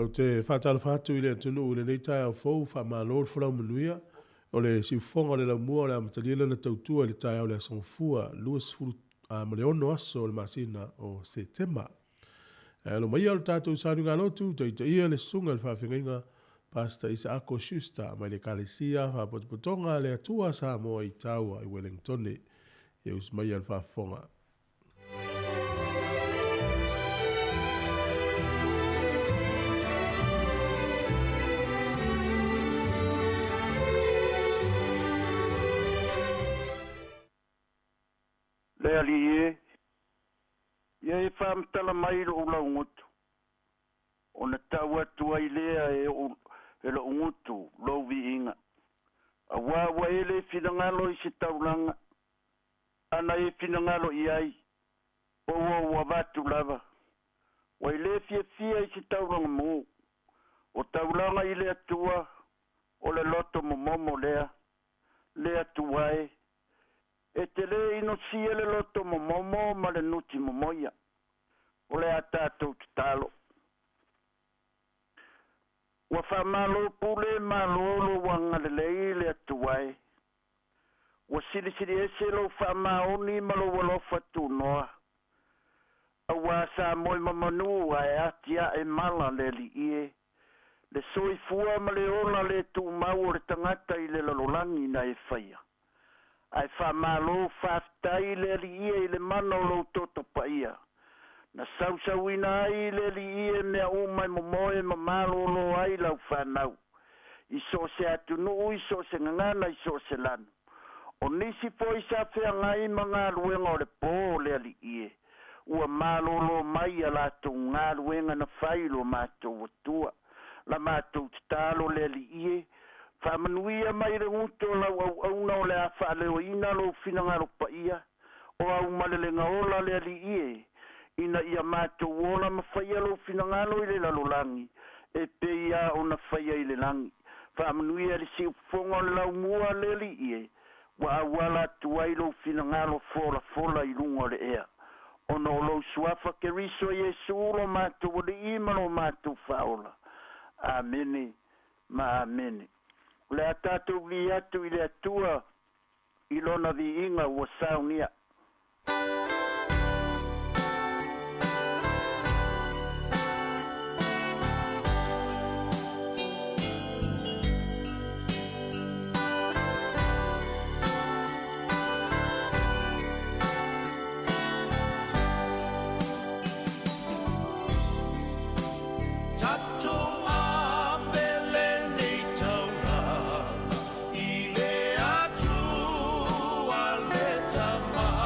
Ou te faatalofa atu i le atunuu i lenei taeao fou, faamalo le folau manuia. O le siufofoga o le laumua o le amatalia lana tautua i le taeao o le Aso Gafua 26 aso o le masina o Setema. Ae alo maia o le tatou sauniga lotu, taitaia le susuga i le faafeagaiga Pastor Isaako Schuster mai le Ekalesia Faapotopotoga a le Atua Samoa i Taua i Wellingtone. Ia usu maia le faafofoga. Le Alii e, ia e faamatala mai lou laugutu, ona tau atu ai lea e ou e lou gutu lou viiga. Auā ua e le finagalo i se taulaga, ana e finagalo i ai, po ua ou avatu lava. Ua e le fiafia i se taulaga mū, o taulaga i le Atua, o le loto momomo lea, le Atua e. E te lē inosia le loto momomo ma le nuti momoia. O le a tatou tatalo. Ua faamalo pule malo lou agalelei le Atua e. Ua silisili ese lou faamaoni ma lou alofa tunoa. Auā sa moe ma manū ae atiae mala le Alii e, le soifua ma le ola le tumau o le tagata i le lalolagi na e faia. Ae faamalo faafetai le Alii e i le mana o lou toto paia, na sausauina ai le Alii e mea uma e momoe ma malōlō ai lau fanau, i so o se atunuu, i so o se gagana, i so o se lanu. O nisi foi sa feagai ma galuega o le pō, le Alii e, ua malōlō mai a latou galuega na fai lo matou Atua. La matou tatalo, le Alii e, faamanuia mai le gutu o lau auauna o le a faaleoina lou finagalo paia, o aumalelega ola, le Alii e, ina ia matou ola ma faia lou finagalo i le lalolagi e pei a ona faia i le lagi. Faamanuia le siufofoga o le laumua, le Alii e, ua auala atu ai lou finagalo folafola i luga o le ea. Ona o lou suafa Keriso Iesu lo matou Alii ma lo matou Faaola. Amene ma amene. O le a tatou viia atu i le Atua i lona viiga ua saunia. Tatou ave lenei taulaga i le Atua le Tama.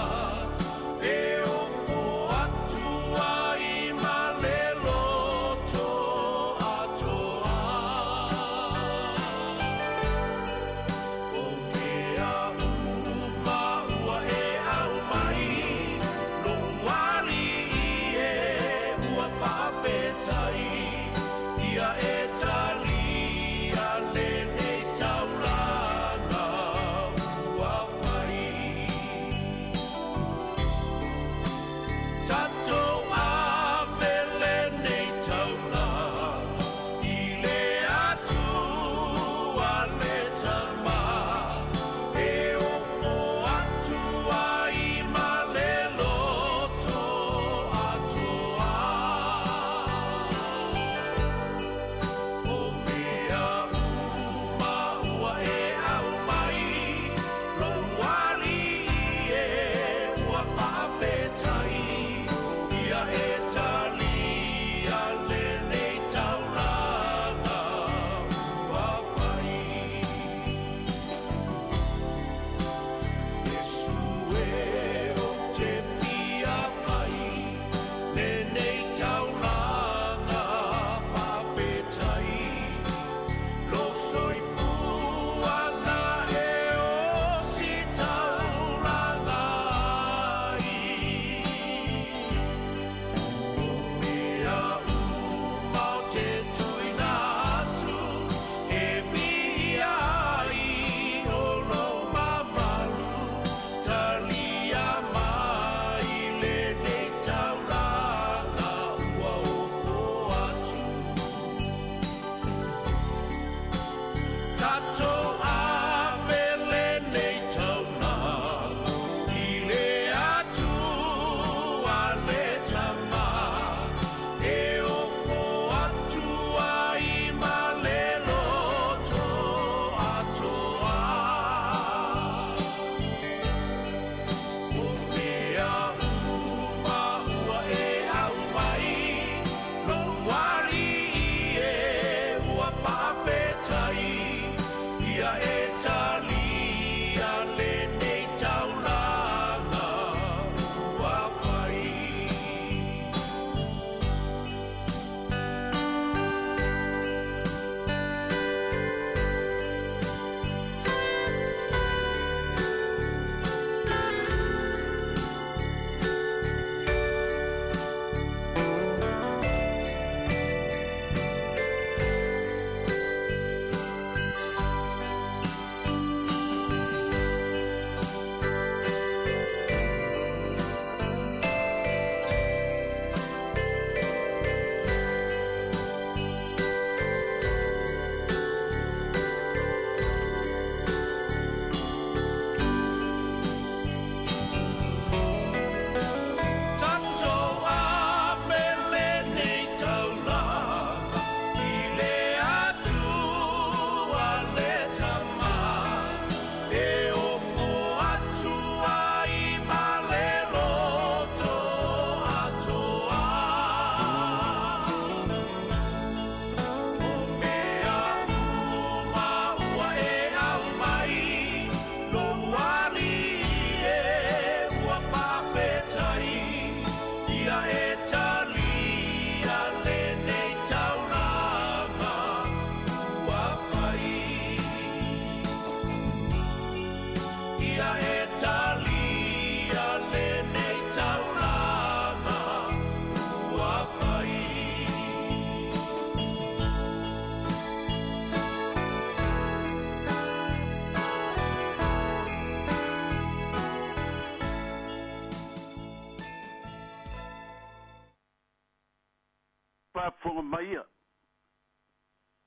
Faafofoga maia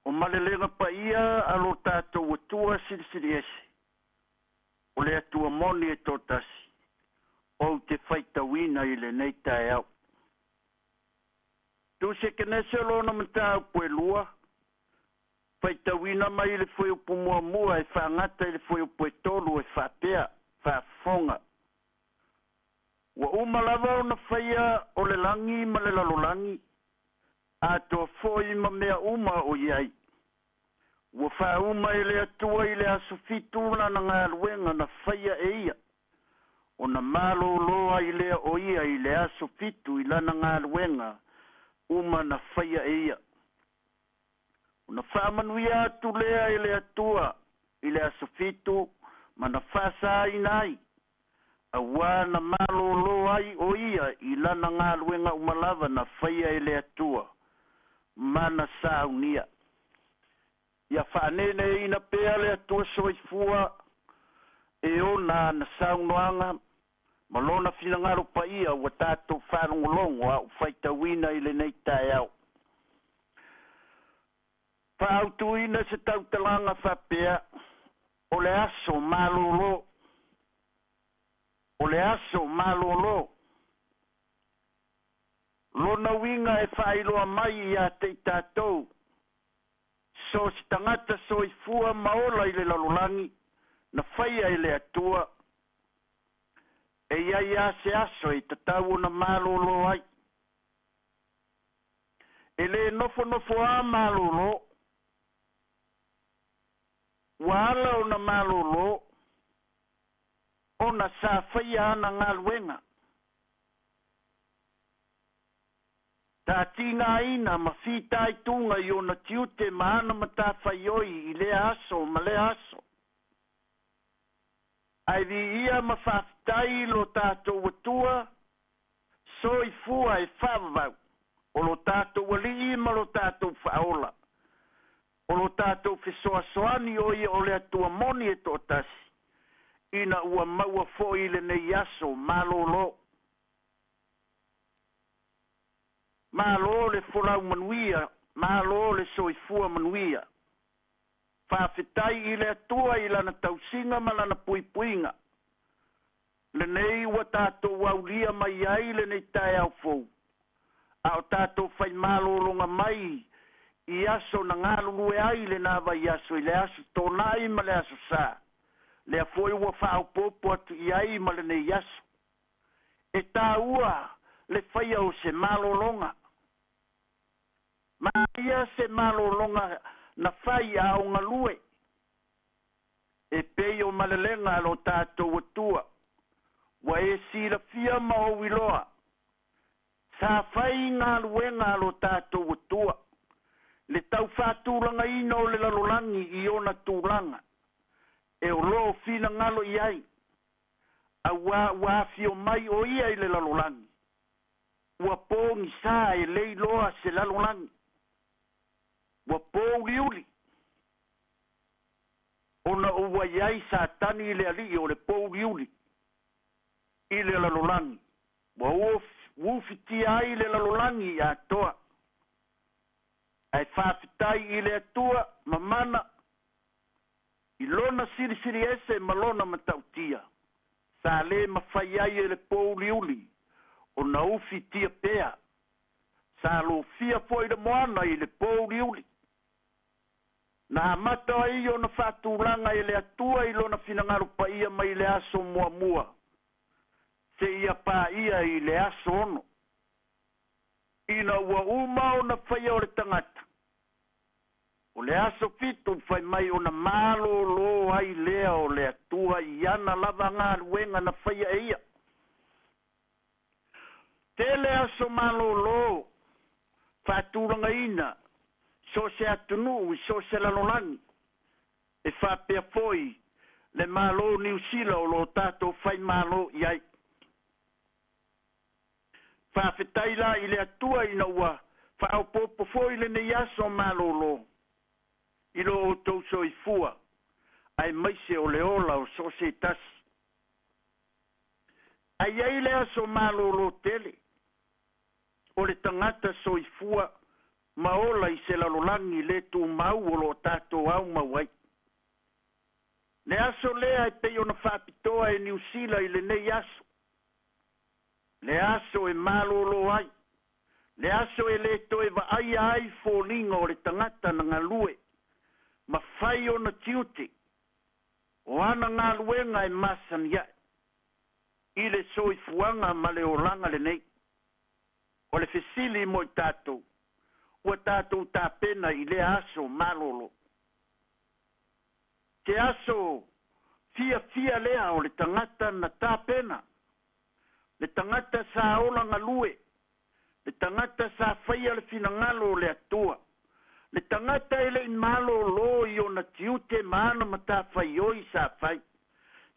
o malelega paia a lo tatou Atua silisili ese, o le Atua moni e toatasi, ou te faitauina i lenei taeao. Tusi Ekenese lona mataupu e lua, faitauina mai le fuaiupu muamua e faagata i le fuaiupu e tolu e faapea, faafofoga. Ua uma lava ona faia o le lagi ma le lalolagi, atoa foi ma mea uma o i ai. Ua faauma e le Atua i le aso fitu lana galuega na faia e ia, ona malōlō ai lea o ia i le aso fitu i lana galuega uma na faia e ia. Ona faamanuia atu lea e le Atua i le aso fitu ma na faasāina ai, auā na malōlō ai o ia i lana galuega uma lava na faia e le Atua ma na saunia. Ia faaneneina pea le Atua soifua e ona ana saunoaga ma lona finagalo paia ua tatou faalogologo a ou faitauina i lenei taeao. Faautuina se tautalaga faapea, o le aso malōlō. O le aso malōlō. Lona uiga e faailoa mai ia te i tatou, so se tagata soifua ma ola i le lalolagi, na faia e le Atua, e iai lava se aso e tatau ona malōlō ai. E lē nofonofoā malōlō, ua ala ona malōlō, ona sa faia ana galuega. Tatigāina ma fitaituga i ona tiute ma ana matafaioi i lea aso ma lea aso. Ae viia ma faafetai lo tatou Atua soifua e faavavau, o lo tatou Alii ma lo tatou Faaola, o lo tatou fesoasoani o ia o le Atua moni e toatasi, ina ua maua foi lenei aso malōlō. Malo le folau manuia, malo le soifua manuia. Faafetai i le Atua i Lana tausiga ma Lana puipuiga. Lenei ua tatou aulia mai ai lenei taeao fou, a o tatou fai malologa mai i aso na galulue ai lena vaiaso i le Aso Toonai ma le Aso Sa, lea foi ua faaopoopo atu i ai ma lenei aso. E taua le faia o se malologa. Manaia se malologa na fai a o galue, e pei o malelega a lo tatou Atua, ua e silafia ma ou iloa, sa fai galuega a lo tatou Atua, le tau faatulagaina o le lalolagi i ona tulaga, e o loo finagalo i ai, auā ua afio mai o ia i le lalolagi, ua pogisā e le iloa se lalolagi, ua pouliuli, ona ua i ai Satani le alii o le pouliuli i le lalolagi, ua ufitia ai le lalolagi i atoa. Ae faafetai i le Atua ma mana i lona silisili ese ma lona matautia, sa lē mafai ai e le pouliuli ona ufitia pea, sa lofia foi le moana i le pouliuli. Na amata ai ona faatulaga e le Atua i lona finagalo paia mai le aso muamua seia paia i le aso 6. Ina ua uma ona faia o le tagata, o le aso 7 fai mai ona malōlō ai lea o le Atua i ana lava galuega na faia e ia. Tele aso malōlō faatulagaina so o se atunuu i so o se lalolagi, e faapea foi le Malo Niu Sila o loo tatou faimalo i ai. Faafetai la i le Atua ina ua faaopoopo foi lenei aso malōlō i lo outou soifua, aemaise o le ola o so o se tasi. Ae i ai le aso malōlō tele o le tagata soifua ma ola i se lalolagi le tumau o loo tatou aumau ai. Le aso lea e pei ona faapitoa e Niu Sila i lenei aso, le aso e malōlō ai, le aso e lē toe vaaia ai foliga o le tagata na galue ma fai ona tiute o ana galuega e masani ae i le soifuaga ma le olaga lenei. O le fesili mo i tatou, ua tatou tapena i lea aso malōlō? Se aso fiafia lea o le tagata na tapena, le tagata sa ola galue, le tagata sa faia le finagalo o le Atua, le tagata e le'i malōlō i ona tiute ma ana matafaioi sa fai,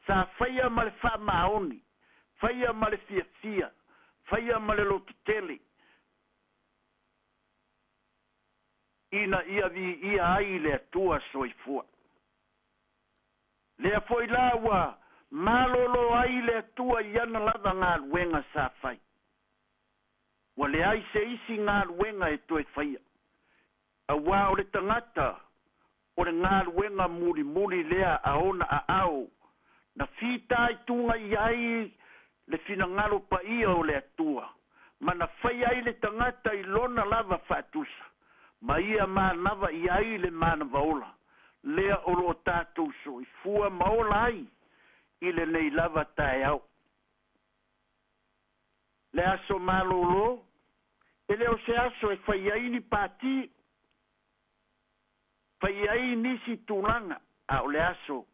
sa faia ma le faamaoni, faia ma le fiafia, faia ma le lototele, ina ia viia ai le Atua soifua. Lea foi la ua malōlō ai le Atua i ana lava galuega sa fai. Ua leai se isi galuega e toe faia, auā o le tagata o le galuega mulimuli lea a ona aao na fitaituga i ai le finagalo paia o le Atua, ma na faia ai le tagata i lona lava faatusa, ma ia manava i ai le manava ola, lea o loo tatou soifua ma ola ai i lenei lava taeao. Le aso malōlō, e le o se aso e fai ai ni pati, fai ai nisi tulaga, a o le aso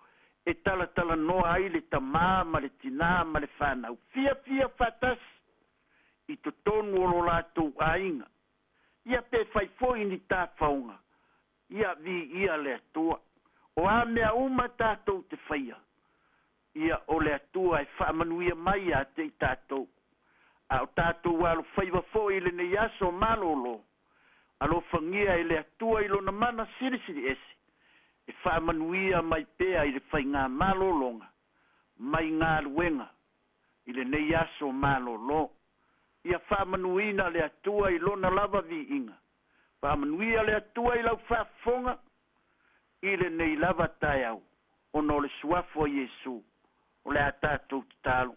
e talatalanoa ai le tamā ma le tinā ma le fanau, fiafia faatasi i totonu o lo latou aiga. Ia pe fai foi ni tafaoga, ia viia le Atua. O a mea uma tatou te faia, ia o le Atua e faamanuia mai ia te i tatou. A o tatou alofaiva foi i lenei aso malōlō, alofagia e le Atua i lona mana silisili ese, e faamanuia mai pea i le faiga malōlōga mai galuega i lenei aso malōlō. Ia faamanuina le Atua i lona lava viiga. Faamanuia le Atua i lau faafofoga. i lenei lava taeao ona o le suafa o Iesu o le a tatou tatalo.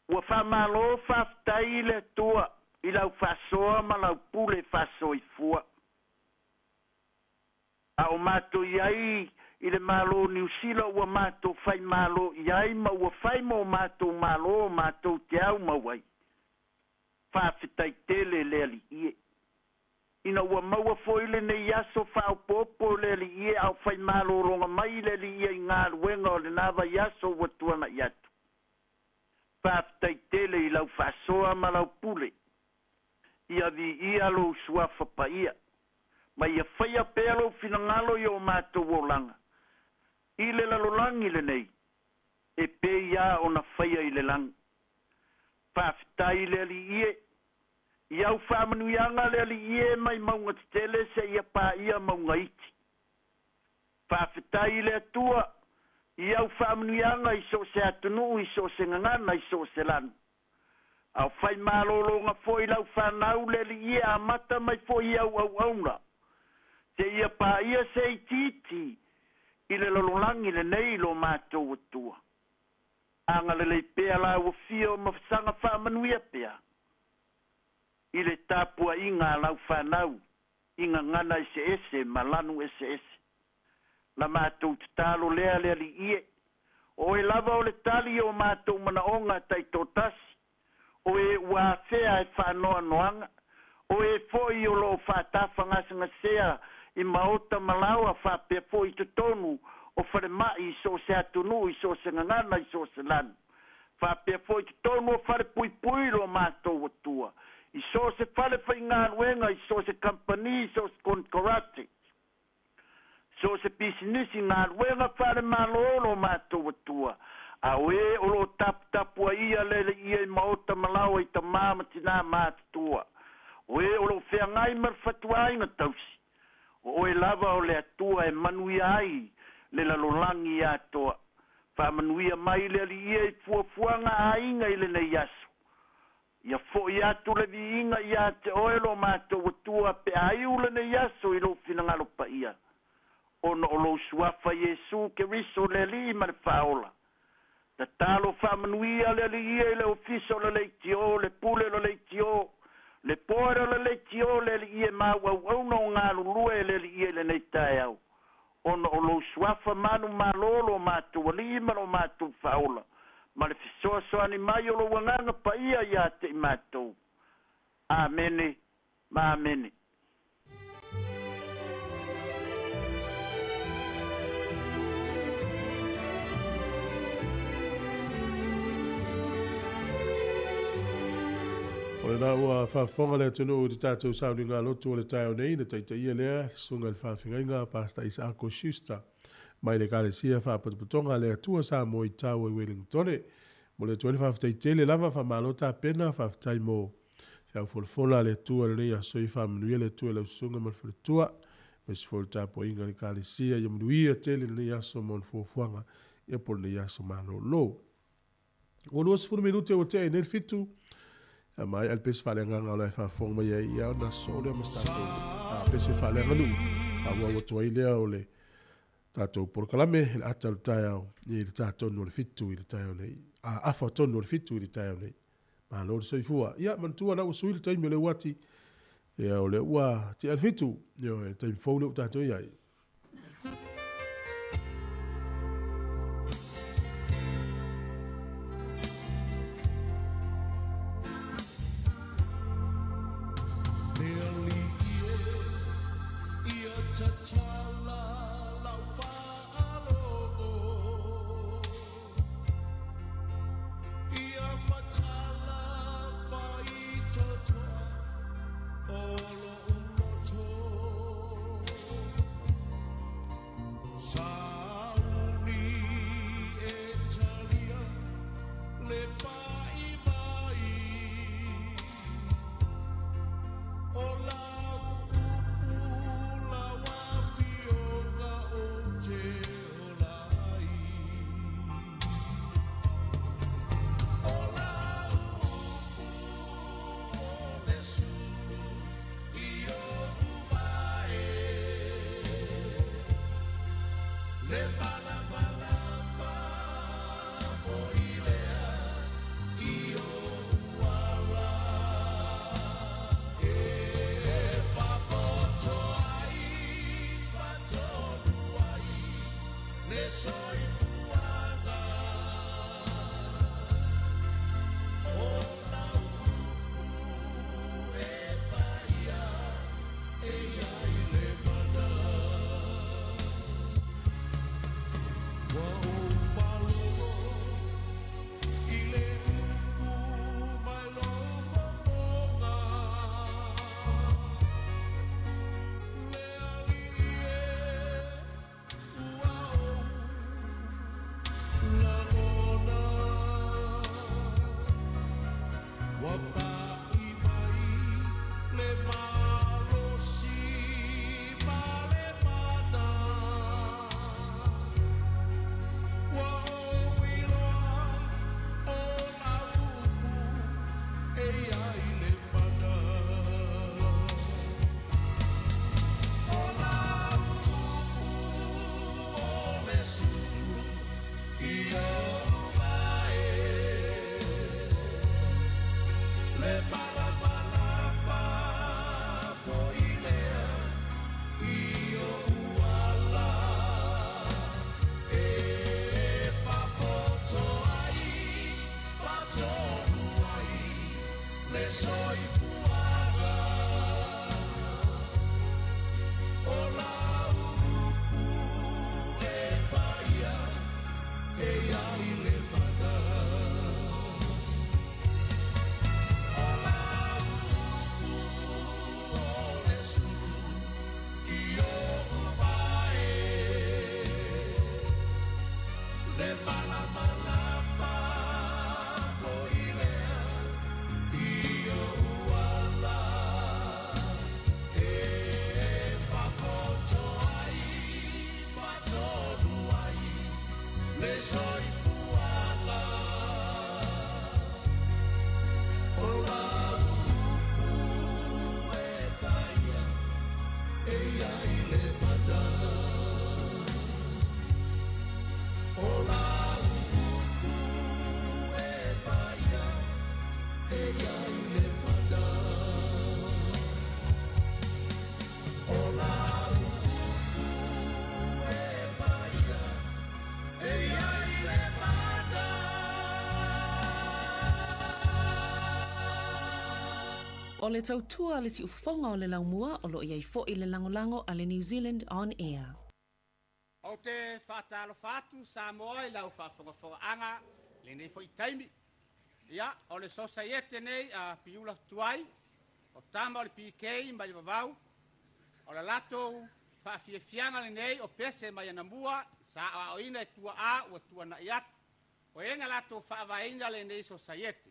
Ua faamalo faafetai i le Atua i lau faasoa ma lau pule faasoifua. A o matou i ai i le Malo o Niu Sila ua matou faimalo i ai ma ua fai mo matou malo matou te aumau ai. Faafetai tele le Alii e. Ina ua maua foi lenei aso faaopoopo le Alii e a o faimalologa mai le Alii i galuega o lena vaiaso ua tuana'i atu. Faafetai tele i lau faasoa ma lau pule. Ia viia lou suafa paia. Ma ia faia pea lou finagalo i o matou olaga. I le lalolagi lenei, e pei lava ona faia i le lagi. Faafetai i le Alii e, i au faamanuiaga le Alii e mai mauga tetele seia paia mauga iti. Faafetai i le Atua i au faamanuiaga i so o se atunuu, i so o se gagana, i so o se lanu. A o fai malologa foi lau fanau le Alii e amata mai foi i au auauna, seia paia se itiiti i le lalolagi lenei lo matou Atua. Agalelei pea lau afio ma saga faamanuia pea i le tapuaiga a lau fanau i gagana eseese ma lanu eseese. La matou tatalo lea le Alii e, o oe lava o le tali o matou manaoga taitoatasi, o e ua afea e faanoanoaga, o e foi o loo faatafagasegase i maota ma laoa faapea foi i totonu o falemai i so o se atunuu, i so o se gagana, i so o se lanu. Faapea foi i totonu o fale puipui lo matou Atua, i so o se fale faigaluega, i so o se kamupani, i so o se konekarate, so o se pisinisi galuega faale-Malo lo matou Atua, a o e o loo taputapuaia le ia i maota ma laoa i tamā ma tinā matutua, o e o loo feagai ma le fatuaiga tausi, o oe lava o le Atua e manuia ai le lalolagi atoa. Faamanuia mai le Alii e i fuafuaga a aiga i lenei aso. Ia foi atu le viiga ia te oe lo matou Atua pe a iu lenei aso i lou finagalo paia, ona o lou suafa Iesu Keriso le Alii ma le Faaola. Tatalo faamanuia le Alii e i le ofisa o le leitio, le pule o le leitio, le board o le leitio le Alii e ma au auauna o galulue le Alii e i lenei taeao, ona o lou suafa manumalo lo matou Alii ma lo matou Faaola, ma le fesoasoani mai o lou Agaga Paia ia te i matou. Amene ma amene. O lena ua faafofoga le atunuu i le tatou sauniga lotu o le taeao nei, na taitaia lea susuga i le faafeagaiga Pastor Isaako Schuster mai le Ekalesia Faaputaputoga a le Atua Samoa i Taua i Welingtone. Momoli atu ai le faafetai tele lava, faamalo tapena, faafetai mo feau folafola a le Atua i lenei aso. Ia faamanuia le Atua i lau susuga ma le faletua, aemaise foi o le tapuaiga a le Ekalesia. Ia manuia tele lenei aso ma ona fuafuaga, ia po o lenei aso malolo. Ua 20 minute ua tea i nei le 7. Ia maea le pese faaleagaga o la e faafofoga mai ai, ia ona sosoo lea ma se tatou pese faaleaganuu. Faaauau atu ai lea o le tatou polokalame i le ata o le taeao i le ta tonu o le 7 i le taeao nei. A afa tonu o le 7 i le taeao nei. Malo le soifua. Ia, manatua la ua sui le taimi o le uati. Ia, o lea ua tea le 7. Ia, taimi fou lea ua tatou i ai. O le tautua le siufofoga o le laumua o loo iai fo'i le lagolago a le New Zealand On Air. Ou te faatalofa atu Samoa i lau faafogafogaaga lenei fo'i taimi. Ia, o le sosaiete nei a Piula Tuai, o tama o le PK mai Vavau, o le latou faafiafiaga lenei o pese mai anamua sa aoaoina e tuaa ua tuana'i atu. O ega latou faavaeina lenei sosaiete.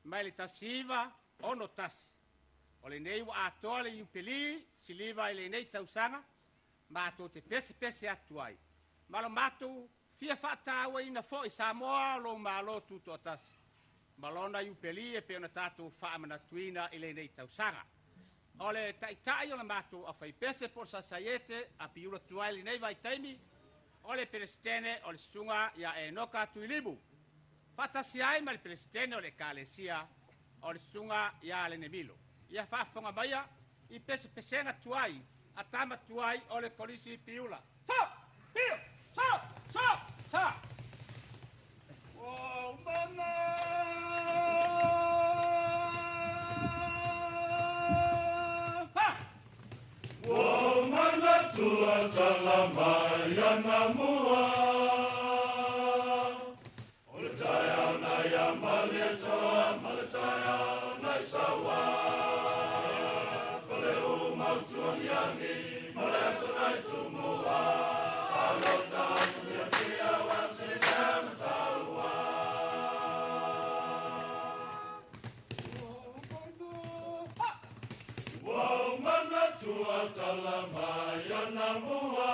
Mai le 1961. O lenei ua atoa le iupeli siliva i lenei tausaga, matou te pesepese atu ai. Ma lo matou fia faatauaina fo'i Samoa o lou Malo Tutoatasi. Ma lona iupeli e pei ona tatou faamanatuina i lenei tausaga. O le taitai o le matou aufaipese po o le sasaiete a Piula Tuai lenei vaitaimi, o le Peresetene o le Susuga ia Enoka Tuilimu. Faatasi ai ma le Peresetene o le Ekalesia o le Susuga ia Lenemilo. Ia faafofoga maia i pesepesega tuai a tama tuai o le Kolisi Piula. Sa! Pio! Sa! Sa! Sa! Ua mana! Ha! Ua manatua tala mai ana mua. O le taeao nai a Malietoa ma le taeao nai Saua. Fale o Mautuaniani ma le aso nai Tumua. Alota atu wa sine mataua. Ua manatua tala mai ana mua.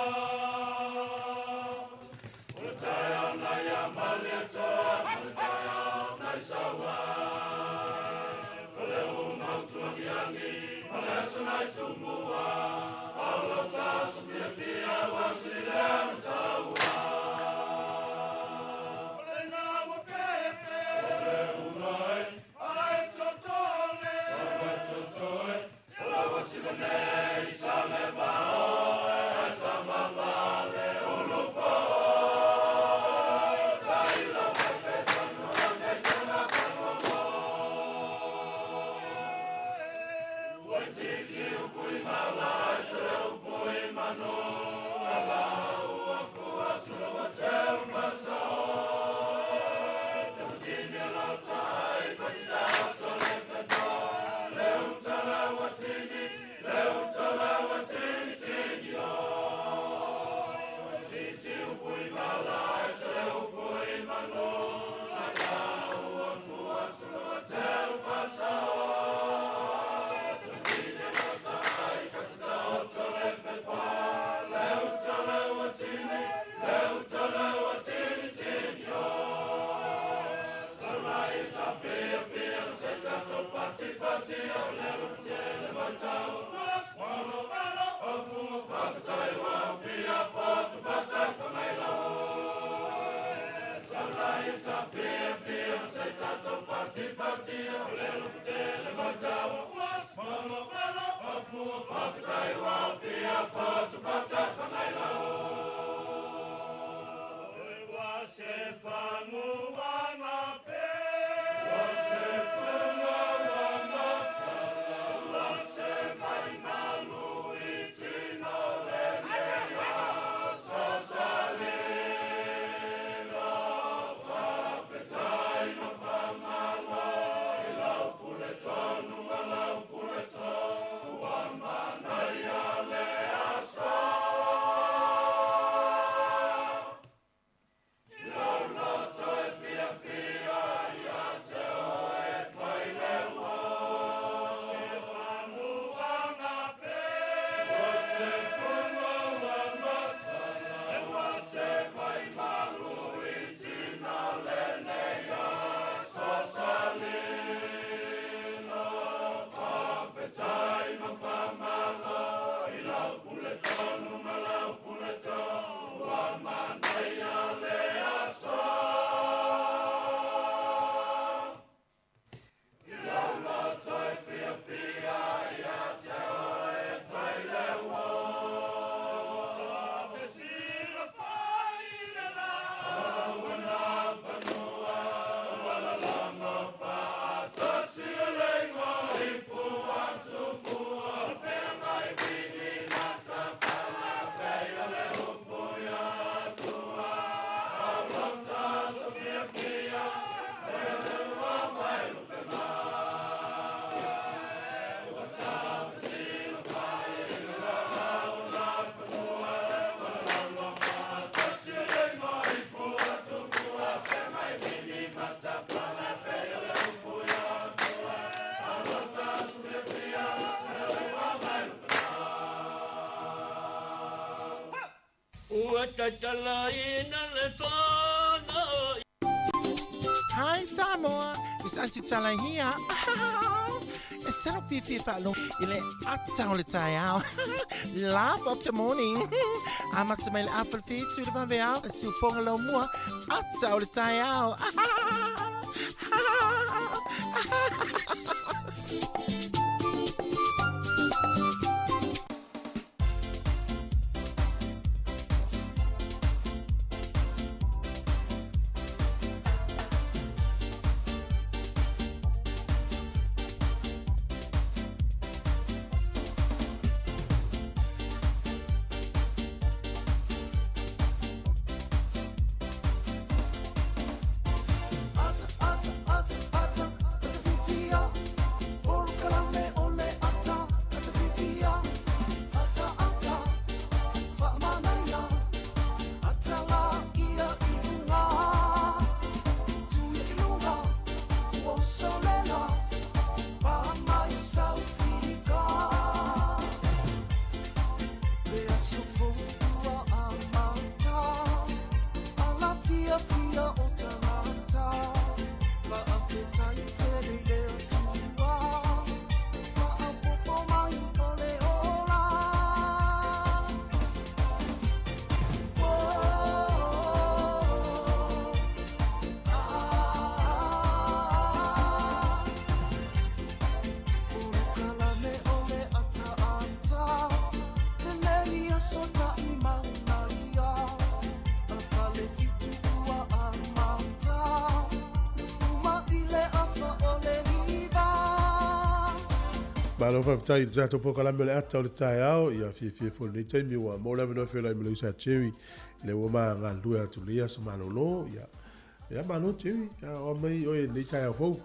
Hi Samoa, it's Auntie Tala here. It's talo fifi whaalo i le ata o le taeao. Laugh of the morning. Amata mai le afa le whitu le vave ao, le siufoga lau mua, ata o le taeao. Malo faafetai i le tatou polokalame o le ata o le taeao, ia fiafia foi i lenei taimi ua maua le avanoa e feiloai ma le uso a Jerry i le ua ma galulue atu i lenei aso malolo. Ia, ia malo Jerry, ia oa mai oe i lenei taeao fou.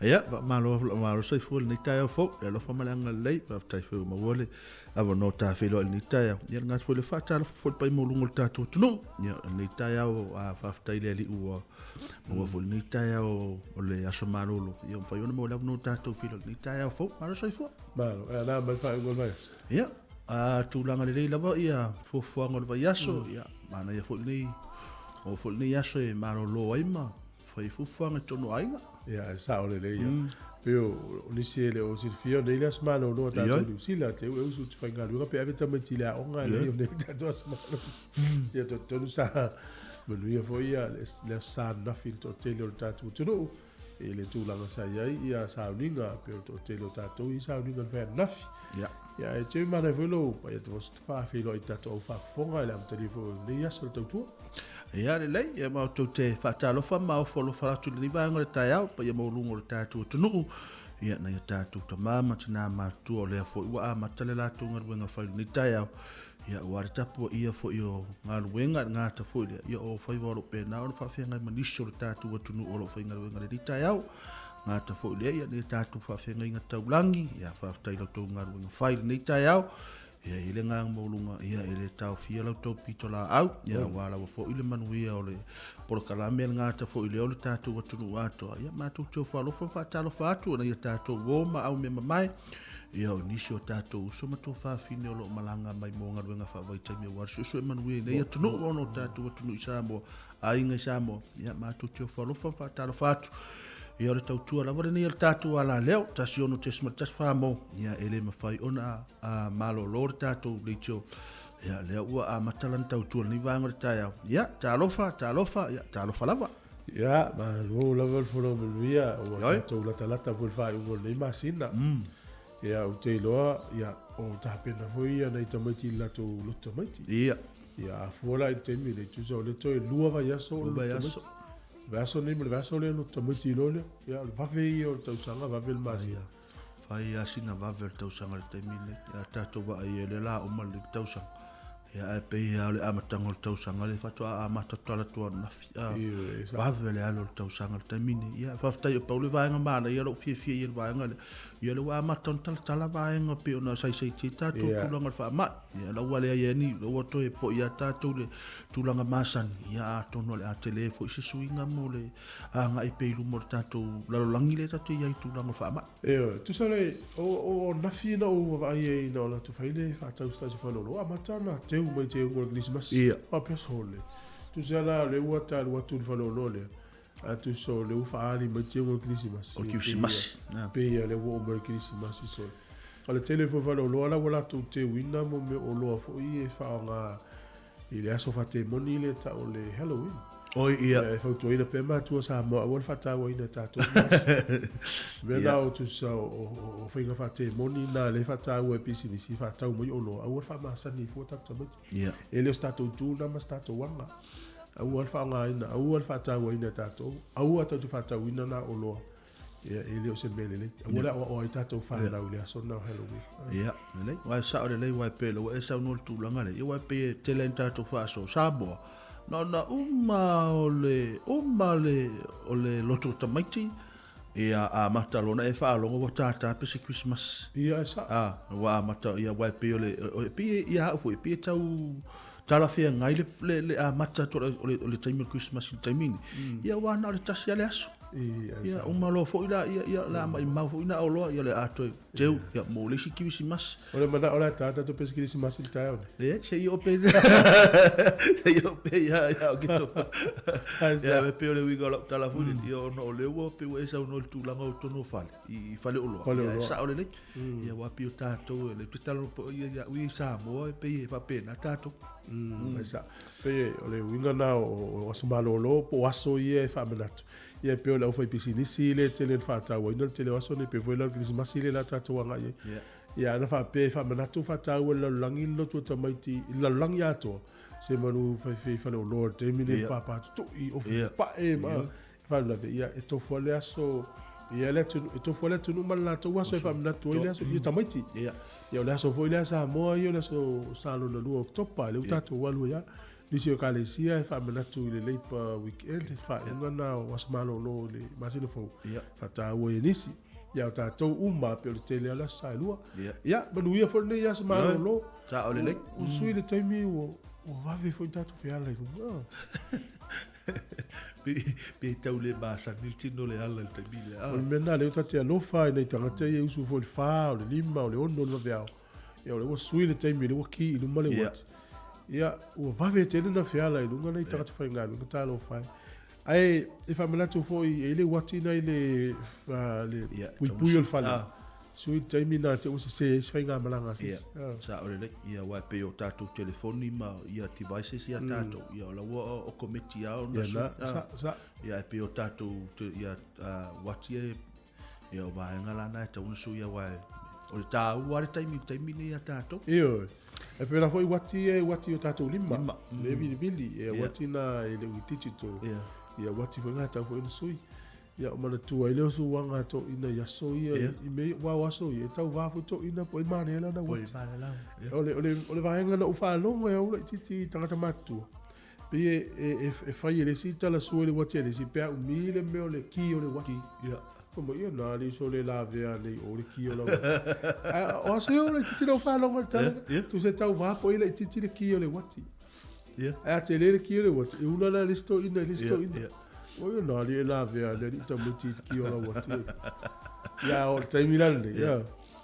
Ia, faamalo, malo soifua i lenei taeao fou, le alofa ma le agalelei, faafetai foi ua maua le avanoa ta feiloai i lenei taeao. Ia, le gata foi le faatalofa foi i le paia maualuga o le tatou atunuu. Ia, lenei taeao, a faafetai i le Alii ua Maua foi lenei taeao o le aso malolo. Ia mafai ona maua le avanoa tatou feiloai i lenei taeao fou. Malo soifua. Malo. E ana mai faaiuga o le vaiaso. Ia, a tulaga lelei lava ia fuafuaga o le vaiaso, ia manaia foi lenei o foi lenei aso e malolo ai ma fai fuafuaga i totonu o aiga. Ia, e sao lelei ia. Pei o nisi e le o silafia o nei le aso malolo a tatou i Niu Sila, te u e usu i te faigaluega pe ave tamaiti i le aoga e leai o nei le tatou aso malolo. Ia talitonu sa manuia foi ia le aso Sa ananafi i le toatele o le tatou atunuu i le tulaga sa i ai ia sauniga pei o le toatele o tatou i sauniga na fai ananafi. Ia. Ia ae teu manaia foi lou paia te voso faafeiloai i tatou au faafofoga i le amatalia foi o lenei aso le tautua. Ia lelei, ia ma outou te faatalofa ma ofo alofa atu i lenei vaega o le taeao, paia maualuga o le tatou atunuu, ia nai o tatou tama ma tina matutua o lea foi ua amata le latou galuega fai i lenei taeao, ia aua le tapuaia foi o galuega i le gata foi lea, ia o faiva o lo o pena ona faafeagai ma nisi o le tatou atunuu o lo o faigaluega i lenei taeao. Gata foi lea, ia nai a tatou faafeagaiga taulagi, ia faafetai i la outou galuega fai i lenei taeao, Ia i le agaga maualuga, ia e le taofia la outou pitolaau, ia aua lava foi le manuia o le polokalame a le gata foi lea o le tatou atunuu atoa. Ia matou te ofo alofa ma faatalofa atu ona ia tatou uo ma au mea mamae, ia o nisi o tatou uso ma tuafafine o lo o malaga mai mo galuega faavaitaimi aua le suesue manuia i nei atunuu ona o tatou atunuu i Samoa, aiga i Samoa. Ia matou te ofo alofa ma faatalofa atu. Ia o le tautua lava lenei a le tatou alaleo, 16.14 mo, ia e le mafai ona a malolo le tatou leitio. Ia lea ua amata lana tautua lenei vaega o le taeao. Ia, talofa, talofa, ia, talofa lava. Ia, malo lava le folau manuia, ua tatou latalata foi i le faaiuga o lenei masina. Ia, ou te iloa, ia, o tapena foi ia nai tamaiti i le latou lotu tamaiti. Ia. Ia, a fua la i le taimi lenei, tusa o lea toe 2 vaiaso o le lotu tamaiti. Vaiaso lenei ma le vaiaso lea lotu tamaiti loa lea. Ia, o le vave ia o le tausaga, vave le masina. Fai lava sina vave o le tausaga i le taimi lenei. Ia tatou vaai ai lea la uma le tausaga. Ia ae pei lava o le amataga o le tausaga lea faatoa amata atu ala atu ananafi. Vave le alu o le tausaga i le taimi lenei. Ia faafetai o pau le vaega manaia lou fiafia i le vaega lea. Ia lea ua amata ona talatala vaega pei ona saisaitia tatou tulaga o le faamai. Ia la ua leai ai ni, la ua toe foi ia tatou le tulaga masani. Ia atonu o le a tele foi se suiga mo le agai pea i luma o le tatou lalolagi lea tatou te i ai i tulaga o faamai. Ioe, tusa le, o nafi na ou vaavaai ai ina o latou fai le faatau se tasi o faleoloa, amata ona teu mai teuga o le Kerisimasi. Ia. Faapea sole. Tusa la o lea ua ta alu atu i le faleoloa lea, a tusa o lea ua faaali mai teuga o le Kerisimasi. O le Kerisimasi. Ia. Pei lea ua oo mai le Kerisimasi sole. O le tele foi o faleoloa la ua latou teuina mo mea oloa foi e faaaoga I le aso faatemoni lea e tau o le Halloween. Oi, ia. E fautuaina pea matua Samoa aua le faatauaina e tatou ia aso. Mea na o tusa o faiga faatemoni na lea e faataua e pisinisi e faatau mai oloa, aua le faamasani ai fua tatou tamaiti. Ia. E le o se tatou tu lena ma se tatou aga. Aua le faaaogaina, aua le faatauaina e tatou, aua tatou te faatauina na oloa. Ia, e le o se mea lelei. Aua le aoaoa ai tatou fanau i le aso lena o Halloween. Ia, lelei. Aua e sao lelei, aua e pei o lea ua e saunoa i le tulaga lea, ia aua e pei e tele ai ni tatou faasoa. Samoa, na ona uma o le, uma le, o le loto tamaiti, ia amata loa ona e faalogo ua tata pe se Christmas. Ia, e sao. A, ua amata, ia aua e pei o le, e pei ia au foi, e pei e tau talafeagai le, le, le amata atu o le, o le taimi o le Christmas i le taimi ni. Ia aua na o le tasi lava le aso. Ia, uma loa foi la, ia, ia, la maimau foi na oloa, ia le a toe teu, ia, mo le isi Kirisimasi. O le manao la ta tatou pe se Kirisimasi i le taeao nei. Le, se i o pe, se i o pe ia, ia, o ke topa. Ia, me pe o le uiga o lau tala foi lele, ia, ona o lea ua pei ua e saunoa i le tulaga o totonu o fale, i faleoloa. Faleoloa. Ia, e sao lelei. Ia, aua pei o tatou, e le te tala po, ia, ia, ui i Samoa, e pei e faapena tatou. E sao. Pei o le uiga na o aso malolo po o aso ia e faamanatu. Ia e pei o le aufaipisinisi lea e tele ina faatauaina le tele o aso nei, pei foi la o le Kerisimasi lea o le a tatou agai i ai. Ia ana faapea e faamanatu faataua e le lalolagi le lotu o tamaiti i le lalolagi atoa, se manu fai faleoloa i le taimi lenei le pāpā tutui, ofu papae ma faalavelave, ia e tofu lava le aso ia le atunuu, e tofu lava le atunuu ma le latou aso e faamanatu ai le aso ia tamaiti. Ia o le aso foi lea Samoa ia o le aso Sa lona lua o Oketopa, lea ua tatou alu ai lava. Nisi o ekalesia e faamanatu i le Labour Weekend, le faaiuga lena o aso malolo i le masina fou, faataua ai e nisi. Ia o tatou uma pei o le tele lava o le aso Saelua. Ia, manuia foi lenei aso malolo. Sao lelei. Ua sui le taimi ua vave foi tatou feala i luga. Pe tau le masani le tino o le ala i le taimi lea. O le mea lena lea ua tatou te alofa i nai tagata ia e usu foi i le 4, o le 5, o le 6 o le vaveao. Ia o lea ua sui le taimi, lea ua ki i luma le uati. Ia, ua vave tele ona feala i luga nai tagata faigaluega, talofa e. Ae e faamanatu foi e i le uati na i le le puipui o le fale. Sui taimi na te ua sese ai se faigamalaga a se isi. Sao lelei. Ia aua e pei o tatou telefoni ma ia devices ia tatou, ia o la ua okometi lava ona sui. Sa, sa. Ia ae pei o tatou ia uati ia, ia o vaega la na e tatau ona sui aua o le taua lava le taimi i le taimi lenei ia tatou. Ioe. E pēlā foi uati ia e uati i o tatou lima, le vilivili, ia uati na e le o digital. Ia uati foi na e tatau foi ona sui. Ia o manatua ai lea o suaga a toeaiina i aso ia, i mea ia, aua o aso ia, e tauva foi toeaiina po o ai manaia lana uati. O le, o le, o le vaega na ou faalogo ai au laitiiti i tagata matutua, pei e, e, e fai e le isi tala sua i le uati a le isi, pe a umi le mea o le ki o le uati. Fai mai, ia na alii sole lavea nei o le ki o lau uati. Ae o aso ia o laitiiti na ou faalogo i le tala lea, tusa e tauva po o ai laitiiti le ki o le uati. Ae a tele le ki o le uati, e ula la le isi toeaina i le isi toeaina. O ia na alii e lavea le alii tamaiti i le ki o lau uati. Ia o le taimi la lenei, ia.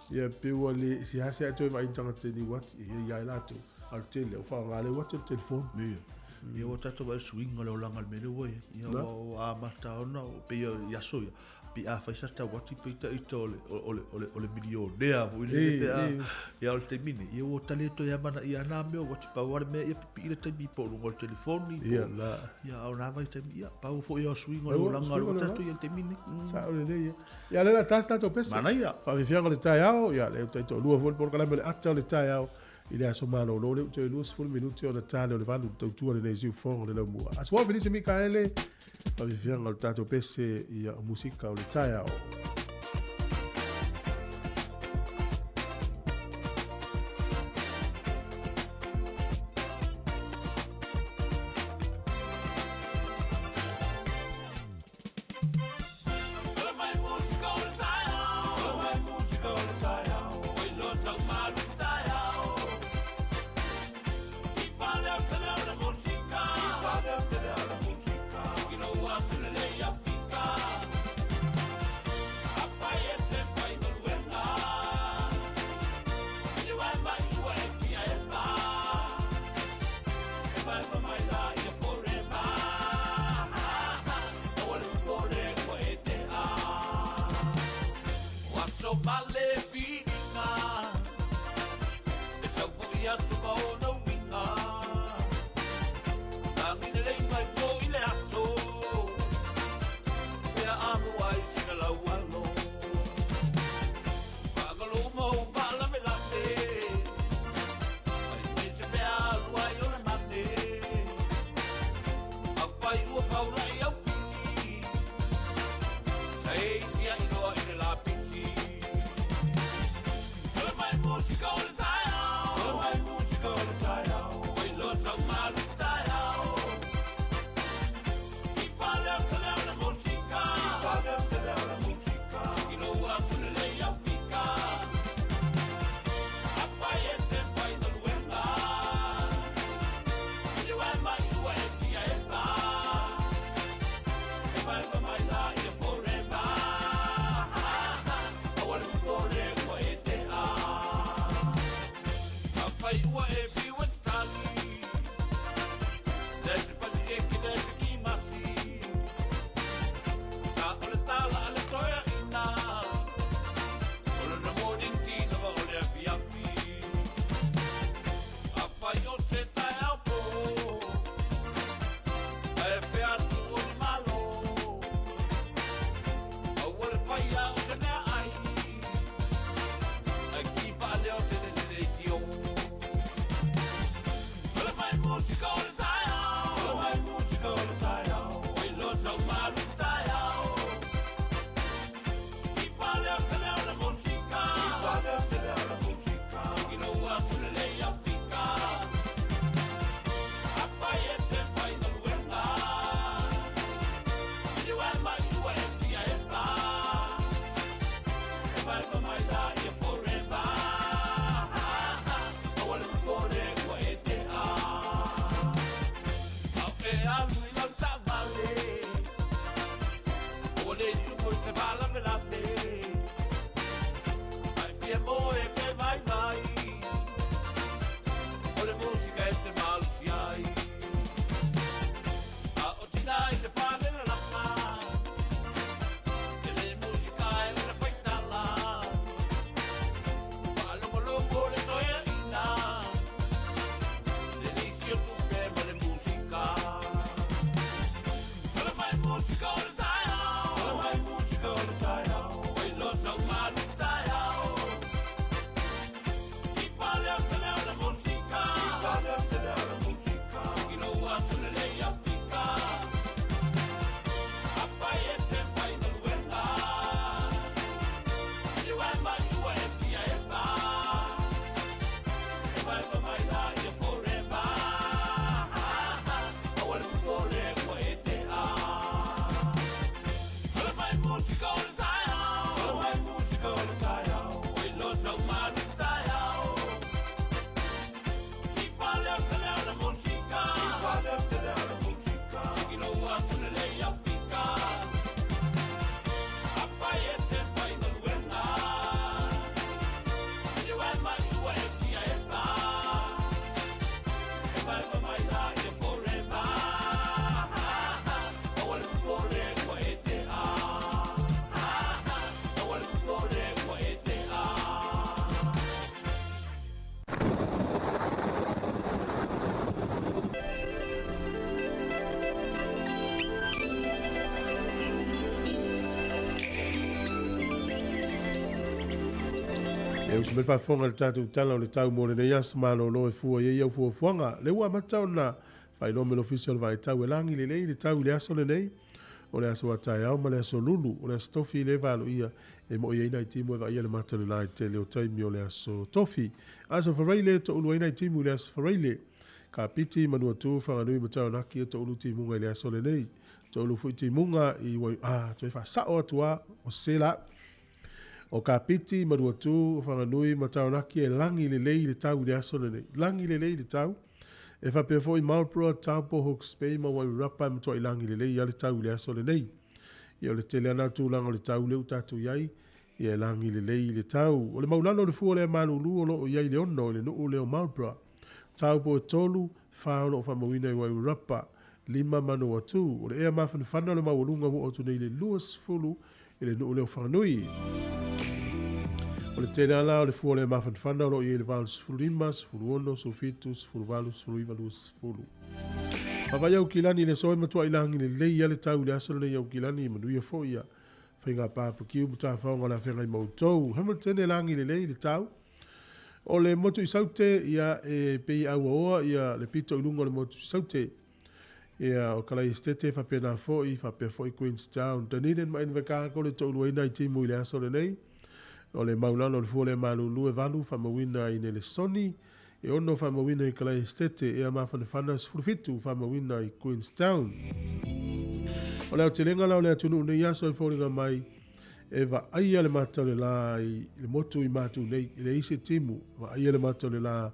Ia pe ua le seasea toe vaai ni tagata i ni uati, e ia ia latou. A o le tele, o faaaoga le uati o le telefoni. Ia. Ia ua tatou vaai i le suiga o le olaga i le mea lea ua i ai. Ia ua amata ona, pei i aso ia, pei a fai sata uati pei ita o le, o le, o le, o le milionea foi lele pe a, ia o le taimi nei, ia ua tale toe amanaia na mea o uati, pau lava le mea ia pipii le taimi po o luga o le telefoni, po, Ia, la. ia a o na vaitaimi, ia pau foi o suiga o le olaga ua tatou i ai i le taimi nei. Sao lelei ia. Ia lea o le a ta se tatou pese. Manaia. Faafiafiaga o le taeao, ia lea ua taitoalua foi le polokalame o le ata o le taeao i le aso malolo lea ua toe 20 minute ona ta lea o le 8 le tautua lenei siufofoga o le laumua. Aso Felice Mikaele, faafiafiaga o le tatou pese ia o musika o le taeao. E uso mai faafofoga i le tatou Tala o le Tau mo lenei aso malolo e fua i ai au fuafuaga. Lea ua amata ona faailoa mai le Ofisa o le Vaitau e lagi lelei le tau i le aso lenei, o le aso a taeao ma le aso Lulu. O le aso Tofi lea e valoia e mo'i ai nai timu e vaaia le mata o le la i tele o taimi o le aso Tofi. Aso Faraile e toulu ai nai timu i le aso Faraile. Kapiti, Manuatu, Whanganui ma Taranaki e toulu timuga i le aso lenei. Toulu foi timuga i wai, ah, toe faasao atu a, o sela. O Kapiti, Manuatu, Whanganui ma Taranaki e lagi lelei le tau i le aso lenei. Lagi lelei le tau. E faapea foi Marlborough, Taupo, Hawke's Bay ma Wairarapa e matuai lagi lelei a le tau i le aso lenei. Ia o le tele ana tulaga o le tau lea ua tatou i ai, ia e lagi lelei le tau. O le maulalo o le fua lea malulu o lo o i ai le 6 i le nuu lea o Marlborough. Taupo e 3, 4 o lo o faamauina i Wairarapa, 5 Manawatu. O le ea mafanafana o le maualuga ua oo atu nei i le 20 i le nuu lea o Whanganui. O le tele ala o le fua o le mafanafana o lo o i ai le 85, 16, 17, 18, 19, 20. Vaavaai Aukilani i le aso e matuai lagi lelei a le tau i le aso lenei Aukilani, manuia foi ia faiga papakiu ma tafaoga o le afeagai ma outou. Hamilton e lagi lelei le tau. O le motu i Saute, ia e pei auaoa ia le pito i luga o le motu i Saute. Ia o Kalai Estate faapena foi, faapea foi Queenstown, Dunedin ma Invercargill e touluaina i timu i le aso lenei. O le maulalo o le fua lea malulu e 8 faamauina i Nelesoni, e 6 faamauina i Kalai Estate, ea mafanafana 17 faamauina i Queenstown. O le aotelega la o le atunuu nei aso e foliga mai e vaaia le mata o le la i le motu i Matu nei, e leai se timu, vaaia le mata o le la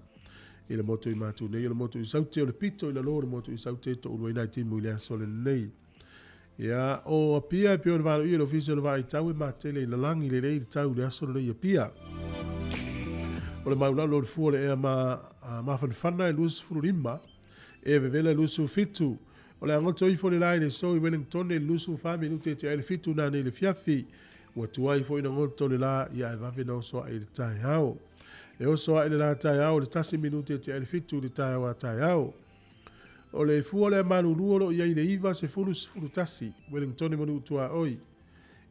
i le motu i Matu nei, o le motu i Saute, o le pito i lalo o le motu i Saute, toulu ai nai timu i le aso lenei. Ia, o Apia e pei ona valoia i le Ofisa o le Vaitau e matele i lalagi lelei le tau i le aso lenei i Apia. O le maulalo o le fua o le ea ma mafanafana e 25, e vevela e 27. O le agoto ifo le la i le so i Wellington e 24 minute e tea ai le 7 nanei i le fiafi. Ua tuai foi na goto le la ia e vave na oso ae i le taeao. E oso ae le la taeao o le 1 minute e tea ai le 7 i le taeao a taeao. O le fua lea malulu o lo o i ai le 9 10 11 Wellington ma Nuutuaoi.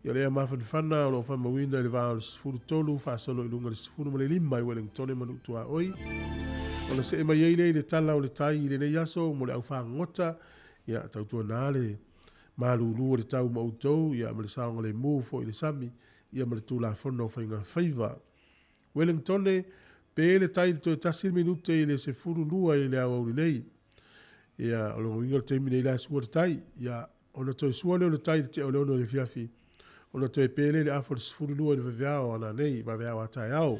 Ia o le ea mafanafana o lo o faamauina i le va o le 13 faasolo i luga i le 15 i Wellington ma Nuutuaoi. Ona see mai ai lea i le tala o le tai i lenei aso mo le au fagota, ia tautuana le malulu o le tau ma outou, ia ma le saogalemu foi i le sami, ia ma le tulafono o faiga faiva. Wellington, pe le tai i le toe 1 minute i le 12 i le aoauli nei. Ia, o lona uiga o le taimi nei la e sua le tai. Ia, ona toe sua lea o le tai i le tea o le 6 i le afiafi, ona toe pe lea i le afa o le 12 i le vaveao a nanei, vaveao a taeao.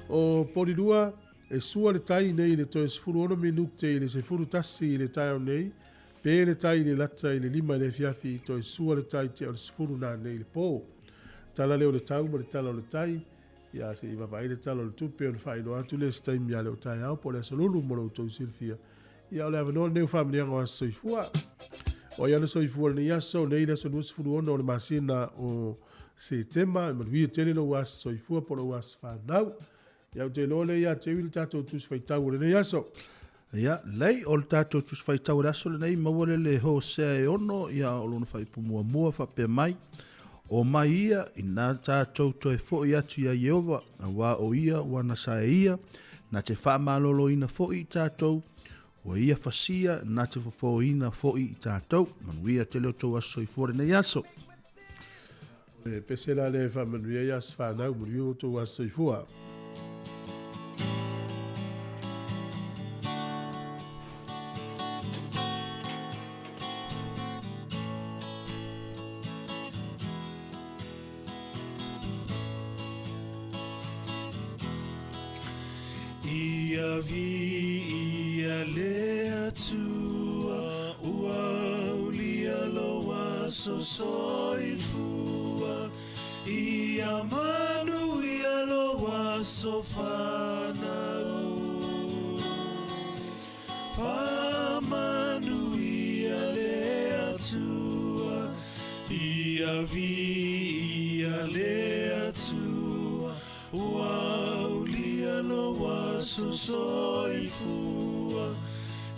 O Polilua, e sua le tai nei i le toe 16 minute i le 11 i le taeao nei, pe le tai i le lata i le 5 i le afiafi, toe sua le tai tea o le 10 nanei i le po. Tala lea o le tau ma le tala o le tai, ia se i vaavaai le tala o le tupe ona faailoa atu lea i se taimi ia le o taeao po o le aso Lulu mo lo outou silafia. Ia o le avanoa lenei o faamanuiaga o aso soifua. O ai ana soifua lenei aso, nei le aso 26 o le masina o Setema, e manuia tele lou aso soifua po o lou aso fanau. Ia ou te iloa lea ia te au i le tatou Tusi Faitau o lenei aso. Ia, lei, o le tatou Tusi Faitau o le aso lenei, maua le le Hosea e 6, ia o lona faaipu muamua faapea mai, O mai ia, inā tātou toe foʻi atu iā Ieova, auā o ia ua na sae ia, na te faamaloloina foʻi i tātou, ua ia fasia, na te fofōina foʻi i tātou. Manuia tele o tou aso soifua lenei aso. E pese la lea e faamanuia ai aso fanau, manuia o tou aso soifua. Ia viia le Atua, ua aulia lou aso soifua. Ia manuia lou aso fanau. Faamanuia le Atua, ia viia le Atua, ua aulia lou aso soifua.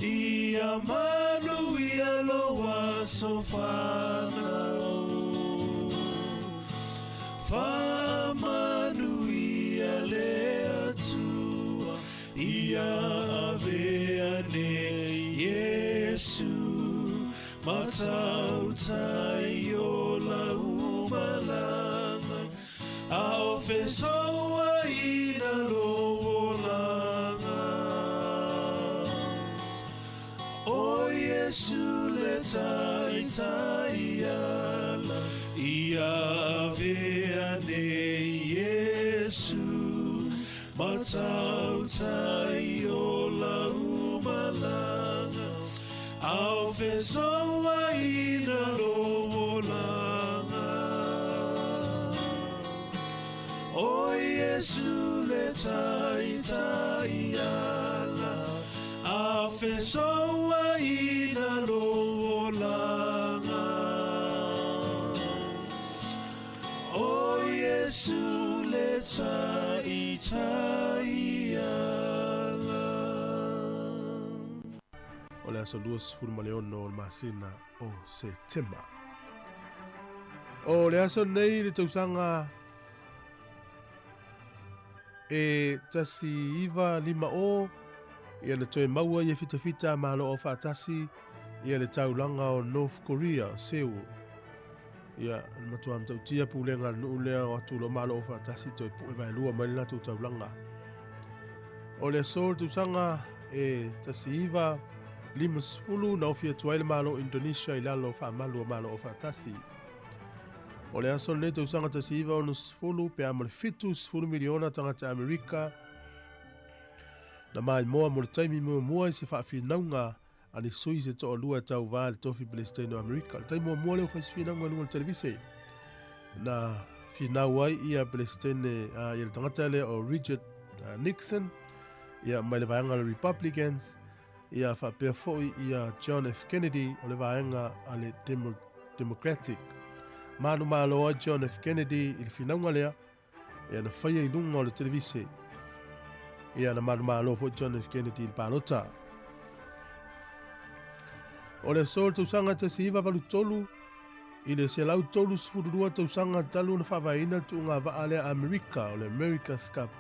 Ia manuia lou aso fanau. Faamanuia Ia avea nei Iesu ma tautai o lau malaga A o fesoaina lou olaga O Iesu le taitai ala Ia avea nei Iesu ma tautai o lau malaga A o fesoaina lou olaga O Iesu le taitai ala A o fesoaina lou olaga O Iesu le taitai ala. O le aso 26 o le masina o Setema. O le aso nei le tausaga e 1950 ia na toe maua ia fitafita a Malo Aufaatasi ia le taulaga o North Korea o Seoul. Ia na matua matautia pulega a le nuu lea o atu lo Malo Aufaatasi toe pue vaelua mai le latou taulaga. O le aso le tausaga e 1950 na ofi atu ai le Malo o Indonesia i lalo o faamalu o Malo Aufaatasi. O le aso lenei tausaga 1960 pe a ma le 70 miliona tagata Amerika na maimoa mo le taimi muamua i se faafinauga a ni sui se toalua e tauva i le tofi Peresetene o Amerika. O le taimi muamua lea ua fai se finauga i luga o le televise na finau ai ia Peresetene ia le tagata lea o Richard Nixon ia mai le vaega o le Republicans ia faapea foi ia John F Kennedy o le vaega a le Democratic. Manumalo ai John F Kennedy i le finauga lea ia na faia i luga o le televise. Ia na manumalo foi John F Kennedy i le palota. O le aso o le tausaga 1983 i le 132 tausaga talu ona faavaeina le tuuga vaa lea a Amerika o le America's Cup.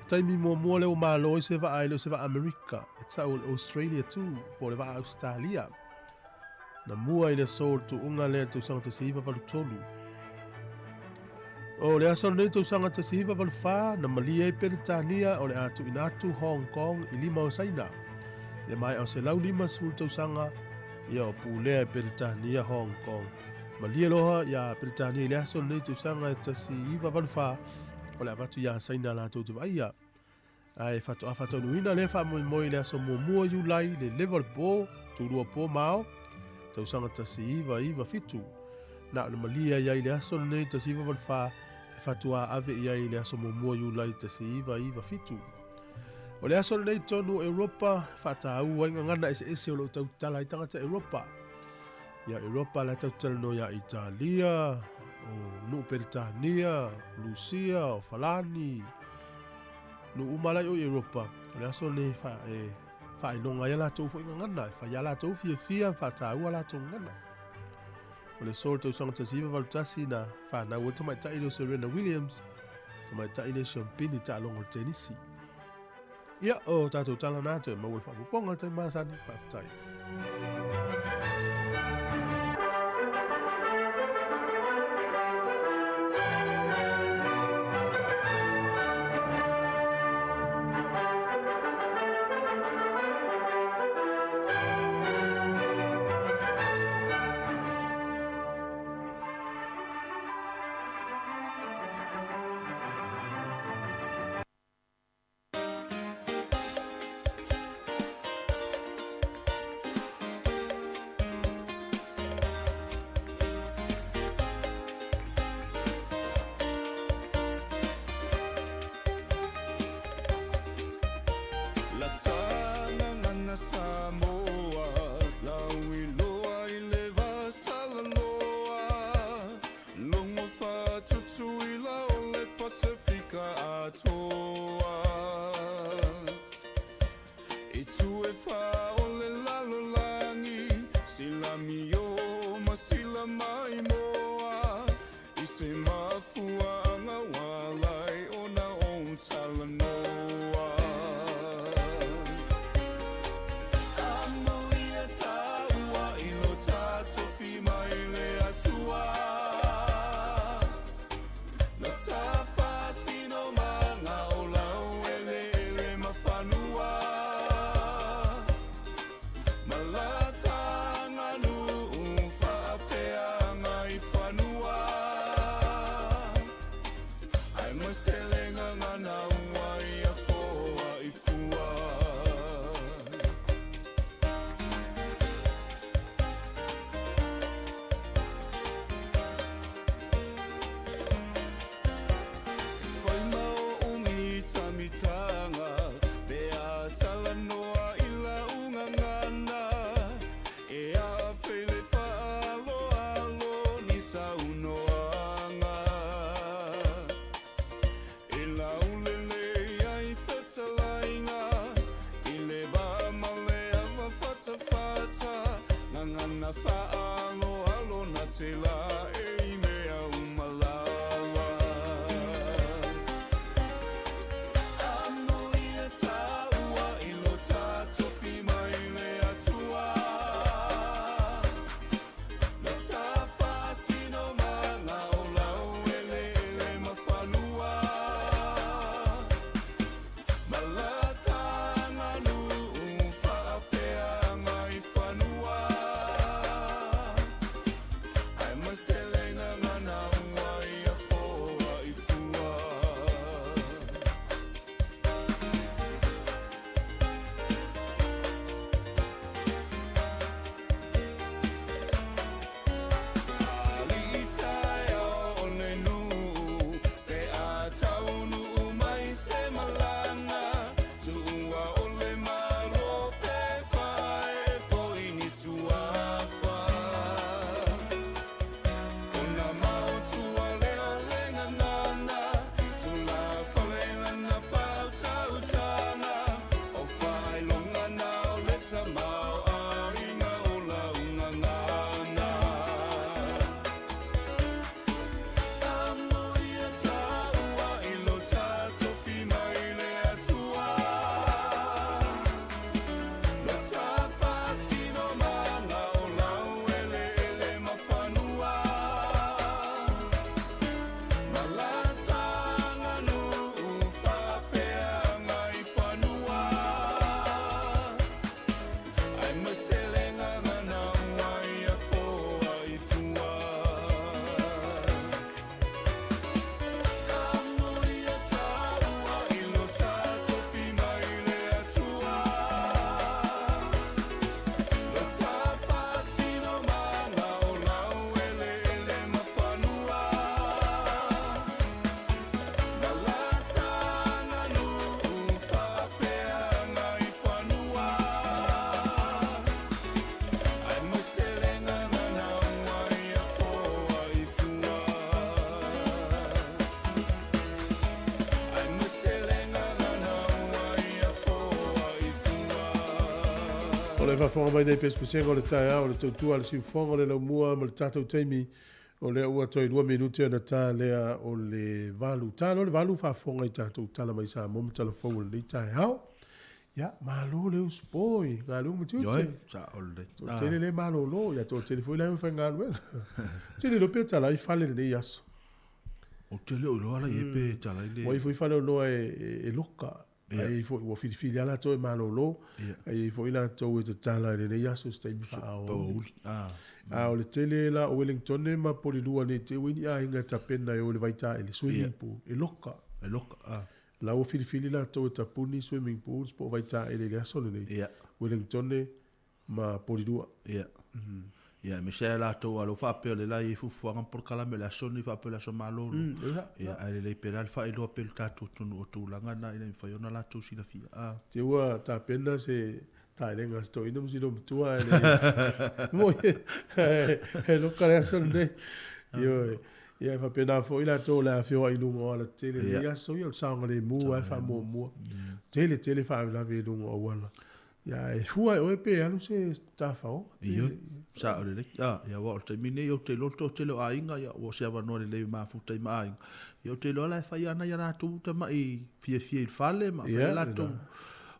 Taimi muamua lea ua malo ai se vaa e le o se vaa Amerika e tau o le Australia 2 po o le vaa Australia. Na mua i le aso o le tuuga lea i le tausaga 1983. O le aso lenei tausaga 1984 na malie ai Peretania o le a tuuina atu Hong Kong i lima o Saina. I le maea o 150 tausaga ia o pulea e Peretania Hong Kong. Malie loa iā Peretania i le aso lenei tausaga e 1984 o le avatu iā Saina latou te vaaia. Ae faatoa faataunuuina lea faamoemoe i le aso muamua Iulai le leva o le po, tulua po ma ao, tausaga 1997. Na o le malie ai ai i le aso lenei 1984 e faatoa ave i ai i le aso muamua Iulai 1997. O le aso lenei tonu o Europa e faataua ai gagana eseese o lo o tautala ai tagata Europa. Ia Europa la e tautalanoa ia Italia, o nuu Peretania, Lusia, o Falani, nuu uma la i o i Europa. O le aso lenei e faailoga ai a latou foi gagana, e fai a latou fiafia, faataua a latou gagana. O le aso o le tausaga 1981 na fanau ai le tamaitai lea o Serena Williams, tamaitai lea siampini taaloga o le tenisi. Ia, o tatou tala na toe maua le faaopoopoga i le taimi masani. Faafetai. O le faafofoga mai nei pesepesega o le taeao o le tautua a le siufofoga o le laumua ma le tatou taimi o lea ua toe 2 minute ona ta lea o le 8. Ta loa le 8 faafofoga i tatou tala mai Samoa ma tala fou o lenei taeao. Ia, malo le usupoi, galuega ma tiute. Ioe, sa o le. Toatele le malolo, ia toatele foi la e faigaluega. Tele lo pe tala i fale lenei aso. O tele o iloa la i pe tala i le. Ua ifo i fale o loa e loka. Ai foi ua filifili lava latou e malolo. Ai foi latou e tatala i lenei aso se taimi faaoauli. A o le tele la o Wellington ma Polilua nei te ua i ni aiga e tapena e o i le vaitaele, swimming pool, e loka. E loka, a. La ua filifili latou e tapuni swimming pools po o vaitaele i le aso lenei, Wellington ma Polilua. Ia. Ia, aemaise lava latou a o lea ua faapea o lea la e i ai fuafuaga ma polokalame o le aso lenei faapea o le aso malolo. Ia, ae lelei pea la le faailoa pea i le tatou atunuu o tulaga na ina ia mafai ona latou silafia. A. Te ua tapena se taelega a si toeaina ma si loomatua ae le moi e loka le aso lenei. Ioe. Ia e faapena foi latou o le a feoai i luga o alatetele i lenei aso, ia o le saogalemu lava e faamuamua. Tele tele faalavelave i luga o auala. Ia e fua e oe pe alu se tafaoga. Ioe, sao lelei. A, ia aua o le taimi lenei ou te iloa le toatele o aiga, ia ua o se avanoa lelei e mafuta ai ma aiga. Ia ou te iloa la e fai lava nai a latou tamai fiafia i le fale ma fai a latou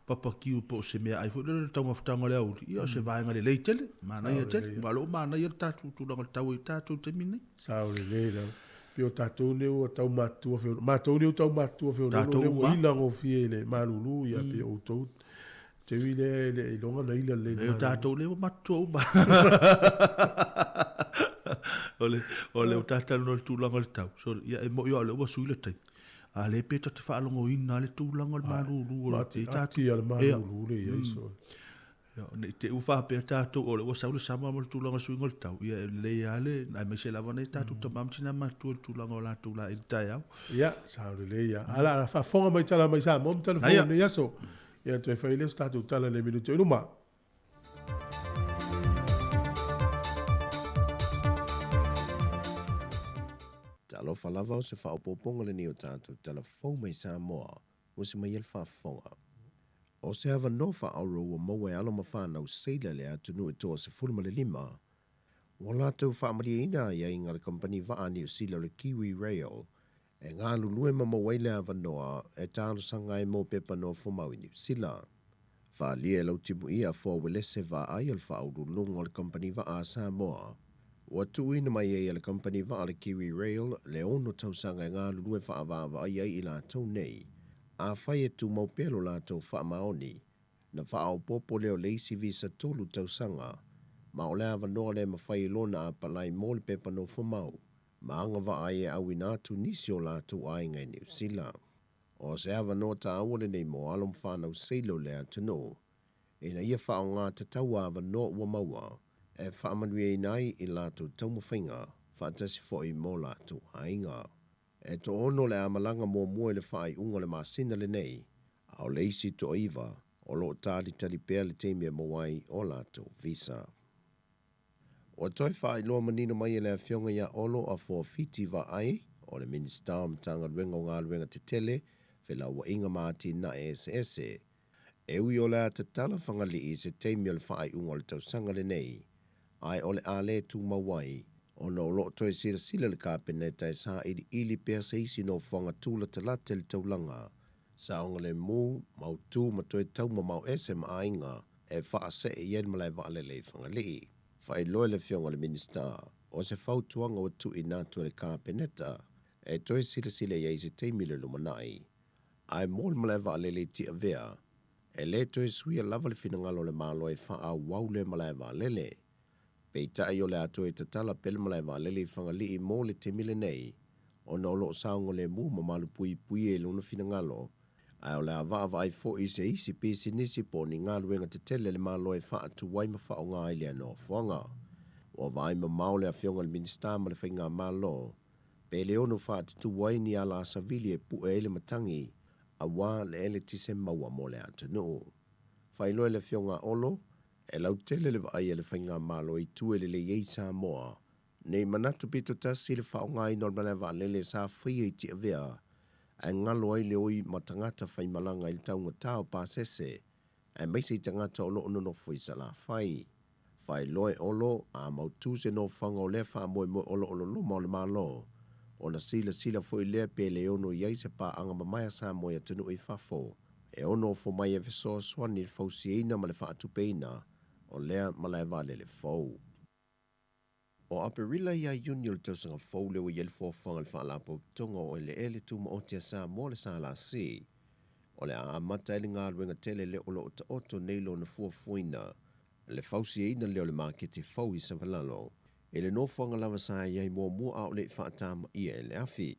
papakiu po o se meaai foi lele o le taumafataga o le aoauli. Ia o se vaega lelei tele, manaia tele. Aua o lea ua manaia le tatou tulaga o le tau i tatou i le taimi lenei. Sao lelei lava. Pei o tatou nei ua tau matutua feoloolo, matou nei ua tau matutua feoloolo lea ua ila gofie i le malulu, ia pei o outou. Te ui lea e le iloga na ila lelei E o tatou lea ua matutua uma. O le, o le o tatou le tulaga o le tau. So, ia e moi o le ua sui le taimi. A le pe ta te faalogoina le tulaga o le malulu o le te tatou. le malulu le iai so. Ia, nei te ua faapea tatou o le ua sau le sama ma le tulaga suiga o le tau. Ia, e lelei lava le, aemaise lava nai tatou tama ma tina matutua i le tulaga o latou la i le taeao. Ia, sao lelei lava. A la faafofoga mai tala mai Samoa ma tala fou lenei aso. Ia, toe fai lea o se tatou tala i le minute o i luma. Talofa lava o se faaopoopoga lenei o tatou tala fou mai Samoa ua se mai ai le faafofoga. O se avanoa faauro ua maua e alo ma fanau seila i le atunuu e 25, ua latou faamalieina aiaiga a le kamupani vaa a Niu Sila o le Kiwi Rail e galulue ma maua ai le avanoa e talosaga ai mo pepa nofomau i Niu Sila. Faaalia e Lautimuia Afoa Uelese vaai o le faauluuluga o le kamupani vaa a Samoa. Ua tuuina mai ai e le kamupani vaa a le Kiwi Rail le 6 tausaga e galulue faaavaavaai ai i latou nei. Afai e tumau pea lo latou faamaoni, na faaopoopo lea o le isi visa 3 tausaga, ma o le avanoa lea e mafai ai lona apalai mo le pepa nofomau, ma agavaa ai e auina atu nisi o latou aiga i Niu Sila. O se avanoa taua lenei mo alo ma fanau seila o le atunuu, ina ia faaaoga tatau avanoa ua maua e faamanuiaina ai i latou taumafaiga faatasi foi mo latou aiga. E 6 le amalaga muamua i le faaiuga o le masina lenei, a o le isi 9 o loo talitali pea le taimi e maua ai o latou visa. Ua toe faailoa manino mai e le afioga ia Olo Afoa Fiti Vaai o le Minisita o Matagaluega o Galuega Tetele, Felauaiga ma Atinae Eseese, e ui o le a tatala Fagalii i se taimi o le faaiuga o le tausaga lenei, ae o le a le tumau ai, ona o loo toe silasila le Kapeneta e sailiili pea se isi nofoaga tulatalata i le taulaga, saogalemu, mautu ma toe taumamao ese ma aiga e faasee i ai le malae vaalele i Fagalii. Faailoa e le afioga i le Minisita o se fautuaga ua tuuina atu e le Kapeneta e toe silasila i ai i se taimi le lumanai. Ae mo le malae vaalele i Tiavea, e le toe suia lava le finagalo o le Malo e faaauau lea malae vaalele. Peitai o le a toe tatala pea le malae vaalele i Fagalii mo le taimi lenei, ona o loo saogalemu ma malupuipuia i lona finagalo, ae o le a vaavaai foi i se isi pisinisi po o ni galuega tetele le Malo e faatu ai ma faaaoga ai lea nofoaga. Ua vaai mamao le afioga i le Minisita ma le Faigamalo, pe le ono faatutu ai ni ala savili e pue ai le matagi, auā le eletise maua mo le atunuu. Faailoa e le afioga a Olo, e lautele le vaai a le Faigamalo i tua e lelei ai Samoa, nei manatu pito tasi le faaaogaina o le malae vaalele sa faia i Tiavea, ae galo ai le oi ma tagata faimalaga i le taugata o pasese, aemaise i tagata o loo nonofo i Salafai. Faailoa e Olo, a mautu se nofoaga o lea faamoemoe o loo loloma o le Malo, ona silasila foi lea pe le ono i ai se paaga mamae a Samoa i atunuu i fafo, e ono ofo mai e fesoasoani i le fausiaina ma le faatupeina o lea malae vaalele fou. O Aperila ia Iuni o le tausaga fou lea ua i ai le fuafuaga a le Faalapotopotoga o Eleele Tumaoti a Samoa le SLC. O le a amata ai le galuega tele lea o loo taoto nei lona fuafuaina, le fausiaina lea o le maketi fou i Savalalo, i le nofoaga lava sa i ai muamua a o le i faatamaia e le afi.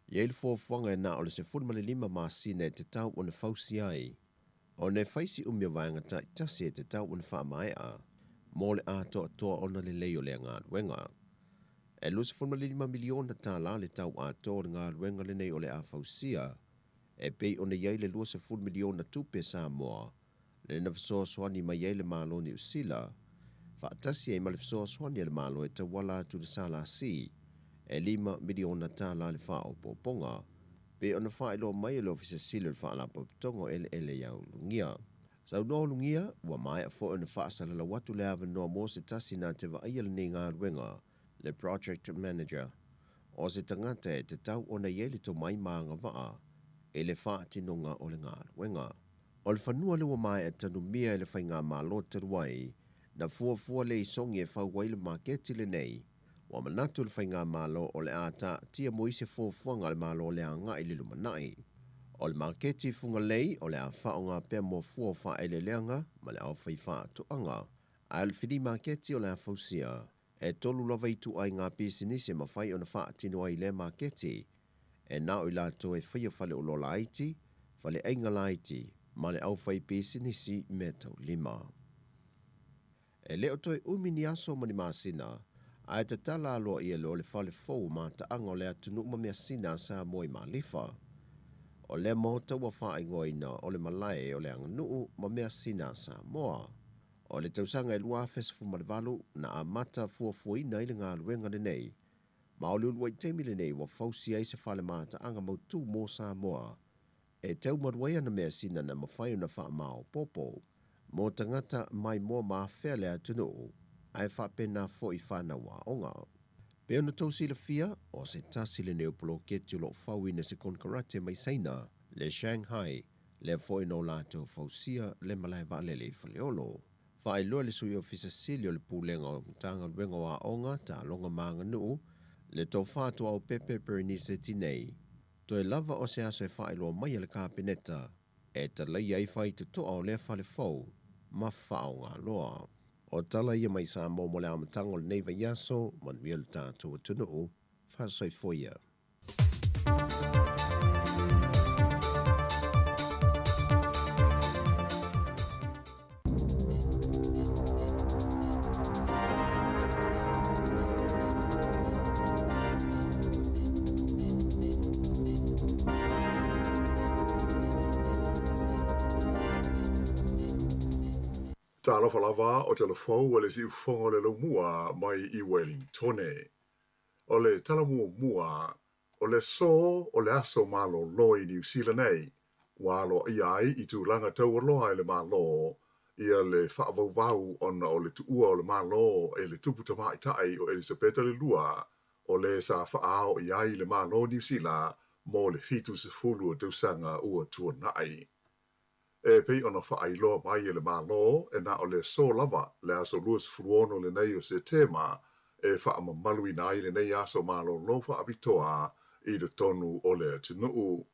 I ai le fuafuaga e na o le 15 masina e tatau ona fausia ai, ona e fai si umi o vaega taitasi e tatau ona faamaea mo le atoatoa ona lelei o lea galuega. E $25 miliona tālā le tau atoa o le galuega lenei o le a fausia, e pei ona i ai le $20 miliona tupe Samoa le na fesoasoani mai ai le Malo Niu Sila, faatasi ai ma le fesoasoani a le Malo e tauala atu le SLC, e $5 miliona tālā le faaopoopoga, pe ona faailoa mai e le Ofisa Sili o le Faalapotopotoga o Eleele ia Ulugia. Saunoa Ulugia, ua maea foi ona faasalalau atu le avanoa mo se tasi na te vaaia lenei galuega, le Project Manager, o se tagata e tatau ona i ai le tomai ma agavaa i le faatinoga o le galuega. O le fanua le ua maea tanumia e le Faigamalo talu ai, na fuafua le i sogi e fau ai le maketi lenei, ua manatu le Faigamalo o le a taatia mo isi fuafuaga a le Malo o le agai i le lumanai. O le maketi Fugalei o le a faaaoga pea mo fua o faaeleeleaga ma le aufaifaatoaga, ae o le fili maketi o le a fausia. E tolu lava ituaiga pisinisi e mafai ona faatino ai i lea maketi, e na o i latou e faia faleoloa laiti, faleaiga laiti ma le aufaipisinisi meataulima. E le o toe umi ni aso ma ni masina, ae tatala aloaia loa le fale fou o mataaga o le atunuu ma measina a Samoa i Malifa. O lea maota ua faaigoaina o le Malae o le Aganuu ma Measina a Samoa. O le tausaga e 2018 na amata fuafuaina ai le galuega lenei, ma o le uluai taimi lenei ua fausia ai se fale mataaga mautū mo Samoa e tau malu ai ana measina na mafai ona faamaopoopo mo tagata maimoa ma afea le atunuu ae faapena foi fanau aoga. Pei ona tou silafia, o se tasi lenei o poloketi o lo o fauina e se konekarate mai Saina, le Shanghai, lea foi na o latou fausia le malae vaalele i Faleolo. Faailoa le Sui Ofisa Sili o le Pulega o Matagaluega o Aoga, Taaloga ma Aganuu, le Tofa Tuaopepe Berenice Tinei, Toe lava o se aso e faailoa mai e le Kapeneta e talaia ai faitotoa o lea fale fou ma faaaoga loa. O tala ia mai Samoa mo le amataga o lenei vaiaso, manuia lo tatou atunuu, faasoifua ia. Talofa lava o tala fou a le siufofoga o le laumua mai i Wellingtone. O le tala muamua, o le aso o le aso malolo i Niu Sila nei, ua aloaia ai i tulaga taualoa e le Malo ia le faavauvau ona o le tuua o le Malo e le Tupu Tamaitai o Elisapeta le Lua, o le sa faaao i ai le Malo Niu Sila mo le 70 o tausaga ua tuanai. E pei ona faailoa mai e le Malo, e na o le aso lava, le aso 26 lenei o Setema, e faamamaluina ai lenei aso malolo faapitoa i totonu o le atunuu.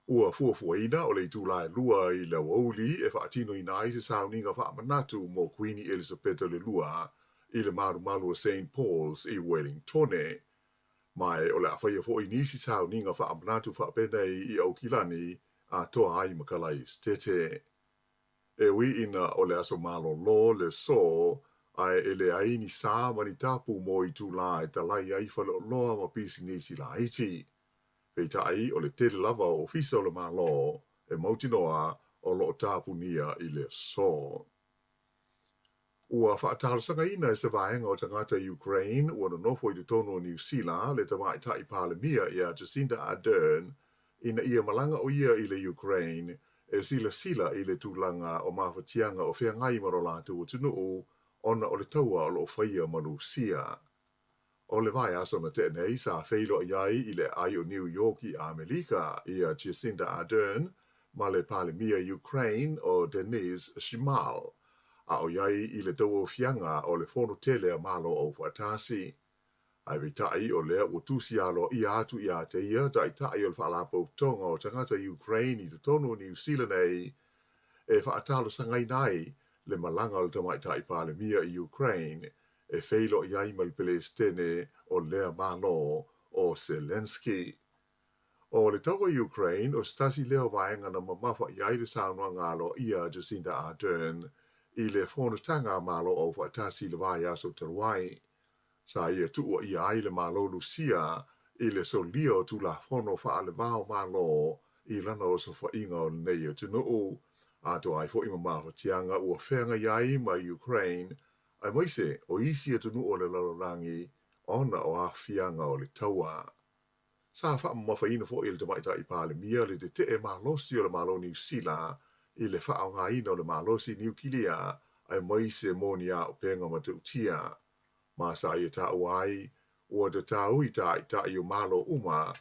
Ua fuafuaina o le itula e 2 i le aoauli e faatinoina ai se sauniga faamanatu mo Kuini Elisapeta le Lua i le malumalu o Saint Paul's i Wellingtone. Ma e o le a faia foi nisi sauniga faamanatu faapenei i Aukilani atoa ai ma Kalaesetete. E ui ina o le aso malolo le aso, ae e leai ni sa ma ni tapu mo itula e talai ai faleoloa ma pisinisi laiti. Peitai, o le tele lava o ofisa o le Malo e mautinoa o lo o tapunia i le aso. Ua faatalosagaina e se vaega o tagata Ukraine ua nonofo i totonu o Niu Sila le Tamaitai Palemia ia Jacinda Ardern ina ia malaga o ia i le Ukraine e silasila i le tulaga o mafatiaga o feagai ma lo latou atunuu ona o le taua o lo o faia ma Lusia. O le vaiaso na tea nei sa feiloai ai i le aai o New York i Amelika ia Jacinda Ardern ma le Palemia Ukraine o Denys Shmyhal, a o i ai i le tauaofiaga o le Fono Tele a Malo Aufaatasi. Ae peitai o lea ua tusi aloaia atu ia te ia taitai o le Faalapotopotoga o Tagata Ukraine i totonu o Niu Sila nei e faatalosagaina ai le malaga o le Tamaitai Palemia i Ukraine e feiloai ai ma le Peresetene o lea Malo o Zelenskyy. O le taua i Ukraine, o se tasi lea o vaega na mamafa i ai le saunoaga aloaia a Jacinda Ardern i le Fonotaga a Malo Aufaatasi i le vaiaso talu ai. Sa ia tuuaia ai le Malo Lusia i le solia o Tulafono faale-va o Malo i lana osofaiga o lenei atunuu, atoa ai foi ma mafatiaga ua feagai ai ma Ukraine aemaise o isi atunuu o le lalolagi ona o aafiaga o le taua. Sa faamamafaina foi e le Tamaitai Palemia le tetee malosi o le Malo Niu Sila i le faaaogaina o le malosi niukilia aemaise mo ni auupega matautia. Ma sa ia taua ai ua tatau i taitai o Malo uma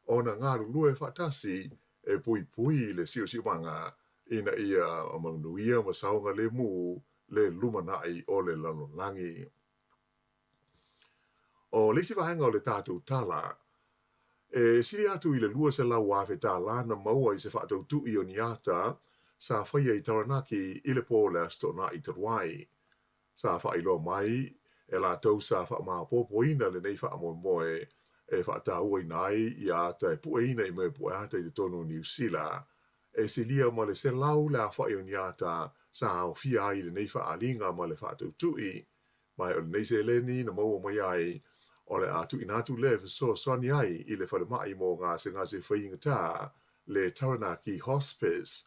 ona galulue faatasi e puipui i le siosiomaga ina ia manuia ma saogalemu le lumanai o le lalolagi. O le isi vaega o le tatou tala, E sili atu i le $200,000 tālā na maua i se faatautui o ni ata sa faia i Taranaki i le pō o le Aso Toonai talu ai. Sa faailoa mai e latou sa faamaopoopoina lenei faamoemoe e faatauaina ai ia ata e pueina i mea pue ata i totonu o Niu Sila. E silia ma le 100 le aofai o ni ata sa aofia ai i lenei faaaliga ma le faatautui. Ma o lenei seleni na maua mai ai, o le a tuuina atu lea e fesoasoani ai i le falemai mo gasegase faigata, le Taranaki Hospice.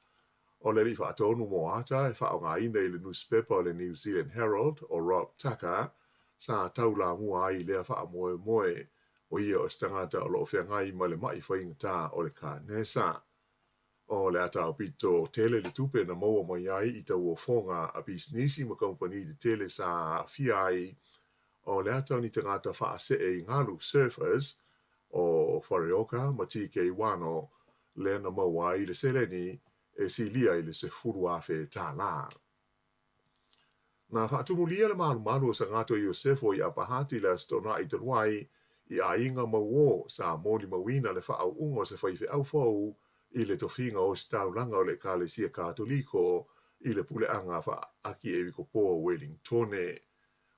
O le alii faatonu mo ata e faaaogaina i le nusipepa o le New Zealand Herald o Rob Tucker sa taulamua ai i lea faamoemoe, o ia o se tagata o lo o feagai ma le ma'i faigata o le kanesa. O le ata aupito tele le tupe na maua mai ai i tauofoga a pisinisi ma kamupani tetele sa aafia ai, o le ata o ni tagata faasee i galu, surfers, o Whareoka ma TK Wano, lea na maua ai le seleni e silia i le $10,000. Na faatumulia le malumalu o Sagato Iosefo i Upper Hutt i le Aso Toonai talu ai, i aiga mauō sa molimauina le faaauuga o se faifeau fou i le tofiga o Ositaulaga o le Ekalesia Katoliko i le Puleaga Faa-Akiepikopo o Welingtone.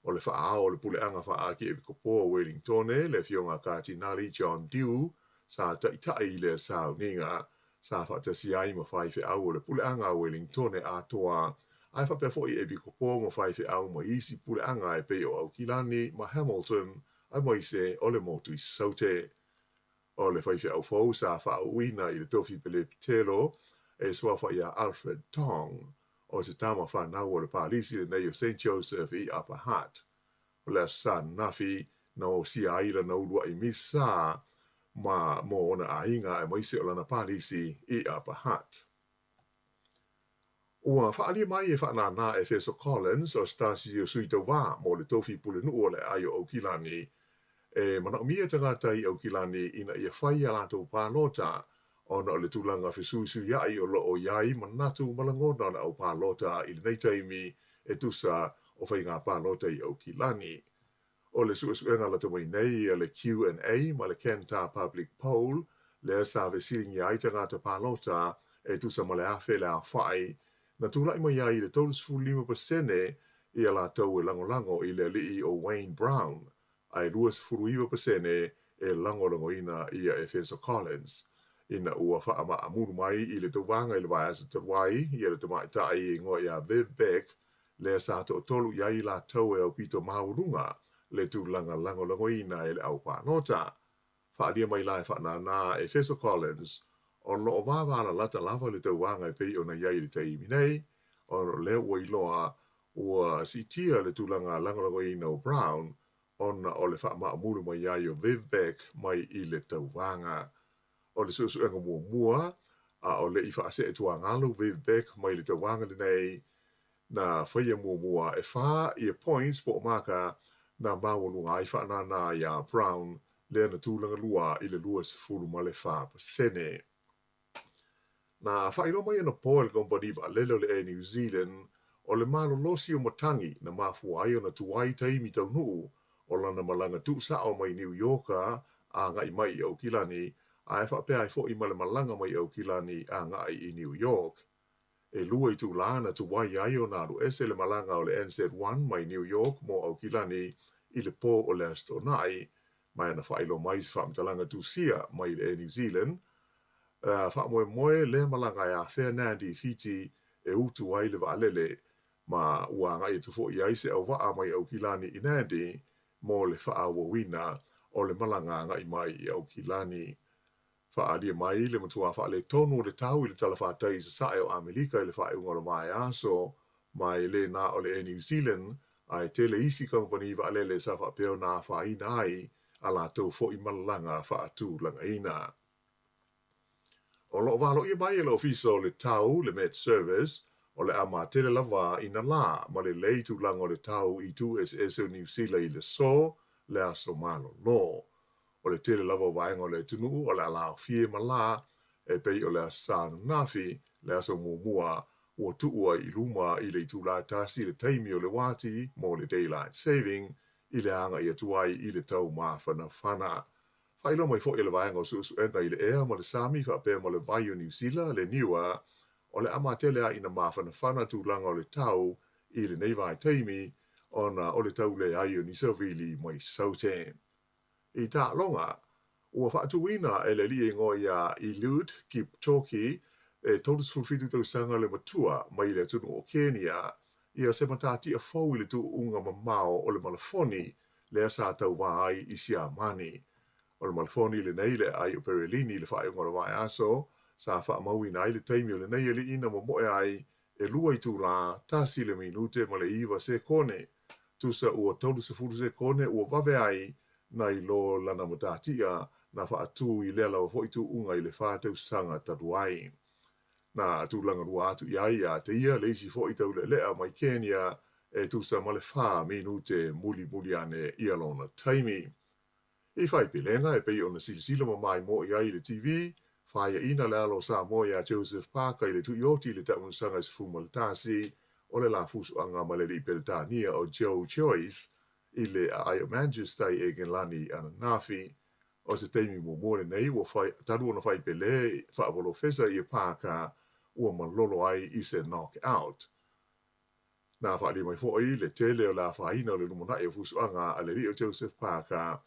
O le faaao o le Puleaga Faa-Akiepikopo o Welingtone, le Afioga Katinali John Dew, sa taʻitaʻi i lea sauniga, sa faatasi ai ma faifeau o le Puleaga a Welingtone atoa, ae faapea foi epikopo ma faifeau mai isi puleaga e pei o Aukilani ma Hamilton aemaise o le motu i Saute. O le faifeau fou sa faauuina i le tofi pelepitelo e suafa iā Alfred Tong, o se tama fanau o le palisi lenei o Saint Joseph i Upper Hutt. O le Aso Sa ananafi na osia ai lana uluaʻi misa ma mo ona aiga aemaise o lana palisi i Upper Hutt. Ua faaalia mai e faanānā Efeso Collins o se tasi o sui tauva mo le tofi pulenuu o le aai o Aukilani e manaomia tagata i Aukilani ina ia fai a latou palota ona o le tulaga fesuisuiaʻi o lo o i ai manatu ma lagona o le au palota i lenei taimi e tusa o faiga palota i Aukilani. O le suesuega lata mai nei a le Q&A ma le Kantar Public Poll lea sa fesiligia ai tagata palota e tusa ma le 1,000 le aofai, na tulai mai ai i le 35% ia latou e lagolago i le alii o Wayne Brown, ae 29% e lagolagoina ia Efeso Collins. Ina ua faamaamulu mai i le tauvaga i le vaiaso talu ai ia le tamaitai e igoa ia Viv Beck, lea sa toatolu i ai latou e aupito maualuga le tulaga lagolagoina e le au palota. Faaalia mai la e faanānā Efeso Collins, o lo o vavalalata lava le tauvaga e pei ona i ai i le taimi nei, ona o lea ua iloa ua siitia le tulaga lagolagoina o Brown ona o le faamaamulu mai ai o Viv Beck mai i le tauvaga. O le suesuega muamua, a o le i faasee tuagalu Viv Beck mai le tauvaga lenei, na faia muamua e fa ia points po o maka na maualuga ai faanānā iā Brown lea na tulaga lua i le 24%. Na faailoa mai anapo e le kamupani vaalele o le Air New Zealand o le malolosi o matagi na mafua ai ona tuai taimi taunuu o lana malaga tuusao mai Niu Ioka agai mai i Aukilani, ae faapea ai foi ma le malaga mai Aukilani agai i New York. E lua itulā na tuai ai ona alu ese le malaga o le NZ1 mai New York mo Aukilani i le pō o le Aso Toonai, ma na faailoa mai se faamatalaga tusia mai le Air New Zealand, faamoemoe lea malaga e afea Nadi i Fiti e utu ai le vaalele, ma ua agai atu foi ai se auvaa mai Aukilani i Nadi mo le faaauauina o le malaga agai mai i Aukilani. Faaalia mai le matua faaletonu o le tau i le talafatai i sasae o Amerika i le faaiuga o le vaiaso, ma e le na o le Air New Zealand, ae tele isi kamupani vaalele sa faapea ona afaina ai a latou foi malaga faatulagaina. O lo o valoia mai e le Ofisa o le Tau, le Met Service, o le a matele lava i nā lā ma lelei tulaga o le tau i itu eseese o Niu Sila i le aso, le aso malolo. O le tele lava o vaega o le atunuu o le a laofie ma lā e pei o le Aso Sa ananafi, le aso muamua ua tuu ai i luma i le itulā e tasi le taimi o le uati mo le daylight saving i le agai atu ai i le tau mafanafana. Faailoa mai foi e le Vaega o Suesuega i le Ea ma le Sami faapea ma le Vai o Niu Sila, le NIWA, o le a matele lava ina mafanafana tulaga o le tau i lenei vaitaimi ona o le tau leai o ni savili mai Saute. I taaloga, ua faatuina e le alii e igoa ia Eliud Kipchoge e 37 tausaga le matua mai le atunuu o Kenya ia se matatia fou i le tuuuga mamao o le malafoni lea sa tauvā ai i Siamani. O le malafoni lenei le aai o Perelini i le faaiuga o le vaiaso sa faamauina ai le taimi o lenei alii na momoe ai e lua itulā, tasi le minute ma le iva sekone. Tusa ua 30 sekone ua vave ai nai lo lana matatia na faatū i lea lava foi tuuga i le fa tausaga talu ai. Na tulaga lua atu i ai ia te ia le isi foi taulealea mai Kenya e tusa ma le fa minute mulimuli ane ia lona taimi. I faipelega e pei ona silasila ma maimoa i ai i le TV, faiaina le alo o Samoa iā Joseph Parker i le tuioti i le taamilosaga e 11 o le la fusuaga ma le alii Peretania o Joe Joyce i le aai o Manchester i Egelani ananafi. O se taimi muamua lenei ua fai, talu ona faipele faapolofesa ia Parker ua malolo ai i se knockout. Na faaalia mai foi le tele o le afaina o le lumanai o fusuaga a le alii o Joseph Parker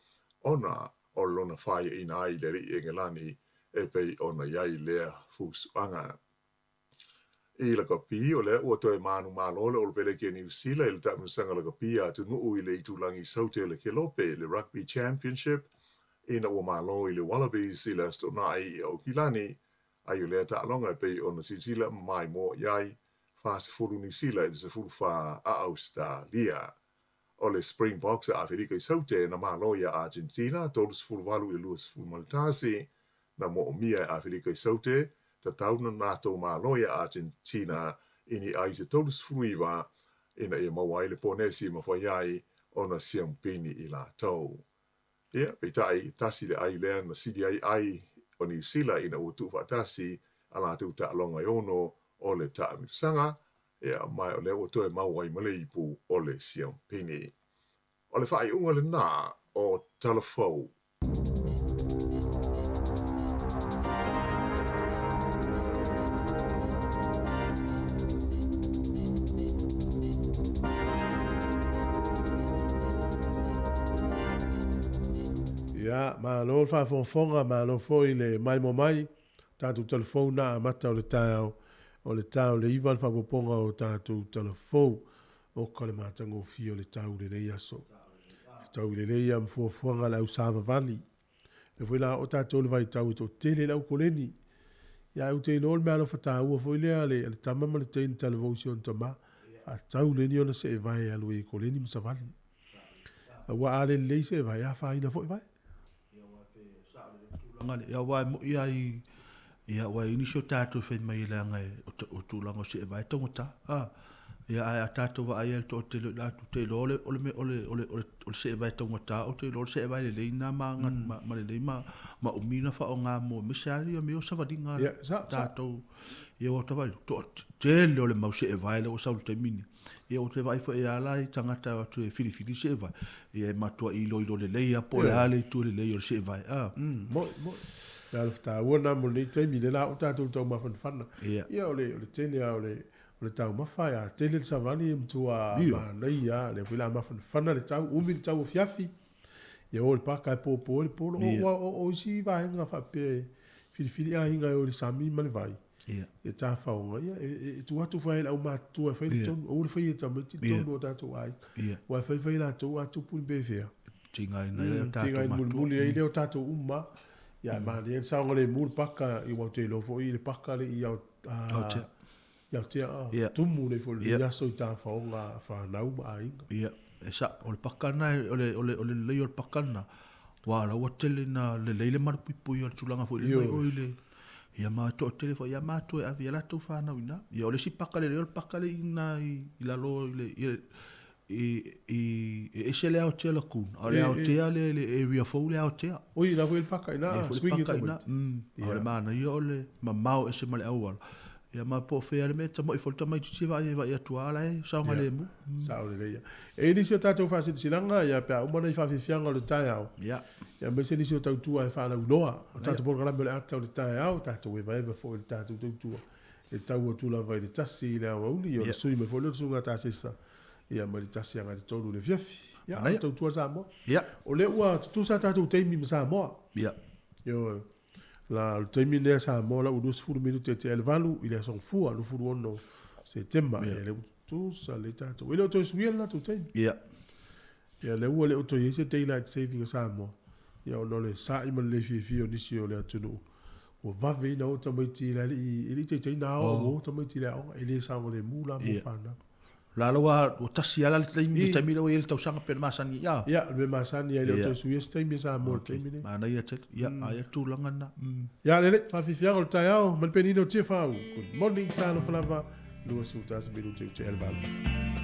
ona o lona faiaina ai i le alii Engelani e pei ona i ai lea fusuaga. I lakapi, o lea ua toe manumalo le Olopeleki a Niu Sila i le taamilosaga lakapi a atunuu i le itulagi saute o le Kelope, le Rugby Championship, ina ua malo i le Wallabies i le Aso Toonai i Aukilani. Ai o lea taaloga e pei ona silasila ma maimoa i ai 40 Niu Sila i le 14 a Ausetalia. O le Springboks a Afelika i Saute na malo iā Argentina 38 i le 21, na moomia e Afelika i Saute tatau na latou malo iā Argentina i ni ai se 39 ina ia maua ai le ponesi e mafai ai ona siampini i latou. Ia, peitai, tasi le ai lea na sili ai ai o Niu Sila ina ua tuufaatasi a latou taaloga e ono o le taamilosaga, ia, ma o lea ua toe mau ai ma le ipu o le siampini. O le faaiuga lenā o Tala Fou. Ia, malo le faafogafoga, malo foi le maimoa mai. Tatou talafou na amata o le taeao, o le ta o le iva le faaopoopoga o tatou talafou. Oka le matagofie o le tau i lenei aso. Fetaui lelei ia ma fuafuaga a le au savavali. Lea foi la o tatou i le vaitau e toatele le au koleni. Ia ae ou te iloa o le meaalofa taua foi lea a le, a le tama ma le teine talavou i si ona tama. Faatau leni ona seevae e alu ai e koleni ma savali. Aua a le lelei seevae, e afaina foi vae. Ia aua e moi lava i, ia aua e i ai nisi o tatou e fai mai leaga e, o tulaga o seevae e taugata, a. Ia ae a tatou vaai lava i le toatele o i latou, ou te iloa o le, o le mea, o le, o le, o le seevae taugata, ou te iloa o le seevae lelei lena ma, ma, ma lelei ma, ma umi ona faaaoga mo, aemaise lava ia mea o savaliga a tatou. Ia ua ta vaai, toatele o le mau seevae lea ua sau i le taimi lenei. Ia ou te vaai foi e ala i tagata o atu e filifili seevae, ia e matua iloilo lelei lava po o le a le itu lelei o le seevae. A. Moi, moi. Le alofa taua lena mo lenei taimi, lea la o tatou taumafanafana. Ia o le, o le tele lava o le, o le taumafa, a tele le savali e matua manaia lava. Lea foi la mafanafana le tau, umi le tau afiafi. Ia o i le paka e popo ai le polo. O, o isi vaega faapea e filifili aiga e o i le sami ma le vai. E tafaoga, ia, e tuu atu foi i le aumatutua e fai le tonu. Aua le faia e tamaiti le tonu o tatou aiga. Aua e fai fai latou a tupu ni pefea. Tigaina ai lea o tatou matua. Tigaina mulimuli ai lea o tatou uma. Ia, e manaia le saogalemu le paka, aua ou te iloa foi le paka le i Aotea. I Aotea, tumu nei foi lenei aso i tafaoga a fanau ma aiga. Ia, e sao, o le paka lena, o le, o le, o le lelei o le paka lena, aua o la ua tele ina lelei le malupuipuia o le tulaga foi lele mai o i le, ia ma toatele foi ia matua e ave i ai latou fanau i ina. Ia o le isi paka lelei o le paka lea i ina i lalo i le, i, i, e ese le Aotea Lagoon, a o le Aotea le, le area fou le Aotea. Oi, la foi le paka ina, swing i tamaiti. A o le manaia o le mamao ese ma le auala. Ia ma po o fea le mea e tamoe foi le tamaitiiti e vaai ai vaai atu lava la e saogalemu. Sao lelei ia. E i ai nisi o tatou faasilasilaga ia pe a uma nai faafiafiaga o le taeao. Ia. Ia aemaise nisi o tautua e faalauiloa. O le tatou polokalame o le ata o le taeao, tatou evaeva foi i le tatou tautua e tau atu lava i le 1 i le aoauli, o le sui mai foi lea o le Susuga Tasesa, ia mai le 1 agai i le 3 i le afiafi. Ia, o le tautua Samoa. Ia. O lea ua tutusa a tatou taimi ma Samoa. Ia. Ioe. La, o le taimi lenei a Samoa la ua 20 minute e tea i le 8 i le Aso Gafua, 26 Setema. Ia, lea ua tutusa lelei tatou. E le o toe suia le latou taimi. Ia. Ia, lea ua le o toe i ai se daylight saving a Samoa, ia ona o le sa'i ma le le fiafia o nisi o le atunuu, ua vave ina o tamaiti e le i taitai na ao ua o tamaiti i le aoga, e le saogalemu la mo fanau. La la ua ua tasi lava la le taimi, le taimi lea ua i ai le tausaga pe na masani ai, a? Ia, le mea masani ai, e le o toe suia se taimi a Samoa i le taimi lenei. Manaia tele. Ia, aia le tulaga lena. Ia, lelei, faafiafiaga o le taeao ma le penina o Tiafau. Good morning, talofa lava, 21 minute ua tea le 8.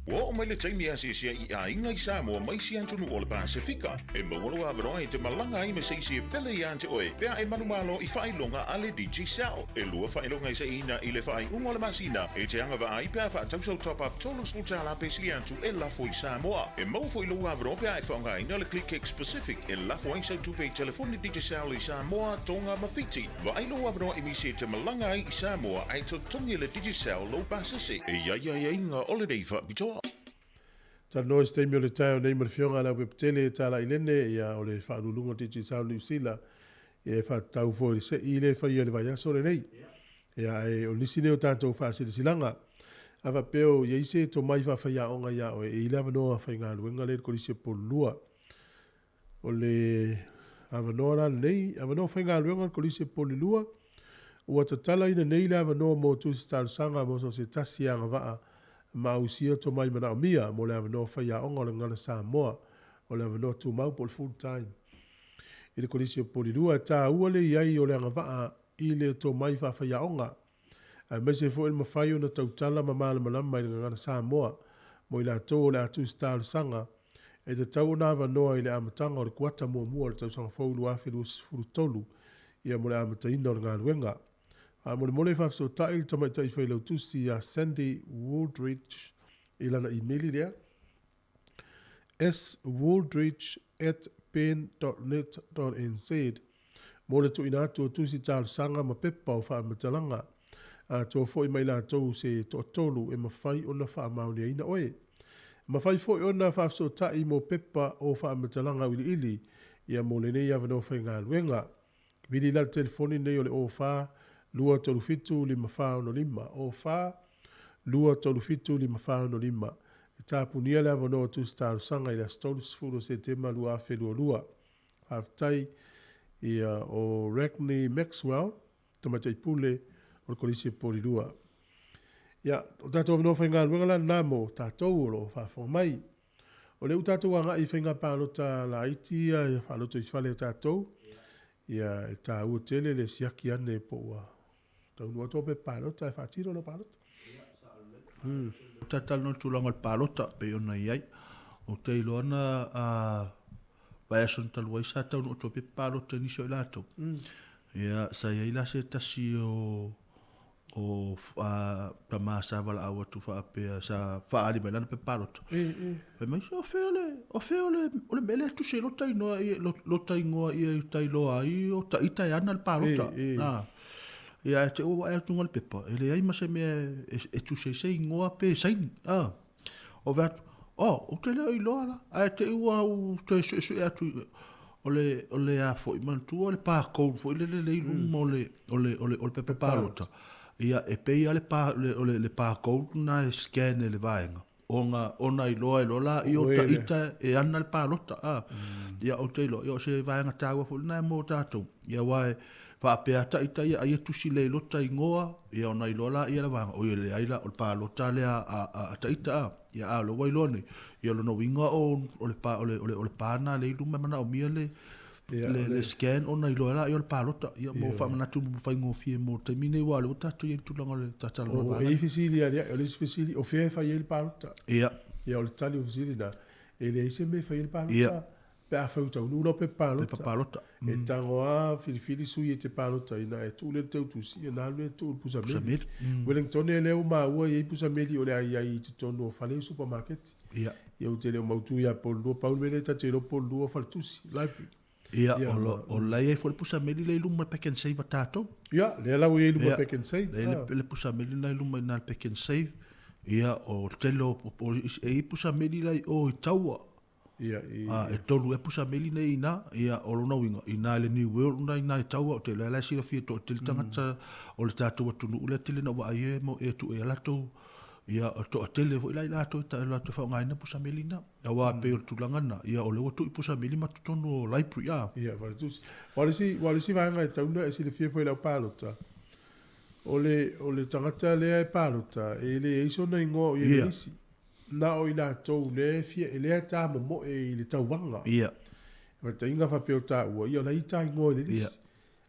Ua oo mai le taimi e asiasi ai i aiga i Samoa ma isi atunuu o le Pasefika. E maua lou avanoa e te malaga ai ma se isi e pele ia te oe pe a e manumalo i faailoga a le Digicel. E lua faailoga e saiina i le faaiuga o le masina e te agavaa ai pe a faatau sau top-up $30 pe sili atu e lafo i Samoa. E maua foi lou avanoa pe a e faaaogaina le ClickX Pacific e lafo ai sau tupe i telefoni Digicel i Samoa, Tonga ma Fiti. Vaai lou avanoa i misi e te malaga ai i Samoa ae totogi e le Digicel lou pasese. E i ai aiaiga o lenei faapitoa. Talanoa i se taimi o le taeao nei ma le Afioga a Leaupepetele Tala Ilene, ia, o le Faauluuluga o Digicel Niu Sila, ia, e faatatau foi i le sei lea e faia i le vaiaso lenei. Ia, ae o nisi nei o tatou faasilasilaga. A faapea o i ai se tomai faafaiaoga ia oe, e i ai le avanoa faigaluega lea i le Kolisi o Polulua. O le avanoa la lenei, avanoa faigaluega o le Kolisi o Polilua, ua tatalaina nei le avanoa mo tusi talosaga mo so o se tasi e agavaa ma ausia tomai manaomia mo le avanoa faiaoga o le Gagana Samoa, o le avanoa tumau po o le full time. I le Kolisi o Polilua, e taua le i ai o le agavaa i le tomai faafaiaoga, aemaise foi le mafai ona tautala ma malamalama i le Gagana Samoa mo i latou o le a tusi talosaga E tatau ona avanoa i le amataga o le kuata muamua o le tausaga fou 2023 ia mo le amataina o le galuega. Faamolemole faafesootai le tamaitai failautusi ia Sandy Wooldridge i lana imeli lea, swooldridge@pen.net.nz mo le tuuina atu o tusi talosaga ma pepa o faamatalaga atoa foi ma i latou se toatolu e mafai ona faamaoniaina oe. E mafai foi ona faafesootai mo pepa o faamatalaga auiliili ia mo lenei avanoa faigaluega. Vili la le telefoni lenei o le 04 237 5465, 04 237 5465. E tapunia le avanoa o tusi talosaga i le aso 30 o Setema 2022. Faafetai ia o Ragney Maxwell, tamaitai pule o le Kolisi o Polilua. Ia, o le tatou avanoa faigaluega la lena mo tatou o lo o faafofoga mai. O lea ua tatou agai i faiga palota laiti ia e faaloto i fale a tatou. Ia, e taua tele le siaki ane po ua taunuu atu au pepa palota e faatino lau palota. Ta talanoa i le tulaga o le palota pei ona i ai. Ou te iloa na vaiaso na talu ai sa taunuu atu ai pepa palota i nisi o i latou. Ia, sa i ai la se tasi o o tama sa valaau atu faapea sa faaali mai lana pepa palota. Fai mai, o fea le, o fea o le, o le mea lea e tusi ai lota inoa i, lota igoa ia i tai loa ai o ita e ana le palota. Ia, ae te i ua vaai atu i luga o le pepa, e leai ma se mea e tusi ai se igoa pe saini. O fai atu, oh, ou te le o iloa la, ae te i ua ou toe suesue atu i, o le, o le a foi, manatua o le barcode foi lele le i luma o le, o le, o le, o le pepa palota. Ia, e pei lava le pa, le, o le, le barcode lena e scan e le vaega, ona, ona iloa e loa laia o ita e ana le palota. Ia, ou te iloa, ia, o se vaega taua foi lena mo tatou. Ia, aua e faapea ta ita ia, ai e tusi le lota igoa, ia ona iloa laia le vaega, oi e leai la, o le palota lea a ta ita a. Ia, a o lea ua iloa nei, ia o lona uiga o, o le pa, o le, o le, o le pa lena lea i luma e manaomia le, le, le scan ona iloa ai laia o le palota. Ia, mo faamanatu faigofie mo le taimi nei, aua o lea ua tatou i ai i le tulaga o le tatalo o vaega. E i ai fesili aliae, o le isi fesili, o fea e fai ai le palota? Ia. Ia, o le tali o fesili na, e leai se mea e fai ai le palota. Ia. Pe afai ua taunuu lau pepa palota. Pepa palota. E tago lava filifili sui e te palotaina ae tuu lea i le teutusi, ia ona alu lea e tuu i le pusameli. Pusameli. Wellingtone lea ua maua e i ai pusameli o le a i ai i totonu o fale ia supamaketi. Ia. Ia ou te le o mautu ia Polulua, pau le mea lea ta te iloa Polulua o faletusi, library. Ia, o lo, o la e i ai foi le pusameli lea i luma o le Pack and Save a tatou. Ia, lea la ua i ai i luma o le Pack and Save. Lea e i ai le pusameli lena i luma i ina i le Pack and Save. Ia, o le tele o, o, e i ai pusameli la i o i Taua. Ia, i. A, e tolu ea pusameli nei i ina, ia, o lona uiga, i ina i le New World lena i ina i Taua, ou te iloa la e silafia e toatele tagata o le tatou atunuu lea tele na ou vaai ai e e tuu i ai latou Ia, o toatele foi la i latou e latou te faaaogaina pusameli na. Aua e pei o le tulaga lena, ia o lea ua tuu i pusameli ma totonu o library, a. Ia, faletusi. Aua o le isi, aua o le isi vaega e tatau ona e silafia foi i lau palota, o le, o le tagata lea e palota, e leai sona igoa o ia i le lisi. Na o i latou lea e fia, lea e ta momoe i le tauvaga. Ia. Faataitaiga faapea o taua, ia o la e i ta igoa i le lisi.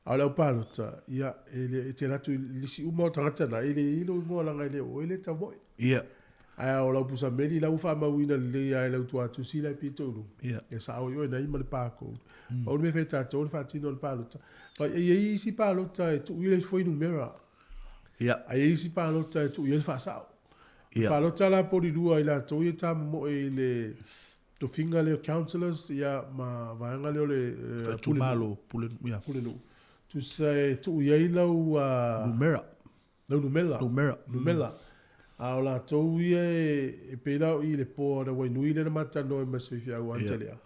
A o le au palota, ia, e le, e te alu atu i lisi uma o tagata na, e le i ai lou igoa leaga e le o oe lea e tau moe. Ia. Ae o lau pusa meli la ua faamauina lelei lava i lau tuatusi la e pito i luga. E sao i oe na i ma le barcode. Pau le mea e fai e tatou o le faatino o le palota. Aua e i ai isi palota e tuu i ai le fuainumera. Ae i ai isi palota e tuu i ai le faasao. O le palota la polilua i latou ia e tamomoe i le tofiga lea o councillors ia ma vaega lea o le Itumalo, Pulenuu. Tusa e tuu i ai lau Numera. Lau numela. Numera. Numela. A o latou ia e pei la o i le poa o le Wainui lea na ma talanoa ai ma se faifeau a Telea.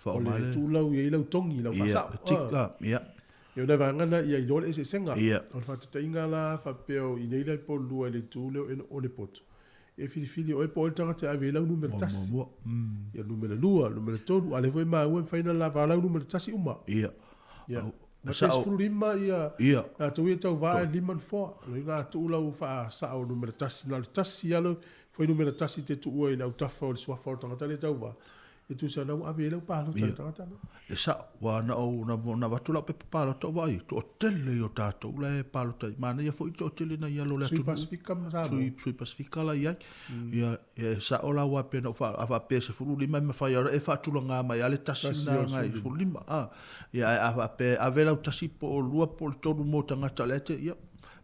O le tuulau i ai lau togi, lau faasao. Ia, tick la, ia. Ia o nai vaega na ia iloa le eseesega. O le faataitaiga la faapea o i nei la i Pololua i le itu lea o Onepoto, e filifili oe po o ai le tagata e ave i ai lau numera tasi. Ia numera lua, numera tolu, a o lea foi e maua e mafai ona lava lau numera tasi uma. Ia. Ia. Na pe 15 ia Ia. latou ia tauva e lima nofoa. O lona uiga a tuu lau faasao numera tasi, na o le tasi lava le fuainumera tasi te tuua i le autafa o le suafa o le tagata lea e tauva, e tusa na ua ave i ai lau palota i le tagata lea. E sao, ua na ou na na avatu lau pepa palota o vaai, toatele ia o tatou la e palota ai. Manaia foi toatele nai alo o le Sui atunuu. Pasifika ma Samoa. Sui, sui Pasifika la i ai. Ia, ia e sao la aua pei ona ou faa, a faapea e 15 e mafai lava ona e faatulaga mai lava le tasi Tasi lena o le agai i 15. 15. A, ia ae a faapea e ave lau tasi po o lua po o le tolu mo tagata o lea e te, ia,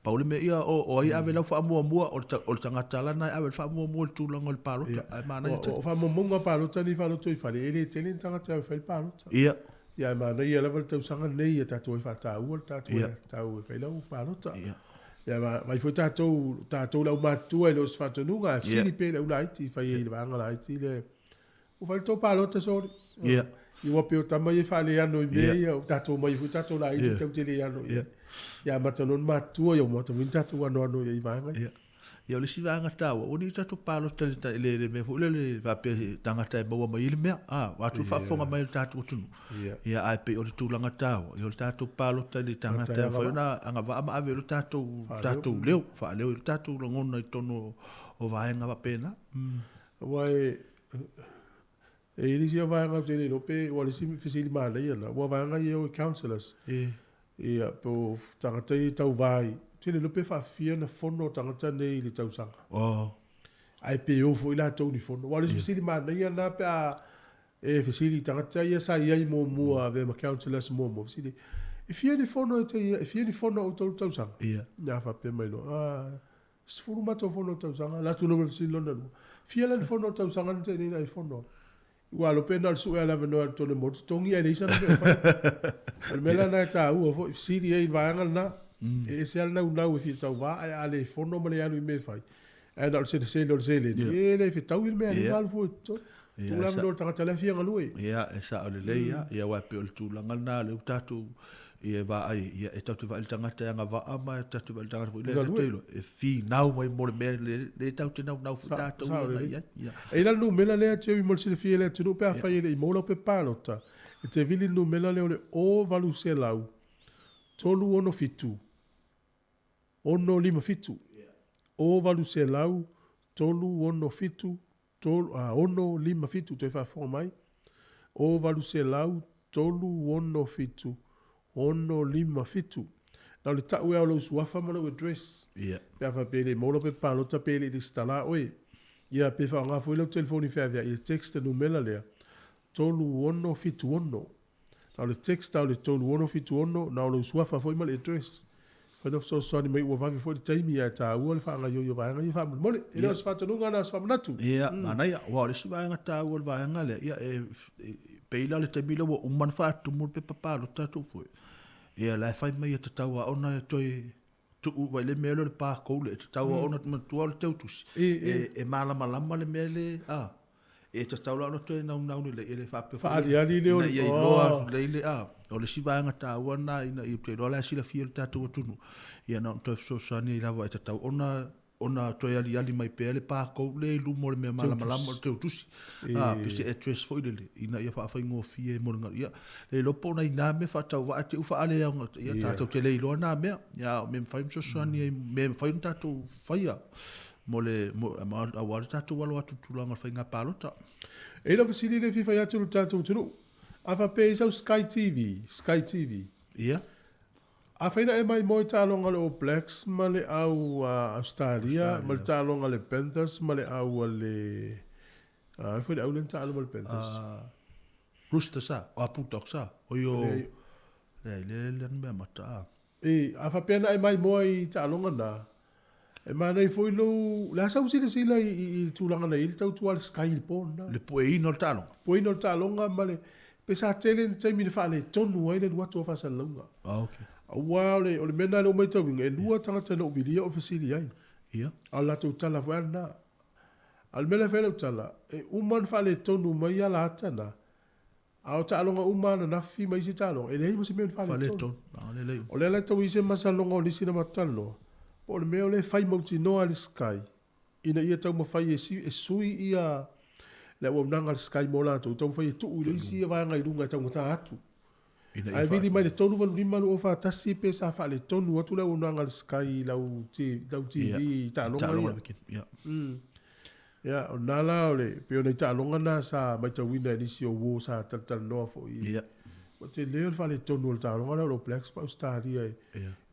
pau le mea ia o, o ai e ave lau faamuamua, o le, o le tagata la lena e ave le faamuamua i le tulaga o le palota. Ia, Ae manaia tele. o faamaumauga palota nei faaloto i fale, e le tele ni tagata e ave e fai le palota. Ia. Ia ae manaia lava le tausaga lenei ia tatou ai faataua le tatou Ia. tau e fai lau palota. Ia. Ia ma vaai foi tatou, tatou le aumatutua e le o se faatonuga, ae Ia. fesili pea i le au laiti, fai ai i le vaega laiti lea, ua fai le tou palota soli. Ia. Ia ua pei o tama ia e faaleano i mea Ia. ia, o tatou omai foi tatou laiti Ia. tau te le ano i ai. Ia. Ia amata loa ona matutua, ia ua amata foi ona tatou anoano i ai i vaega ia. Ia. Ia o le isi vaega taua, ua ni tatou palota i le, le, le mea foi lele faapea he tagata e maua mai ai le mea, a, vaeatu le faafofoga mai a le tatou atunuu. Ia. Ia ae pei o le tulaga taua, ia o le tatou palota i le tagata e mafai ona agavaa ma ave ai lo tatou, tatou leo, faaleo ai lo tatou lagona i totonu o, o vaega faapena. Aua e, e i ai le isi vaega ou te le iloa pe, ua o le isi fesili manaia lena, ua vaega ia o councillors. E. Ia, po o tagata ia e tauva ai, ou te le iloa pe faafia ona fono tagata nei i le tausaga. Oh. Ae pe o foi latou i ni fono. Aua o le isi fesili manaia lena pe a e fesili i tagata ia sa i ai muamua avea ma councillors muamua, fesili, e fia ni fono e te i ai, e fia ni fono o outou i le tausaga? Ia. Ia faapea mai loa, ah, 10 matou fono o le tausaga, alu atu loa ma le fesili lona lua, fia la ni fono o le tausaga na tea nei na e fono ai? Ua alo pe na o le sue lava le avanoa i totonu o le motu, togi ae leai sana mea o fai. O le mea la lena e taua foi, fesili ai i le vaega lena. E ese lava le naunau e fia tauva ae a le fono ma le alu i mea e fai, ae na o le selesele o le seleni, e le fetaui le mea lea ua alu fua i totonu. Tuu le avanoa i le tagata la e fia galue. Ia, e sao lelei lava. Ia aua e pei o le tulaga lena lea ua tatou ia e vaai, ia e tatou te vaai i le tagata e agavaa ma e tatou te vaai i le tagata foi lea e tatou te iloa e finau mai mo le mea lea tatou te naunau foi tatou ia i ai. Ia. E i ai la le numera lea Jerry mo le silafia e le atunuu pe afai e le i maua lau pepa palota, e te vili i le numera lea o le 0800 367 657. 0800 367 3 6 5 7, toe faafofoga mai, 0800 367 657. Na o le tau ea o lou suafa ma lou address. Ia. Pe a faapea e le i maua lau pepa palota pe e le i resitala oe. Ia, pe faaaoga foi lau telefoni feaveai e text le numera lea, 3676. Na o le text a o le 3676, na o lou suafa foi ma le address. Fai na fesoasoani mai ua vave foi le taimi ae taua le faagaioio o vaega ia faamolemole. E le o se faatonuga na o se faamanatu. Ia, manaia. Aua o le isi vaega taua o le vaega lea, ia e pei la o le taimi lea ua uma ona faatumu le pepa palota atu foi. Ia la e fai mai e tatau lava ona e toe tuu mai le mea lea o le barcode lea, e tatau lava ona manatua o le teutusi. E malamalama le mea lea, a. E tatau la ona toe naunau lelei, e le faapea foi Faaaliali lea o ina le ia iloa atu lelei le, a. O le isi vaega taua lena ina ia, ou te iloa la e silafia e le tatou atunuu, ia na ona toe fesoasoani ai lava e tatau ona ona toe aliali mai pea le barcode lea i luma o le mea malamalama o le teutusi, a, pe se address foi lele, ina ia faafaigofie mo le galu. Ia, le iloa po o nai na mea faatauvaa te i ua faaleaoga, ia tatou te le iloa na mea, ia a o mea mafai ona fesoasoani ai, mea mafai ona tatou faia mo le, mo, aua le tatou alo atu i le tulaga o le faiga palota. E i ai lau fesili lea e fia fai atu i lo tatou atunuu. A faapea e i ai sau Sky TV, Sky TV. Ia. Afai na e maimoa i taaloga a le All Blacks ma le au a Australia ma le taaloga a le Panthers ma le au a le a foi le au lea na taalo ma le Panthers. Roosters a, o a Bulldogs a, o i o leai le le mea mata a. E, a faapea na e maimoa i taaloga na, e manaia foi lou, le a sau silasila i, i, i le tulaga na i ai le tautua a le Sky i le po lena. Le pueina o le taaloga. Pueina o le taaloga ma le, pe sa tele ni taimi na faaletonu ai le alu atu o faasalalauga. Ah, okay. Aua o le, o le mea lena lea ua matauina, e lua tagata na ou vilia o fesili ai. Ia. A o le latou tala foi lava lena. A o le mea lea e fai ai lau tala, e uma ona faaletonu mai ala ata na, A o taaloga uma ananafi ma isi taaloga, e leai ma se mea o ni faaletonu. O lea la e tau i ai se masalosaloga o nisi na matou talanoa, po o le mea o lea e fai mautinoa e le Sky ina ia taumafai e e sui ia le auaunaga a le Sky mo latou, taumafai e tuu i le isi vaega i luga e taugata atu. Ae vili mai le 385 2041 pe sa faaletonu atu le auaunaga a le Sky i lau TV i taaloga ia. Ia, o lena la o le, pei o nai taaloga na sa matauina e nisi o uo sa talatalanoa foi. Ia. Ua tele o le faaletonu o le taaloga lea o le All Blacks ma Ausetalia e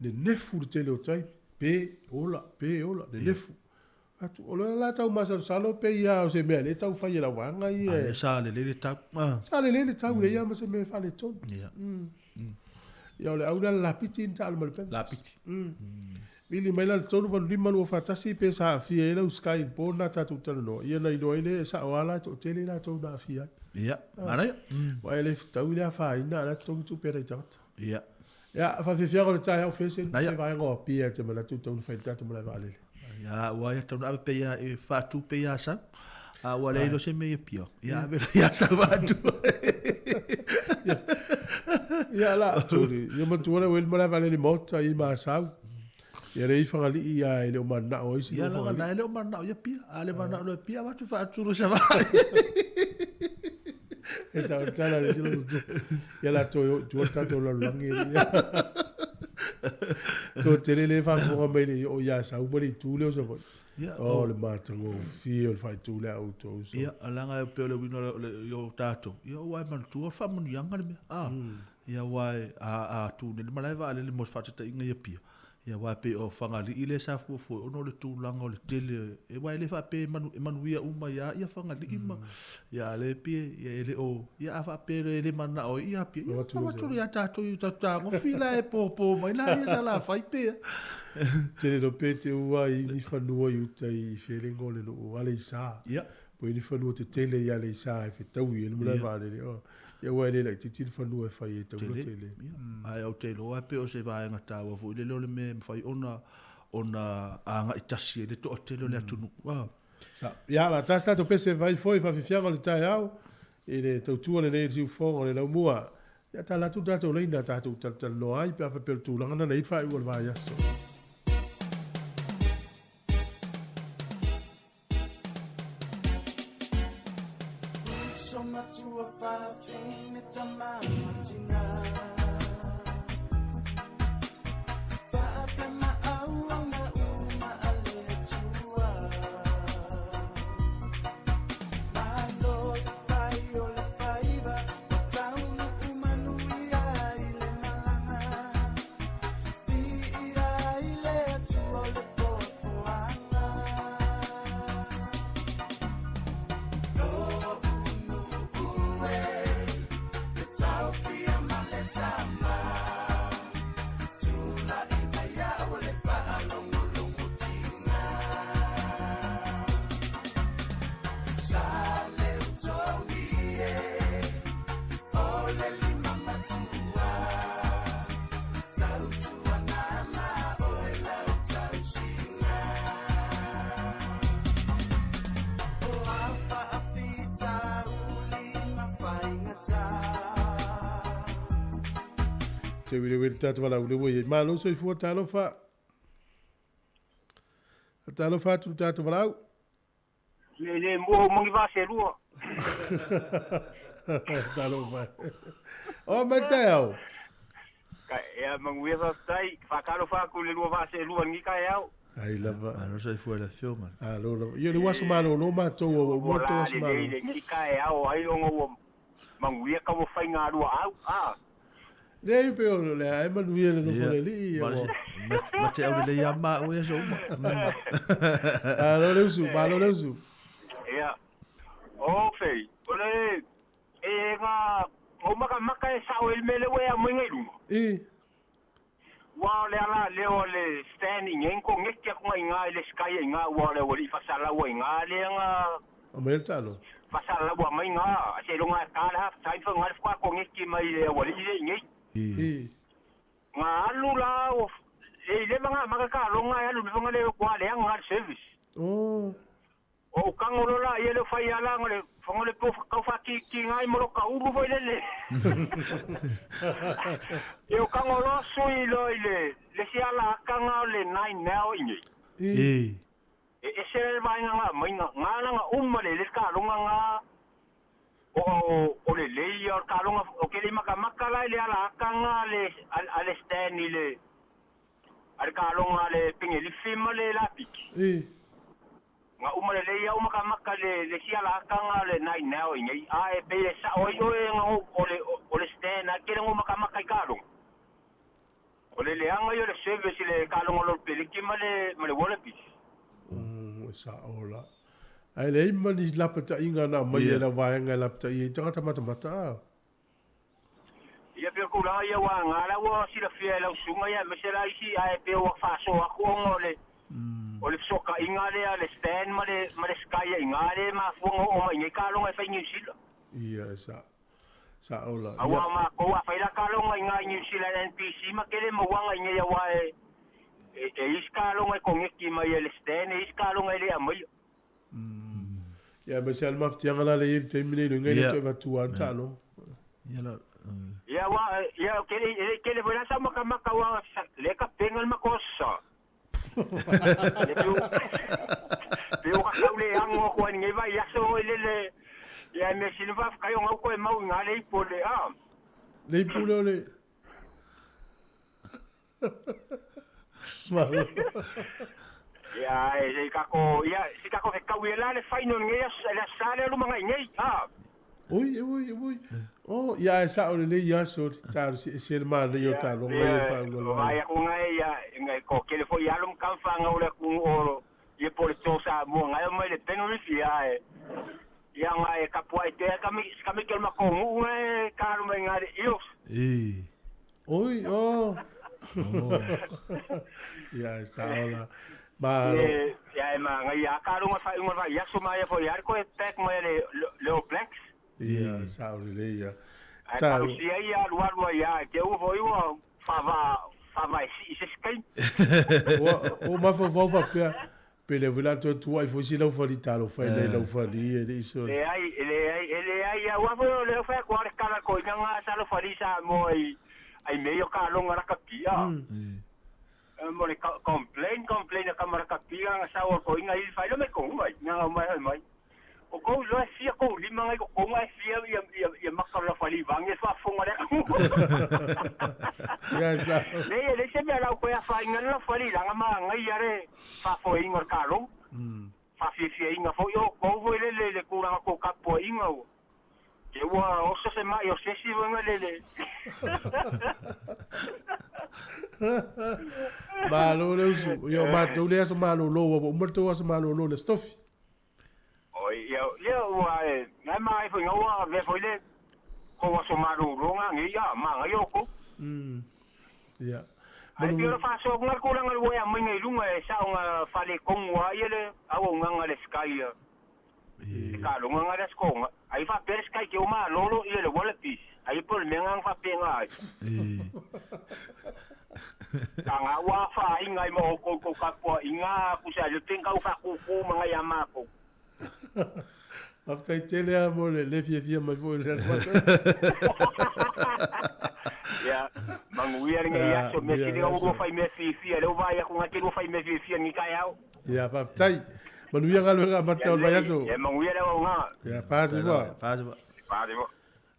nenefu le tele o taimi, pe ola, pe ola, nenefu. Atu, o lea la tau masalosalo pei lava o se mea lea e tau fai e lau vaega ia. A lea sa lelei le tau. Sa lelei le tau, leai lava ma se mea e faaletonu. Ia. Ia o le au lea lapiti ni taalo ma le Panthers. Lapiti. Vili mai la le 3 8 5 2 4 1 pe sa aafia ai lau Sky i le po lena tatou talanoa. Ia na iloa ai lea e sao lava la e toatele i latou na aafia ai. Ia, manaia. Aua e le fetaui le afaina a o la e totogi tupe a nai tagata. Ia. Ia, faafiafiaga o le taeao fese, se vaega o Apia e te manatu e tatau ona fai i le tatou malae vaalele. Ia, ua ia tatau ona ave pe ia e faatu pe ia sau. A ua leai loa se mea i Apia. Ia ave loa ia sau faatu. Ia la, tuli. Ia matua le ueli malae vaalele maota i Masau. Ia le i Fagalii ia e le o mananao ai si Ia la na e le o mananao i Apia. A le mananao i Apia avatu faatu loa sa vaalele. E sa o tala le sila mutu. Ia la toe o i tua le tatou lalolagi. Toatele le faafofoga mai le o ia Sau ma le itu lea o Savaii. Ia, Oh, le matagofie o le faaitu lea a outou uso. Ia, leaga e pei o le uiga o le i o tatou, ia ua e manatua o le faamanuiaga le mea. A, ia aua e, a, a tu nei le malae vaalele mo se faataitaiga i Apia, Ia aua e pei o Fagalii lea sa fuafua ona o le tulaga o le tele, aua e le faapea e manu, e manuia uma ia ia Fagalii ma, ia a lea e pei e, ia e le o, ia a faapea e le mananao ai ia Apia, ia avatu loa ia tatou i o tatou tagofi la e popo mai la ia Salafai pea. Tele no pe te ua i ni fanua i uta i Felengo le nuu Aleisa. Ia. Po i ni fanua tetele i Aleisa e fetaui e le malae vaalele. Oh. Ia aua e le laitiiti le fanua e fai ai taula tele. Ae ou te iloa e pei o se vaega taua foi lele o le mea e mafai ona ona agai tasi ai le toatele o le atunuu. Ah. Sa, ia, la tasi tatou pese vai foi faafiafiaga o le taeao i le tautua lenei i le siufofoga o le laumua. Ia tala atu le tatou laina tatou talatalanoa ai pe a faapea o le tulaga lena na i ai le faaiuga o le vaiaso. Uso matua fafine tama matina Faapea maauaga uma a le Atua Malo le fai o le faiva Ua taunuu manuia i le malaga Viia i le Atua o le foafoaga Te wile wile tātou wala ule ua i malo soifua talofa. Talofa atu tātou wala au. Le le mua o mangi vase lua. Talofa. O mai te au. Ka ea manguia faafetai, faatalofa atu i le lua vaa seelua i lenei taeao. Ai lava. Malo soifua i le afioga. Alo lava. Ia le ua aso malolo matou ua uma le tou aso Ua la malolo. lelei lenei taeao ai ona ua manuia taumafaiga a lua au. A. Leai pe o le ae manuia le nofo le alii. Ma te au lelei a maua i aso uma. Malo le usu, malo le usu. Ia. O fei, o le e nga o makamaka e sao e le mea lea ua e aumai i luga. I. Ua o le ala lea o le stand i ngei kongeti aku ngai nga i le sky ai nga ua o le aualii faasalaua i nga lea nga Aumai le talo. faasalaua mai nga seiloga e ta le half time fa nga le faatoa kongeti mai le aualii lea i ngei. I. Nga alu la o le i leva nga maka kaloga e alu le fanga le ua leaga nga le service. Oh. O ou tago loa laia lea o fai ala le fanga le po tau faatiitiga ai ma lo taulu foi lele. Ia o tago loa sui loa i le le isi ala ataga o le nine now i nei. I. E ese le vaega nga aumaiga, nga la nga uma le le taloga nga o o lelei ia o le taloga o ke le i makamaka la i le ala ataga a le a le stand i le a le taloga a le pengelifi ma le lapiki. Nga uma lelei au makamaka le le isi ala ataga o le nine now i nei a e pei e sao ai oe nga o le o le stand a kele ngo makamaka i taloga. O le leaga ia o le service i le taloga o lo peliki ma le ma le wallabies. E sao la. Ae leai ma ni lapataiga na aumai e lau vaega e lapataia ai tagata matamata a. Ia pei o tulaga ia ua aga la ua silafia e lau susuga ia aemaise la isi ae pei ua faasoa atu ona o le o le fesootaiga lea a le Stan ma le ma le Sky ai ina lea e mafua ona oo mai nei taloga e fai i Niu Sila. Ia e sa sao la. Aua matou a fai la taloga ina i Niu Sila i le NPC ma tele mauaga i nei aua e e isi taloga e koneti mai e le Stan e isi taloga e le aumaia. Ia aemaise lava le mafatiaga la lea e i ai i le taimi nei luga e le toe avatua lava le taaloga. Ia aua ia ou te le e le i tele foi la sau matamata aua lea tapena le matou aso. Le piu piu ka tau le ano atu ai lenei vaiaso oi lele ia e mea sili faafetai ona uto e mau i na le ipu o le a. Le ipu lea o le Malo. Ia e se i tatou ia se i tatou fetaui e la le final i lenei aso le aso Sa lea lumanai nei a. Oi oi oi oh ia ae sao lelei aso talosia ese le manaia o taaloga ia le faauilavea. Vaai atu nai ia nai toatele foi alo ma tama fanau o le atunuu o ia po o le to Samoa nai omai le Penrith ia ae ia nai tapuai pea kami kami ke o le matou nuu nai talo mai nai le Eels. Oi oh ia ae sao la malo. Ia e manaia a taloga faaiuga o le vaiaso ma ia foi a le toe pack mai a le le All Blacks. Ia sao lelei ia. Ae talosia ia alualu ai a e te ua foi ua faava faava e sii i se isi taimi. Ua ua mafaufau faapea pe le foi la toe tuuai foi si laufali talofa e nai laufali e le i so. Leai, e leai, e leai aua foi o lea fai atu a le tala koina nga sa laufali Samoa i ai mea ia o kaloga lakapi a. Mo le complain, complain a kama lakapi nga sa o koina i fai lo me kou mai, nga mai hai mai. O kou iloa e fia kou lima ngai ko kou nga e fia ia ia ia maka o le laufali vangi e faafofoga le atunuu. Ia sa. Leai e leai se mea lau koe afaina le laufali leaga manaia le faafoeina o le taloga. Faafiafiaina foi o kou foi lele i le tulaga tou tapuaiga ua te ua oso se mai o se isi foi lele. Malo le usu. Ia o matou le aso malolo ua uma le tou aso malolo i le Aso Tofi. Oi, ia, ia ua e, nai ma e foi ua avea foi le kou aso malolo nga nei, ia, manaia outou. Ia. Ae pei o le faasoa le tulaga le ua e aumai nei i luga e sao nga faaletonu lava ia le auaunaga a le Sky ia. E taloga nga le aso toga. Ai faapea le Sky ke o malolo ia le Wallabies. Ai po o le mea nga na faapena ai. Tanga ua afaina ai ma outou i tou tapuaiga pusa le pe tau faakūkū ma ngai a matou. Faafetai tele lava mo le le fiafia mai foi o le atu. Ia, manuia lenei aso, mea sili ua lua fai mea fiafia, lea ua vaai atu na te lua fai mea fiafia lenei taeao. Ia, faafetai. Manuia galuega amata o le vaiaso. Ia, manuia le auaunaga. Ia, fasi fua. Fasi fua. Fasi fua.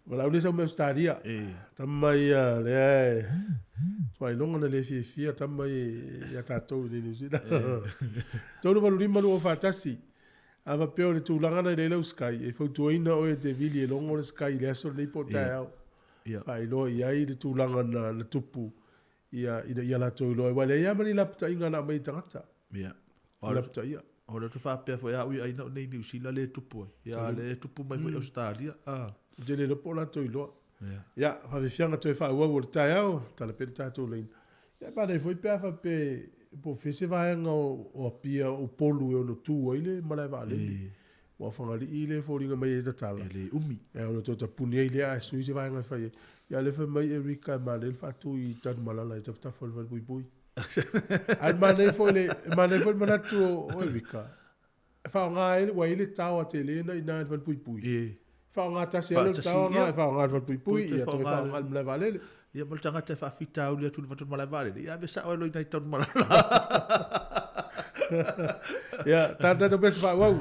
Valaau lea sau mai Ausetalia. Tama ia lea e tuailoga na le fiafia tama ia ia tatou i New Zealand. 385 241. A faapea o le tulaga na i lai lau Sky, e fautuaina oe e te vili e logo le Sky i le aso lenei po o taeao. Faailoa i ai le tulaga na tupu ia ina ia latou iloa ai. Aua e leai lava ma ni lapataiga na aumai e tagata. Ia. O lapataia. O le faapea foi a ui ai na nei Niu Sila le tupu ai. Ia le tupu mai foi Australia. Ah. Ou te le iloa po o latou iloa. Ia, faafiafiaga toe faaauau o le taeao, tala pea le tatou laina. Ia, manaia foi pe a faapea po o fea se vaega o Apia o Upolu e ono tu ai le malae vaalele. Aua o Fagalii lea e foliga mai ai e tatala. E le umi. E ono toe tapuni ai lea ae sui se vaega e fai ai. Ia, o lea fai mai Erika e manaia le faatu i Tanumalala i tafatafa o le falepuipui. Ae manaia foi le, manaia foi le manatu o Erika, e faaaoga ai, ua i ai le tower tele na i ina i le falepuipui. E faaaoga tasi ai le tower na, e faaaoga i le falepuipui, ia toe faaaoga i le malae vaalele. Ia ma le tagata e faafitauli atu i le vatu malae vaalele, ia ave sao ai loa i nai Tanumalala. Ia, tatou pea se faaauau.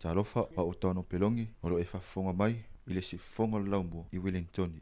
Talofa a o Tano Pelongi o lo e faafofoga mai i le siufofoga o le laumua i Wellingtoni.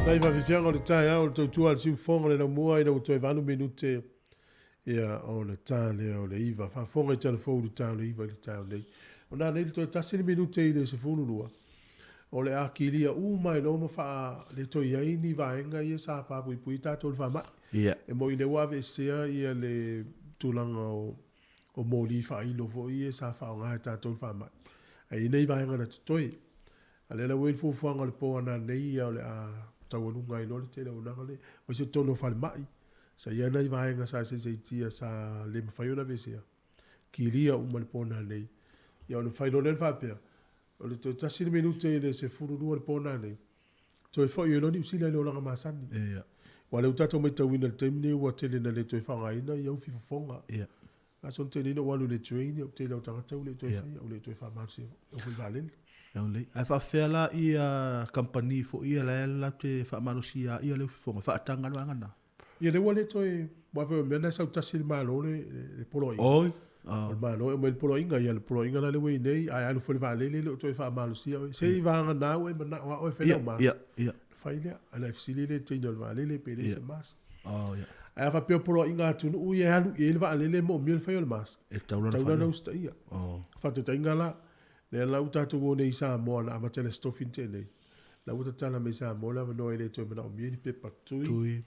Nai faafiafiaga o le taeao o le tautua a le siufofoga o le laumua ina ua toe 8 minute ia o le ta lea o le 9. Faafofoga i tala fou i le ta o le 9 i le taeao nei. O na nei le toe tasi le minute i le 12 o le a kilia uma ai loa ma faaletoi i ai ni vaega ia sa papuipui tatou i le faamai. Ia. E moi lea ua aveesea ia le tulaga o o moli faailo foi ia sa faaaoga e tatou i le faamai. Ae i ai nai vaega na totoe. A lea la ua i ai le fuafuaga o le po ananei ia o le a taualuga ai loa le tele o auaunaga lea. Aemaise o totonu o falemai, sa i ai nai vaega sa saisaitia sa le mafai ona aveesea, kilia uma i le po nanei. Ia ona fai loa lea ona faapea, o le toe tasi le minute i le 12 i le po nanei, toe foi ai loa Niu Sila i le olaga masani. Ia. Aua o lea ua tatou matauina i le taimi lenei ua tele ina le toe faaaogaina ia ufi fofoga. Ia. Aso na tele ina ou alu i le train, ia o le tele o tagata ua le toe faia, ua le toe faamalosia foi i vaalele. Lelei. Ae faapefea la ia kamupani foi ia la e latou te faamalosia ia le ufi fofoga, e faataga le vaega lena? Ia lea ua le toe, aua foi o le mea lena e sau tasi e le Malo le le poloaiga. Oi. O le Malo e aumai le poloaiga, ia le poloaiga la lea ua i ai nei, ae alu foi i le vaalele e le o toe faamalosia oe. Se i vagana ua e manao lava oe e fai lau mask. Ia, ia. Fai lea, ae na e fesili lea i le teine o le vaalele pe leai se mask. Oh, ia. Ae a faapea o poloaiga atunuu ia e alu i ai le vaalele e moomia le fai o le mask, E tatau la ona tatau la fai. ona usitaia. Oh. Faataitaiga la, lea la ua tatou o nei i Samoa na amata i le Aso Tofi na tea nei, la ua tatala mai i Samoa le avanoa e le toe manaomia ni pepa tui, Tui.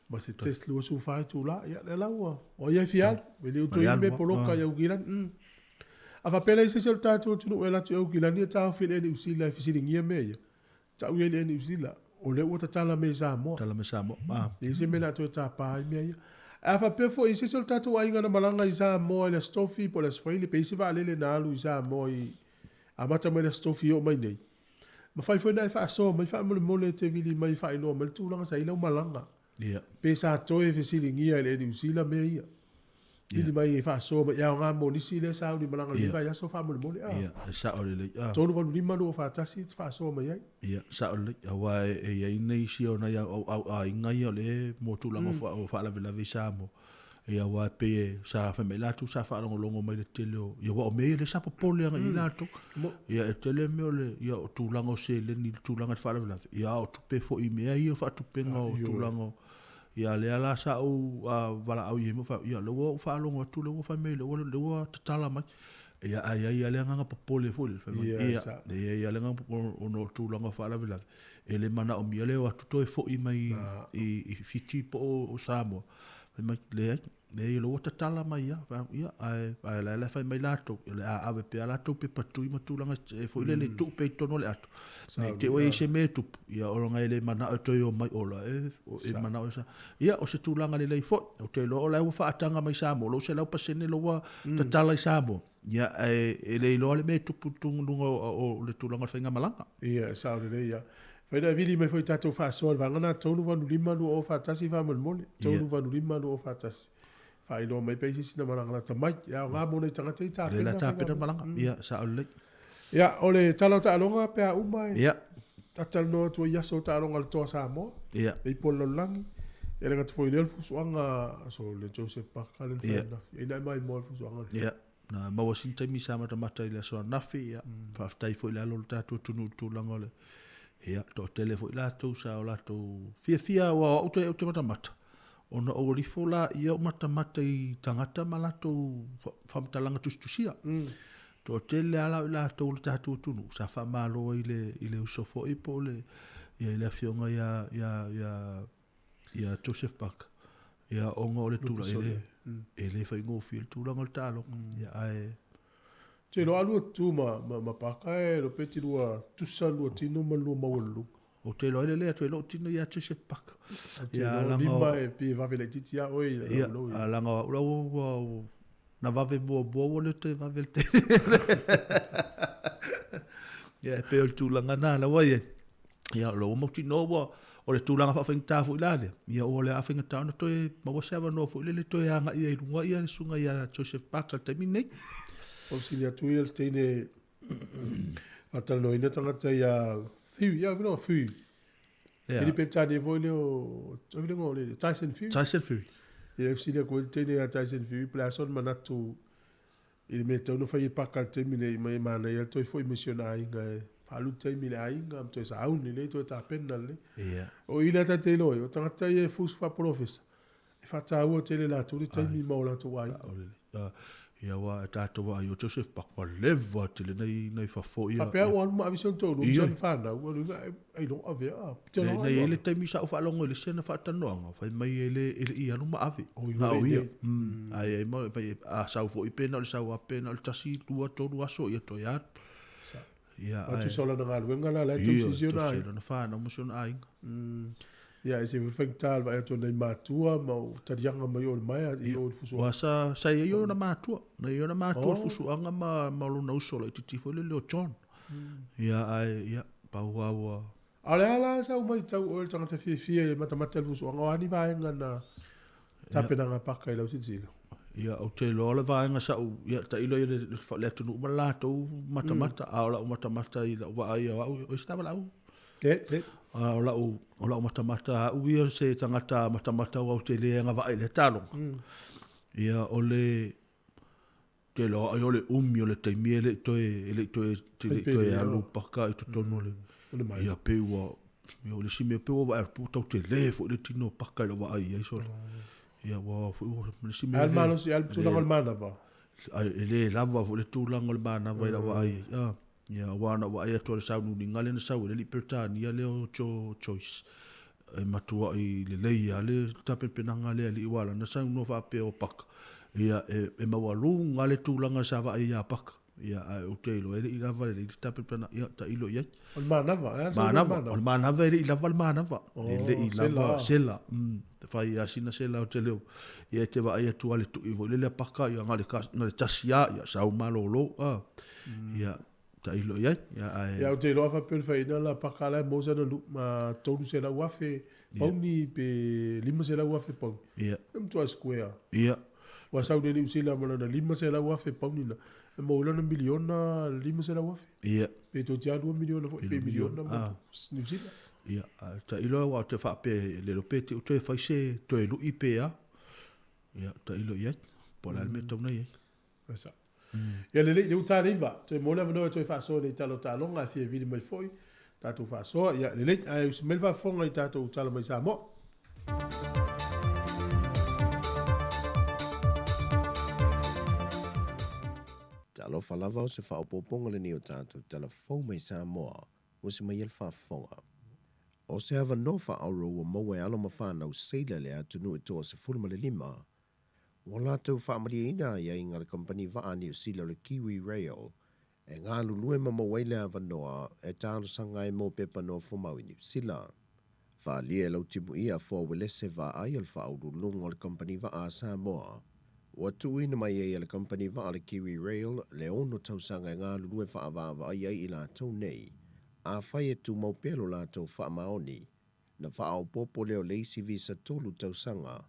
ma se test 24 itula. Ia, lea la ua, o ai e fia alu, e le o toe i ai ni mea poloka i Aukilani. A faapea la i se isi o le tatou atunuu e alu atu i Aukilani e taofi e le Air Niu Sila e fesiligia mea ia, Tau i ai le Air Niu Sila, o lea ua tatala mai i Samoa. Tatala mai Samoa. Ah. E leai se mea o le a toe tapa ai mea ia. Ae a faapea foi i se isi o le tatou aiga na malaga i Samoa i le Aso Tofi po o le Aso Faraile, pe i ai se vaalele na alu i Samoa i amata mai le Aso Tofi e oo mai nei, mafai foi ona e faasoa mai faamolemole e te vili mai e faailoa mai le tulaga sa i ai lau malaga. Ia. Pe sa toe fesiligia e le Air Niu Sila mea ia. Vili mai e faasoa mai, e aoga mo nisi lea sa alu i malaga i lenei vaiaso faamolemole. Ah. Ia, e sao lelei. Ah. 385 241 e te faasoa mai ai. Ia, sao lelei. Aua e i ai nisi o nai au au aiga ia o lea mo tulaga o faalavelave i Samoa. Ia aua e pei e sa fai mai latou sa faalogologo mai le tele o ia aua o mea ia lea sa popole agai i ai latou. Ia e tele mea o le ia o tulaga o seleni i le tulaga i le faalavelave, ia a o tupe foi i mea ia o faatupega o tulaga o ia lea la sa ou valaau i ai ma fai atu, ia lea ua ou faalogo atu lea ua fai mai lea ua lea ua tatala mai. Ia ae i ai lava le agaga popole foi lele fai mai, ia e i ai lava le agaga popole ona o tulaga o faalavelave e le manaomia le o atu toe foi mai i Fiti po o Samoa. Fai mai, leai, leai o lea ua tatala mai lava. Fai atu, ia, ae, ae o la e fai mai latou, o le a ave pea latou pepa tui ma tulaga e foi lele mm. tuu pea i totonu o le ato. Nei te ua i ai se mea e tupu, ia ona e le manao e toe o mai ola, e, e manao e sa. Ia, o se tulaga lelei foi, ou te iloa o la ua faataga mai Samoa, lou 100% lo ua tatala i Samoa. Ia, ae e le iloa le mea e tupu i luga o le tulaga o le faigamalaga. Ia, e sao lelei lava. Fai na vili mai foi tatou faasoa i le vaega lena, 385 2041 faamolemole, 385 2041. Faailoa mai pe i ai se isi na malaga lata mai. E aoga mo nai tagata ia tapena. Lea la tapena malaga. Ia, sao lelei. Ia, o le tala o taaloga pe a uma e talanoa atu ai i aso o taaloga a le Toa Samoa. Ia. E i po le lalolagi. Ia le gata foi i lea o le fusuaga so le Joseph Parker le na fai ananafi. E ina mai moa le fusuaga. Ia. Na maua sina taimi sa matamata i le aso ananafi, ia, faafetai foi i le alo o le tatou atunuu i le tulaga o le, ia, toatele foi latou sa o latou fiafia aua o au ou te matamata, ona ou alifo laia ou matamata i tagata ma latou faamatalaga tusitusia. Toatele lava la o i latou o le tatou atunuu sa faamalo ai i le, i le uso foi po o le, ia, i le afioga ia, ia, ia, ia Joseph Parker, ia, ona o le tulaga, e le, e le faigofie le tulaga o le taaloga, ia, ae. Te iloa a lua tu ma, ma, ma Parker e lo pe ti lua tusa lua tino ma lua maualuluga. Ou te iloa ai le lea atu e lou tino ia Joseph Parker. Ou te iloa lima e pi e vave laitiiti ia oe i Ia, a laga o au la ua, na vave muamua ua le toe vave le tele. Ia, e pei o le tulaga na la ua i ai. Ia, o lou mautinoa ua, o le tulaga faafaigata foi la lea, ia ua le a faigata ona toe maua se avanoa foi lele toe agai ai i luga ia le susuga ia Joseph Parker i le taimi lenei. O sili atu ia le teine faatalanoaina tagata ia Fury, ia vino Fury. Ia. Ili pe tane foi lea o, o vino o le Tyson Fury. Tyson Fury. Ia sili atu le teine ia Tyson Fury, pe le a son manatu i le mea e tatau ona fai e paka i le taimi nei, ma e manaia le toe foi mai si ona aiga e. Faalu taimi i le aiga ma toe sauni lelei toe tapena lelei. O i lea ta te iloa ai, o tagata ia e fusu faapolofesa, e faataua tele e latou le taimi ma o latou aiga. Ia aua e tatou vaai o Joseph Park ua leva tele nai nai fafo ia. Faapea ua alu ma ave si ona toalua ma si ana fanau, ua alu ai loa ave a. Na i ai le taimi sa ou faalogo i le isi ana faatalanoaga, fai mai e le e le i alu ma ave. Na o ia. Ae ai ma fai a sau foi pe na o le sau lava pe na o le tasi, lua, tolu aso ia toe alu. Ia, ae. Tusa o lana galuega la, la e tausi si ona aiga. Lana fanau ma si ona aiga. Ia, e se faigata le vaai atu o nai matua ma o taliaga mai o le maea i o i le fusuaga. Ua sa, sa i ai ona matua. Na i ai ona matua le fusuaga ma, ma lona uso laitiiti foi lele o John. Ia, ae, ia, pau lava ua. A o le a la sau matau oe le tagata fiafia e matamata i le fusuaga, o a ni vaega na tapenaga paka i lau silasila? Ia, ou te iloa o le vaega sa'u, ia, tailo i le, le atunuu ma le latou matamata, a o la'u matamata i la'u vaai o a'u, o isi tavala'u. A o la'u, o la'u matamata a'u ia se tagata matamata aua ou te le agavaa i lea taloga. Ia, o le, te iloa ai o le umi o le taimi e le i toe, e le i toe, e le i toe alu paka i totonu o le, ia pei ua, ia o le isi mea pei ua vaai atu ua tau tele foi le tino o paka i lau vaai i ai sole. Ia ua foi ua le isi mea. Ai le malosi, ai le tulaga o le manava. Ai e le lava foi le tulaga o le manava i lau vaai i ai. Ia aua na ou vaai atu o le sauniuniga lea na sau ai le alii Peretania lea o Joe Joyce. E matuai lelei lava le tapenapenaga a le alii aua o lana saunoa faapea o Paka, ia e maualuga le tulaga sa vaai ia Paka. Ia ae ou te iloa e le i lava lelei le tapenapenaga, ia tailo i ai. O le manava, e a le manava? O le manava e le i lava le manava. E le i lava sela. Fai lava sina sela o te leo. Ia e te vaai atu lava i le tui foi lele a Paka, ia na o le tasi lava, ia sau malolo. Ia tailo i ai. Ia, ae... Ia, ou te iloa faapea o le faiaina la paka la e maua sana 300,000 pauni pe 500,000 pauni. Ia. E matua square. Ia. Ua sau nei Niu Sila ma lana 500,000 pauni na. E maua ai lana miliona 500,000. Ia. Pe toeitiiti lava 2 miliona foi pe miliona mo Niu Sila. Ia, ae tailo aua ou te faapea le iloa pe te i toe fai se toe lui pe a. Ia, tailo i ai. Po o le a le mea e tatau ona i ai. Sa. Ia lelei, lea ua ta le iva. Toe maua le avanoa e toe faasoa nei tala o taaloga, e fia vili mai foi tatou faasoa. Ia lelei, ae usi mai le faafofoga i tatou tala mai Samoa. Talofa lava o se faaopoopoga lenei o tatou tala fou mai Samoa ua se mai ai le faafofoga. O se avanoa faaoro ua maua e alo ma fanau seila i le atunuu e toa 15 Ua latou faamalieina aiaiga a le kamupani vaa a Niu Sila o le Kiwi Rail e galulue ma maua ai le avanoa e talosaga ai mo pepa nofomau i Niu Sila. Faaalia e Lautimuia Afoa Uelese vaai o le faauluuluga o le kamupani vaa a Samoa. Ua tuuina mai ai e le kamupani vaa o le Kiwi Rail le ono tausaga e galulue faaavaavaai ai i latou nei. Afai e tumau pea lo latou faamaoni, Na faaopoopo lea o le isi visa tolu tausaga,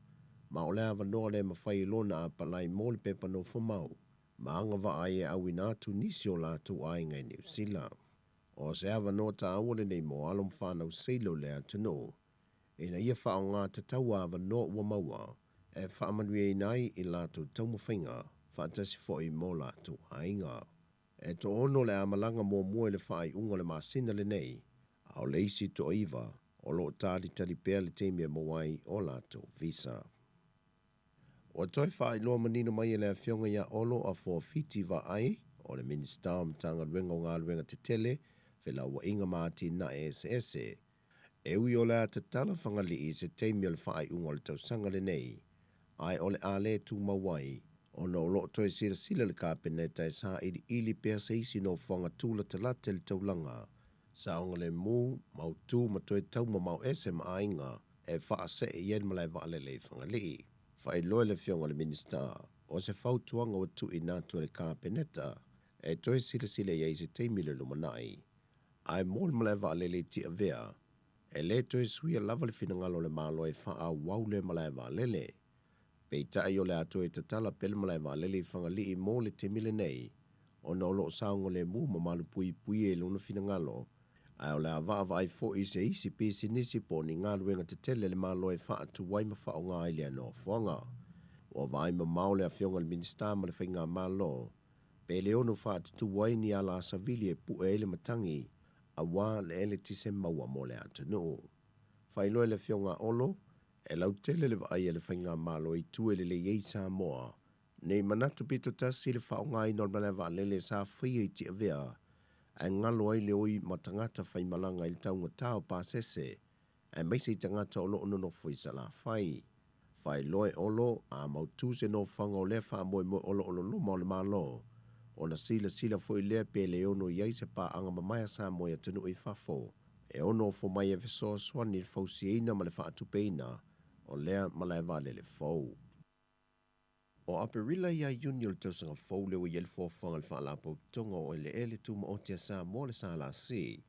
ma o le avanoa lea e mafai ai loa ona apalai mo le pepa nofomau ma agavaa ai e auina atu nisi o latou aiga i Niu Sila. O se avanoa taua lenei mo alo ma fanau seila o le atunuu ina ia faaaoga tatau a avanoa ua maua e faamanuiaina ai i latou taumafaiga faatasi foi mo latou aiga. E toaono le amalaga muamua i le faaiuga o le masina lenei, a o le isi toaiva o lo o talitali pea le taimi e maua ai o latou visa. Ua toe faailoa manino mai e le Afioga ia Olo Afoa Fiti Vaai, o le Minisita o Matagaluega o Galuega Tetele, Felauaiga ma Atinae Eseese, e ui o le a tatala Fagalii i se taimi o le faaiuga o le tausaga lenei, ae o le a le tumau ai, ona o lo o toe silasila le Kapeneta e sailiili pea se isi nofoaga tulatalata i le taulaga saogalemu, mautu ma toe taumamao ese ma aiga e faasee i ai le malae vaalele i Fagalii. Faailoa e le Afioga i le Minisita, o se fautuaga ua tuuina atu e le Kapeneta e toe silasila i ai i se taimi i le lumanai. Ae mo le malae vaalele i Tiavea, e le toe suia lava le finagalo o le Malo e faaauau lea malae vaalele. Peitai o le a toe tatala pea le malae vaalele i Fagalii mo le taimi lenei, ona o lo o saogalemu ma malupuipuia i lona finagalo, ae o le a vaavaai foi i se isi pisinisi po o ni galuega tetele a le Malo e faatu ai ma faaaoga ai lea nofoaga. Ua vaai mamao le Afioga i le Minisita ma le Faigamalo, pe le ono faatutu ai ni ala asavili e pue ai le matagi. auā le eletise maua mo le atunuu. Faailoa e le Afioga a Olo, e lautele le vaai a le Faigamalo i itu e lelei ai Samoa, nei manatu pito tasi i le faaaogaina o le malae vaalele sa faia i Tiavea, ae galo ai le oi ma tagata faimalaga i le taugata o pasese, aemaise i tagata o lo o nonofo i Salafai. Faailoa e Olo, a mautu se nofoaga o lea faamoemoe o lo o loloma o le Malo, ona silasila foi lea pe le ono i ai se paaga mamae a Samoa i atunuu i fafo e ono ofo mai e fesoasoani i le fausiaina ma le faatupeina o lea malae vaalele fou. O Aperila ia Iuni o le tausaga fou lea ua i ai le fuafuaga a le Faalapotopotoga o Eleele Tumaoti a Samoa le SLC,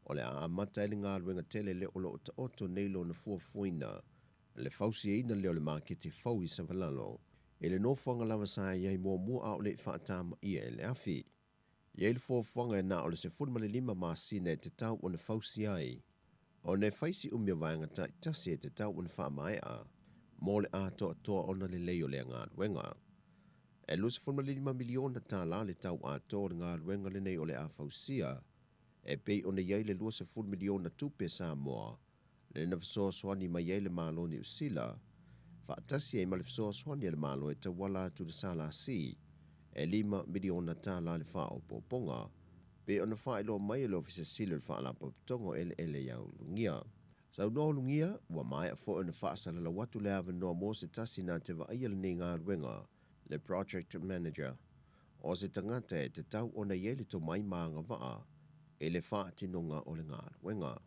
o le a amata ai le galuega tele lea o lo o taoto nei lona fuafuaina, le fausiaina lea o le maketi fou i Savalalo, i le nofoaga lava sa i ai muamua a o le i faatamaia e le afi. E i ai le fuafuaga e na o le 15 masina e tatau ona fausia ai, ona e fai si umi o vaega taitasi e tatau ona faamaea mo le atoatoa ona lelei o lea galuega. E $25 miliona tala le tau atoa o le galuega lenei o le a fausia, e pei ona i ai le $20 miliona tupe Samoa lea na fesoasoani mai ai le Malo o Niu Sila, faatasi ai ma le fesoasoani a le Malo e tauala atu i le SLC, e $5 miliona tala le faaopoopoga, pei ona faailoa mai e le Ofisa Sili o le Faalapotopotoga o Eleele ia Ulugia. Saunoa Ulugia, ua maea foi ona faasalalau atu le avanoa mo se tasi na te vaaia lenei galuega, le Project Manager, o se tagata e tatau ona i ai le tomai ma agavaa i le faatinoga o le galuega.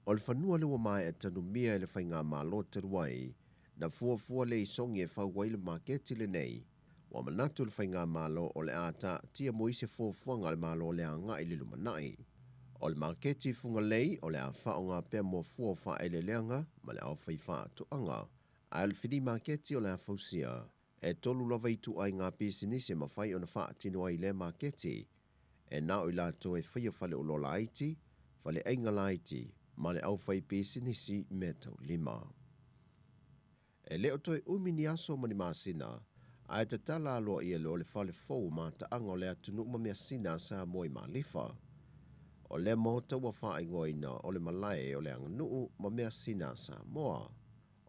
O le fanua lea ua maea tanumia e le Faigamalo talu ai, na fuafua lea i Sogi e fau ai le maketi lenei. Ua manatu le Faigamalo o le a taatia mo isi fuafuaga a le Malo le agai i le lumanai. O le maketi i Fugalei o le a faaaoga pea mo fua o faaeleeleaga ma le aufaifaatoaga, ae o le fili maketi o le a fausia. E tolu lava ituaiga pisinisi e mafai ona faatino ai i lea maketi, e na o i latou e faia faleoloa laiti, faleaiga laiti, ma le aufaipisinisi meataulima. E le o toe umi ni aso ma ni masina, ae tatala aloaia loa le fale fou o mataaga o le atunuu ma measina a Samoa i Malifa. O lea maota ua faaigoaina o le Malae o le Aganuu ma Measina a Samoa.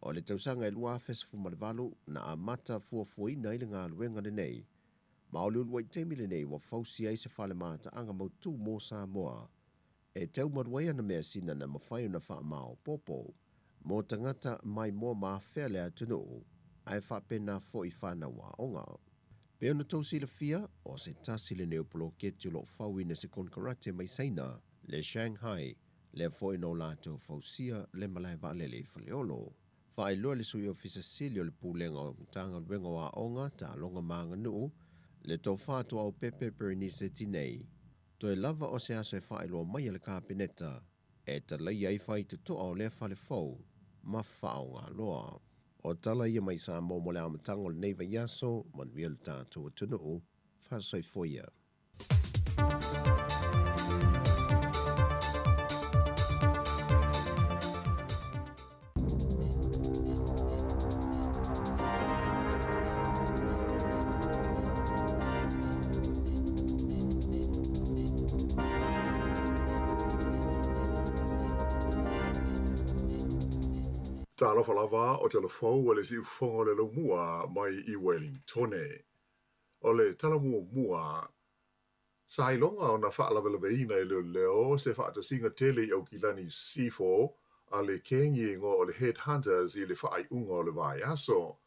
O le tausaga e 2018 na amata fuafuaina ai le galuega lenei, ma o le uluai taimi lenei ua fausia ai se fale mataaga mautū mo Samoa e taumalu ai ana measina na mafai ona faamaopoopo mo tagata maimoa ma afea le atunuu, ae faapena foi fanau aoga. Pei ona tou silafia, o se tasi lenei o poloketi o lo o fauina e se konekarate mai Saina, le Shanghai, lea foi na o latou fausia le malae vaalele i Faleolo. Faailoa e le Sui Ofisa Sili o le Pulega o Matagaluega o Aoga, Taaloga ma Aganuu, le Tofa Tuaopepe Berenice Tinei, toe lava o se aso e faailoa mai e le Kapeneta e talaia ai faitotoa o lea fale fou ma faaaoga loa. O tala ia mai Samoa mo le amataga o lenei vaiaso, manuia lo tatou atunuu, faasoifua ia. Talofa lava o te lofou o le siufofoga o le laumua mai i Wellingtone. O le tala muamua, sa iloga ona faalavelaveina e leoleo se faatasiga tele i Aukilani i Sisifo a le kengi e igoa o le Head Hunters i le faaiuga o le vaiaso.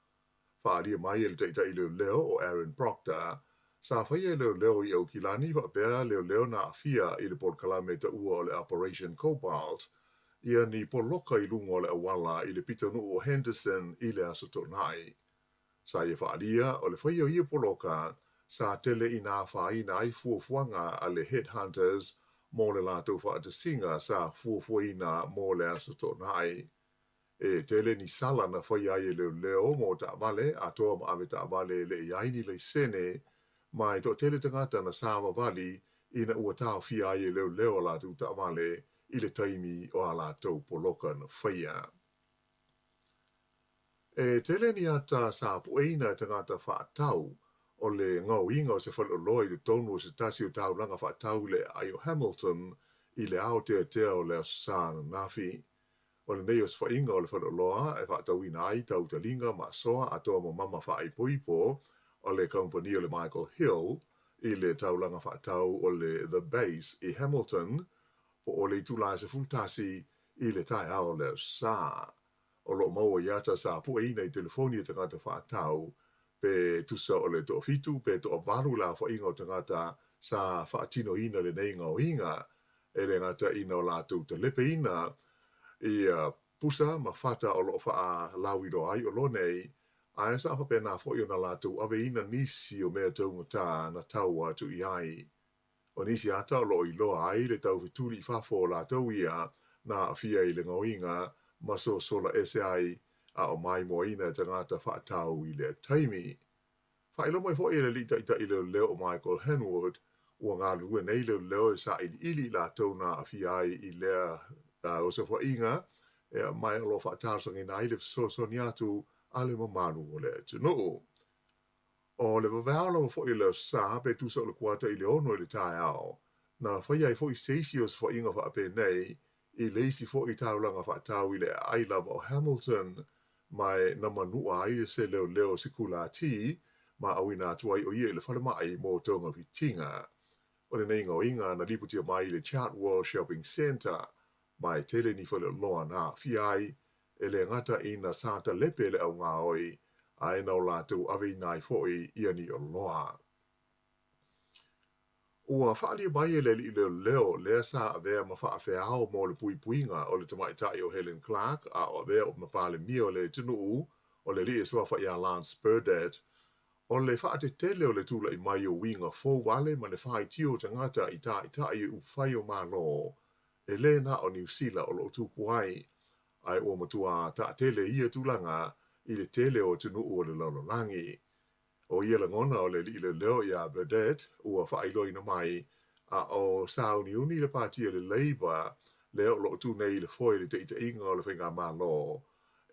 Faaalia mai e le taitai leoleo o Aaron Proctor, sa faia e leoleo i Aukilani faapea leoleo na aafia i le polokalame taua o le Operation Cobalt, ia ni poloka i luga o le auala i le pitonuu o Henderson i le Aso Toonai. Sa ia faaalia o le faia o ia poloka sa tele ina afaina ai fuafuaga a le Head Hunters mo le latou faatasiga sa fuafuaina mo le Aso Toonai. E tele ni sala na faia ai e leoleo mo taavale atoa ma ave taavale e le i ai ni laisene, ma e toatele tagata na savavali ina ua taofia ai e leoleo a latou taavale i le taimi o a latou poloka na faia. E tele ni ata sa pueina e tagata faatau o le gaoiga o se faleoloa i totonu o se tasi o taulaga faatau i le aai o Hamilton i le aoteatea o le Aso Sa ananafi. O lenei osofaiga o le faleoloa e faatauina ai tautaliga ma asoa atoa ma mama faaipoipo o le kamupani o le Michael Hill i le taulaga faatau o le The Base i Hamilton po o le itula e 11 i le taeao o le Aso Sa. O lo o maua i ata sa pueina i telefoni e tagata faatau pe tusa o le 7 pe 8 le aofaiga o tagata sa faatinoina lenei gaoiga e le gata ina o latou talepeina ia pusa ma fata o lo o faalauiloa ai oloa nei, ae sa faapena foi ona latou aveina nisi o mea taugata na tau atu i ai. O nisi ata o lo o iloa ai le taufetuli i fafo o latou ia na aafia i le gaoiga ma sosola ese ai a o maimoaina e tagata faatau i lea taimi. Faailoa mai foi e le alii taitai leoleo o Michael Henwood, ua galulue nei leoleo e sailiili i latou na aafia ai i lea osofaiga, ma o lo o faatalosagaina ai le fesoasoani atu a le mamalu o le atunuu. O le vaveao lava foi o le Aso Sa pe tusa o le kuata i le 6 i le taeao, na faia ai foi se isi osofaiga faapenei i le isi foi taulaga faatau i le aai lava o Hamilton, ma e na manua ai se leoleo sikulati ma auina atu ai o ia i le falemai mo togafitiga. O lenei gaoiga na lipotia mai i le Chartwell Shopping Centre, ma e tele ni faleoloa na aafia ai, e le gata ina sa talepe le augaoi, ae na o latou aveina ai foi ia ni oloa. Ua faaalia mai e le alii leoleo lea sa avea ma faafeao mo le puipuiga o le tamaitai o Helen Clark a o avea ma Palemia o le atunuu, o le alii e suafa ia Lance Burdett, o le faatetele o le tula'i mai o uiga fou wale ma le faitio o tagata i taitai e upufai o Malo e lē na o Niu Sila o loo tupu ai, ae ua matua taatele ia tulaga i le tele o atunuu o le lalolagi. O ia lagona o le alii leoleo iā Burdett ua faailoaina mai a o sauniuni le pāti o le Labour lea o loo tu nei i le foe i le taitaiga o le faigamalo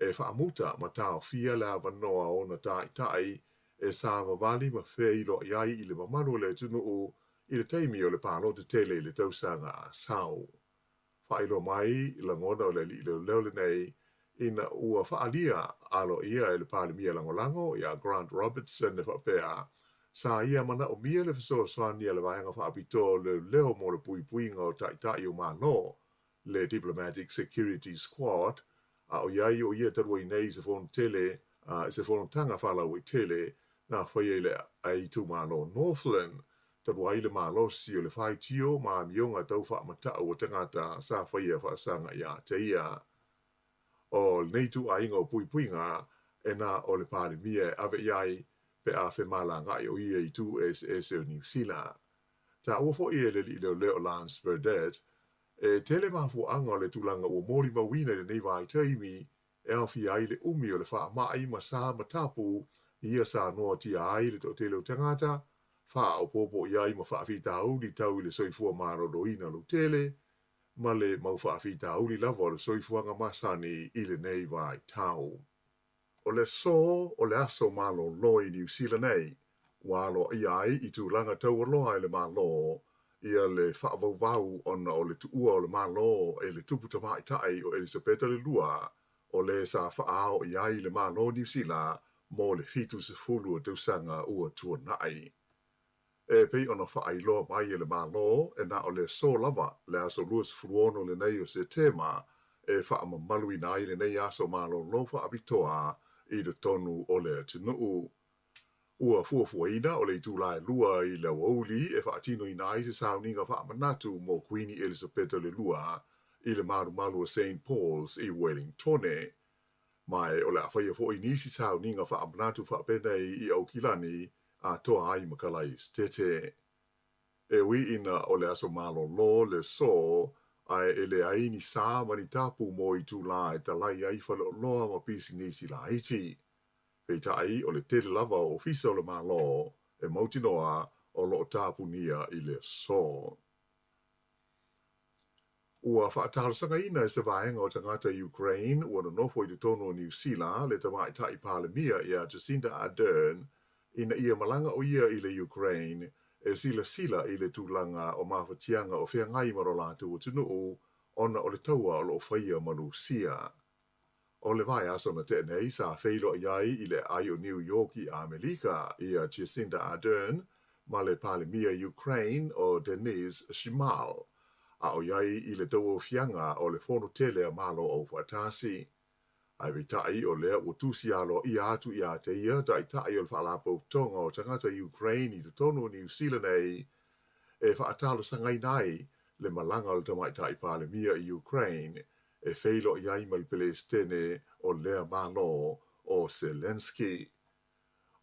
e faamuta ma taofia le avanoa ona taitai e savavali ma feiloai ai i le mamalu o le atunuu i le taimi o le palota tele i le tausaga a sau. Faailoa mai lagona o le alii leoleo lenei ina ua faaalia aloaia e le Palemia Lagolago iā Grant Robertson e faapea, sa ia manaomia le fesoasoani a le vaega faapitoa o leoleo mo le puipuiga o taitai o Malo, le Diplomatic Security Squad, a o iai o ia talu ai nei i se fono tele, i se fonotaga faalauaitele na faia i le itumalo o Northland, talu ai le malosi o le faitio ma amioga tau faamatau o tagata sa faia faasaga iā te ia. O lenei ituaiga o puipuiga e na o le Palemia e ave i ai pe a femalagaai o ia i itu eseese o Niu Sila. Taua foi e le alii leoleo o Lance Burdett, e tele mafuaaga o le tulaga ua molimauina i lenei vaitaimi e aofia ai le umi o le faamai ma sa ma tapu ia sa noatia ai le toatele o tagata, faaopoopo i ai ma faafitauli tau i le soifua maloloina lautele, ma le mau faafitauli lava o le soifuaga masani i lenei vaitau. O le aso o le aso malolo i Niu Sila nei, ua aloaia ai i tulaga taualoa e le Malo ia le faavauvau ona o le tuua o le Malo e le tupu tamaitai o Elisapeta le Lua, o le sa faaao i ai le Malo o Niu Sila mo le 70 o tausaga ua tuanai. E pei ona faailoa mai e le Malo e na o le aso lava le aso 26 lenei o Setema e faamamaluina ai lenei aso malolo faapitoa i totonu o le atunuu. Ua fuafuaina o le itula e 2 i le aoauli e faatinoina ai se sauniga faamanatu mo Kuini Elisapeta le Lua i le malumalu o St Paul's i Wellingtone. Ma e o le a faia foi nisi sauniga faamanatu faapenei i Aukilani atoa ai ma Kalaesetete. E ui ina o le aso malolo le aso, ae e leai ni sa ma ni tapu mo itula e talai ai faleoloa ma pisinisi laiti. Peitai o le tele lava o ofisa o le Malo e mautinoa o loo tapunia i le aso. Ua faatalosagaina e se vaega o tagata Ukraine ua nonofo i totonu o Niu Sila le tamaitai Palemia ia Jacinda Ardern ina ia malaga o ia i le Ukraine e silasila i le tulaga o mafatiaga o feagai ma lo latou atunuu ona o le taua o lo o faia ma Lusia. O le vaiaso na tea nei sa feiloai ai i le aai o New York i Amerika ia Jacinda Ardern ma le Palemia Ukraine o Denys Shmyhal, a o i ai i le tauaofiaga o le Fono Tele a Malo Aufaatasi. Ae peitai o lea ua tusi aloaia atu ia te ia taitai o le Faalapotopotoga o Tagata Ukraine i totonu o Niu Sila nei e faatalosagaina ai le malaga o le Tamaitai Palemia i Ukraine e feiloai ai ma le Pelesitene o lea Malo o Zelenskyy.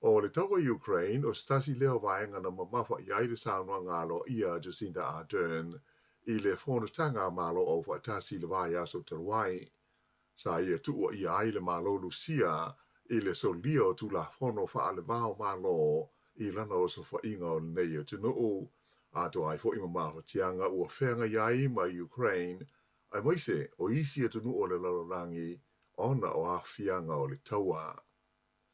O le taua i Ukraine, o se tasi lea o vaega na mamafa i ai le saunoaga aloaia a Jacinda Ardern i le Fonotaga a Malo Aufaatasi i le vaiaso talu ai. Sa ia tuuaia ai le Malo Lusia i le solia o Tulafono faale-va o Malo i lana osofaiga o lenei atunuu, atoa ai foi ma mafatiaga ua feagai ai ma Ukraine aemaise o isi atunuu o le lalolagi ona o aafiaga o le taua.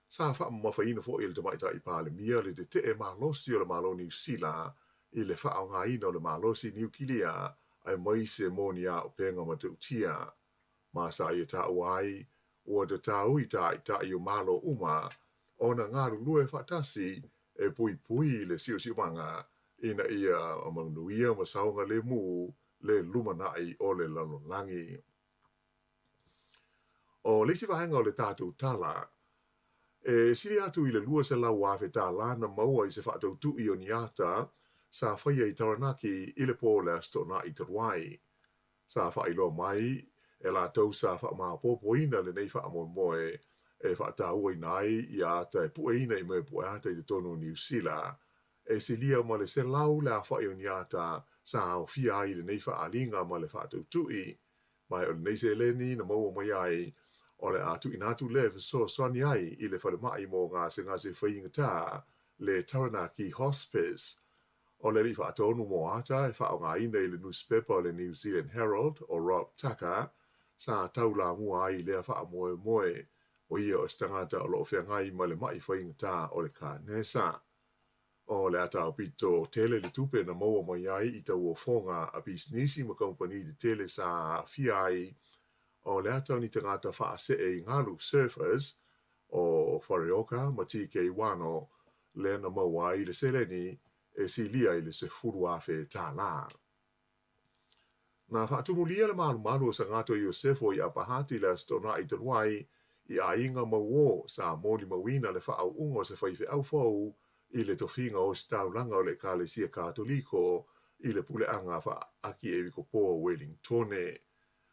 Sa faamamafaina foi e le Tamaitai Palemia le tetee malosi o le Malo Niu Sila i le faaaogaina o le malosi niukilia aemaise mo ni auupega matautia. Ma sa ia taua ai ua tatau i taitai o Malo uma ona galulue faatasi e puipui i le siosiomaga ina ia manuia ma saogalemu le lumanai o le lalolagi. O le isi vaega o le tatou tala, e sili atu i le $200,000 tālā na maua i se faatautui o ni ata sa faia i Taranaki i le pō o le Aso Toonai talu ai. Sa faailoa mai e latou sa faamaopoopoina lenei faamoemoe e faatauaina ai ia ata e pueina i mea pue ata i totonu o Niu Sila e silia ma le 100 le aofai o ni ata sa aofia ai i lenei faaaliga ma le faatautui. Ma o lenei seleni na maua mai ai, o le a tuuina atu lea e fesoasoani ai i le falemai mo gasegase faigata, le Taranaki Hospice. O le alii faatonu mo ata e faaaogaina i le nusipepa o le New Zealand Herald o Rob Tucker sa taulamua ai i lea faamoemoe, o ia o se tagata o lo o feagai ma le mai faigata o le kanesa. O le ata aupito tele le tupe na maua mai ai i tauofoga a pisinisi ma kamupani tetele sa aafia ai, o le ata o ni tagata faasee i galu, surfers, o Whareoka ma TK Wano lea na maua ai le seleni e silia i le $10,000. Na faatumulia le malumalu o Sagato Iosefo i Upper Hutt i le Aso Toonai talu ai i aiga mauō sa molimauina le faaauuga o se faifeau fou i le tofiga o ositaulaga o le Ekalesia Katoliko i le puleaga faa-Akiepikopo o Wellingtone.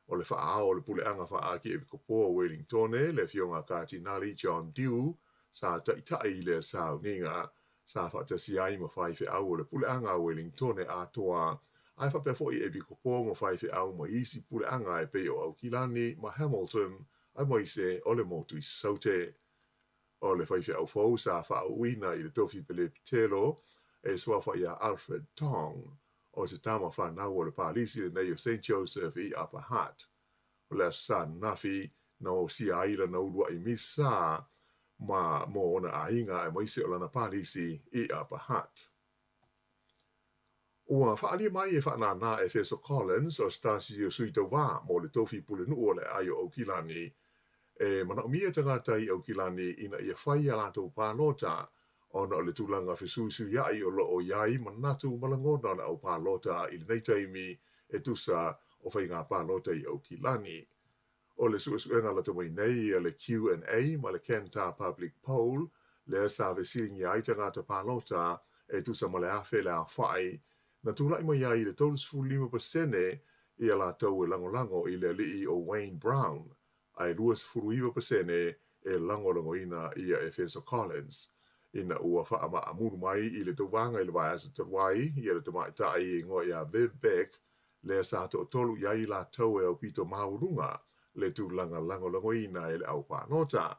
O le faaao o le puleaga faa-Akiepikopo o Wellingtone, le afioga Katinali John Dew, sa taitai i lea sauniga, sa faatasi ai ma faifeau o le puleaga a Wellingtone atoa, ae faapea foi epikopo ma faifeau mai isi puleaga e pei o Aukilani ma Hamilton aemaise o le motu i Saute. O le faifeau fou sa faauuina i le tofi pelepitelo e suafa ia Alfred Tong, o se tama fanau o le palisi lenei o St Joseph i Upper Hutt. O le Aso Sa ananafi na osia ai lana uluai misa ma mo ona aiga aemaise o lana palisi i Upper Hutt. Ua faaalia mai e faanānā Efeso Collins o se tasi o sui tauvā mo le tofi pulenuu o le aai o Aukilani e manaomia tagata i Aukilani ina ia fai a latou palota ona o le tulaga fesuisuiai o lo o i ai manatu ma lagona o le au palota i lenei taimi e tusa o faiga palota i Aukilani. O le suesuega lata mai nei a le Q&A ma le Kantar Public Poll lea sa fesiligia ai tagata palota e tusa ma le 1,000 le aofai, na tulai mai ai i le 35% ia latou e lagolago i le alii o Wayne Brown, ae 29% e lagolagoina ia Efeso Collins. Ina ua faamaamulu mai i le tauvaga i le vaiaso talu ai ia le tamaitai e igoa ia Viv Beck, lea sa toatolu i ai latou e aupito maualuga le tulaga lagolagoina e le au palota.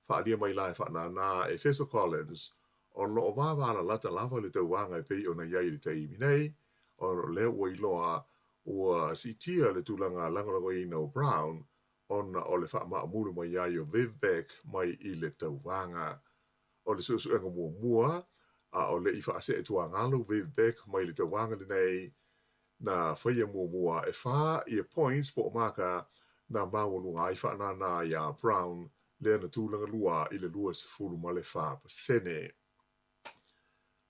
Faaalia mai la e faanānā Efeso Collins, o lo o vavalalata lava le tauvaga e pei ona i ai i le taimi nei, ona o lea ua iloa ua siitia le tulaga lagolagoina o Brown ona o le faamaamulu mai ai o Viv Beck mai i le tauvaga. O le suesuega muamua A o leʻi faaseʻe-tuagalo Vivek mai le tauaga lenei, na faia muamua e 4 ia points po o maka na maualuga ai faanānā iā Brown lea na tulaga lua i le 24%.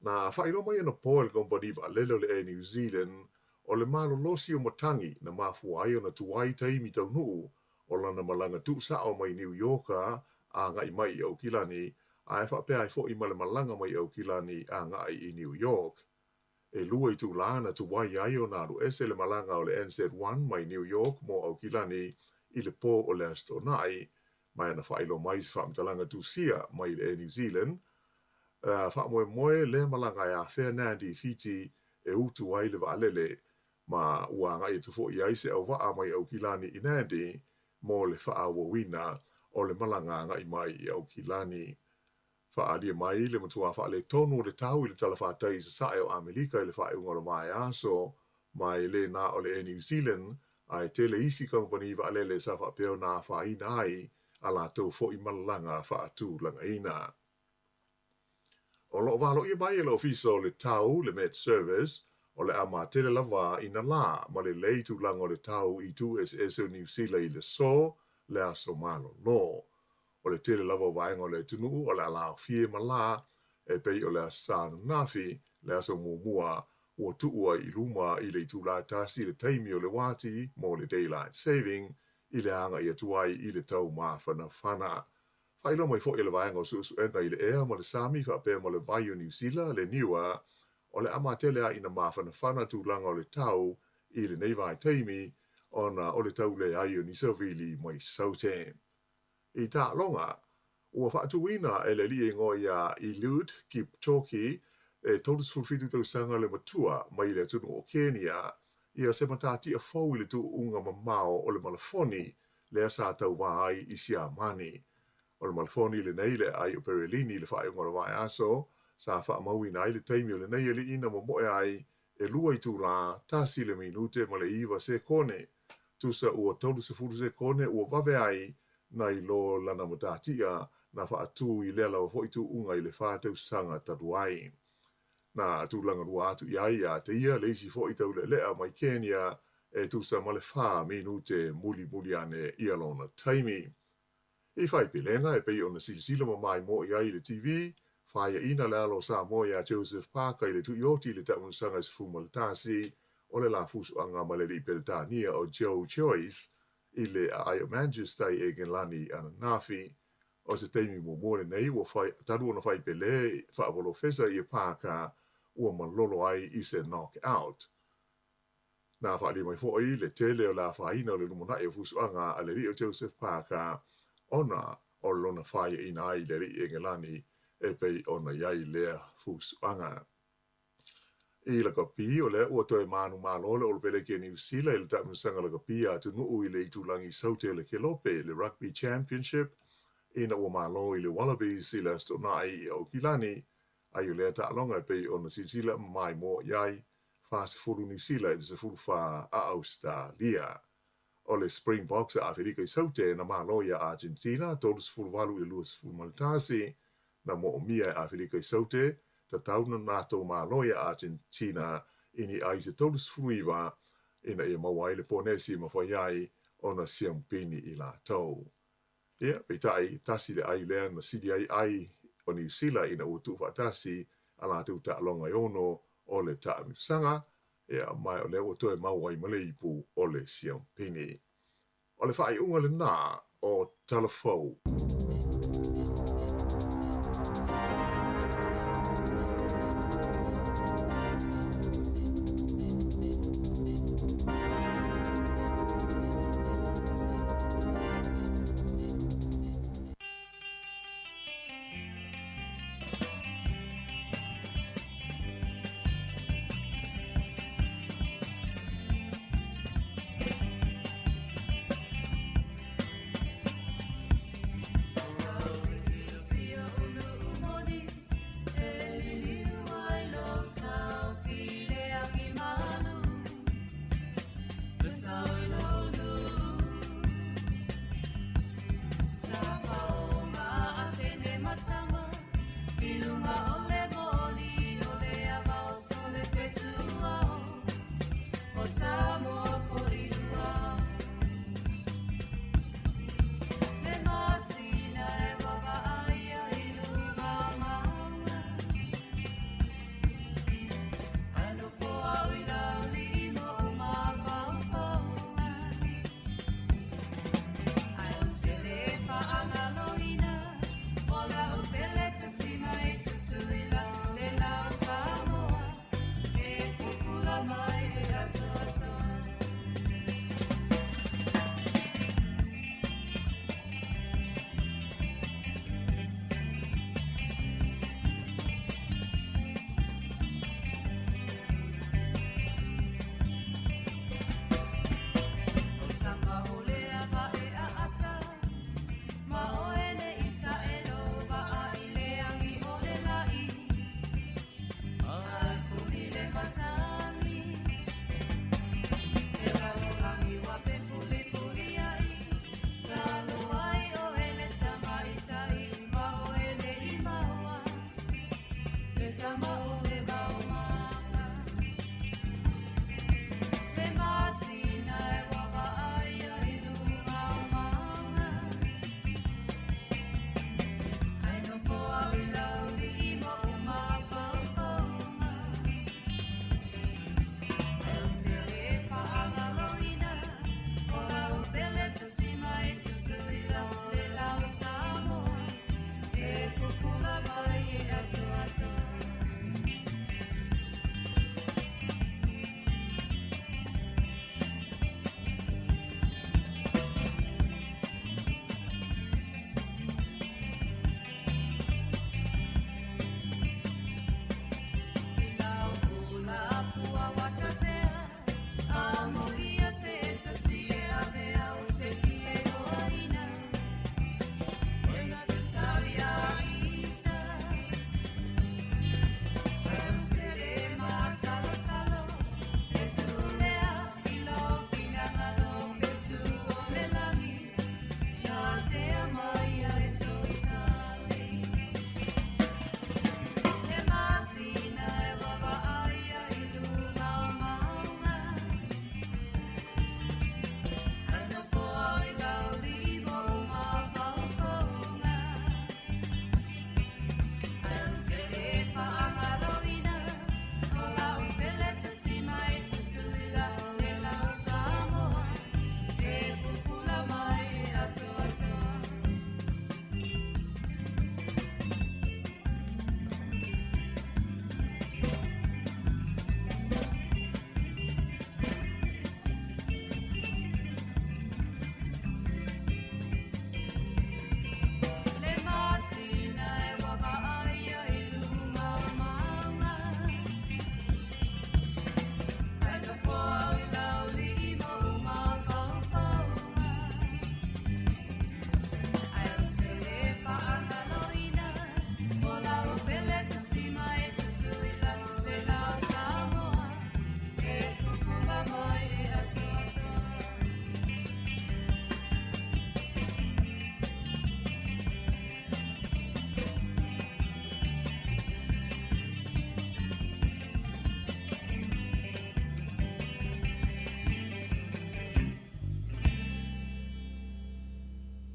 Na faailoa mai anapo e le kamupani vaalele o le Air New Zealand o le malolosi o matagi na mafua ai ona tuai taimi taunuu o lana malaga tuusao mai Niu Ioka agaʻi mai i Aukilani, ae faapea ai foʻi ma le malaga mai Aukilani agaʻi i New York. E 2 itulā na tuai ai ona alu ese le malaga o le NZ1 mai New York mo Aukilani i le pō o le Aso Toonai, ma na faailoa mai se faamatalaga tusia mai le Air New Zealand, faamoemoe lea malaga e afea Nadi i Fiti e utu ai le vaalele, ma ua agaʻi atu foʻi ai se auvaa mai Aukilani i Nadi mo le faaauauina o le malaga agaʻi mai i Aukilani. Faaalia mai le matuā faaletonu o le tau i le talafatai i sasae o ʻAmelika i le faaiuga o le vaiaso, ma e lē na o le Air New Zealand, ae tele isi kamupani vaalele sa faapea ona afaina ai a latou foʻi malaga faatulagaina. O loo valoia mai e le Ofisa o le Tau, le Met Service, o le a matele lava ina lā ma lelei tulaga o le tau i itu eseese o Niu Sila i le aso, le aso malolo. O le tele lava o vaega o le atunuu o le a laofie ma lā, e pei o le Aso Sa ananafi, le aso muamua ua tuu ai i luma i le itulā e 1 le taimi o le uati mo le daylight saving i le agaʻi atu ai i le tau mafanafana. Faailoa mai foʻi e le vaega o suesuega i le ea ma le sami faapea ma le vai o Niu Sila, le NIWA, o le a matele a ina mafanafana tulaga o le tau i lenei vaitaimi ona o le tauleai o ni savili mai Saute. I taaloga, ua faatuina e le alii e igoa iā Eliud Kipchoge e 37 tausaga le matua mai le atunuu o Kenia, ia se matatia fou i le tuuuga mamao o le malafoni lea sa tauvā ai i Siamani. O le malafoni lenei le aai o Perelini i le faaiuga o le vaiaso, sa faamauina ai le taimi o lenei alii na momoe ai e 2 itulā, 1 le minute ma le 9 sekone. Tusa ua 30 sekone ua vave ai nai lo lana matatia na faatū i lea lava foʻi tuuuga i le 4 tausaga talu ai. Na tulaga lua atu i ai ia te ia le isi foʻi taulealea mai Kenia e tusa ma le 4 minute mulimuli ane ia lona taimi. I faipelega e pei ona silasila ma maimoa i ai i le TV, faiaʻina le alo o Samoa iā Joseph Parker i le tuioti i le taamilosaga e 11 o le la fusuaga ma le alii Peretania o Joe Joyce i le aai o Manchester i Egelani ananafi. O se taimi muamua lenei ua fai talu ona faipelē faapolofesa ia Parker ua malolo ai i se knockout. Na faaalia mai foʻi le tele o le afaina o le lumanai o fusuaga a le alii o Joseph Parker ona o lona faiaʻina ai i le alii Egelani e pei ona i ai lea fusuaga. I lakapi, o lea ua toe manumalo le Olopeleki a Niu Sila i le taamilosaga lakapi a atunuu i le itulagi Saute o le Kelope, le Rugby Championship, ina ua malo i le Wallabies i le Aso Toonai i Aukilani, ai o lea taaloga e pei ona silasila maimoa i ai 40 Niu Sila i le 14 a Australia. O le Springboks a Aferika i Saute na malo iā Argentina 38 i le 21, na moomia e Aferika i Saute tatau na latou malo iā Argentina i ni ai se 39 ina ia maua ai le ponesi e mafai ai ona siamupini i latou. Ia, peitai, tasi le ai lea na sili ai ai o Niu Sila ina ua tuufaatasi a latou taaloga e 6 o le taamilosaga, ia, ma o lea ua toe maua ai ma le ipu o le siamupini. O le faaiuga lenā o Tala Fou.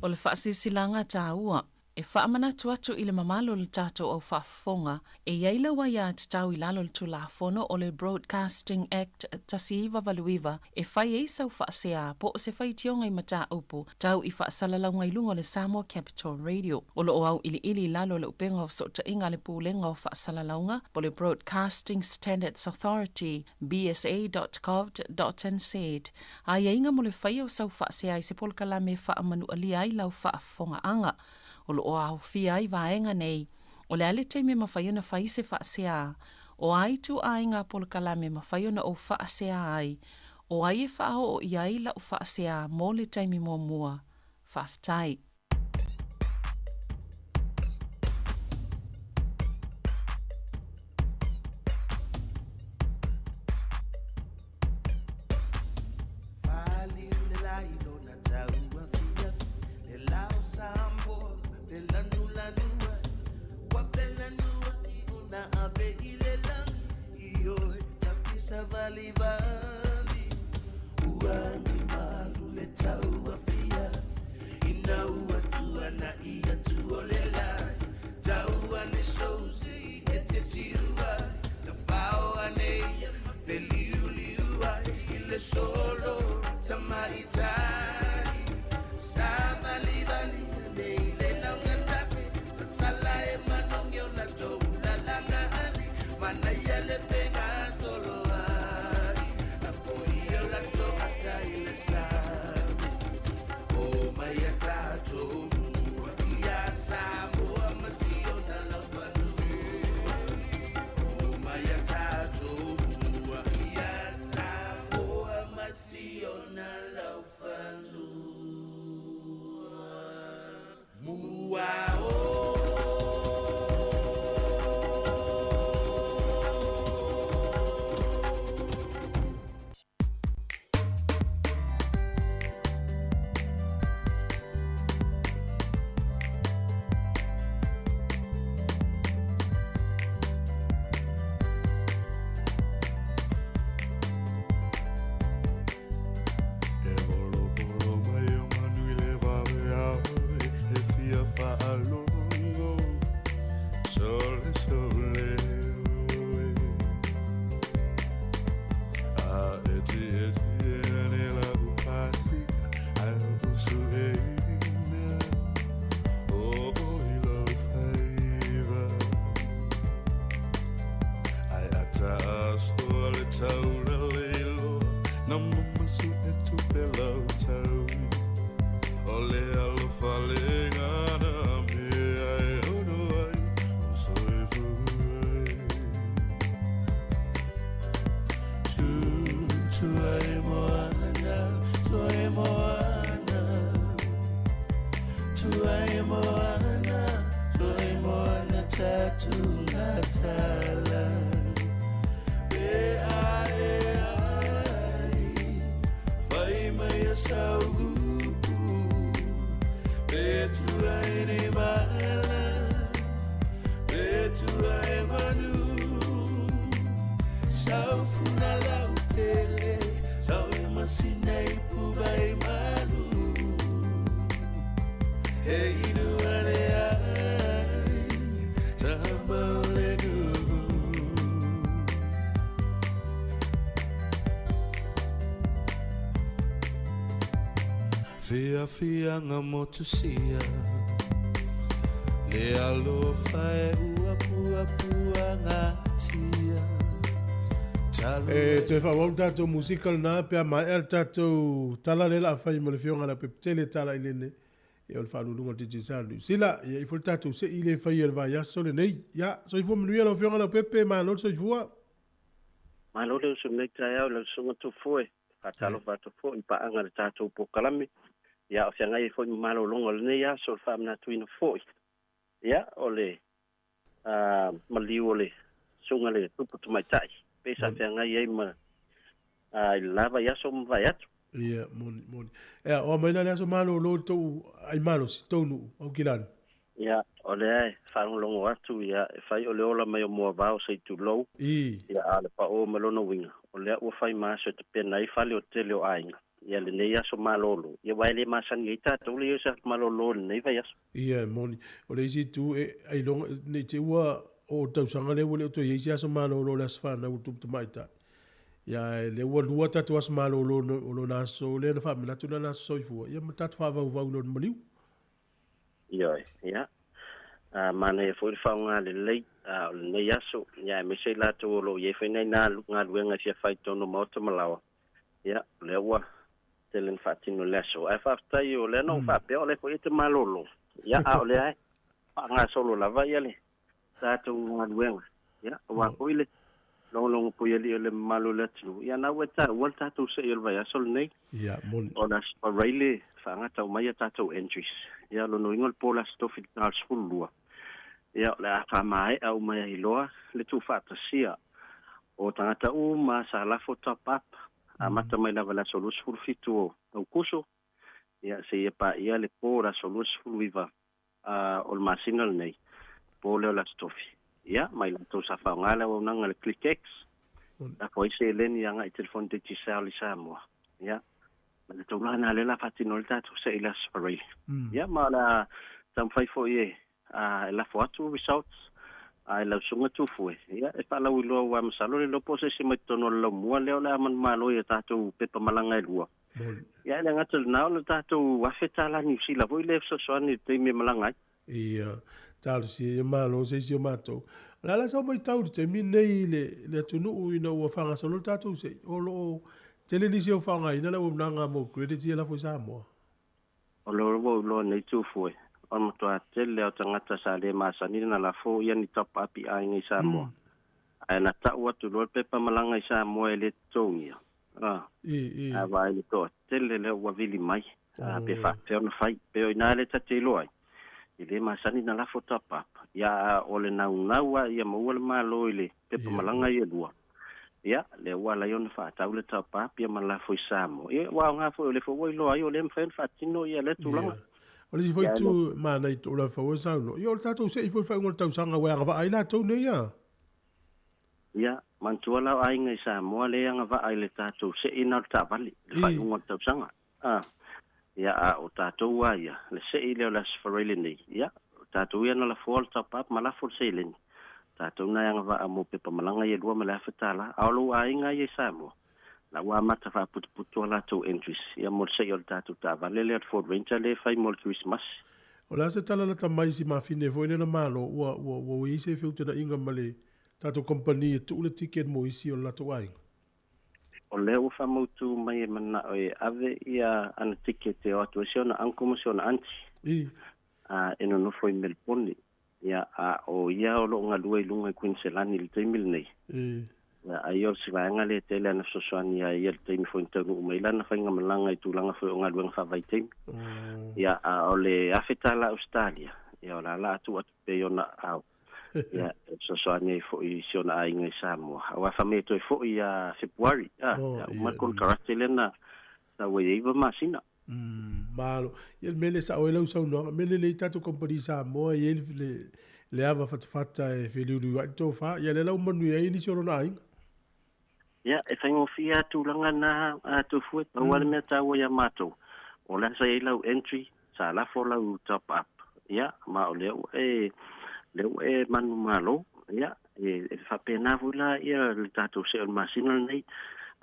O le faasilasilaga taua e faamanatu atu i le mamalu o le tatou au faafofoga e i ai lau aiatatau i lalo o le Tulafono o le Broadcasting Act 1989 e fai ai sau faasea po o se faitioga i mataupu tau i faasalalauga i luga o le Samoa Capital Radio. O loo auiliili i lalo o le upega o fesootaiga a le Pulega o Faasalalauga po o le Broadcasting Standards Authority bsa.govt.nz. Aiaiga mo le faia o sau faasea i se polokalame e faamanualia ai lau faafofogaaga. O loo aofia ai vaega nei, o le a le taimi e mafai ona fai se faasea, o a ituaiga polokalame e mafai ona ou faasea ai, o ai e faaoo i ai lau faasea mo le taimi muamua. Faafetai. Taasoa le taula leiloa Na mamasu e tupe lau taui O le alofa le ngana mea e ono ai O soifua Tu, tu ai moana, tu ai moana Tu ai moana, tu ai moana tatu natala Pe ai ai, fai mai a sau upu Pe tu ai ni mala, pe tu ai manu Sau funa lau pele, sau e masina i puvai malu E inu ane ai, tama o le nuu Fiafiaga motusia Le alofa e uapuapuagatia E toe faaauau le tatou musika lenā pe a maea le tatou tala lea o le a fai ma le Afioga ia Leaupepe Tala i Lene, ia o le faauluuluga o le Digicel Niu Sila. Ia, e i ai foi le tatou sei lea e faia i le vaiaso lenei. Ia, soifua manuia lau Afioga Leaupepe, malo le soifua. Malo le uso i lenei taeao i lau susuga Tufue. Faatalofa atu foi i paaga i le tatou polokalame. Ia, o feagai ai foi ma malologa o lenei aso, o le faamanatuina foi ia o le maliu o le susuga i le Tupu Tamaitai, pei sa feagai ai ma i le la vaiaso ma mavae atu. Ia, moni, moni. Ea, o a mai la le aso malolo i le tou ai malosi, tou nuu, Aukilani? Ia, o lea e faalogologo atu, ia, e fai o le ola mai o moavao se i tulou, ia, a o le paʻō ma lona uiga, o lea ua fai ma aso e tapena ai fale o le tele o aiga, ia, lenei aso malolo, ia, aua e le masani ai tatou le i o se aso malolo i lenei vaiaso. Ia, e moni. O le isi itu, e, ailoga, ne i te i ua oo i le tausaga lea ua le o toe i ai se aso malolo o le aso fanau o le tupu tamaitai. Ia, ae lea ua lua tatou aso malolo o lona aso lea na faamanatu lana aso soifua, ia ma tatou faavauvau i lona maliu. Ioe, ia. A manaia foi le faaaoga lelei o lenei aso, ia aemaise i latou o lo o i ai foi nai galuega e fia fai i totonu o maota ma laoa, ia, o lea ua tele na faatino i le aso. Ae faafetai o lea na ou faapea o lea foi e te malolo, ia, a o lea e faagasolo lava ia le tatou galuega, ia, aua foi le logologo puialii o le mamalu o le atunuu, ia na ua e taua le tatou sei o le vaiaso lenei. Ia, moni. O le Aso Faraile faagata uma ai a tatou entries. Ia, lona uiga o le po o le Aso Tofi i le 12, ia, o le a faamaea uma ai loa le tuufaatasia o tagata uma sa lafo top up, amata mai lava i le aso 27 o Aokuso, ia, seia paia le po o le aso 29 o le masina lenei, po lea o le Aso Tofi. Ia, ma i latou sa faaaoga le auaunaga a le ClickX, lafo ai seleni agai i telefoni Digicel i Samoa. Ia, ma le tulaga lena lea o le a faatino ai le tatou sei i le Aso Faraile. Ia, ma o le a taumafai foi e lafo atu results i lau susuga Tufue, ia, e faalauiloa aua masalo le iloa po o se isi mai totonu o le laumua lea o le a manumalo i a tatou pepa malaga e lua. Ia, e le gata i lena, o le tatou $1,000 Niu Sila foi lea e fesoasoani i le taimi e malaga ai. Ia, talosia ia malo se isi o matou. O le a la sau maitau i le taimi lenei i le, le atunuu ina ua faagasolo le tatou sei, o lo o tele nisi o faaaogaina le auaunaga mo credits ia lafo i Samoa. O lea ua ou iloa nei Tufue, o le matua tele lava o tagata sa le masani na lafo ia ni top up i aiga i Samoa. Ae na tau atu loa le pepa malaga i Samoa e le totogia. Ae vaai le toatele lea ua vili mai, pe faapefea ona fai. Pei o i ina lea ta te iloa ai, e le masani na lafo top up. Ia, a o le naunau lava ia maua le Malo i le pepa malaga ia e lua, ia, lea ua ala ai ona faatau le top up ia ma lafo i Samoa. Ia, ua aoga foi, o lea foi ua iloa ai o lea e mafai ona faatino ia lea tulaga. O le isi foi itu manaia i lou lafau e saunoa, ia o le tatou sei foi i le faaiuga o le tausaga ua e agavaa ai latou nei a. Ia, manatua la o aiga i Samoa lea e agavaa i le tatou sei na o le taavale, i le faaiuga o le tausaga. A, ia, a o tatou lava ia, le sei lea o le Aso Faraile nei, ia, o tatou ia na lafoa le top up ma lafo le seleni, tatou na e agavaa mo pepa malaga ia e lua ma le $1,000. A o lou aiga ia i Samoa, la ua amata faaputuputu a latou entries, ia mo le sei o le tatou taavale lea o le Ford Ranger lea e fai mo le Kerisimasi. O le a se tala lata mai i si mafine foi lea na malo, ua, ua, ua i ai se feutanaiga ma le tatou kamupani e tuu le ticket mo isi o le latou aiga. O lea ua faamautu mai e manao e ave ia ana ticket e o atu ai si ona uncle ma si ona aunty. I. A e nonofo i Melbourne. Ia, a o ia o lo o galue i luga i Kuiniselani i le taimi lenei. I. Ia, ai o se vaega lea e tele ana fesoasoani iā ia i le taimi foi na taunuu mai ai lana faigamalaga i tulaga foi o galuega faavaitaimi. Ia, a o le $1,000 Ausetalia, ia o le a la a tuu atu pea i ona aao, ia, e fesoasoani ai foi i si ona aiga i Samoa. Aua fa mea e toe foi ia Fepuari, a, ia uma le konekarate lea na tau ai e 9 masina. Malo. Ia le mea lea e sao ai lau saunoaga, mea lelei tatou kamupani Samoa e i ai le, le ava fatafata e feliuliu ai le tofa, ia lea la ua manuia ai nisi o lona aiga. Ia, e faigofie lava tulaga na a Tufue, pau lava le mea taua ia matou, o le a sa i ai lau entry, sa lafo lau top up, ia, ma o lea ua e, lea ua e manumalo, ia, e faapena foi la ia le tatou see o le masina lenei.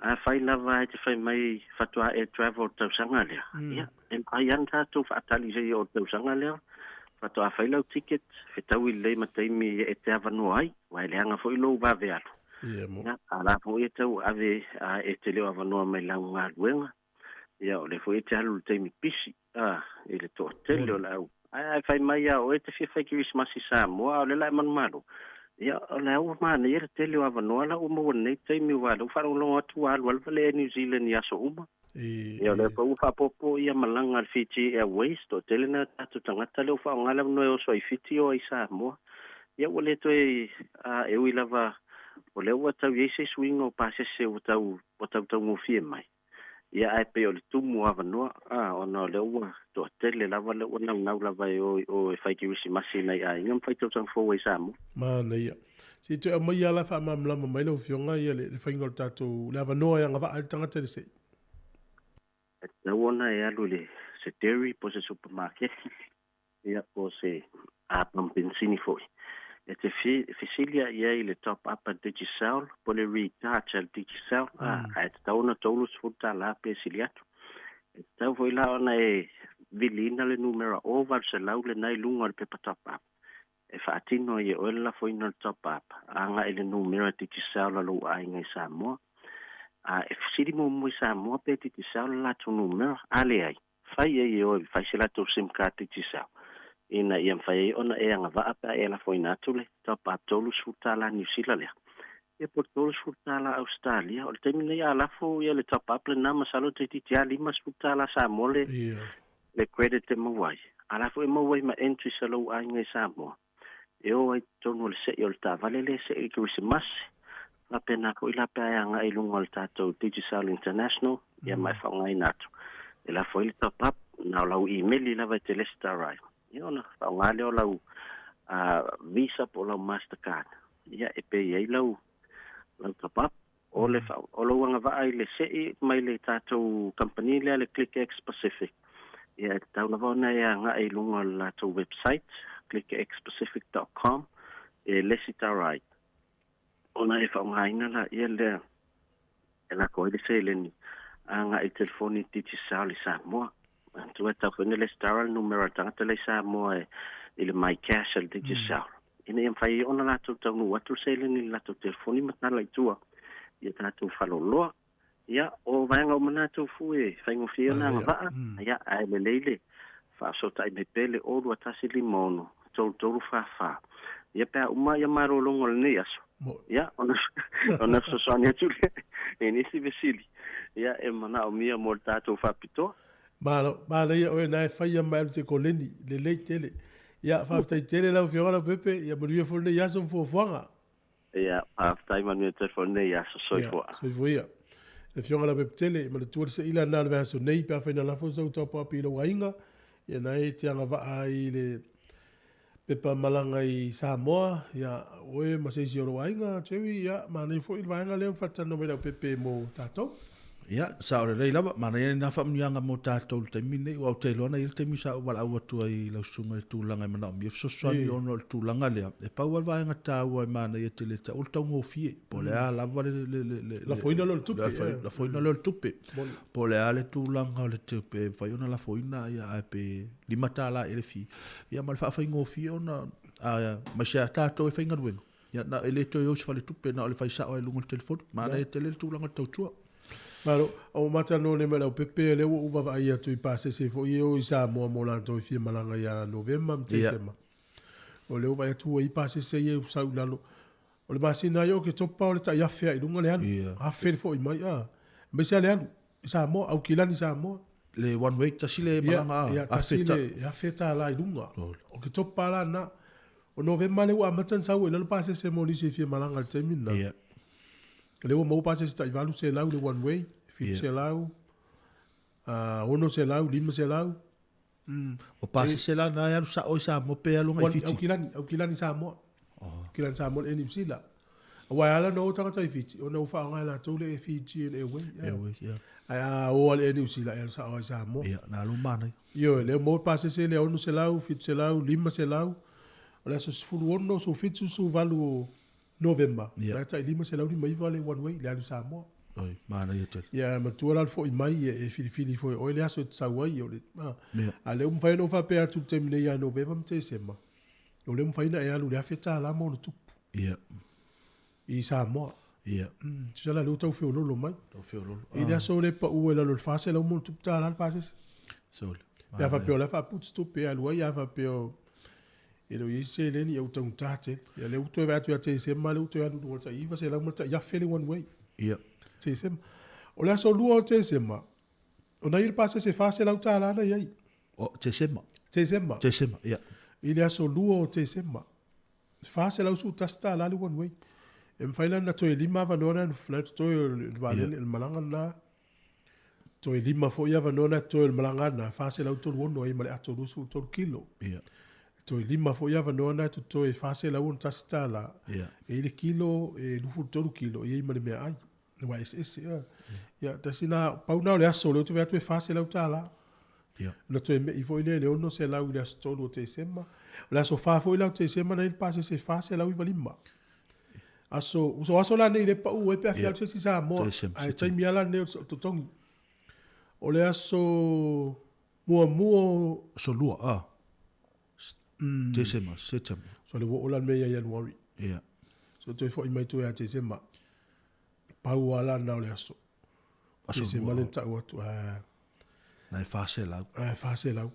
Afai lava e te fai mai faatoa e travel le tausaga lea, ia, e mafai lava ona tatou faatali seia oo i le tausaga lea, faatoa fai lau ticket, fetaui lelei ma taimi e te avanoa ai, aua e leaga foi lou vave alu. Ia, a la foi e tau ave a e te le o avanoa mai lau galuega, ia o lea foi e te alu i le taimi pisi, a, i le toatele o le au. Ae a e fai mai ia oe e te fia fai Kerisimasi i Samoa, a o lea la e manumalo, ia o le au ua manaia le tele o avanoa la ua maua i lenei taimi aua o lea ua faalogologo atu ua alu alu le Air New Zealand i aso uma. Ia o lea foi ua faaopoopo ia malaga a le Fiji Airways, toatele na o tatou tagata lea ua faaaoga le avanoa e oso ai i Fiti o ai i Samoa. Ia ua le toe, a, e ui lava o lea ua tau i ai se suiga o pasese ua tau, ua tautaugofie mai. Ia ae pei o le tumu o avanoa, a, ona o lea ua toatele lava lea ua naunau lava e o i o e fai Kerisimasi i nai aiga ma fai tausaga fou ai i Samoa. Manaia. Se i toe aumai lava la faamalamalama mai lau Afioga ia le faiga o le tatou, le avanoa e agavaa ai le tagata i le se'i. E tatau ona e alu i le se dairy po o se supamaketi Ia, po o se pamu penisini foi. E te fesili i ai i le top up a Digicel po o le recharge a le Digicel, ae tatau ona $30 pe sili atu. E tatau foi la ona e viliina le numera 0800 lena i luga o le pepa top up e faatino ai e oe le lafoina o le top up agai i le numera Digicel a lou aiga i Samoa. E fesili muamua i Samoa pe Digicel le latou numera, a leai, Fai ai e oe fai se latou sim card Digicel ina ia mafai ai ona e agavaa pe a e lafoina atu le top up $30 Niu Sila lea. Ia po o le $30 Ausetalia. O le taimi nei a lafo ia le top up lena masalo toeitiiti lava $50 Samoa le le credit e maua ai. A la foi e maua ai ma entries a lou aiga i Samoa e o ai i totonu o le se'i o le taavale lea e se'i i le Kerisimasi, faapena foi la pe a e agai i luga o le tatou Digicel International, ia ma e faaaogaina atu, e lafo ai le top up, na o lau imeli lava e te lesitara ai, ia ona faaaoga lea o lau Visa po o lau Mastercard, ia e pay ai lau lau top up. O le o lou agavaa i le se'i mai le tatou kamupani lea le ClickX Pacific, ia e tatau lava ona e agai i luga o le latou website, clickxpacific.com, e lesitara ai. Ona e faaaogaina laia lea e lako ai le seleni agai i telefoni Digicel i Samoa. Manatua e tatau foi ona lesitara le numera o le tagata lea i Samoa i le MyCash a le Digicel. Ina ia mafai ai ona latou taunuu atu le seleni i le latou telefoni ma tala i tua i a tatou faleoloa. Ia, o vaega uma na tou fu e faigofie ai ona agavaa, ia, ae lelei le faafesootai mai pea i le 02156 3344. Ia, pe a uma ia malologa o lenei aso, ia, ona, ona fesoasoani atu lea i nisi fesili, ia, e manaomia mo le tatou faapitoa. Malo, manaia oe na e faia mai alu te koleni, lelei tele. Ia, faafetai tele lau Afioga Leaupepe, ia manuia foi lenei aso ma fuafuaga. Ia, faafetai manuia tele foi lenei aso. Soifua. Ia, soifua ia. Le Afioga Leaupepe tele, manatua le seila na o le vaiaso nei pe afai na lafo sau tauapapi i lou aiga, ia na e te agavaa ai i le pepa malaga i Samoa, ia, oe ma se isi o lou aiga, Jerry, ia, manaia foi le vaega lea ua faatalanoa mai Leaupepe mo tatou. Ia, sao lelei lava, manaia lena faamanuiaga mo tatou i le taimi lenei, aua ou te iloa na i ai le taimi sa ou valaau atu ai i lau susuga i le tulaga e manaomia fesoasoani ona o le tulaga lea, e pau lava le vaega taua e manaia tele te au o le taugofie, po o le a lava le, le, le, le, Lafoina lea o le tupe, lafoina lea o le tupe, po o le a le tulaga o le tupe e mafai ona lafoina, ia, ae pe $5 ea le fee, ia ma le faafaigofie ona, aemaise lava tatou e faigaluega. Ia, na e le toe o i se faletupe, na o le fai sa'o lava i luga o le telefoni. Manaia tele le tulaga o le tautua. Malo, o matalanoa nei ma le aupepe, lea ua ou vaavaai atu i pasese foi ia e o i Samoa mo latou e fia malaga ia Novema ma Tesema. O lea ua vaai atu ua i ai pasese ia ua sau i lalo. O le masina lava ia o Oketopa o le tai afe lava i luga le alu, afe le foi mai, a, aemaise lava le alu i Samoa, Aukilani Samoa. Le one way, tasi le malaga a, afe ta. Ia, tasi le afe tala i luga. O Oketopa la lena. O Novema lea ua amata ona sau ai i lalo pasese mo nisi e fia malaga i le taimi lena. O lea ua maua pasese tai 800 le one way, 700, 600, 500. O pasese la na e alu sa'o i Samoa pe alu agai i Fiti? Aukilani, Aukilani Samoa. Aukilani Samoa le Air New Zealand. Aua e ala ona o tagata i Fiti, ona ua faaaoga e latou le Air Fiji and Airways. Airways, yeah. Ae a o lava le Air New Zealand, e alu sa'o lava i Samoa. Ia, na alu manaia. Ioe, lea ua maua le pasese lea 600, 700, 500, o le aso 16, 17, 18 o Novema, yeah. tai 559 le one way, le alu Samoa. Oi, manaia tele. Ia, matua la le foi mai, e filifili foi oe le aso e te sau ai, o le, a, yeah. A lea ua mafai ona ou faapea atu i le taimi nei ia Novema ma Tesema, o lea ua mafai ona e alu i le $1,000 ma ona tupu. Yeah. I Samoa. Yeah. Tusa la lea ua tau feololo mai. Tau feololo. I le aso le pau e lalo i le 400 ma ona tupu tālā le pasese. Sole. Pe a faapea o la e faaputu tupe e alu ai, a faapea o e le o i ai se seleni ia ua taugata tele. Ia lea ua toe vaai atu ia Tesema lea ua toe alu i luga o le tai 900 ma le tai 1000 le one way. Ia. Tesema. O le aso 2 o Tesema, ona i ai le pasese $400 na i ai. O Tesema. Tesema. Tesema, ia. I le aso 2 o Tesema, $411 le one way. E mafai la ona toe lima avanoa na na totoe o le valele, le malaga lena. Toe lima foi avanoa na totoe o le malaga lena, 436 ai ma le ato 23 kilo. Ia. Toe lima foi avanoa na totoe $461. Ia. E i le kilo, e 23 kilo, e i ai ma le meaai. Ua eseese. Ia, ia tasi na, pau na o le aso, lea ou te vaai atu e $400. Ia. Ona toe mei foi lea i le 600 i le aso 3 o Tesema. O le aso 4 foi la o Tesema na i ai le pasese 495. Aso, so aso la nei le pau ai pe a fia alu se isi Samoa. Ae taimi lava la nei o totogi. O le aso muamua o... Aso lua, a. Tesema, Setema. So le ua oo la le mea ia Ianuari. Ia. So toe foi mai toe ia Tesema. Pau lava la lena o le aso. Aso Tesema lea na tau atu. A. Na e 400. A, e 400.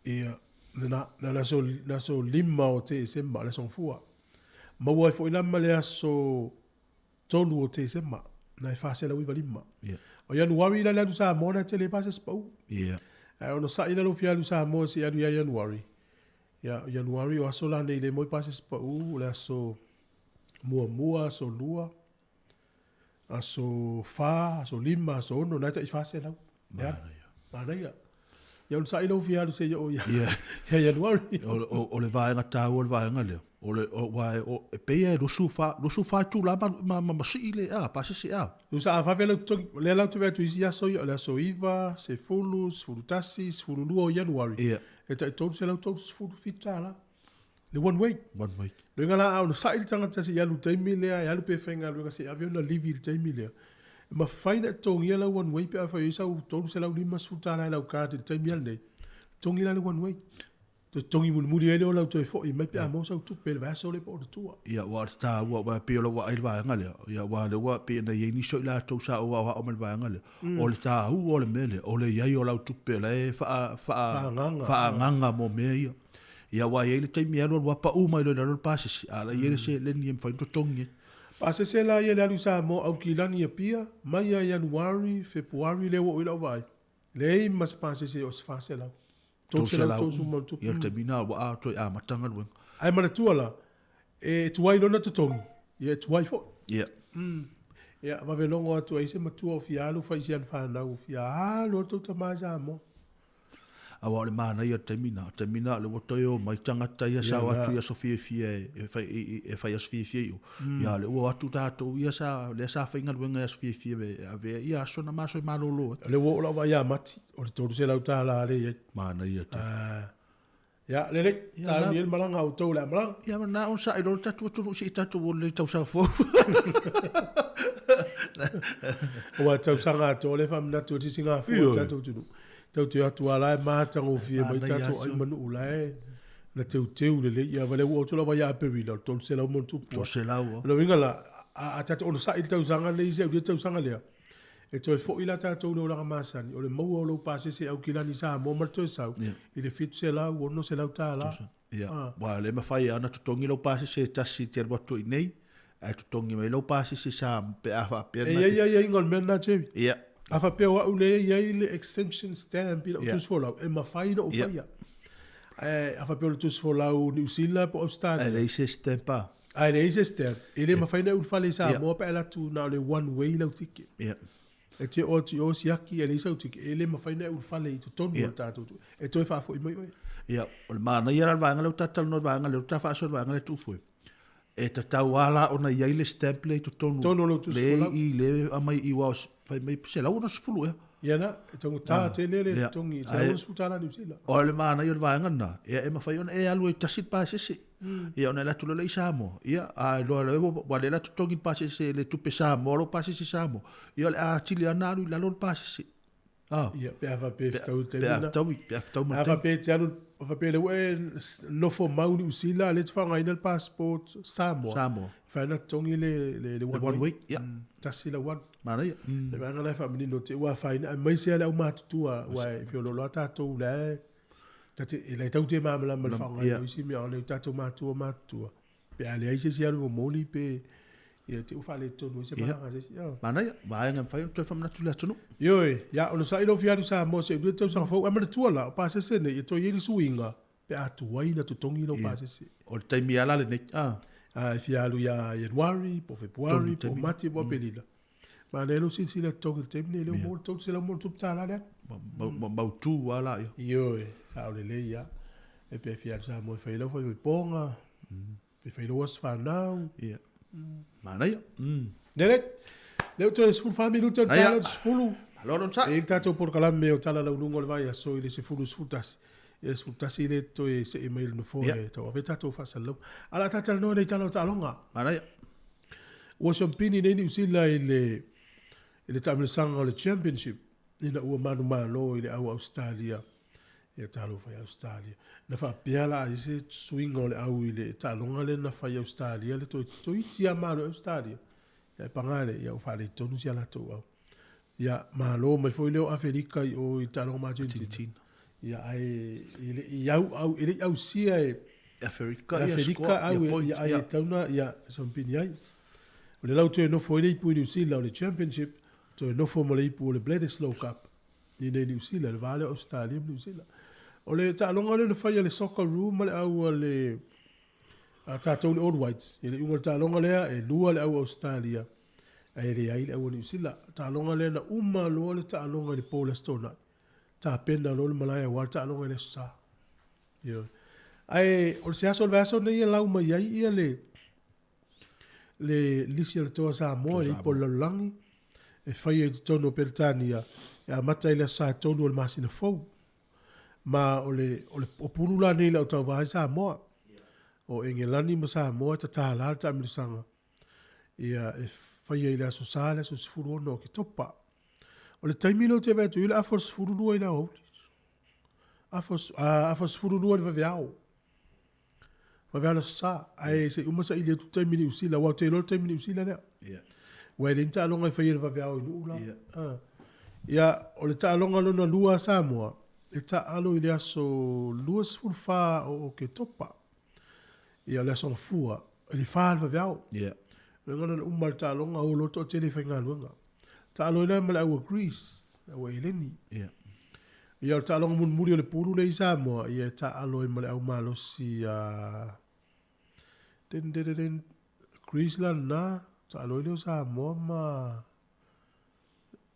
Ia, na, na le aso, le aso 5 o Tesema, le aso Gafua. Maua ai foi la ma le aso 3 o Tesema, na e 495. Ia. O Ianuari la le alu Samoa na tele pa se pau. Ia. Ae onosai la lou fia alu Samoa se i alu ia Ianuari. Ia, o Ianuari o aso la nei le moi pa se pau, o le aso muamua, aso lua, aso fa, aso lima, aso ono, na e tai 400. Manaia. Manaia. Ia onosai lou fia alu se i oo ia, Ia. ia Ianuari. O le vaega taua le vaega lea. O le, o, aua e, o, e pei e 24, 24 itula ma, ma, ma, ma sii le, a, pasese, a. Tusa a vave lau totogi, o lea la ou te vaai atu i isi aso ia, o le aso 9, 10, 11, 12 o Ianuari. Ia. E tai $337 le one way. One way. Loiga la a onosai le tagata se i alu i le taimi lea, e alu pe faigaluega se i ave ona livi i le taimi lea. E mafai ona e totogia lau one way pe afai o i ai sau $350 i lau card i le taimi lava lenei, totogi la le one way. Toe totogi mulimuli ai lea o lau toe foi mai pe a maua sau tupe i le vaiaso lea po o le tua. Ia, ua o le taua, aua e pei o lau vaai i le vaega lea, ia aua o lea ua pei ona i ai nisi o i latou sa ou aoao mai i le vaega lea, o le taua o le mea lea, o le i ai o lau tupe o la e faa, faa, Faaagaga. faaagaga mo mea ia. Ia aua e i ai le taimi e alualu lava pau mai loa i lalo le pasese, a o la e i ai le seleni e mafai ona totogi ai. Pasese la ia le alu i Samoa, Aukilani Apia, mai ia Ianuari, Fepuari lea ua oo i lau vaai, leai ma se pasese o se 400. 330 Ia, le taimi lena ua a toe amata galuega. Ae manatua la, e tuai lona totogi, ia e tuai foi. Ia. Ia, vave logo atu ai se matua o fia alu fai i si ana fanau o fia alu atu tama i Samoa. Aua o le manaia o le taimi lena, o le taimi lena o lea ua toe omai tagata ia sa o atu i aso fiafia e fai, e fai aso fiafia i o. Ia o lea ua o atu tatou ia sa, lea sa faigaluega i aso fiafia e avea ia aso na ma aso e malolo ai. O lea ua oo lau vaai ia Mati, o le $300 lea e i ai. Manaia tele. Ia, lelei, tauni ai le malaga a outou o le a malaga. Ia, na onosai loa le tatou atunuu se i tatou o lelei i tausaga fou. Aua tausaga atoa lea e faamanatu ai le sisigafua o le tatou atunuu. Tatou te o atu lava la e matagofie mai tatou ai ma nuu la e. Na teuteu lelei ia va le ua o lava ia Aperila o le 300 ma ona tupu. 300 a. O le uiga la, a tatou onosai i le tausaga le isi au ia tausaga lea, e toe foi la tatou i le olaga masani, o le maua o lou pasese Aukilani Samoa ma le toe sau, i le $700, $600. Ia, aua o lea e mafai lava ona totogi lou pasese e tasi e te alu atu ai nei, ae totogi mai lou pasese sa pe a faapea E i ai aiaiga o le mea lena Jerry. Ia. A faapea o au lea e i ai le exemption stamp i lau tusi folau, e mafai ona ou faia. Ae a faapea o le tusi folau Niu Sila po o Ausetalia. Ae leai se stamp a. Ae leai se stamp, e le mafai ona e ulufale i Samoa pe a alu atu na o le one way lau ticket. Ia. E te oo atu i o siaki e leai sau ticket, e le mafai ona e ulufale i totonu o le tatou, e toe faafoi mai oe. Ia, o le manaia la o le vaega lea ua ta talanoa i le vaega lea ua ta faasoa i le vaega lea Tuufoe. E tatau lava la ona i ai le stamp lea i totonu. Totonu o lou tusi folau. Le i le aumai i aua fai mai $160 ea. Ia na, e taugata tele le totogi, $160 Niu Sila. O le manaia o le vaega lena, ia e mafai ona e alu ai tasi le pasese. Ia ona e alu atu loa lea i Samoa, ia a iloa loa ua lea la totogi le pasese le tupe Samoa lou pasese Samoa, ia o le a atili lava ona alu i lalo le pasese. Ah. Ia, pe a faapea e fetaui le taimi lena. Pe a fetaui, pe a fetau ma le taimi. A faapea e te alu, a faapea lea ua e nofo mau Niu Sila, lea e te faaaogaina le passport Samoa. Samoa. E mafai ona totogi le one, one week. Ia. Tasi lau alu. Manaia. Le vaega la e faamanino te ua afaina, aemaise lava le aumatutua, aua e feoloolo lava tatou la e, ta te, e le tau te malamalama i le faaaogaina o isi mea, o le tatou matua matutua. Pe a leai se isi alu momoli pe ia te ua faaletonu ai se malaga a se isi. Manaia, vaega e mafai ona toe faamanatu i le atunuu. Ioe, ia onosai lou fia alu i Samoa se i lua tausaga fou, ae manatua la, o pasese nei e toe i ai le suiga pe a tuai ona totogi lou pasese. O le taimi lava la lenei. A e fia alu ia Ianuari, po o Fepuari, po o Mati, po o Aperila. Manaia lou silasila e totogi i le taimi lenei, lea ua maua le $300 $3 le alu. Mautu lava la ia. Ioe, sao lelei lava. E pe fia alu Samoa e fai lau faaipoipoga, pe fai lau aso fanau. Ia. Manaia. Lelei. Lea ua toe 14 minute o le taeao i le 10. Malo lona sa. E i ai le tatou polokalame o Tala Launuga o le Vaiaso i le 10:11. Ia 11 lea toe see mai i le nofoa e tauave tatou faasalalauga. Ae o le a ta talanoa nei i tala o taaloga. Manaia. Ua siampini nei Niu Sila i le i le taamilosaga o le Championship ina ua manumalo i le au Ausetalia. Ia talofa i Ausetalia. Na faapea la ai se suiga o le au i le taaloga lea na fai i Ausetalia le toe toeitiiti lava malo i Ausetalia. Ia e paga lea, ia ua faaletonu si a latou au. Ia malo mai foi lea o Afelika i o i le taaloga ma Argentina. Ia ae e le i au au e le i ausia e Aferika ia au ia ai e tatau ona ia siampini ai. O le la ua toe nofo ai le ipu i Niu Sila o le Championship, toe nofo ma le ipu o le Bledisloe Cup i inei i Niu Sila, le va lea o Ausetalia ma Niu Sila. O le taaloga lea na fai a le Socceroo ma le au a le a tatou le All Whites, i le iuga o le taaloga lea, e lua le au Ausetalia ae leai le au a Niu Sila. Taaloga lea na uma loa le taaloga i le po o le Aso Toonai, tapena loa le malae aua le taaloga i le Aso Sa. Ioe. Ae o se aso o le vaiaso lenei e lau mai ai ia le le lisi a le Toa Samoa i le Ipu o le Lalolagi e faia i totonu o Peretania e amata i le aso Sa e 3 o le masina fou. Ma o le, o le o pulu la nei i lau tauva ai Samoa. O Engelani ma Samoa e tatala le taamilosaga ia e faia i le aso Sa le aso 16 o Oketopa. O le taimi lea ou te vaai atu i ai o le afa o le 12 i le aoauli. Afa, afa 12 i le vaveao. Vaveao le aso Sa. Ae se i uma saili atu le taimi i Niu Sila, aua ou te iloa le taimi i Niu Sila lea. Aua e leai ni taaloga e faia i le vaveao i Nuu la. Ia, o le taaloga lona lua a Samoa, e taalo i le aso 24 o Oketopa. Ia, o le aso Gafua, i le 4 le vaveao. O le gana na uma le taaloga, o loa toatele i faigaluega. Taalo ai la ma le au a Greece, le au a Eleni. Ia, o le taaloga mulimuli o le pulu lea i Samoa, ia e taalo ai ma le au malosi a den, den, den, den, Greece la lena, taalo ai lea o Samoa ma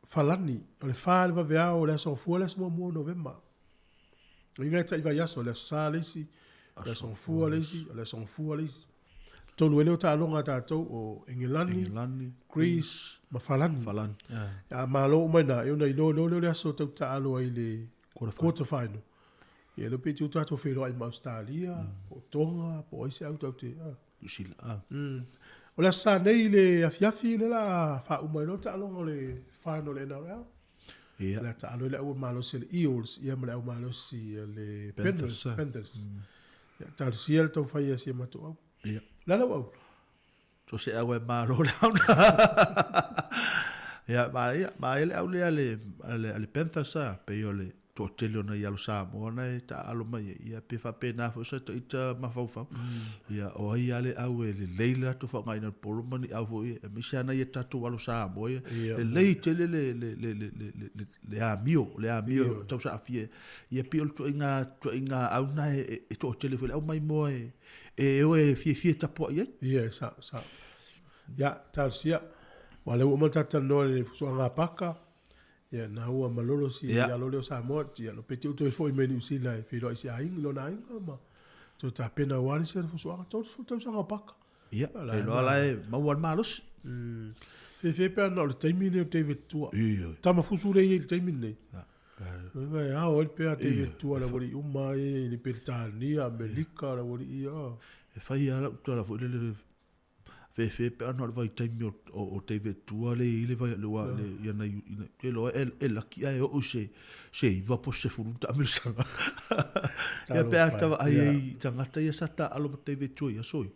Falani. O le 4 le vaveao o le aso Gafua, le aso muamua o Novema. O inga e tai vaiaso, le aso Sa le isi, le aso Gafua le isi, o le aso Gafua le isi. Tolu ai lea o taaloga a tatou o Engelani, Engelani, Greece ma Falani. Falani. A malo uma i na, e ona iloa loa lea o le aso tau taalo ai le quarter final. Ia lea pe tiu tatou feiloai ma Australia, po o Tonga, po o ai se au tau te. New Zealand. O le aso Sa nei i le afiafi lea la a faauma ai loa taaloga o le final o le NRL. Le a taalo ai le au malosi a le Eels ia ma le au malosi a le Panthers. Panthers. Ia, talosia le taufai a si a matou au. Ia. Le a lau au? So se au e malo le au na. Ia, ma ia, ma ia le au lea le, le, le Panthers a, pei o le toatele o nai alo Samoa na e taalo mai ai. Ia, pe faapena foi sa ita mafaufau. Ia, o ai a le au e lelei le latou faaaogaina o le polo ma ni au foi, aemaise lava nai a tatou alo Samoa ia. Ia. Lelei tele le, le, le, le, le, le, le, le amio, le amio Ia. tausaafia. Ia pei o le tuaiga, tuaiga au na e, e, e toatele foi le au maimoa e, e o e fiafia tapuai ai. Ia, e sao, sao. Ia, talosia. Ua lea ua uma ona tatou talanoa i le fusuaga a Paka. Ia, na ua malolo si Ia. alo lea o Samoa. Ia, lo peti toe foi mai Niu Sila e feiloai i si aiga, lona aiga ma toe tapena aua le isi fusuaga. 30 tausaga o Paka. Ia, La e iloa la e maua le malosi. Fefe pe ana o le taimi lenei o David Tua. Ia. Tama fusu lea e i ai i le taimi lenei. Ia. Uiga e ao ai pea David Ia. Tua le aualii uma ai i Peretania, Amerika, le aualii ia. E fai lava lau tala foi lele fefe pe ana o le vaitaimi o, o, o David Tua le i le vai le wa le ia na i te loa e, e laki ae oo se se iwa po se fulu taamilosaga. Ia pe a tava ai ai tagata ia sa taalo ma David Tua ia soi.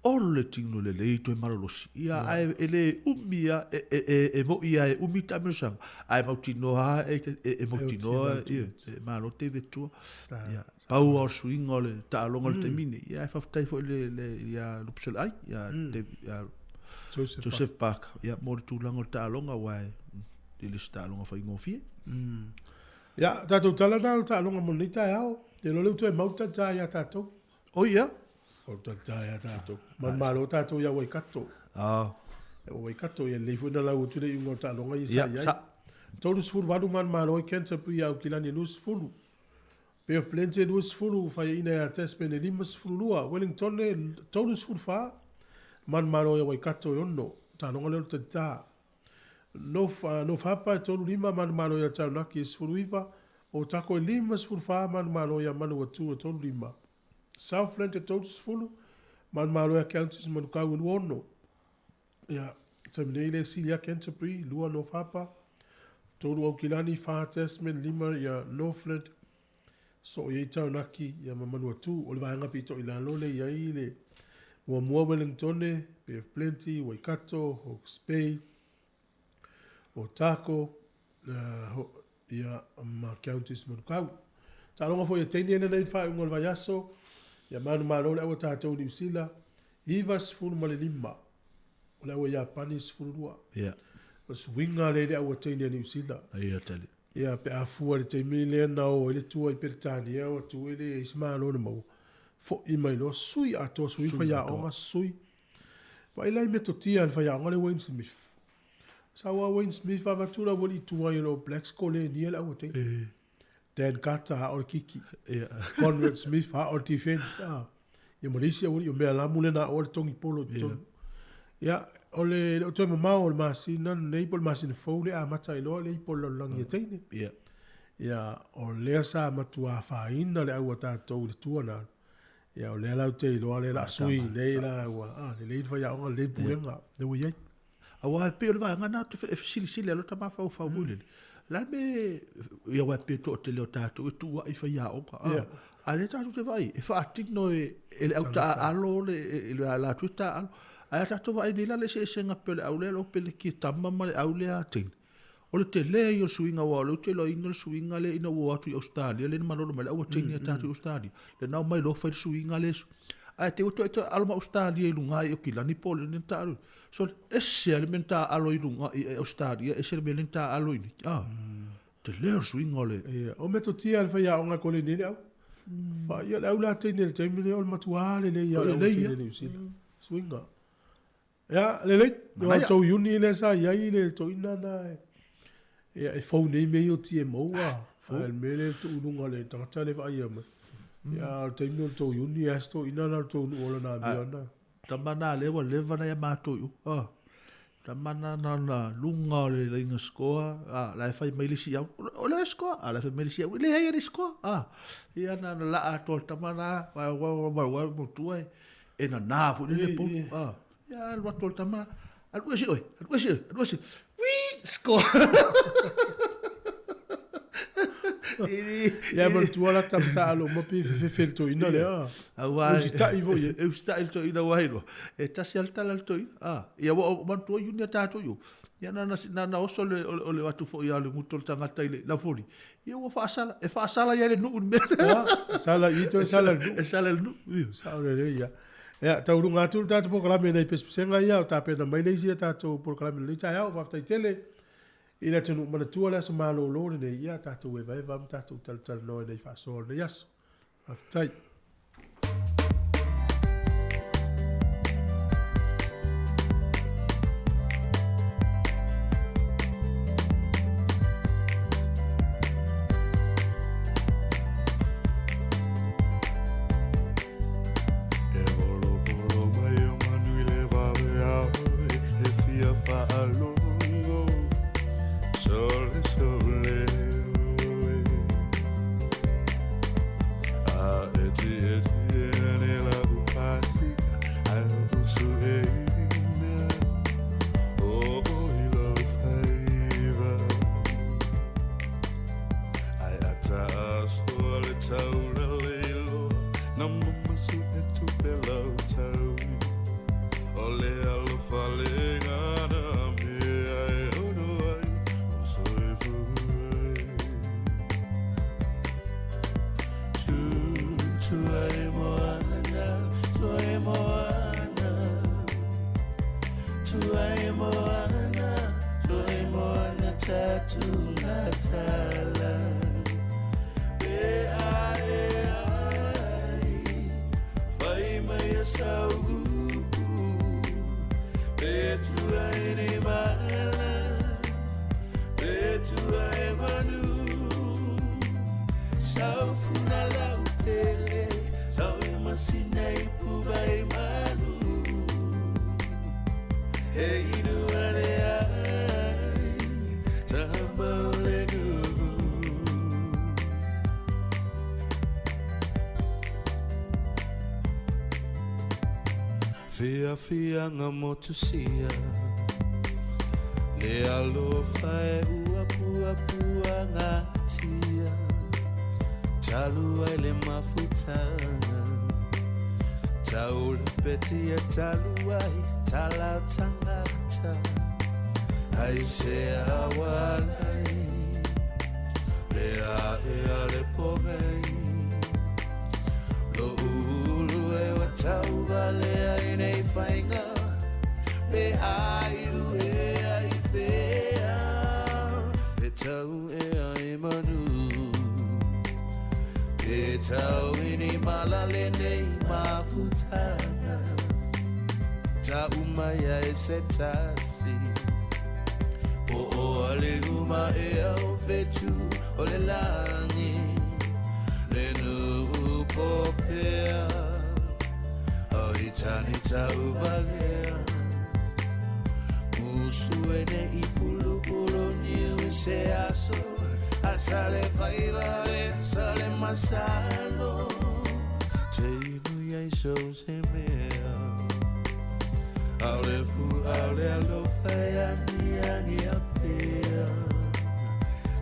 O le tino lelei toe malolosi. Ia ae e le umi a e e e e mo'i a e umi taamilosaga ae mautinoa a e e, e mautinoa ia e malo David Tua. Ia pau lava o le suiga o le taaloga o le taimi nei. Ia ae faafetai foi le le ia Lupuseleai ia David ia Joseph, Joseph Parker ia mo le tulaga o le taaloga aua e e le o se taaloga faigofie. Ia, tatou tala na o le taaloga mo lenei taeao. Te iloa lea ua toe mau talitā ia tatou. O ia. O le talitā ia tatou. Manumalo tatou ia Waikato. Ah. Ia Waikato, ia lelei foi na lau atu le iuga o le taaloga ia sa Ia, i ai. sa. 38 manumalo i Canterbury ia Aukilani e 20. Bay of Plenty e 20, faiaina ia Tasman e 52, Wellington e 34, manumalo ia Waikato e 6. Taaloga lea o le talitā. North, North Harbour e 35, manumalo ia Taranaki e 19, Otago e 54, manumalo ia Manawatu e 35. Southland e 30, manumalo ia Counties Manukau e 26. Ia, taimi nei le sili ia Canterbury, 2 North Harbour, 3 Aukilani, 4 Tasman, 5 ia Northland, so i ai Taranaki ia ma Manawatu. O le vaega pito i lalo le i ai le muamua Wellington, Bay of Plenty, Waikato, Hawke's Bay, Otago, ia ma Counties Manukau. Taaloga foi a teine ena nei faaiuga o le vaiaso, ia manumalo le aua tatou Niu Sila, 95 o le aua Iapani 12. Ia. O le suiga lea i le aua teine a Niu Sila. Ia tali. Ia pe a fua i le taimi lea na o ai le tua i Peretania o atu ai le isi malo na maua. Foi mai loa sui atoa, sui Sui faiaoga, atoa. sui. Vaai la i metotia a le faiaoga le Wayne Smith. Sau a Wayne Smith avatu la aualii tuai o le All Blacks kolenia le aua teine. E. Dan Carter a o le kiki. Ia. Conrad Smith a o le defense. Ah. Ia ma le isi aualii o mea lamu lena o le tongi polo i totonu. Ia, o le le o toe mamao o le masina nei po o le masina fou le amata ai loa le ipo o le lalolagi e teine. Ia. Ia, o lea sa matua afaina le aua tatou i le tua na. Ia, o lea lau te iloa lea la sui nei la ua, ah, lelei le faiaoga, lelei le pulega, lea ua i ai. Aua e pei o le vaega na e fesilisili ai lota mafaufau foi lele. La me ia aua e pei e toatele o tatou e tuuai faiaoga. Ah. Ia. A lea tatou te vaai, e faatino e, e le au taaalo le, e, le latou e taaalo. Ae a tatou vaai nei la le eseesega pei o le au lea o pele tama ma le au lea a teine. O le tele ia o le suiga aua o lea ou te iloaina le suiga lea ina ua o atu i Australia lea na malolo mai le au a teine a tatou i Australia. Le na omai loa fai le suiga lea. Ae te ua toe alo ma Australia i luga i Okilani po o le na taalo. So ese a le mea na taalo i luga i Australia, ese le mea lea na taalo i nei. Ah. Tele o le suiga o le... Ia, o metotia a le faiaoga kolenia le au. Fa ia le au la teine i le taimi lea o le matua lelei ia o le au a Lelei teine ia. Niu Sila. Suiga. Ia, lelei, o Manaia. tou iuni lea sa i ai le toina na e, ia, e fou nei mea ia o TMO a. Ae le mea lea le tuuluga o le tagata le vaaia mai. Ia, o le taimi o le tou iuni, ia se toina na o le tou nuu o lana amio na. Tama na lea ua leva na ia matou i o. Ah. Tama na na na lunga o le laina skoa, ah, la e fai mai le isi au. O le skoa, ah, la e fai mai le isi au. Le hei le skoa, ah. Ia na na la atoa le tama na, wa wa wa wa wa mo tua e, e na na foi le po. Ah. Ia alu atu o le tama, alu ese oe, alu ese oe, alu ese. Ui, skoa. Ia manatua la tamataaalo uma pe fefefe le toeaina lea. Aua Usitai foi e. E usitai le toeaina ua iloa. E tasi lava le tala a le toeaina. Ah, ia ua manatua Iuni a tatou i o. Ia na na na oso le o le o atu foi ia le guto o le tagata i le laufoli. Ia ua faasala, e faasala ia le nuu i le mea lea. Sala i toe sala le nuu. E sala le nuu. Ioe. Sao lelei ia. Ia, tauluga atu le tatou polokalame i nai pesepesega ia o tapena mai le isi a tatou polokalame i lenei taeao. Faafetai tele i le atunuu manatua le aso malolo lenei, ia tatou evaeva ma tatou talatalanoa i nai faasoa o lenei aso. Faafetai. E volovolo mai o manu i le vaveao e fia faalogo sole sole oe a eti eti ane lau pasika ai o sueina o o i lau faiva ai ata asoa le taula leiloa na mamasu e tupe lau taui o le alofa le gana mea e ono ai o soifua ai. Tu ai moana, tu ai moana, tu ai moana, tu ai moana tatu matala. E ai e ai, fai mai a sau upu, pe tu ai ni mala, pe tu ai manu. Sau funa lau pele, sau e masina i puva i malu. E inu ane ai, tamba o le nuu. Fia fia ngā motu sia, le alofa e ua pua pua ngā tia. Talu ai le mafutanga, taula peti e talu ai, talau tangata. Ai se awalai, le a e a le pogei. Lo ulu e wa tauva le ai nei whainga, pe ai u e ai whea, e tau e ai manu. E tau ini malale nei mafutanga, ta umaya e se tasi. Po o ale uma e au fetu o le langi, le nuu popea, au i tani tau valea. Musu e ne i pulu pulu niu i se aso, a sale faivale, sale masalo. Te inu iai so se mea, au le fu, au le alofa e angi angi a pea.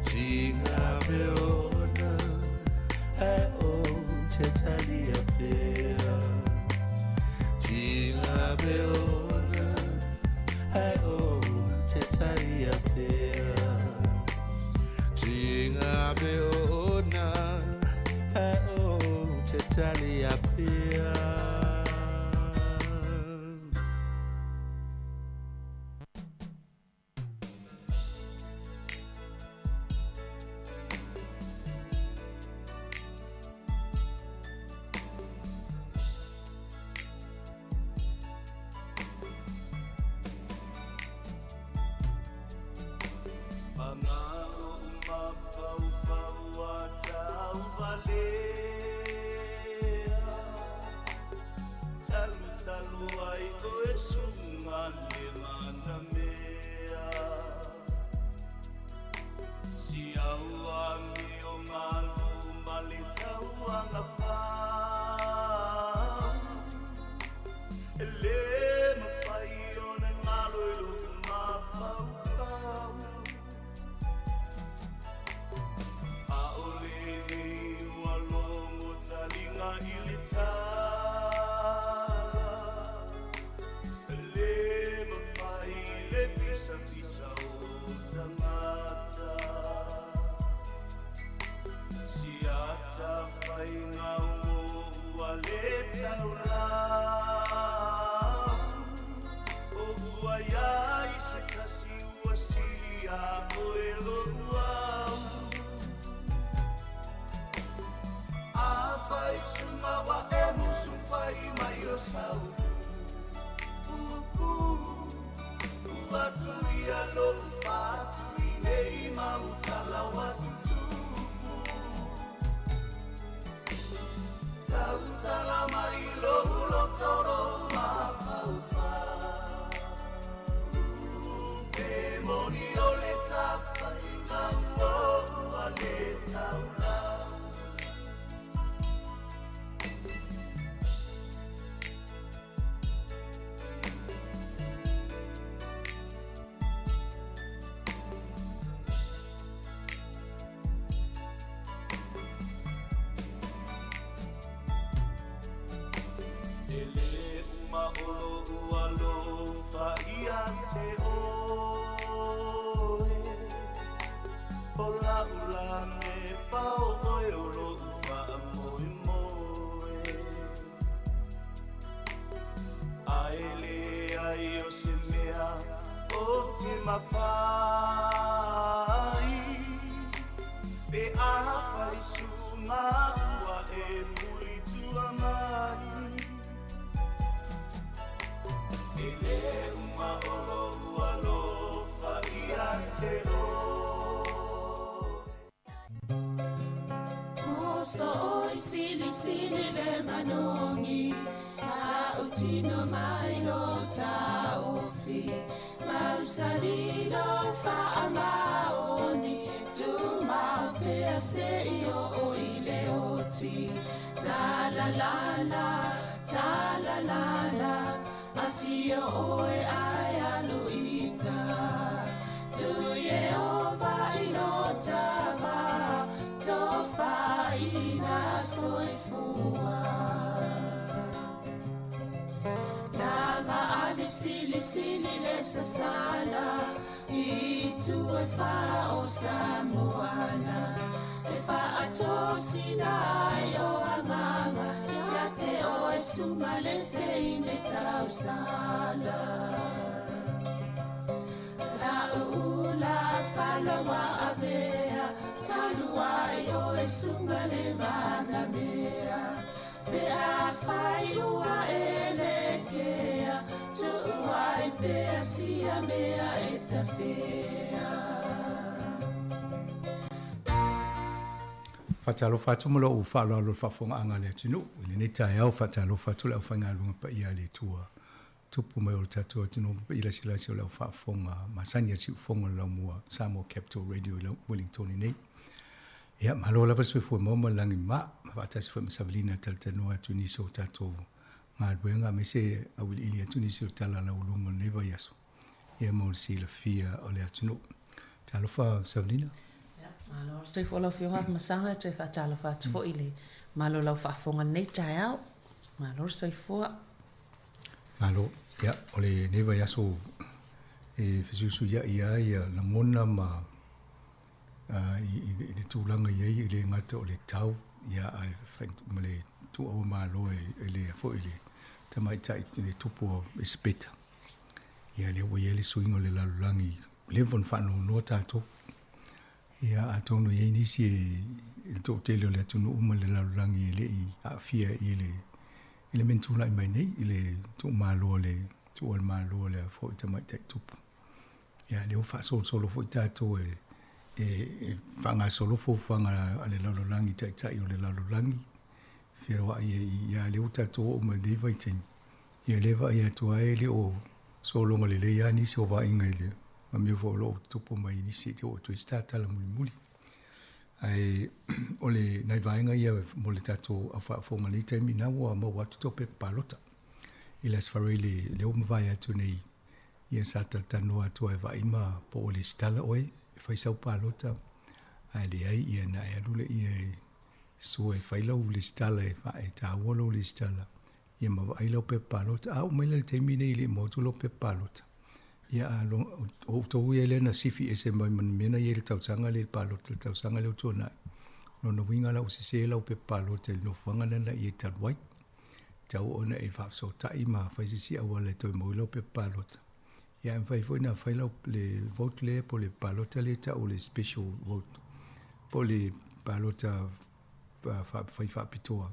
Tinga me ona, e o te tali a pea. Tinga me ona, e o te tali a pea. Tinga me ona, e o te tali a pea. Mangalo mafaufau a tauvalea, talu talu ai oe sunga le manamea. Si au ami o malu mali tauanga fau, e le mawhai o ne ngalo i luku mafaufau. pisapisa o tangata. Siata whainga o ua le taulau. O ua iai se kasi ua sili a oe lo au. A whai sunga wa e musu whai mai o sau. Upu, ua tuia lo whatu i nei mautala wa tutupu. Tautala mai lo ulo toro mawhauwha. Pe moni o le tawhai ngau o ua le taulau. Ele uma olo ua lo fa ia te oe. O la ula me pao oe o lo ufa a moe moe. A ele ai o se mea o te mawhai. Pe a whai sunga ua e fuli tua mai. Ele uma olo ua lo fa ia te oe. Moso oi sili sili le manongi, ta utino mai lo ta ofi, mausali lo fa amaoni, tu ma pea se i o o i le oti. Ta la la la, ta la la la, a fio oe ai aluita. Tu ye o vai lo tava, to whaina soifua. Langa ali sili sili le sasala, i tu e wha o Samoana. E wha atosina ai o anganga, ia te o e sunga le te ine tausala. La uula whalawa avea, talua i o e sunga le mana mea. Pe a whai ua e le kea, tuua i pea sia mea e tawhea. Whatalofa atu mo lou whaaloalo le faafofoga le atunuu i lenei taeao. Faatalofa atu le aufaigaluega paia a le Atua tupu mai o le tatou atunuu i lasilasi o le aufaafofoga masani a le siufofoga o le laumua Samoa Capital Radio i Wellington nei. Ia, malo lava le soifua maua ma le lagi ma faatasi foi ma Savalina talatanoa atu nisi o tatou galuega aemaise auiliili atu nisi o tala laualuga o lenei vaiaso. Ia mo le silafia o le atunuu. Talofa Savalina. Malo le soifua lau Afioga Masaga, toe faatalofa atu foi le malo lau faafofoga lenei taeao. Malo le soifua. Malo, ia, o lenei vaiaso e fesuisuiai ai ia lagona ma i le tulaga i ai e le gata o le tau, ia ae ma le tuuaua malo e le foi le tamaitai i le tupu o Esipeta. Ia lea ua i ai le suiga o le lalolagi, leva ona faanoanoa tatou. Ia atonu i ai nisi e le toatele o le atunuu ma le lalolagi e lei aafia i le mea na tulai mai nei, i le tuumalo le tuua le malo le foi tamaitai tupu. Ia lea ua faasolosolo foi tatou e faagasolo fuafuaga a le lalolagi, taitai o le lalolagi, feloai e ia lea ua tatou oo mai lenei vaitaimi. Ia lea vaai atu ai le o sologa lelei lava nisi o vaaiga i le ma mea foi o loo tupu mai nisi te oo toe tatala mulimuli. Ae o le nai vaega ia mo le tatou aufaafofoga nei taimi na ua maua atu tau pepa palota. I le Aso Faraile lea ua mavae atu nei, ia sa talatanoa atu ai vaai ma po o le stala oe e fai sau palota. Ae leai ia na e alu le ia e sua e fai lau le stala e e tāua lau le stala. Ia ma vaai lau pepa palota. A o mai le taimi nei le mo atu lau pepa palota. Ia a o outou ia lea na sifi ese mai ma le mea na i ai i le tausaga lea i le palota i le tausaga lea ua tuanai. Lona uiga la ua sese lau pepa palota i le nofoaga lea na e i ai talu ai. Tatau ona e faafesootai ma fai se isi auala e toe maua ai lau pepa palota. Ia ae mafai foi ona fai lau le vote lea po o le palota lea e tau o le special vote po o le palota fai faapitoa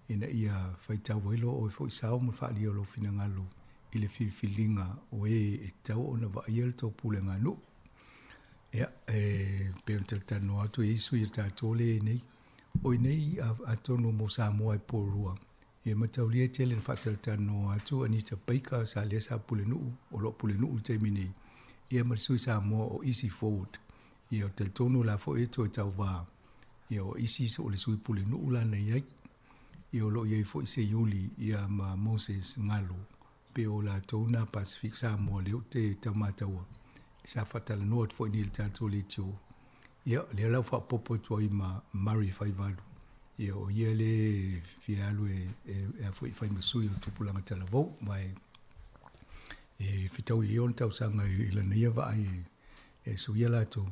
ina ia faitau ai loa oe foi sao ma faaalia o lou finagalo i le filifiliga o e e tatau ona vaaia le tou puleganuu. Ia, e pei ona talatalanoa atu e i ai sui o tatou lea e i ai nei, o i nei atonu mo Samoa e polua, ia mataulia e tele na faatalatalanoa atu Anita Baker sa lea sa pulenuu, o lo o pulenuu i le taimi nei, ia ma le sui Samoa o Easy Forward. Ia, talitonu o la foi e toe tauva, ia o isi o le sui pulenuu la na i ai. Ia o lo o i ai foi Seiuli ia ma Moses Ngalo, pe o latou na Pacific Samoa lea ou te tau mataua, sa faatalanoa atu foi nei i le tatou leitio. Ia, lea la ua faaopoopo atu ai ma Murray Faivalu, ia o ia lea e fia alu e, e, e foi fai ma sui o le tupulaga talavou, ma e, e fetau i ai ona tausaga i lana ia vaai e, e suia latou.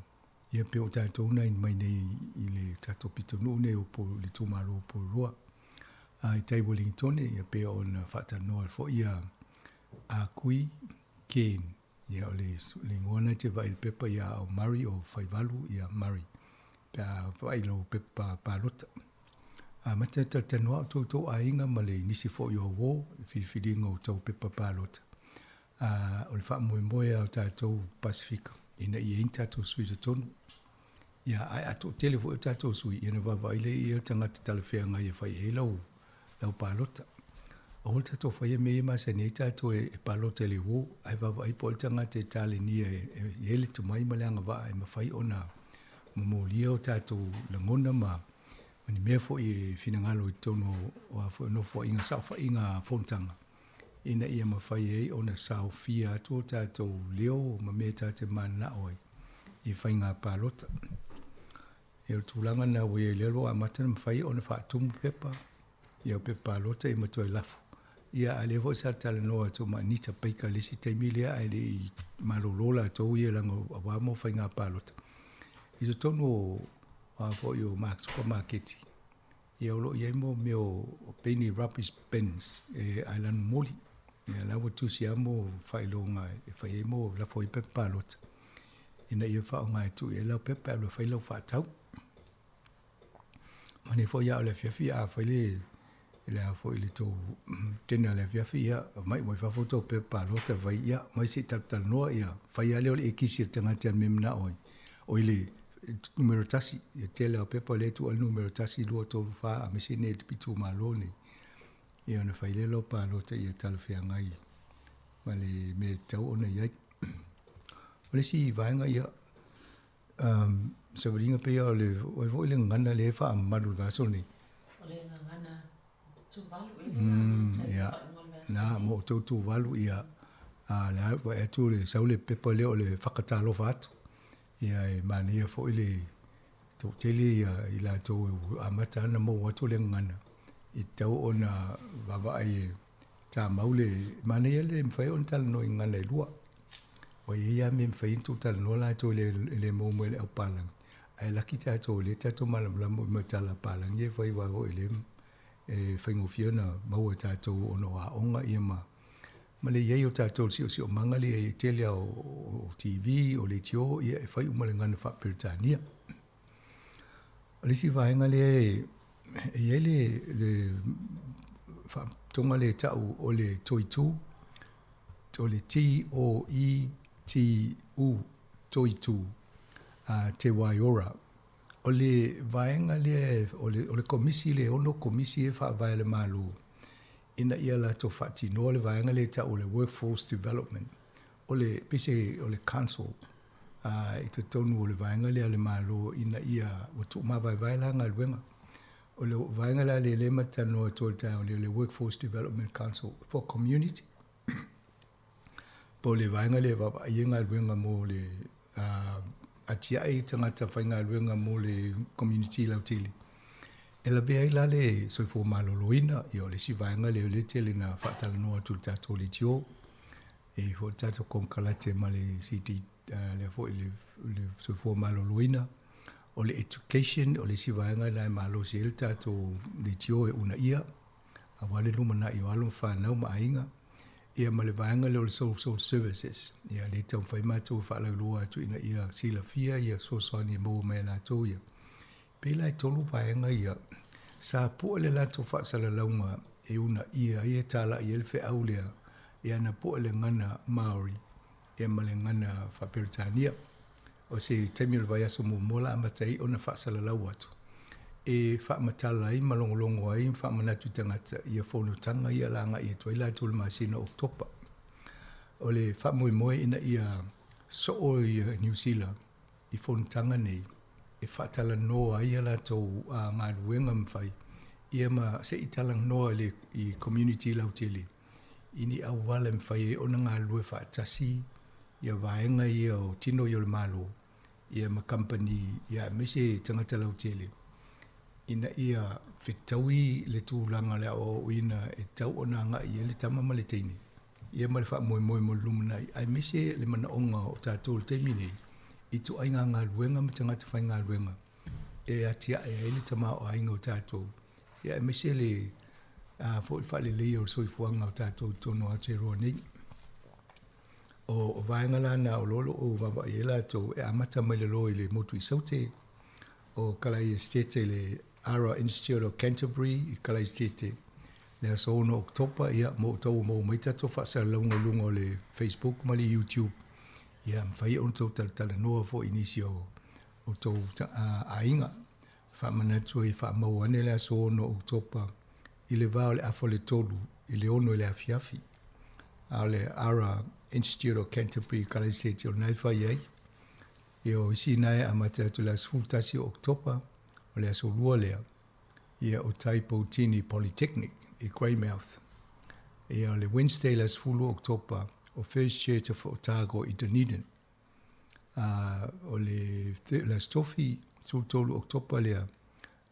Ia pei o tatou na mai nei i le tatou pitonuu nei o po, le itumalo o Porirua. A i tai Wellingtone, ia pei ona faatalanoa foi ia a Kui Ken, ia o le, le igoa na te vaai i le pepa ia o Murray o Faivalu ia Murray. Pe a vaai lau pepa palota. A mata talatalanoa outou i tou aiga ma le nisi foi o uō, le filifiliga o tou pepa palota. A o le faamoemoe a o tatou Pasefika, ina ia i ai ni tatou sui i totonu. Ia, ae a toatele foi o tatou sui, ia ona vaavaai lea i ai o le tagata talafeagai e fai i ai lau, lau palota. Aua le tatou faia mea ia e masani ai tatou e, e palota i le uō, ae vaavaai po o ai le tagata e talenia e, e i ai le tomai ma le agavaa e mafai ona momolia o tatou lagona ma, ma ni mea foi e finagalo i totonu o, o a foi nofoaiga saofaiga fonotaga ina ia mafai ai ona saofia atu o tatou leo ma mea ta te mananao ai i faiga palota. Ia o le tulaga lena ua i ai lea ua amata ona mafai ona faatumu pepa, ia o pepa palota ia ma toe lafo. Ia a lea foi sa talanoa atu ma Anita Baker i le isi taimi lea ae le i malolo latou ia leaga aua mo faiga palota. I totonu o a foi o supamaketi, ia o lo o i ai mo mea o pei ni rubbish bins e ae lanu moli. Ia la ua tusi lava mo faailoga e fai ai mo lafo ai pepa palota ina ia faaaoga e tuu i ai lau pepa e alu e fai lau faatau. Manaia foi ia o le afiafi a fai le le a foi le tou dinner i le afiafi ia aumai mai fafo tou pepa palota fai ia mai se i talatalanoa ia fai lava lea o le ekisi a le tagata i le mea e manao ai. O i le numera tasi, ia tele lava o pepa lea e tuu ai le numera tasi, lua, tolu, fa, aemaise nei le itumalo nei. Ia ona fai lea o lau palota ia talafeagai ma le mea e tatau ona i ai. O le isi vaega ia, savaliga pei o le ai foi le gagana lea e faamamalu i le vaiaso lenei. O le gagana Tuvalu e le Ia, na mo outou Tuvalu ia a le a vaai atu le sau le pepa lea o le whakatalofa atu. Ia e manaia foi le toatele ia i latou e amata ana maua atu le gagana e tatau ona vaavaai e tamau le manaia le mafai ona talanoa i gagana e lua. Ua i ai lava mea e mafai ona tuu talanoa latou e le, e le maua mai le au palagi. Ae laki tatou o lea tatou malamalama uma i tala a palagi e fai aua foi e le e faigofie ona maua e tatou ona o aoga ia ma ma le i ai o tatou le siosiomaga lea e tele lava o TV, o leitio, ia e fai uma i le gagana faa-Peretania. O le isi vaega lea e i ai le, le faatoga lea e tau o le Toitū, o le T-O-E-T-U, Toitū, Te Waiora. O le vaega lea, o le, o le komisi le ono komisi e faavae a le Malo ina ia latou faatinoa le vaega lea e tau o le Workforce Development. O le, pei se, o le council i totonu o le vaega lea a le Malo ina ia, ua tuumavaevae la galuega. O le vaega la lea lea ma te talanoa atu ai i le taeao nei, o le Workforce Development Council for Community. Po o le vaega lea e vaavaai ai galuega mo le atiae tagata faigaluega mo le community lautele. E lavea ai la le soifua maloloina, ia o le isi vaega lea o lea e tele ina faatalanoa atu i le tatou leitio. E i foi tatou konekarate ma le CD lea foi le le soifua maloloina. O le education o le isi vaega lena e malosi ai le tatou leitio e uunaia aua le lumanai o alo ma fanau ma aiga. Ia ma le vaega lea o le social services, ia lea e taumafai matou e faalauiloa atu ina ia silafia ia fesoasoani e maua mai e latou ia. Pei la e tolu vaega ia, sa pue le latou faasalalauga e uunaia ai e talai ai le feau lea ia na pue le gana Māori ia ma le gana faa-Peretania. O se taimi o le vaiaso muamua la amata ai ona faasalalau atu e faamatala ai ma logologo ai ma faamanatu i tagata ia fonotaga ia la agai atu ai latou i le masina o Oketopa. O le faamoemoe ina ia soo ia Niu Sila i fonotaga nei e faatalanoa ai a latou galuega ma fai ia ma se i talanoa i le i community lautele i ni auala e mafai ai ona galulue faatasi ia vaega ia o tino ia o le Malo ia ma kamupani ia aemaise tagata lautele ina ia fetaui le tulaga o le aoaoina e tatau ona agai i ai le tama ma le teine ia ma le faamoemoe mo le lumanai aemaise le manaoga o tatou i le taimi nei i ituaiga galuega ma tagata faigaluega e atiae ai le tamaoaiga o tatou ia aemaise le foi faaleleia o le soifuaga o tatou i totonu o Aotearoa nei. O vaega la na o lo o vaavaai ai latou e amata mai lalo i le motu i Saute, o Kalaia Esitete i le Ara Institute of Canterbury i Kalaia Esitete, le aso 6 Oketopa, ia, mo outou ua maua mai tatou faasalalauga i luga o le Facebook ma le YouTube, ia, mafai ona outou talatalanoa foi i nisi o outou aiga. Faamanatu ai e faamau ane le aso 6 Oketopa i le va o le afa o le 3 i le 6 i le afiafi. A o le Ara Institute of Canterbury Kalaiseti o lena e fai ai. Ia o isi na e amata atu i le aso 11 o Oketopa, o le aso 2 lea, ia o Tai Poutini Polytechnic i Greymouth. Ia o le Wednesday le aso 12 Oketopa, o First Church of Otago i Dunedin. A o le, le aso tofi, 13 Oketopa lea,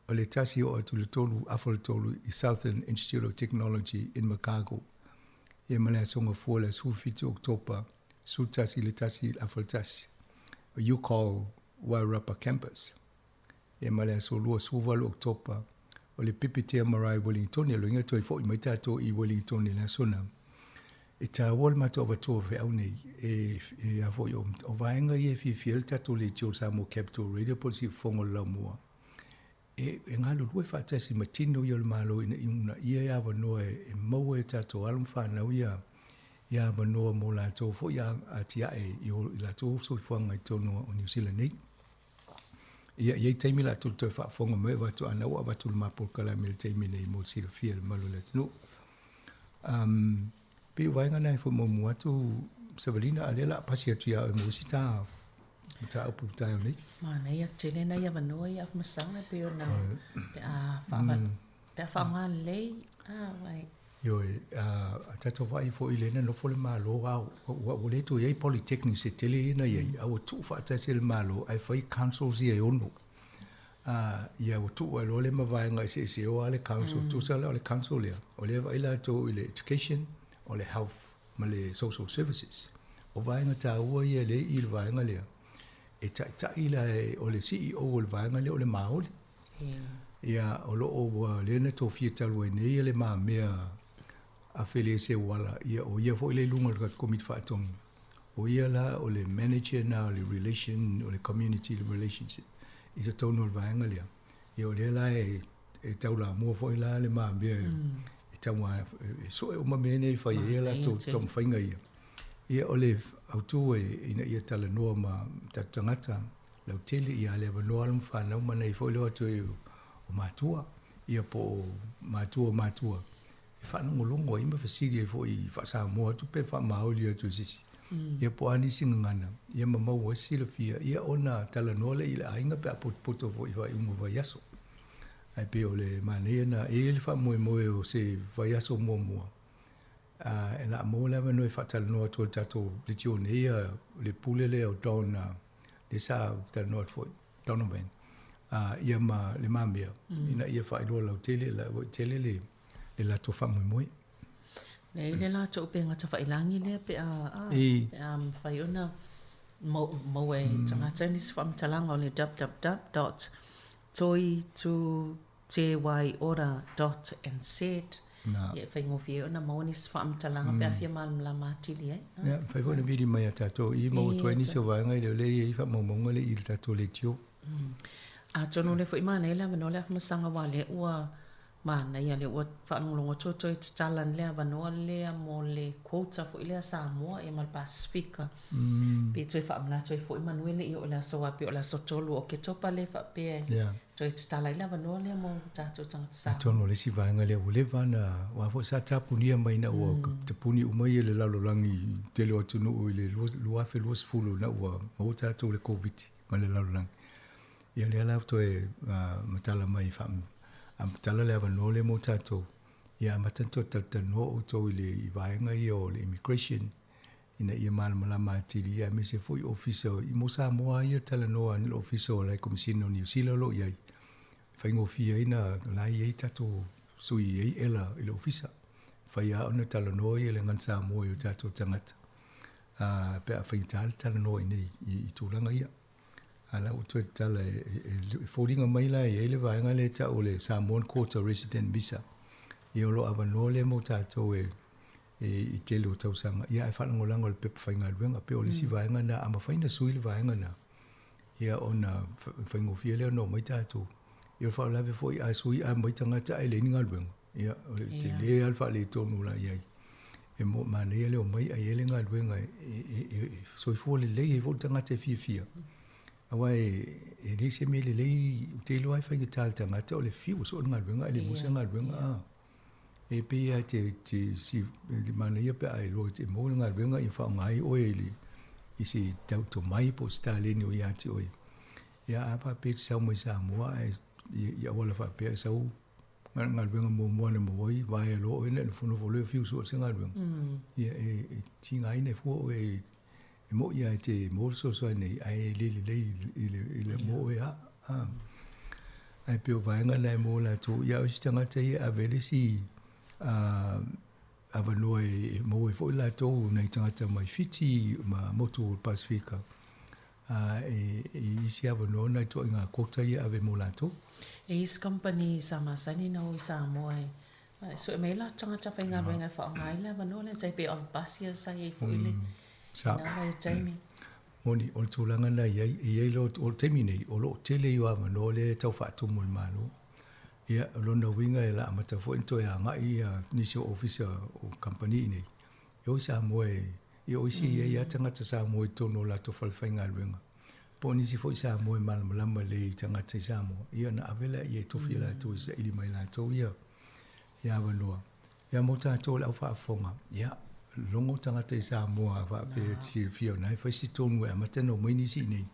o le tasi oo atu i le tolu, afa o le tolu i Southern Institute of Technology in Makago. Ia ma le aso Gafua le aso 17 Oketopa, 11 i le tasi i le afa o le tasi, o UCOL Wairarapa Campus. Ia ma le aso 28 Oketopa, o le Pipitea Marae Wellingtone, loiga toe foi mai tatou i Wellingtone i le aso na. E tāua le matou avatua feau nei, e, e a foi o, o vaega ia e fiafia ai le tatou leitio o le Samoa Capital Radio po o le Siufofoga o le Laumua. E, e galulue faatasi ma tino ia o le Malo ina ia uunaia e avanoa e, e maua e tatou alo ma fanau ia, ia avanoa mo latou foi a, atiae i, o, i latou soifuaga i totonu o Niu Sila nei. Ia, i ai taimi la tou toe faafofoga mai avatu ana ua avatu le ma polokalame i le taimi nei mo le silafia e le mamalu o le atunuu. Um, pei o vaega na e foi muamua atu Savalina, a lea la a pasi atu ia oe mo isi tā mataupu taeao nei. Manaia tele nai avanoa ia Afamasaga pei ona pe a faava pe a faaaoga lelei a vai. Ioe, a tatou vaai foi i lena nofo le Malo, a ua ua le toe i ai polytechnics se tele ia na i ai, a ua tuu faatasi e le Malo ae fai councils ia e ono. A, ia ua tuu ai loa le mavaega eseese o a le council, tusa la o le council lea, o lea e vaai latou i le education, o le health ma le social services. O vaega taua ia lea i i le vaega lea, e taitai la e, o le CEO o le vaega lea o le Māori. Ia, o lo o ua lea na tofia talu ai nei le mamea a Felese Uala, ia o ia foi le i luga o le Komiti Faatonu. O ia la o le manager na o le relation, o le community relationship i totonu o le vaega lea. Ia o lea la e, e taulamua foi la le mamea e tau e soe uma mea nei e fai ai a latou taumafaiga ia. Ia o le autu e ina ia talanoa ma tatou tagata lautele, ia le avanoa alo ma fanau ma nai foi leo atu ai o matua, ia po o matua o matua, e faalogologo ai ma fesili ai foi i faa-Samoa atu pe faa-Māori atu e se isi. Ia po o a nisi gagana, ia ma maua ai se silafia, ia ona talanoa lea i le aiga pe a potopoto foi i faaiuga o vaiaso. Ae pei o le manaia lena, e i ai le faamoemoe o se vaiaso muamua, a e la maua le avanoa e faatalanoa atu ai le tatou leitio nei, ia le pule lea o Don, lea sa talanoa atu foi, Donovan, ia ma le mamea, ina ia faailoa lautele, la, ua tele le, le latou faamoemoe. Leai le latou upega tafailagi lea pe a, a, pe a mafai ona maua e tagata nisi faamatalaga o le www dot toi2tewaiora dot nz ia e faigofie ai ona maua nisi faamatalaga pe a fia malamalama atili ai. Ia, mafai foi ona vili mai ia tatou i maua atu ai nisi o vaega i le lea e i ai faamaumauga lea i le tatou leitio. Atonu o lea foi manaia le avanoa lea Afamasaga aua o lea ua Manaia lea ua faalogologo atu toe tatala le avanoa lea mo le quota foi lea Samoa ia ma le Pasefika. Pe toe faamanatu ai foi manu e le i oo i le aso aua pei o le aso 3 o Oketopa lea faapea e toe tatala ai le avanoa lea mo tatou tagata Samoa. Atonu o le isi vaega lea ua leva ona, aua foi sa tapunia mai ina ua tapuni uma ia le lalolagi i le tele o atunuu i le 2020 ina ua maua tatou i le Koviti ma le lalolagi. Ia lea la ua toe matala mai e faamatala le avanoa lea mo tatou, ia amata ona toe talatalanoa outou i le i vaega ia o le immigration ina ia malamalama atili ia aemaise foi ofisa i mo Samoa ia talanoa i le ofisa o le Komesina o Niu Sila o lo o i ai, e faigofie ai na la e i ai tatou sui i ai ela i le ofisa. Fai lava ona talanoa ia le Gagana Samoa i o tatou tagata pe a faigata le talanoa i nei i tulaga ia. A la ua toe tatala e foliga mai la e i ai le vaega lea e tau o le Samoan Quota Resident Visa. Ia o lo o avanoa lea mo tatou e i tele o tausaga, ia ae faalagolago i le pepa faigaluega. Pei o le isi vaega lena, a mafai ona sui le vaega lena, ia ona faigofie lea ona omai tatou. Ia o le faalavelave foi a sui a omai tagata ae leai ni galuega, ia o le tele lava le faaletonu o la e i ai. E manaia le omai ae i ai le galuega e soifua lelei ai foi le tagata e fiafia. Aua e leai se mea lelei, ou te iloa e faigata i le tagata o le fiu e soo le galuega ae le maua se galuega. E pei lava te si, le manaia pe a iloa e maua le galuega ia faaaoga ai oe i le i se tau tomai po o se taleni o ia te oe. Ia a faapea e te sau mai Samoa ae i auala faapea e sau galuega muamua na maua ai, vaea loa oe na e nofonofo loa e fiu soo se galuega. Ia e tigaina ai fua oe e moi lava e te maua le fesoasoani nei, ae le lelei i le mo oe lava. Ae pei o vaega na e mo latou, ia o isi tagata ia e ave ai le isi avanoa e maua ai foi latou nai tagata mai Fiti ma motu o le Pasefika e i isi avanoa nai ituaiga quota ia e ave mo latou. E isi kamupani sa masani na o i Samoa e sue mai ai latou tagata faigaluega e faaaoga ai le avanoa lea, tai pei o Abasia sa i ai foi i lena vaitaimi. Moni, o le tulaga lena e i ai, e i ai loa, o le taimi nei, o lo o tele i o avanoa lea e tau faatumu e le Malo. Ia, o lona uiga e la amata foi ona toe agai ia nisi o ofisa o kamupani i inei, e o i Samoa e, ia o isi e i ai lava tagata Samoa i totonu o latou falefaigaluega, po o nisi foi Samoa e malamalama lelei i tagata i Samoa, ia ona ave lea e tofi e latou e saili mai latou ia, ia avanoa. Ia mo tatou le au faafofoga, ia, logo tagata i Samoa a faapea e te silafia o na e fai se tonu e amata ona omai nisi i inei,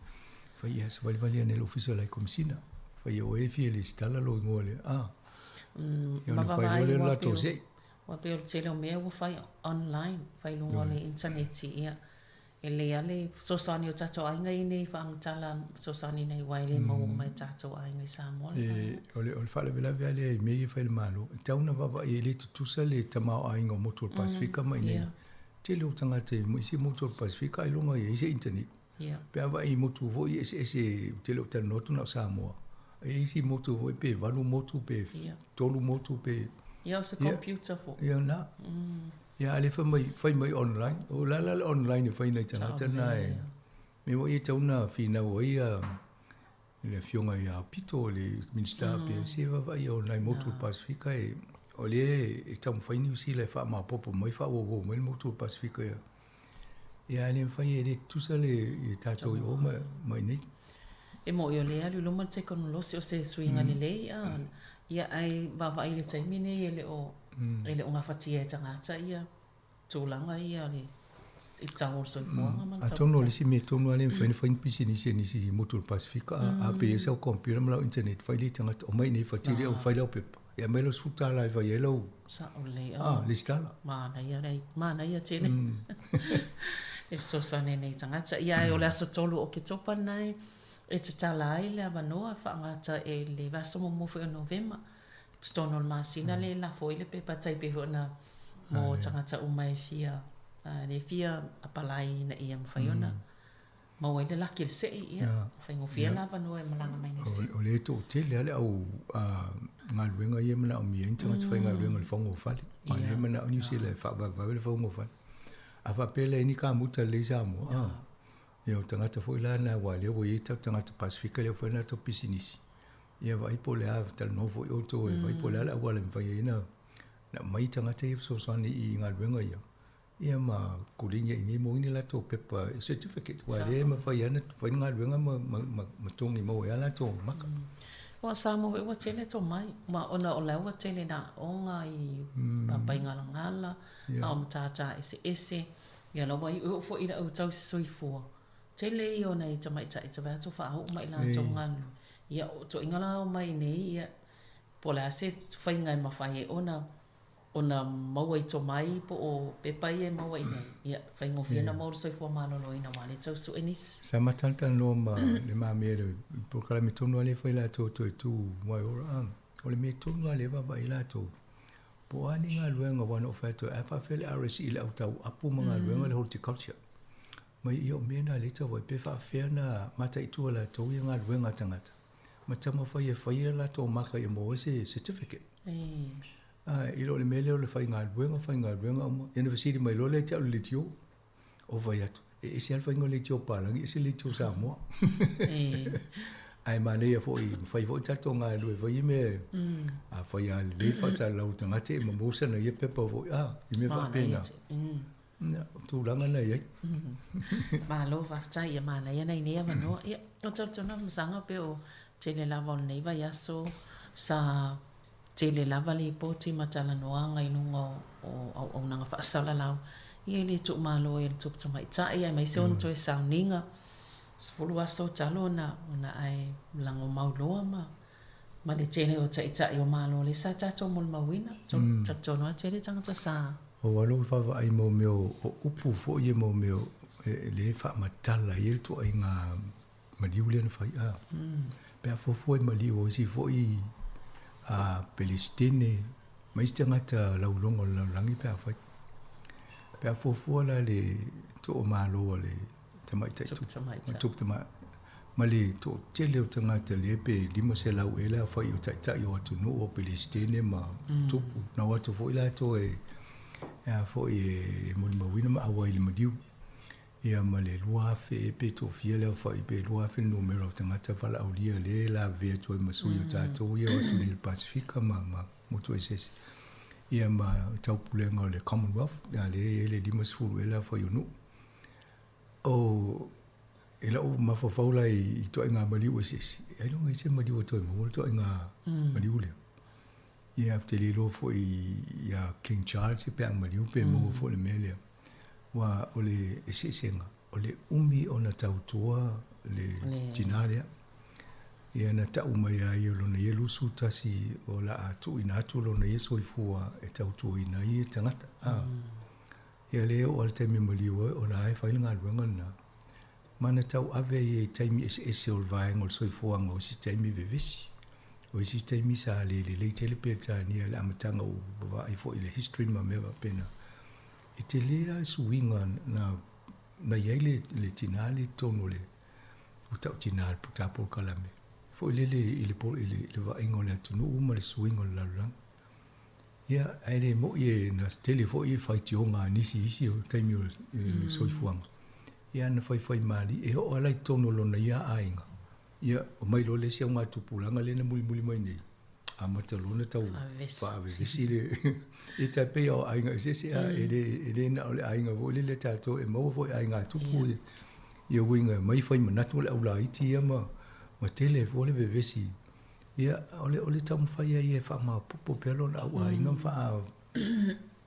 fai ia savalivali ane i le ofisa o le Komisina, fai ia oe e fia lesitala lou igoa lea, a. Ia ona fai loa lea o le latou sei. Aua pei o le tele o mea ua fai online, fai i luga o le initaneti, ia e lelei lava le fesoasoani o tatou aiga i inei i faamatala fesoasoani nei aua e le maua uma e tatou aiga i Samoa le vaega. O le faalavelave lava lea i mea ia e fai e le Malo, e tatau ona vaavaai e le tutusa le tamaoaiga o motu o le Pasefika ma inei. Tele o tagata i isi motu o le Pasefika ailoga e i ai se internet. Pe a vaai i motu foi eseese, ou te le o talanoa atu na o Samoa, e i ai isi motu foi pe 8 motu pe 3 motu pe... Ia, o se computer foi. Ia, na. Ia, a o lea fai mai, fai mai online. O le a la le online e fai nai tagata na e... Mea foi ia e tatau ona finau ai ia le afioga ia Pito, le Minisita pe se vaavaai ia nai motu o le Pasefika e o lea e taumafai Niu Sila e faamaopoopo mai, faaauauau mai le motu o le Pasefika ia. Ia ae le mafai e le tutusa le i tatou i o ma ma inei. E moʻi o lea e alu i luma le tekonolosi o se suiga lelei a ia ae vaavaai i le taimi nei e le o e le o gafatia e tagata ia tulaga ia le i tau o le soifuaga ma le tau. Atonu o le isi mea tonu lava lea e mafai ona fai ni pisinisi a nisi i motu o le Pasefika, a pe i ai sau computer ma lau internet, fai lea i tagata, omai i inei fatili au fai lau pepa. E aumai lau $10 e fai ai lau Sao lelei. Ah, lesitala. Manaia lea, manaia tele. E fesoasoani ai nei tagata. Ia ae o le aso 3 o Oketopa lena e tatala ai le avanoa e faagata e le vaiaso muamua foi o Novema. I totonu o le masina lea e lafo ai le pepa tai pei foi ona Mo tagata uma e fia, le fia apalai ina ia mafai ona maua ai le laki i le se'i, ia, faigofie la avanoa e malaga mai Niu Sila. O lea e toatele lava le au galuega ia e manaomia ai ni tagata faigaluega i le fagu o fale. A o lea e manao Niu Sila e faavavevave le fagu o fale. A faapea la e i ai ni kamuta lelei i Samoa, a, ia o tagata foi la na aua o lea ua i ai tatou tagata Pasefika lea ua fai a latou pisinisi, ia vaai po o le a, talanoa foi outou e vaai po o le a le auala e mafai ai ona aumai tagata ia e fesoasoani i galuega ia. Ia ma koleni ai nei mo ni latou pepa certificate aua o lea e mafai lava ona fai le galuega ma togi maua ai lava latou maka. Ua Samoa foi ua tele tomai ma ona o la ua tele na aoga i Papaigalagala a o matata eseese ia la ua iu foi i le au tausi soifua tele ia o nai tamaitai te vaai atu faauu mai latou galulue ia o toeaiga la omai nei ia po o le a se faiga e mafai ai ona ona maua i tomai po o pepa ia e maua i inei, ia, faigofie ona maua le soifua maloloina aua o lea e tau sue nisi. Sa matalanoa ma le mamea i le polokalame tonu lava lea e fai latou toe tu mai ora, a, o le mea tonu lava lea e vaavaai ai latou, po o a ni galuega aua na ou fai atu ai, a faapefea le RSE i le au tau apu ma galuega le horticulture. Mai ia o mea na lea e tau ai, pe faapefea ona mataitu e latou ia galuega a tagata ma taumafai e fai a latou maka ia maua ai se certificate. A, i lo le mea lea o le faigaluega, faigaluega uma. Ia na fesili mai loa lea ia te au i le leitio. Ou fai atu, e ese lava le faiga o leitio palagi, ese le leitio Samoa. Ae manaia foi, mafai foi tatou galulue e fai mea, a fai lava lelei le faasalalau a tagata ia ma maua sana ia pepa foi, a, i mea faapena. Ia, o tulaga na e i ai. Malo faafetai, ia manaia nai nei avanoa. Ia, ou te talitonu Masaga pei o tele lava o lenei vaiaso sa Tele lava lipoti ma talanoaga i luga o auaunaga faasalalau ia i le tuumalo ai o le tupu tamaitai aemaise ona toe sauniga 10 aso talu ona ona ae lagomau loa ma ma le tele o taitai o Malo lea sa tatou molimauina. Talitonu lava tele tagata sa. Ua alu vaavaai mo mea o upu foi ia mo mea e le faamatala ai le ituaiga maliu lea na fai a. Pe a fuafua i maliu o isi foi a Pelesitene ma isi tagata lauiloga o le lalolagi pe a fai. Pe a fuafua la le toamalo a le tamaitai tupu tamaitai ma le toatele o tagata lea pe 500 ea le aofai o taitai o atunuu o Pelesitene ma tupu na o atu foi latou e a foi e molimauina ma auai i le maliu. Ia ma le 2000 ea pe toafia le aofai pe 2000 le numera o tagata valaaulia lea e lavevea atu ai ma sui o tatou ia o atu nei i le Pasefika ma ma motu eseese. Ia ma taupulega o le Commonwealth, a lea e i ai le 50 ea le aofai o nuu. O i lou mafaufau la i ituaiga maliu eseese, ailoga i se maliu e toe maua le ituaiga maliu lea. Ia, ou te le iloa foi ia King Charles pe a maliu pe maua foi le mea lea. Aua o le eseesega, o le umi ona tautua le tina lea. Ia na tau mai lava ia o lona ia 21 o le a tuuina atu lona ia soifua e tautuaina ai tagata. A. Ia lea e oo lava i le taimi e maliu ai, o la e fai le galuega lena. Ma na tauave ai i taimi eseese o le vaega o le soifuaga, o isi taimi vevesi, o isi taimi sa le lelei tele Peretania i le amataga ua vaavaai foi i le history ma mea faapena. E tele lava suiga na na i ai le le tina lea i totonu o le ua tau tina le ta polokalame foi lele i le i le i le vaaiga o le atunuu ma le suiga o le lalolagi. Ia, ae le moni e na tele foi faitioga a nisi i isi o taimi o le soifuaga. Ia na faifai malie, e oo lava la i totonu o lona ia aiga, ia omai loa le isi augatupulaga lea na mulimuli mai nei, amata loa ona tau faavevesi le e tai pei o aiga eseese, a e le e le na o le aiga foi lele a tatou, e maua foi i aiga tupu ia uiga e omai fai manatu le aulaiti ia ma tele ai fua le vevesi. Ia, o le o le taumafai ai e faamaopoopo pea lona auaiga ma faa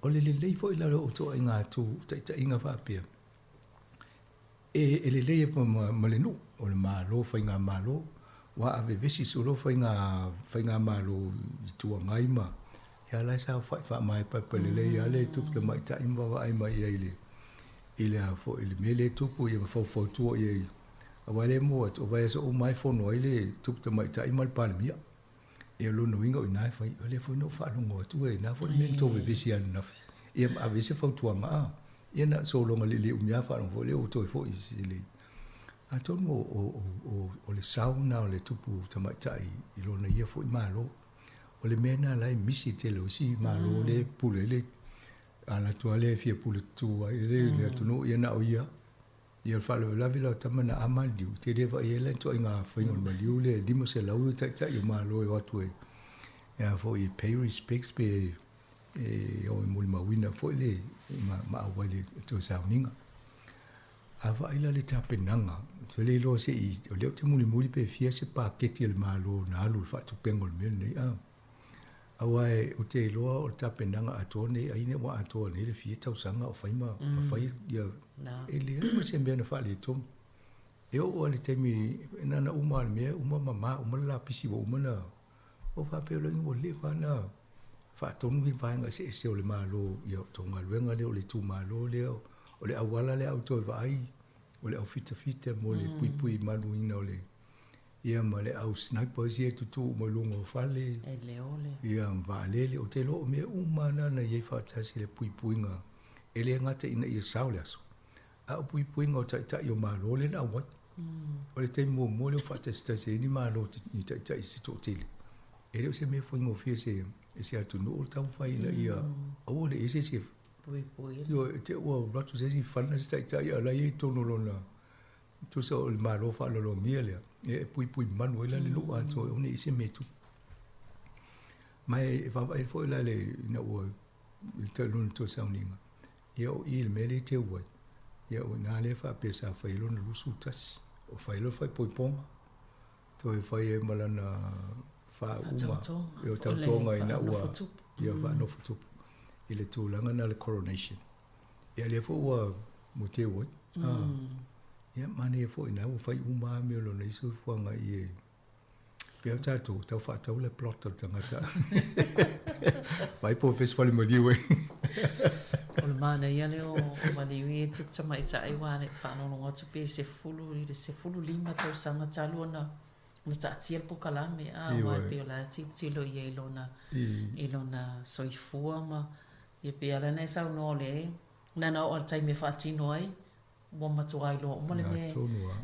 o le lelei foi la o ituaiga tu taitaiga faapea e e lelei ai ma ma le nuu, o le Malo, faigamalo, ua avevesi solo faiga faigamalo i Itu Agai ma ia la e saofai faamaepaepa lelei lava le tupu tamaitai ma vaavaai mai i ai i le i le a foi i le mea lea e tupu ia ma faufautua i ai. Aua e le mua atu, o vaiaso uma lava e fono ai le tupu tamaitai ma le Palemia. Ia o lona uiga o i ina e fai, o lea foi na ou faalogo atu e ina foi le mea na tou vevesi ai ananafi. Ia ma ave se fautuaga a. Ia na sologa lelei umi lava faalogo foi lea ua toe foi i se le. Atonu o, o, o, o le sao lena o le tupu tamaitai i lona ia foi Malo. O le mea lena la e misi i le tele o isi Malo lea e pule ai le ala atu lava lea e fia pule tutu ai le le atunuu, ia na o ia. Ia o le faalavelave la o tama na a maliu, e te le vaai ai la i le ituaiga faiga o le maliu lea e 500 taitai o Malo e o atu e, e a foi e pay respects pe e o e molimauina foi le ma, ma auai le toe sauniga. A vaai la le tapenaga, ou te le iloa se i, o lea ou te mulimuli pe fia se paketi a le Malo na alu i le faatupenga o le mea lenei. A, aua e, ou te iloa o le tapenaga atoa nei, ai ina ua atoa nei le fia tausaga o fai ma, ma fai ia, e leai ma se mea na faaletonu. E oo lava i le taimi, na ona uma lava o le mea, uma mama uma le lapisi ua uma ona, ua faapea loa ua leva ona faatonu ni vaega eseese o le Malo, ia o tou galuega lea, o le itumalo lea, o le auala lea a ou toe vaai, o le au fitafita mo le puipui maluina o le, ia ma le au snipers ia e tutu uma i luga o fale, E leo le. ia ma vaalele. Ou te iloa o mea uma na na i ai faatasi le puipuiga, e le gata ina ia sao le aso, a o puipuiga o taitai o Malo lea na auai. O le taimi muamua lea ua faatasitasi ai ni Malo ni taitai se toatele. E le o se mea faigofie se e se atunuu le taumafai ina ia aua ne i i ai se isi e Puipui. Ioe, te i ua alu atu se isi fana se taitai a o la e i ai i totonu o lona, tusa o le Malo faaaloalogia lea, e puipui malu ai la le nuu atoa e aua ne i i ai se mea e tupu. Ma e vaavaai foi la le ina ua i lona toe sauniga, Ia o i le mea lea e teu ai, ia o i ina lea e faapea sa fai ai lona 21. O fai ai lona faaipoipoga, toe fai ai ma lana faauuga, ia o tautoga ina ua, ia faanofo tupu i le tulaga lena o le coronation. Ia lea foi ua teu ai. Ia manaia foi ina ua fai uma lava mea o lona soifuaga i e Pei o tatou, tau faatau le plot o le tagata. Vai po fes fale maliu e. O le manaia lea o maliu ia i tupu tamaitai aua le faalogologo atu pe 10 i le 15 tausaga talu ona ona taatia le polokalame a aua e pei o la e tilotilo i ai i lona i lona soifua ma ia pei lava lea na e saunoa o lea na ona oo lava i le taimi e faatino ai Ua matua iloa uma le mea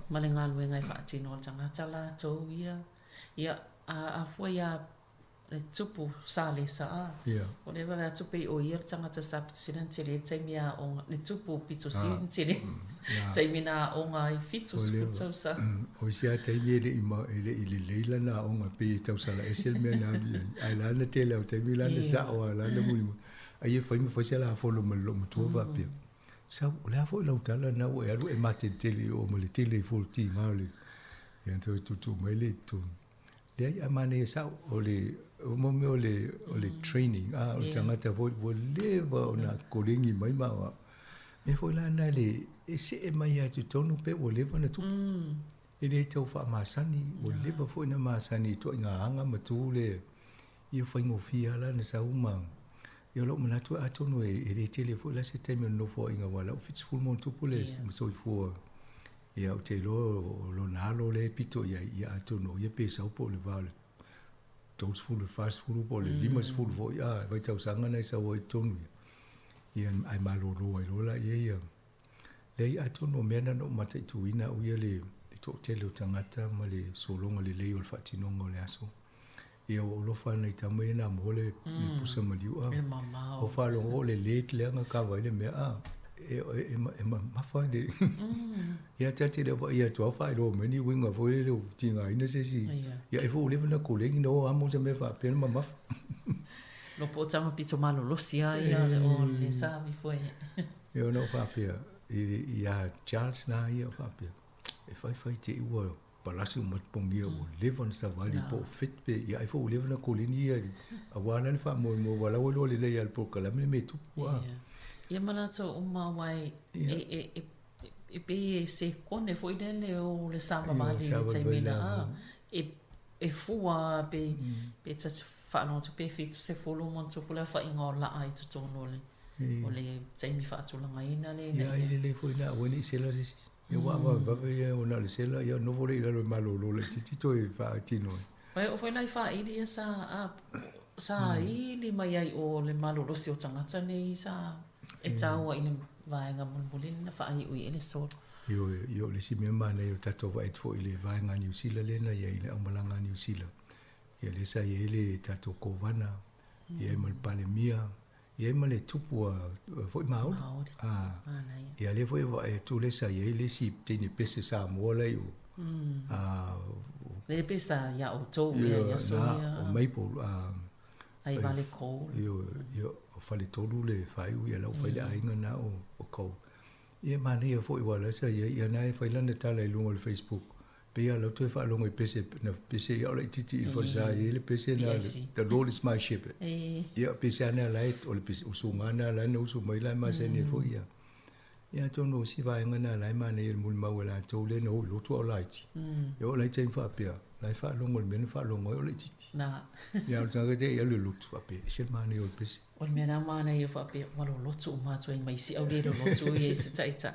ma le galuega e faatino a le tagata latou ia. Ia, a afua ia le tupu sa le saa, o lea e vaai atu pei o ia le tagata sa pito sili ona tele le taimi a aoga, le tupu pito sili ona tele le taimi na aoga ai, 70 tausaga. O isi lava taimi e le i lelei lana aoga, pei e tausala ese le mea na alu i ai, ae la na tele o taimi la na sao lava la na mulimuli, ai e fai ma fai se lafono ma le loomatua faapea. Sau, o le a foi lau tala lena ua e alu e mateletele i o ma le tele ifo o le tiga o le, ia toe tuutuu mai lea i totonu. Leai, a manaia sao, o le, o mo mea o le, o le training, a, o le tagata foi ua leva ona kolegi mai ma aoao. Mea foi la lena le, e see mai lava i totonu pe ua leva ona tupu. E le tau faamasani, ua leva foi ona masani i ituaiga aga ma tu lea, ia faigofie lava la ona sau ma, Ia o lou manatu atonu e le tele foi la se taimi o le nofoaiga aua o la ua 70 ma ona tupu le soifua. Ia ou te iloa o lona alo lea e pito i ai, ia atonu o ia pe sau po o le va o le 30, le 40 po o le 50 foi, a, vaitausaga na e sau ai i totonu ia. Ia ae malolo ai loa laia ia. Leai, atonu o mea na na ou mataituina au ia le toatele o tagata ma le sologa lelei o le faatinoga o le aso. Ia ua ou alofa lava nai tama ia na moa le pusa maliu a. O faalogo o le led lea na kava ai le mea a. E mamafa le. Ia ta te le vaai atu lava faailoa mai ni uiga foi lele ua tigaina se isi. Ia ai foi ua leva ona koleni na o amo se mea faapea na mamafa. Lopo po o tama pito malolosi lava ia o le savi foi. Ia ona ou faapea ia Charles na ia faapea e faifai te i ua palasi uma pogia ua leva ona savali po o fit pe ia ai foi ua leva ona koleni ia aua la le faamoemoe aua la ua iloa lelei lava e le polokalame le mea e tupu a. Ia ma latou uma aua e e e pei e sekone foi lele o le savavali i le taimi na a e e fua pe pe ta te faalogo atu pe 70 ma ona tupu le aofaiga o laa i totonu o le o le taimi faatulagaina lea ina ia. Ia ai lelei foi na aua ne i sela se isi. Ia ua avavave ia ona o le sela, ia nofo lea i lalo e malolo laitiiti toe faatino ai. Ua oo foi la i faili ia sa a Sa ili mai ai o le malolosi o tagata nei sa e taua i le vaega mulimuli na faaiu i ai le solo. Ioe, ia o le isi mea manaia o le tatou vaai atu foi i le vaega a Niu Sila lea na i ai i le aumalaga a Niu Sila, ia lea sa i ai le tatou Kovana, i ai ma le Palemia, i ai ma le tupu a foi Maori. A, ia lea foi e vaai atu lea sa i ai le isi teine pese Samoa la i o. A, Le pe sa ia outou ia ia aso ia. O Maple, a, Ai vale Cole. Ioe, ia, o Faletolu le faaiu ia lau fai le aiga na o Cole. Ia e manaia foi aua o la sa i ai, ia na e fai lana tala i luga o le Facebook, pei lava o lau toe faalogo i pese, na pese ia o laitiiti i le falesa e i ai le pese na, The Lord is my shepherd. Ia pese lava na la e, o le pese, usuga na la na usu mai la e masani ai foi ia. Ia atonu o isi vaega na la e manaia i le molimau a latou lea na o i lotu a o laiti. Ia oo la i taimi faapea, la e faalogo i le mea na faalogo ai o laitiiti. Ia a o le tagata e alu i le lotu faapea, e ese le manaia o le pese. O le mea la manaia faapea, ua lolotu uma atu ai ma isi au le lolotu ia i se taitai.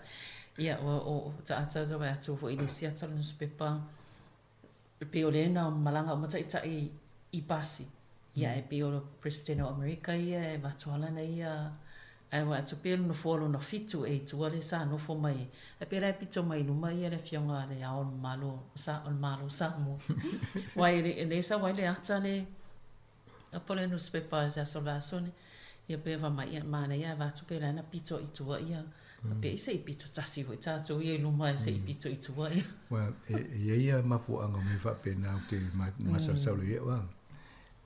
Ia, ua o taata tau vaai atu foi i le isi ata o le nusipepa, e pei o lea na malaga uma taitai i pasi. Ia, e pei o le President o Amerika ia e avatu lava lana ia, ae vaai atu pei o le nofoa lona fitu ea i tua lea sa nofo mai ai. Ae pei la e pito mai i luma ia le Afioga a Le Ao o le Malo o le Malo o Samoa. Aua e le sau ai le ata le A po o le nusipepa i se aso o le vaiaso nei, ia pei e fai mai, ia manaia ae vaeatu pe la na pito i tua ia, faapea i se i pito tasi foi tatou ia i luma se i pito i tua ia. Well, e i ai a mafuaaga o mea faapena ou te masalosalo i ai au a.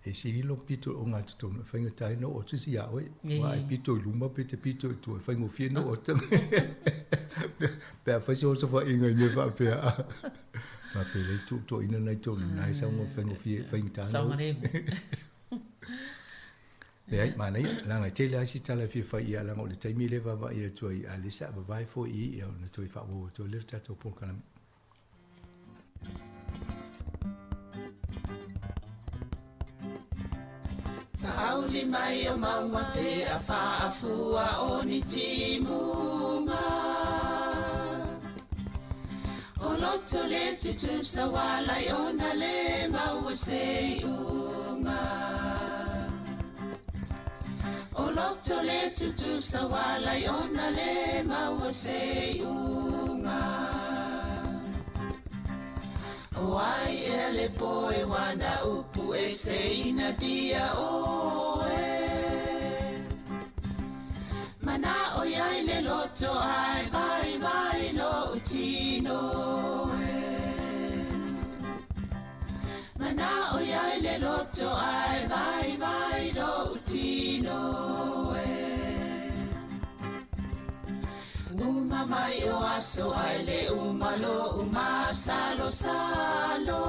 E sili lou pito i ogatotonu e faigata ai ona oo atu isi ia oe. Aua e pito i luma pe te pito i tua e faigofie ona oo atu. Pe a fai se osofaiga i mea faapea a. Faapea lei tuutuuina nai tonu na e saunoa faigofie faigata na. Saogalemu. Leai, manaia, leaga e tele lava isi tala e fia fai ia, leaga o le taimi lea e vaavaai atu ai, a o lea sa vavae foi i i, ona toe faaauau atu ai lea o le tatou polokalame. Faauli mai o mauga pe a faafua o ni timuga. O loto le tutusa walai ona le maua se iuga. O loto le tutusa walai ona le maua se iuga. O ai ea le poe wana upu e se ina dia oe. Mana o iai le loto ai vai vai lo utino e. Mana o iai le loto ai vai vai lo utino e. Uma mai o aso ai le uma lo uma salo salo.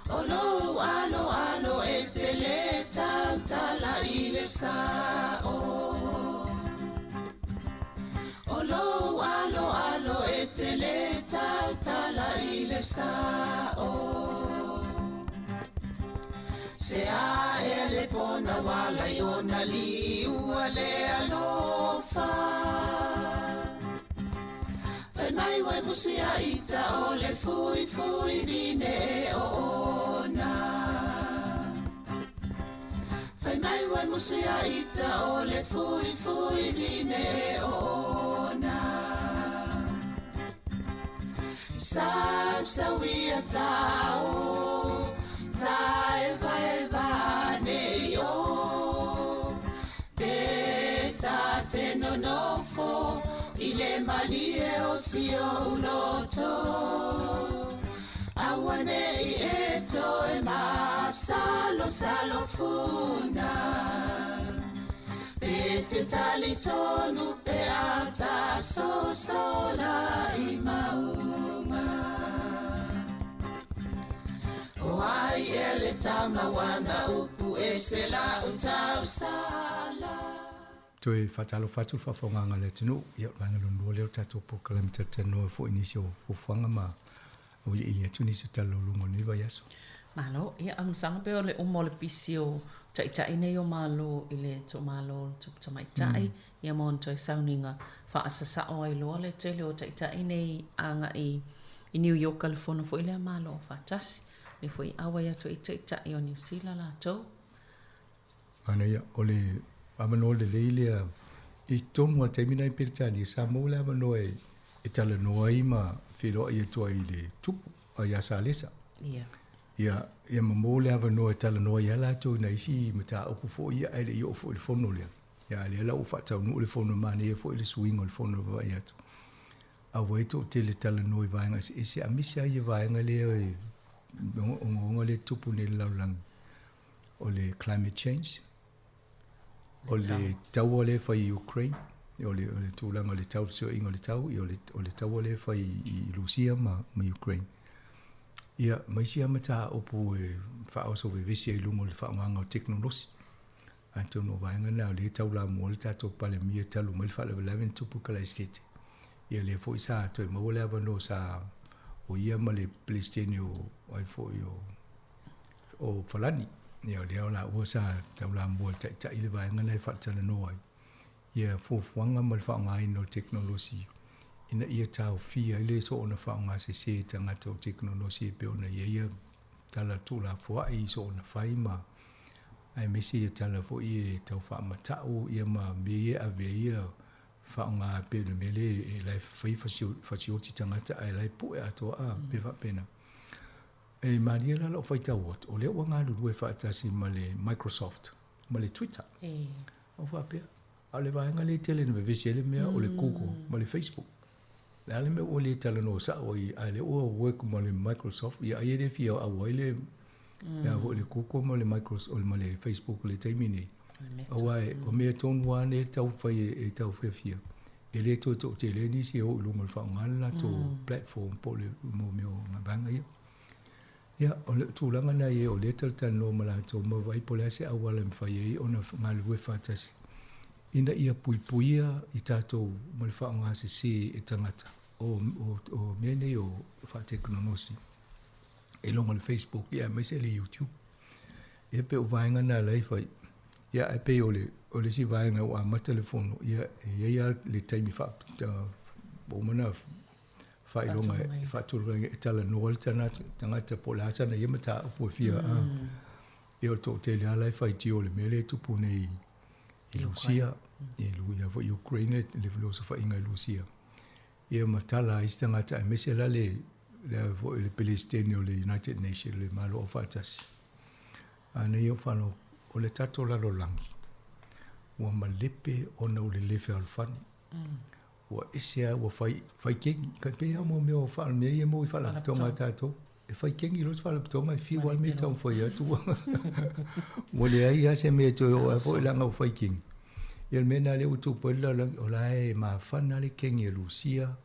O lou alo alo e te le tautala i le sao. O lou alo alo e te le tautala i le sao. Se a ea le pona wala i ona liua le alofa. Fai mai wai musu ia ita o le fui fui vine e o ona. Fai mai wai musu ia ita o le fui fui vine e o ona. Sau sau ia tau, ta e vai va nei o. Pe ta te nonofo i le malie o si o uloto. Aua nei e toe ma salo salo funa. Pe te tali tonu pe ata so sola i maunga. O ai e le tama wana upu e se la utau sala. Toe faatalofa atu le faafofogaaga a le atunuu, ia o le vaega lona lua lea o le tatou polokalame talatalanoa foi i nisi o fuafuaga ma auiliili atu nisi o talalauluga o lenei vaiaso. Malo, ia amusaga pei o le uma o le pisi o taitai nei o Malo i le Toamalo o le Tupu Tamaitai, ia ma ona toe sauniga faasasao ai loa le tele o taitai nei agai i New York i le fono foi lea Malo Faatasi. Le foi auai atu i ta'ita'i o Niusila latou. Manaia, o le avanoa lelei lea i tonu a le taimi na i Peretania sa maua le avanoa e, e talanoa ai ma feiloai atu ai i le tupu ia Salesa. Ia. Ia, ia ma maua le avanoa e talanoa ai latou i nai isi mataupu foi ia ae le i oo foi i le fono lea. Ia lea la ua faataunuu le fono manaia foi le suiga o le fono vaavaai atu. Aua e toatele talanoa i vaega eseese aemaise lava ia vaega lea e ogaoga lea e tupu nei i le lalolagi o le climate change, o le taua lea e fai i Ukraine, o le, o le tulaga o le tau fesoaina o le tau, ia o le, o le taua lea e fai i Rusia ma, ma Ukraine. Ia, ma isi lava mataupu e faaoso vevesi ai i luga o le faaaogaga o tekonolosi. Atonu o vaega na o lea e taulamua le tatou Palemia talu mai le faalavelave na tupu i Kalaesetete. Ia lea foi sa toe maua le avanoa sa o ia ma le Peresetene o ai foi o o Falani. Ia o lea o laua sa taulamua i le taitai le vaega lena e faatalanoa ai ia fuafuaga ma le faaaogaina o le tekonolosi ina ia taofia ai le soona faaaogasese e tagata o tekonolosi e pei ona i ai ia tala tuulafoai i soona fai ma aemaise ia tala foi e tau faamata'u ia ma mea ia e ave ai ia faaaoga e pei o le mea lea e la e fai fasioti tagata ae la e pue atoa a pe faapena. E malie la la'u faitau atu o lea ua galulue faatasi ma le Microsoft ma le Twitter. Ou faapea, a o le vaega lea e tele ina vevesi ai le mea o le Google ma le Facebook. Le a le mea ua le talanoa sa'o ai a o lea ua work ma le Microsoft, ia ai e le fia a'u ai le le a foi le Google ma le Microsoft ma le Facebook i le taimi nei. Aua o mea tonu lava nei e taumafai e taufiafia. E le toe toatele nisi e oo i luga o le faaaoga le latou platform po o le mo mea o vaega ia. Ia, o le tulaga lena i ai o lea e talatalanoa ma latou ma vaai po o le a se auala e mafai ai ona galulue faatasi ina ia puipuia i tatou ma le faaaogasese e tagata o, o, o mea nei o faatekonolosi i luga o le Facebook ia aemaise le YouTube. Ia pei o vaega na la e fai. Ia ae pei o le, o le isi vaega ua amata le fono, ia e i ai lava le taimi faa, ua uma ona faailoga e faatulaga e talanoa le tagata po o le a sana ia mataupu e fia a. Ia o le toatele lava la e faitio i le mea lea e tupu nei i Rusia, i ia foi Ukraine le osofaiga i Rusia. Ia ma tala ai isi tagata aemaise la le le foi le Peresetene o le United Nations le Malo Aufaatasi. A nei o whanau, o le tatou lalolagi, ua malepe ona o le le fealofani. Ua ese lava ua fai, fai kengi. Ka pei lava mo mea o wha, mea ia mo i faalapotopotoga a tatou. E fai kengi loa se faalapotopotoga e fiu lava le mea e taumafai atu. Ua leai lava se mea e toe oo ai foi leaga ua fai kengi. Ia le mea lena lea ua tupu ai le lalolagi, o la e mafana le kengi a Rusia,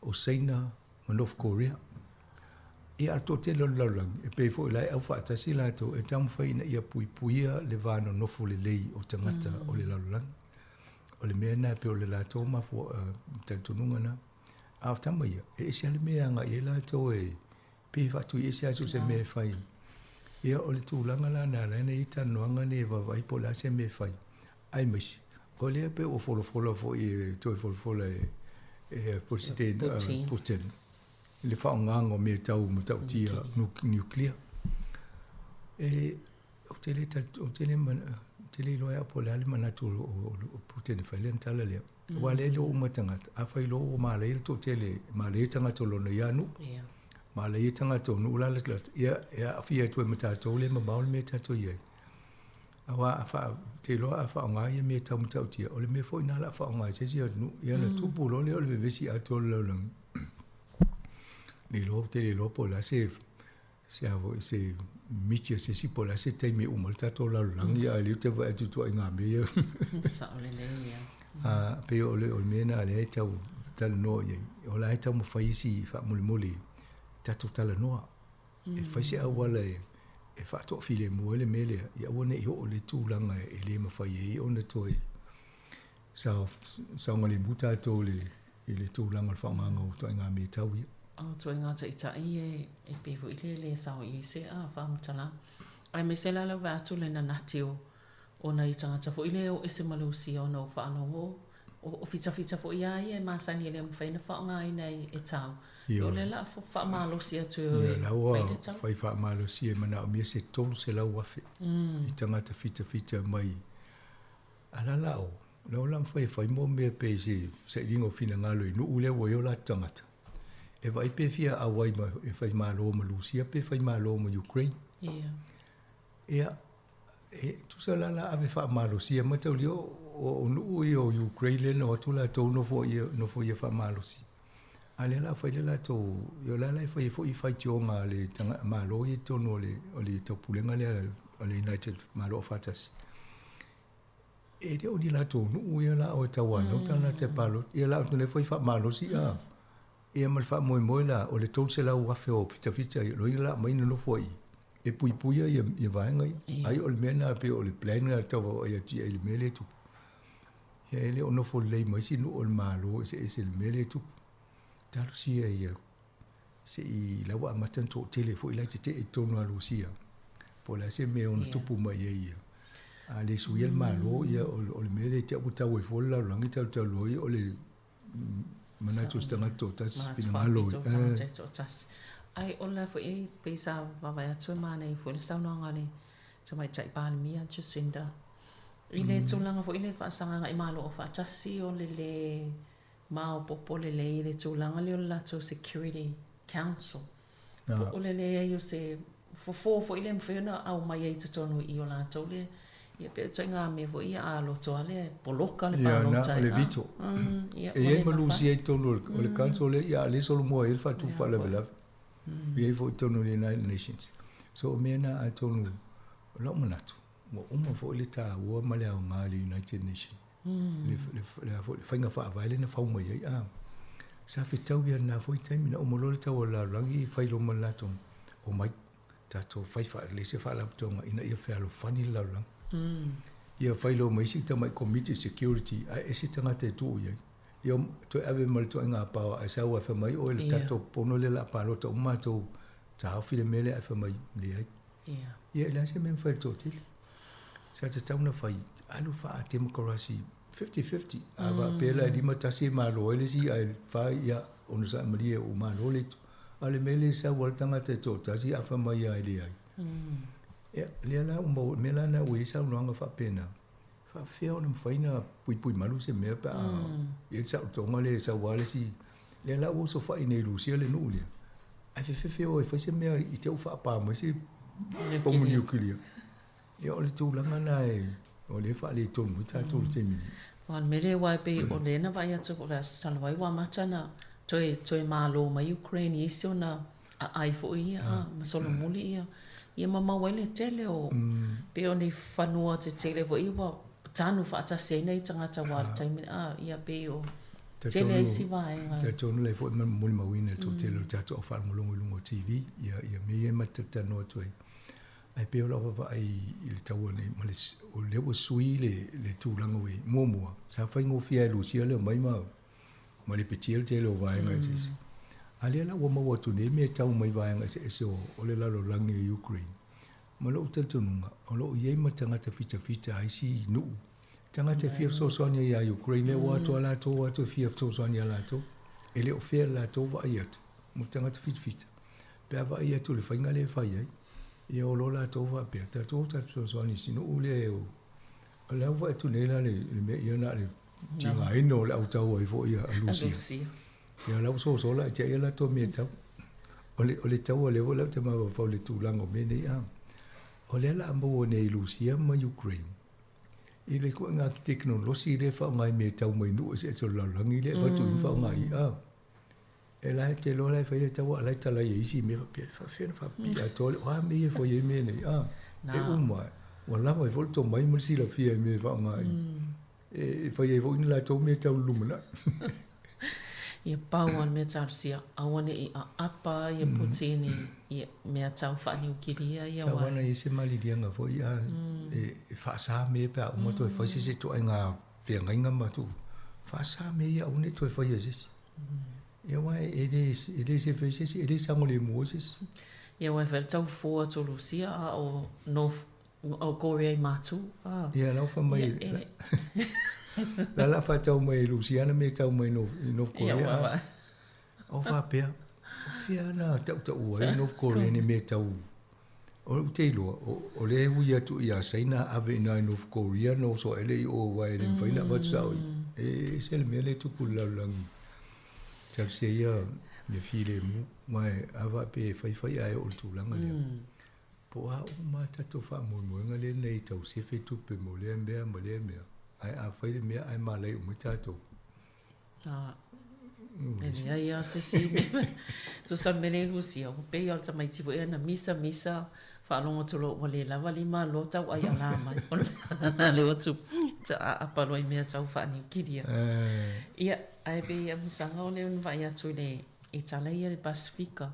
o Saina ma North Korea. Ia a o le toatele o le lalolagi, e pei foi o la e aufaatasi latou e taumafai ina ia puipuia le va nonofo lelei o tagata o le lalolagi. O le mea lena e pei o le latou mafua, talitonuga lena. A o tama ia, e ese lava le mea e agai ai latou e pei e faatuiese lava so o se mea e fai. Ia o le tulaga la na ala ai ona i ai talanoaga nei e vaavaai po o le a se mea e fai. Aemaise, o lea pei ua folafola foi e toe folafola e e President Putin i le faaaogaga o mea tau matautia nuclear. E ou te le ou te le ou te le iloa e au po o le a le manatu o Putin e fai lana tala lea. Aua o lea e iloa uma e tagata, afai loa ua malaia le toatele, malaia tagata o lona ia nuu, malaia tagata o nuu la ia e aafia atu ai ma tatou lea e mamao le mea tatou i ai. Aua a faa, te iloa a faaaoga ia mea tau matautia, o le mea foi lena o le a faaaoga e se isi atunuu, ia ona tupu loa lea o le vevesi atoa o le lalolagi. Le iloa, ou te le iloa po o le a se, se a foi, se miti a se isi po o le a se taimi e uma ai le tatou lalolagi, a o lea ou te vaai atu i ituaiga mea ia. Sao lelei, ia. A, pei o le, o le mea lena o lea e tau talanoa i ai, o la e taumafai isi faamolemole tatou talanoa. E fai se auala e faatoafilemu ai le mea lea, ia aua ne i oo i le tulaga e le mafai ai ona toe saogalemu tatou i le tulaga o le faaaogaga o ituaiga mea tau ia. O ituaiga taitai e pei foi lea e le sao i ai se faamatalaga. Aemaise la lau vaai atu le nanati o nai tagata foi lea e o ese ma Lusia ona o faalogo. o fitafita foʻi a ia e masani e le mafai ona faaaogāina e tau. O le la faamalosi atu e Ia la ua fai faamalosi e manaomia se 300,000 i tagata fitafita mai alala o lau la mafai e fai mo mea pe i se sailiga o finagalo i nuu lea ua i o latou tagata e vaai pe fia auai ma e fai malo ma Lusia pe fai malo ma Ukraine. Ia e tusa la la ave faamalosia ma taulia o nuu ia o Ukraine le na o atu latou nofo ia faamalosi. A lea la fai le latou ia la la e fai foʻi faitioga a le malo ia i totonu o le taupulega lea o le United Malo Faatasi. E le o ni latou nuu ia la o e tauanau tagata e palota. Ia la o le fai faamalosi a. Ia ma le faamoemoe la o le 300,000 o fitafita ia loina la mai nonofo ai e puipuia ia vaega ia. Ai o le mea na pe o le plan na tau ia atu i le mea lea e tupu. Ia e le o nofo lelei mai isi nuu o le Malo eseese le mea lea e tupu. Talosia ia se i la ua amata ona toatele foʻi la e tetee i totonu a Lusia. Po o le a se mea ona tupu mai ai ia. A le suia le Malo ia o le mea lea te au tau ai fua le lalolagi talutalu ai o le manatu o se tagata toatasi finagalo. Toatasi. Ai o le foʻi pei sa vaavaai atu e manaia foi le saunoaga a le tamaitai Palemia Jacinda i le tulaga foʻi le faasagaga i Malo o Faatasi o le lē maopoopo lelei i le tulaga lea o le latou Security Council. Po o le leai o se fofo foʻi le mafai ona aumai ai i totonu i o latou le ia pe o ituaiga mea foi ia a loto lava le poloka le palota Ia na o le veto. Ia E i ai ma Lusia i totonu o le council lea, ia a le solomua ai le faatupu faalavelave. E i ai foi i totonu o le United Nations. So o mea na atonu o lau manatu, ua uma foi le taua ma le aoga i le United Nations. Le a foi le faiga faavae lea na fau mai ai a. Sa fetau ia lena foi taimi na uma loa le tau o le lalolagi fai loa ma le latou omai tatou fai faalelei se faalapotopotoga ina ia fealofani le lalolagi. Ia fai loa ma isi tamai komiti security ae ese tagata e tuu i ai. Ia toe ave ma le ituaiga power ae sau ae fai mai oe le tatou pono lea o le a palota uma matou taofi le mea lea ae fai mai leai. Ia e leai se mea e mafai e le toatele. Sa tatau ona fai alu faa-democracy 50-50. A faapea la e 51 e malo ai le isi ae 4 ia onosai malie ua malo le itu. A o le mea lea e sau lava le tagata e toatasi ae fai mai lava e leai. Ia, lea la ua maua, mea la lena ua i ai saunoaga faapena, faapefea ona mafai ona puipui malu se mea pe a i ai le saolotoga lea e sau lava le isi. Lea la ua osofai nei i Lusia le nuu lea, ae fefefe o e fai se mea i te i ua faapa mai se pomu niukilia. Ia o le tulaga lena o lea e faaletonu ai tatou i le taimi nei. Aua o le mea lea aua e pei o lea na vaai atu o le Aso Talavai ua amata ona toe malo mai Ukraine i isi ona aai foi ia ma solomuli ia ia ma maua ai le tele o pei o ni fanua tetele foi ia ua tanu faatasi ai nai tagata aua le taimi a ia pei o tele ai isi vaega. Talitonu la e foi molimauina i le toatele o le tatou au faalogologo i luga o TV ia mea ia e matou te talanoa atu ai. Ae pei o lau vaavaai i le taua nei ma le o lea ua sui le tulaga ua i ai. Muamua, sa faigofie lava e Lusia le omai ma ma lepetia le tele o vaega eseese. A lea la ua maua atu nei mea e tau mai vaega eseese o le lalolagi e Ukraine. Ma lou talitonuga, o lo o i ai ma tagata fitafita a isi nuu, tagata e fia fesoasoani ai ia Ukraine, lea ua atu a latou atu e fia fesoasoani ia latou. E le o fair le latou vaai atu mo tagata fitafita. Pe a vaai atu i le faiga lea e fai ai, ia o lo latou faapea, tatou o tatou fesoasoani i si nuu lea e O le a ua vaai atu nei la le mea ia na o le tigaina o le autau ai foi a Lusia. Ia la ua soso la ia te ia latou mea tau. O le taua lea foi la ou te mafaufau i le tulaga o mea nei a. O lea o le a maua nei i Lusia ma Ukraine i le ituaiga tekonolosi lea e faaaoga i mea tau mai nuu eseese o le lalolagi lea e avatu i faaaoga ai a. E la e te iloa la e fai le taua a la e talai e isi mea faapea, e faapefea ona faapipii atoa le, o a mea ia e fai ai mea nei, a, e uma, ua lava ai foi le tomai ma le silafia i mea e faaaoga ai, e fai ai foi ni latou mea tau i le lumanai. Ia pau lava le mea talosia, aua ne i aapa ia Putin i mea tau faaniukilia ia. Tau ana i ai se maliliaga foi a, e faasa mea pe a uma toe fai se isi ituaiga feagaiga ma tuu, faasa mea ia aua ne i toe faia e se isi. Ia aua e le e le sefe ai se isi, e le saogalemu ai se isi. Ia aua e fai le tau fua atu o Lusia a o North o Korea i Matu. Ia la ua fai mai. La la whātau mai Luciana me tau mai no, i North Ia, Korea. ua va. O whāpea, o fia ana tau tau ai North Korea ni me tau. O le te iloa, o le ui atu i a Saina ave ina i North Korea no so ele i o wai le whaina watu sao i. E se le mea le tupu le lalolagi. Talosia ia ia filemu, ma e ava pe faifai ae o le tulaga lea. Po o a uma a tatou faamoemoega lea nei tau sefe tupe mo lea mea ma lea mea. Ae a fai le mea ae malai uma ai tatou. A, e leai lava se isi mea. Tusa o le mea lea i Lusia, ua pei lava o le tamaiti foi ia na misa misa faalogo atu loa ua le lava lima loa tau ai ala mai. O le mea lena lea ua tupu, aapa loa i mea tau faaniukilia. Ia, ae pei o masaga o lea na vaai atu i le i tala ia i le Pasefika.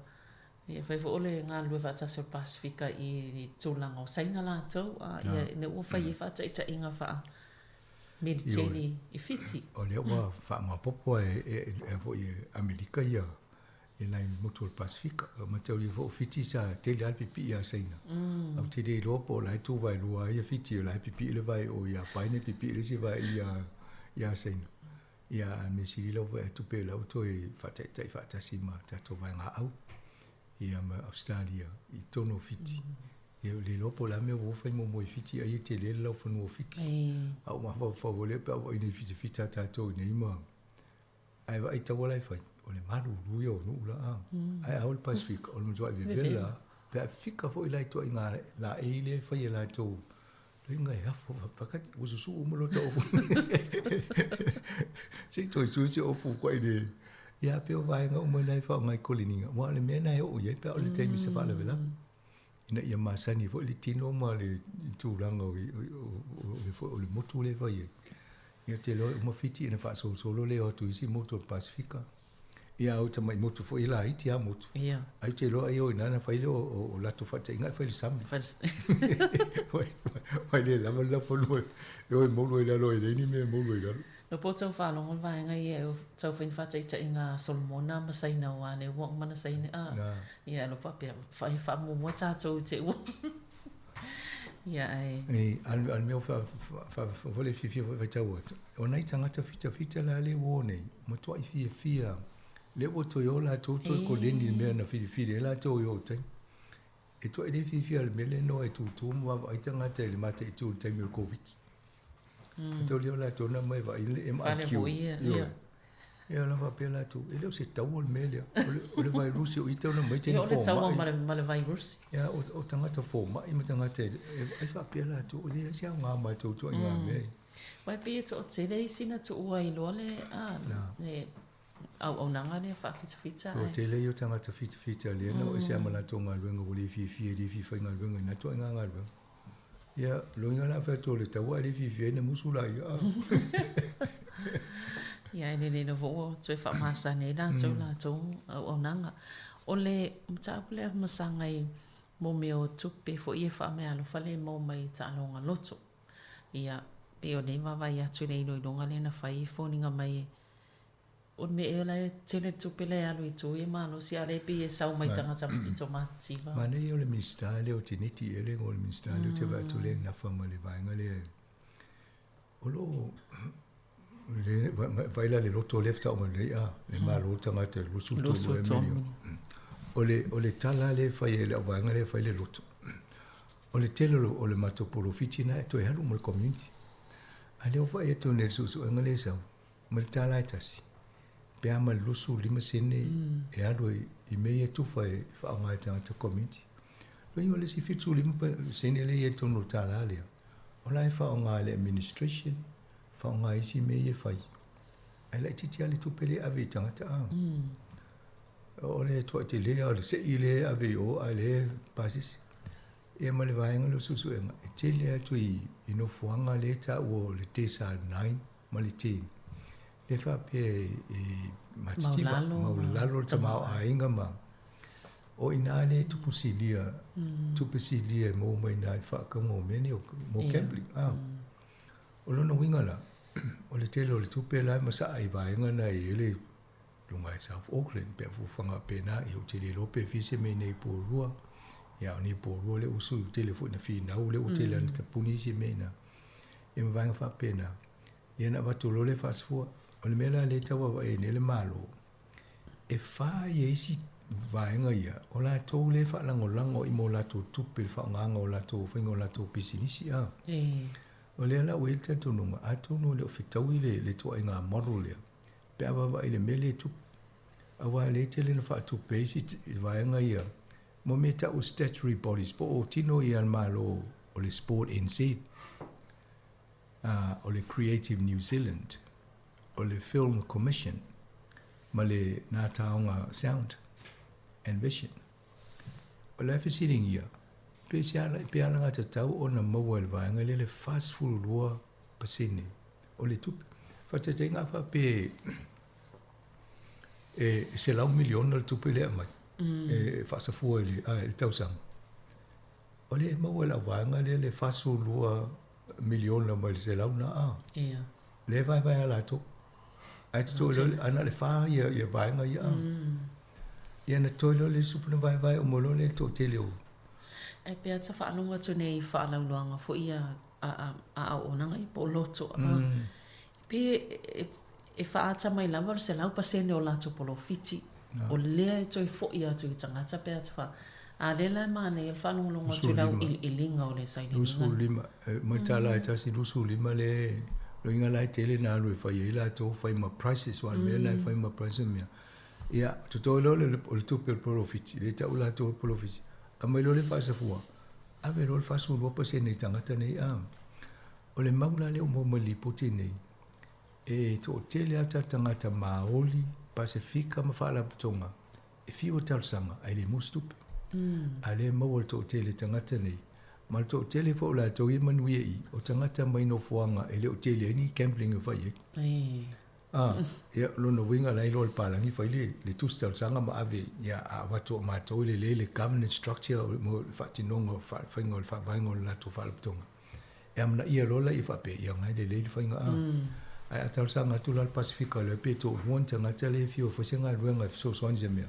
Ia fai foi o le galulue faatasi o le Pasefika i tulaga o Saina latou, a ia ina ua fai ai faataitaiga faa militeli i Fiti. O lea ua faamaopoopo e e foi e Amerika ia ia nai motu o le Pasefika. O mataulia foi o Fiti sa tele lava le pipii ia Saina. Ae ou te le iloa po o la e tu vaelua ai ia Fiti o la e pipii le vae o ia Paina pipii le isi vae ia Saina. Ia a o le mea sili lau vaai atu pe o la ua toe faataitai faatasi ma tatou vaegaau ia ma Ausetalia i totonu o Fiti. Ia le iloa po o le a mea ua fai muamua i Fiti ai e tele le laufanua o Fiti. A ua mafaufau foi lea pe a vaai nei fitafita a tatou i nei ma ae vaai taua la e fai, o le malulu ia o nuu la a. Ae a o le Pasefika, o le matuai vevela lava. Pe a fika foi la i ituaiga laei lea e fai e latou, loiga e afu pakati, ua susuu uma lota ofu. Se i toe sui se ofu koa i le... Ia pei o vaega uma na e faaaoga i koleniga, aua o le mea lena e oo i ai pe a oo i le taimi o se faalavelave. Ina ia masani foi le tino ma le tulaga o o le motu lea e fai ai. Ia ou te iloa e uma Fiti ona faasolosolo lea o atu i isi motu o le Pasefika. Ia a o tamai motu foi e laiti lava motu. Ai ou te iloa ai o i ina ona fai lea o latou faataitaiga ae fai i le sami. Ua le lava le laufanua e o e moulu ai i lalo e leai ni mea e moulu ai i lalo. No po tau faalogo le vaega ia e tau fai ni faataitaiga a Solomona ma Saina aua lea ua uma na saina a ia alo faapea e faamuamua tatou i te ua ia ae E a le mea foi le fiafia foi faitau atu o nai tagata fitafita la le ua o nei matuai fiafia lea ua toe o latou toe koleni i le mea na filifili ai latou i o taimi. E toai le fiafia i le mea lea na o e tūtū ma vaavaai tagata i le mataitu i le taimi o le Koviti. Mm. Tau lea o latou na mai vaai le MIQ. Ioe. Ia na faapea latou, e le o se taua le mea lea. O le vairusi o i tau na mai te ni fomai. Ia o le taua ma le vairusi. Ia o tagata fomai ma tagata e faapea latou, e leai se aoga matou ituaiga mea. Mai pei e toatele isi na tuua ai loa le le auaunaga lea faafitafita. Toatele ia o tagata fitafita lea na o ese lava ma latou galuega ua le fiafia e le fia faigaluega i na ituaiga galuega. Ia, loiga la fai atu o le taua ae le fiafia ai na musu laia. Ia, e lelei lava ua toe faamasani ai latou latou auaunaga. O le mataupu lea masaga i mo mea o tupe foi e faameaalofa lea e maua mai i taaloga loto. Ia, pei o lea e vaavaai atu i le iloiloga lea na fai e foliga mai e O le mea ea la e tele le tupe la e alu i tua ia malosi a o lea e pei e sau mai tagata pito matitiva. Manaia o le Minisita lea o Tineti ea le igoa o le Minisita lea ou te vaai atu lea e nafa ma le vaega lea o lo o vaai la i le loto lea faatoa uma nei a le malo tagata e 23 ea miliona. O le tala lea e fai e le auvaega lea e fai le loto o le tele o le matou polofiti lena e toe alu mo le community. A lea ua vaai atu nei i le suesuega lea e sau ma le tala e tasi, pe a ma le 25 sene e alu i mea ia tufa e faaaoga e tagata community. Loiga o le isi 75 sene lea e i ai i totonu o le tala lea, o la e faaaoga e le administration, faaaoga i isi mea ia e fai. Ae laitiiti lava le tupe lea e ave i tagata a. O le tuai tele lava o le sei lea e ave i o ae lea e pasese. Ia ma le vaega lea o suesuega, e tele atu i nofoaga lea e taua o le Desert 9 ma le 10. Lea faapea e matitiva, maulalalo le tamaoaiga ma o i ina lea e tupu silia, tupe silia e maua mai i ina i le faakauga o mea nei mo gambling. O lona uiga la, o le tele o le tupe la e masaa i vaega na e i ai le luga i South Auckland pe a fuafuaga faapena, ia ou te le iloa pe fia se mea i nei Porirua. Ia a o nei Porirua lea ua sui, ua tele foi ina finau lea ua tele lava ina tapuni isi mea i ina. Ia ma vaega faapena. Ia na avatu loa le faasafua. O le mea la lea e tau vaavaai ai nei le Malo, e fa ia isi vaega ia, o latou lea e faalagolago i mo latou tupe i le faaaogaga o latou faiga o latou pisinisi a. O lea la ua i ai le talitonuga, atonu e le o fetaui le le ituaiga model lea pe a vaavaai i le mea lea e tupu. Aua o lea e tele ina faatupe ai isi vaega ia mo mea e tau o statutory bodies po o tino ia a le Malo o le Sport NZ. o le Creative New Zealand, o le Film Commission ma le Nā Taonga Sound and Vision. O le a fesiligia, pe se ala, pe alagatatau ona maua e le vaega lea le 42% o le tupe. Faataitaiga a faapea e $100 miliona le tupe lea e aumai, e faasafua i le, i le tausaga. O lea e maua e lau vaega lea le 42 miliona mai le selau na a. Ia. Lea e vaevae a latou. Ae totoe loa, ae na o le fa ia, ia vaega ia a. Ia na totoe loa le isi na vaevae uma loa lea i le toatele o. Ae pe ata faalogo atu nei i faalauiloaga foi ia a, a, a auaunaga ia po o loto a. Pe e, e faaata mai lava o le 100% o latou polofiti, o lea e toe foi atu i tagata pe ata faa... A lea la e manaia le faalogologo atu i le auiliiliga o le sailiiliga. 25, mai le tala e tasi, 25 le loiga la e tele na alu e fai ai latou, fai ma prices, aua o le mea lena e fai ma prices ma mea. Ia, totoe loa o le tupe o le polofiti, lea e tau latou o le polofiti, aumai loa le faasafua, ave loa le 42% i tagata nei a. O le mau la lea ua maua mai i le lipoti lenei, e toatele lava tatou tagata Māori, Pasefika ma Faalapotopotoga e fiu e talosaga ae le maua se tupe. A o lea e maua e le toatele o tagata nei, ma le toatele foi o latou ia e manuia i i, o tagata mai nofoaga e le o tele ai ni gambling e fai ai. A, ia, o lona uiga la e iloa e le palagi fai le, le tusi talosaga ma ave, ia, a avatu o matou e lelei le governance structure mo le faatinoga o le faiga o le faavaega o le latou faalapotopotoga. E amanaia loa laia faapea, ia na e lelei le faiga a. Ae a talosaga atu la le Pasefika lea pe toalua ni tagata lea e fiu e fai se galuega e fesoasoani i se mea.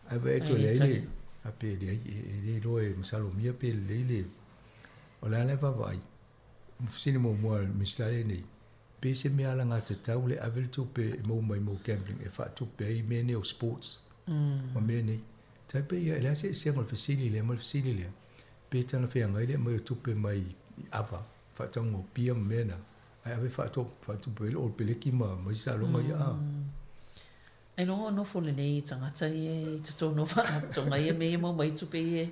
Ae vaai atu e leai le, a pe leai, e le iloa e masalomia pe lelei le, o le a la e vaavaai. Fesili muamua a le Minisita lea nei, pe se mea alagatatau le ave le tupe e maua mai mo gambling e faatupe ai mea nei o sports ma mea nei. Tai pei ia, e leai se eseesega o le fesili lea ma le fesili lea. Pe talafeagai le aumai o tupe mai i ava, faatauga o pia ma mea na, ae ave faatupe ai le ol peleki ma ma isi taaloga ia a. Ailoga o nofo lelei i tagata ia i totonu o faalapotopotoga ia me ia mau mai tupe ia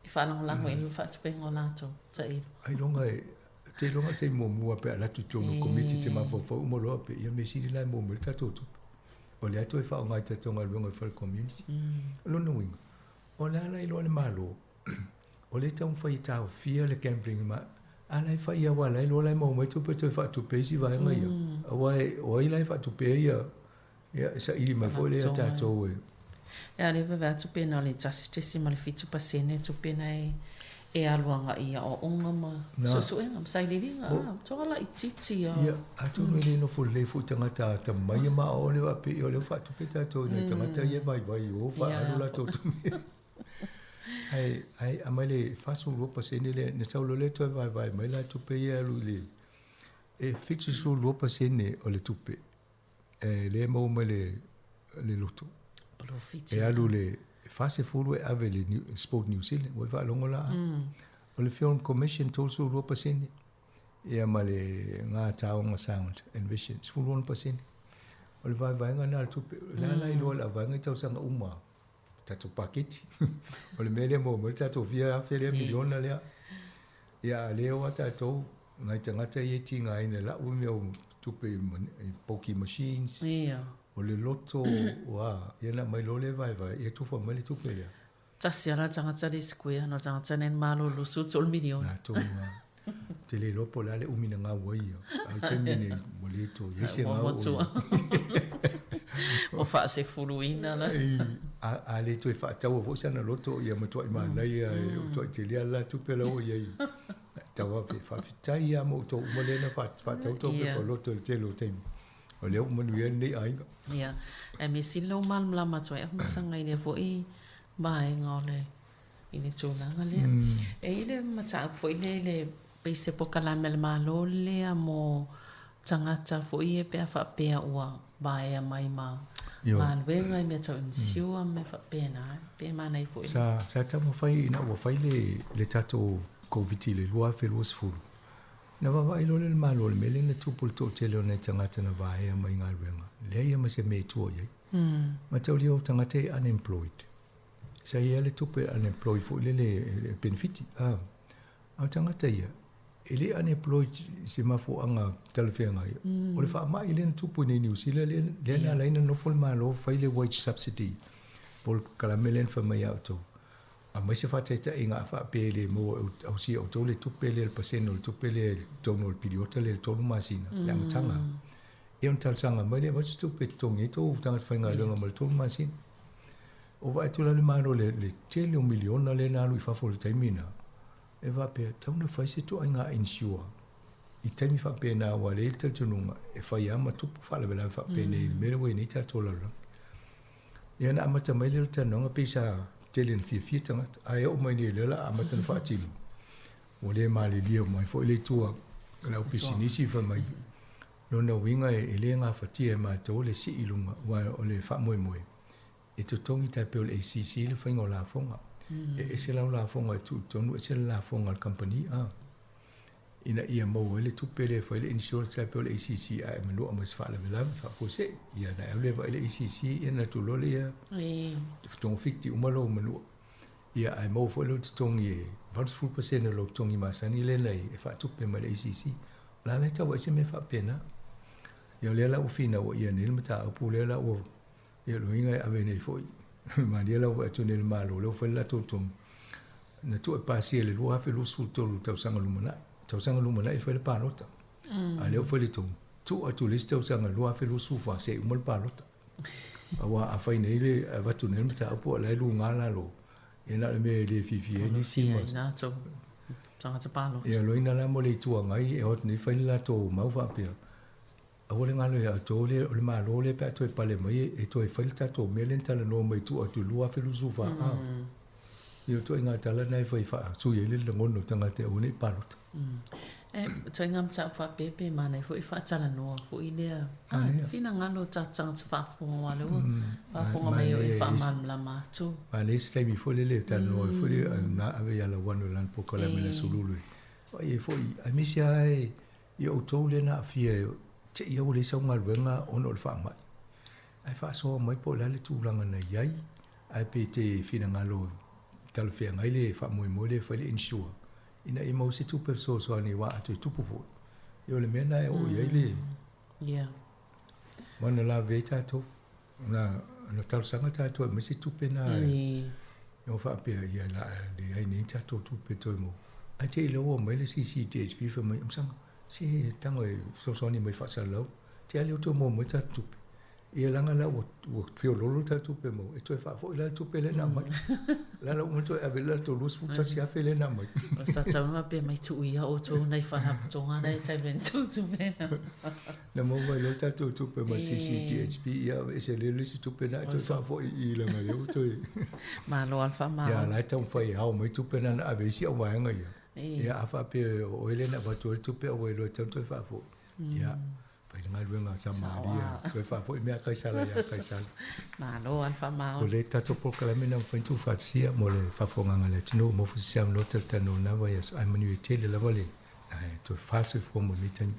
e faalagolago ai le faatupeina o latou tailo. Ailoga e te iloga te muamua pe a alu atu i totonu o komiti te mafaufau uma loa pe ia mea sili la e maua mai le tatou tupe. O lea toe faaaoga i tatou galuega e fai i le community. O lona uiga, o le a la iloa le Malo o lea e taumafai e taofia le gambling ma a la e fai aua la e iloa la e maua mai tupe toe faatupe ai isi vaega ia. Aua o ai la e faatupe ai ia ia e saili mai foi lea ia tatou e. E a le vave atu pe na o le 1.7% tupe na e e alu agai i aoaoga ma suesuega ma sailiiliga a toga laitiiti a. Ia atonu e le nofo lelei foi tagata atamai ia ma aoao le faapea o lea ua faatupe tatou i nai tagata ia e vaivai i o faaalu latou tupe. Ae, ae aumai le 42% lea, na sau loa lea toe vaevae mai la tupe ia e alu i le, e 72% o le tupe e lea e maua mai le, le loto. Polofiti. E alu le 40 e ave i le New, Sport New Zealand, ua e faalogo la. O le Film Commission 32%, ia ma le Ngā Taonga Sound and Vision 16%. O le vaevaega lena o le tupe, o le a la iloa le auvaega i tausaga uma. Tatou paketi. O le mea lea maua mai le tatou fia afe lea miliona lea. Ia a lea o a tatou nai tagata ia e tigaina i lau mea o tupe i pokie machines. Ia. O le loto o a, ia na aumai loa lea vaevae, ia tufa mai le tupe lea. Tasi lava la tagata le square, na o le tagata nei na malolo su tolu miliona. Na tonu lava. Ou te le iloa po o le a le umi na gau ai ia. A o le taimi lenei, ua le toe i ai se gau o Ua faasefuluina la. A le toe faataua foi sana loto, ia matuai manaia, e matuai tele lava la tupe la ua i ai. Tau ave, faafetai lava mo outou uma lea na faatau tou pepa loto i le tele o taimi. O lea ua manuia lenei aiga. Ia, ae mea sili lou malamalama atu ai Afamasaga i lea foi vaega o le i le tulaga lea. E i ai le mataupu foi lea i le pei se polokalame a le Malo lea mo. tagata foi ia pe a faapea ua vaea mai ma galuega i mea tau insure ma mea faapena, pe manaia foi. Sa sa taumafai ina ua fai le le tatou Koviti i le 2020, na vaavaai loa lea le Malo i le mea lea na tupu i le toatele o nai tagata na vaea mai galuega, leai lava ma se mea e tua i ai. Mataulia o tagata e unemployed. Sa i ai le tupe unemployed foi lele e penefiti. A o tagata ia, e le unemployed i se mafuaaga talafeagai, o le faamai lea na tupu i nei Niu Sila lea, lea na ala ai ona nofo le Malo fai le wage subsidy po o le polokalame lea na fai mai ia outou. Aumai se faataitaiga a faapea e le maua e ausia e outou le tupe lea, le pasene o le tupe lea i totonu o le piliota lea i le 3 masina, le amataga. Ia ona talosaga mai lea, avatu se tupe e totogi ai tou tagata faigaluega mo le 3 masina. Ua vaai atu la le Malo i le tele o miliona lea na alu i fafo i le taimi lena, e faapea, tatau ona fai se ituaiga insure i taimi faapena aua e leai le talitonuga e fai lava ma tupu faalavelave faapenei i le mea lea ua i ai nei tatou lalolagi. Ia na amata mai lea o le talanoaga pei sa tele ina fiafia tagata, ae oo mai nei lea o le a amata ona faatino, ua le malilie mai foi le itu a le au pisinisi fai mai, lona uiga e le gafatia e matou le sii i luga aua o le faamoemoe e totogi tai pei o le ACC le faiga o lafoga. E ese lau lafoga e tuu i totonu, ese le lafoga a le kamupani a ina ia maua ai le tupe lea e fai le insurance tai pei o le ACC a e manua ma se faalavelave faafuasei ia na e alu e vaai le ACC ia na alu loa lea togafiti uma lou manua ia ae maua foi lou totogi e 80% o lou totogi masani lea na e faatupe mai le ACC. O le a la e tau ai se mea faapena. Ia o lea la ua finauaia nei le mataupu lea la ua Ia o lona uiga e ave nei foi malie la ua atu nei le Malo lea ua fai le latou tonu na tuu e pasia i le 2023 le tausaga lumanai. Tausaga lumanai e fai le palota. A lea ua fai le tonu tuu atu i le isi tausaga 2024 se i uma le palota. Aua a fai nei le avatu nei le mataupu a o la e luga lalo ia na o le mea e le fiafia ai nisi ma tagata palota. Ia loina la mo le Itu Agai e o atu nei fai le latou mau faapea Aua le galo ia outou le, o le Malo lea pe a toe pale mai e toe fai le tatou mea lea na talanoa mai tua atu i le 2024 a. Ia o ituaiga tala na e fai e faasui ai le lagona o tagata e aua ne i palota. E, ituaiga mataupu faapea pe manaia foi faatalanoa foi lea. A, finagalo o tatou tagata faafofoga aua o lea ua faafofoga mai o e faamalamalama atu. Manaia se taimi foi lele e talanoa ai foi le, na ave ia Lauano i lana polokalame i le Aso Lulu e vaai ai foi, aemaise lava e I outou lea na aafia te i ua leai sau galuega ona o le faamai, ae faasoa mai po o le a le tulaga na i ai, ae pe te finagalo talafeagai le faamoemoe lea e fai le insure ina ia maua se tupe fesoasoani aua a toe tupu foi, ia o le mea lena e oo i ai le mana lave ai tatou. Na na talosaga tatou e aumai se tupe na e o faapea ia la leai nei tatou tupe toe maua. Ae te i lea ua aumai le CCDHB fai mai, Amsaga, se tago e fesoasoani mai faasalalau, te a lea ua toe maua mai tatou tupe. Ia leaga la ua ua feoloolo le tatou tupe maua, e toe faafoi la le tupe lea na aumai. La la ua uma ona toe ave le latou $21,000 lea na aumai. Sa tatau ona faapea mai tuu ia outou nai faalapotopotoga na e tai mea tou tupe. Na maua mai loa le tatou tupe ma le CCDHB, ia aveese lea le isi tupe na e toe faafoi i i leaga lea ua toe. Malo lava le faamalo. Ia la e taumafai e ao mai tupe na na ave i isi au vaega ia. Ia a faapea o oe lea na avatu ai le tupe ae ua iloa e tatau ona toe faafoi. Ia fai le galuega a Samaria, toe faafoi mea a Kaisara ia Kaisara. Malo lava le faamalo. O le tatou polokalame na mafai ona tuufaatasia mo le faafofogaaga a le atunuu mo foi se avanoa talatalanoa na vaiaso ae manuia tele lava le toe fa soifua mo lenei taimi.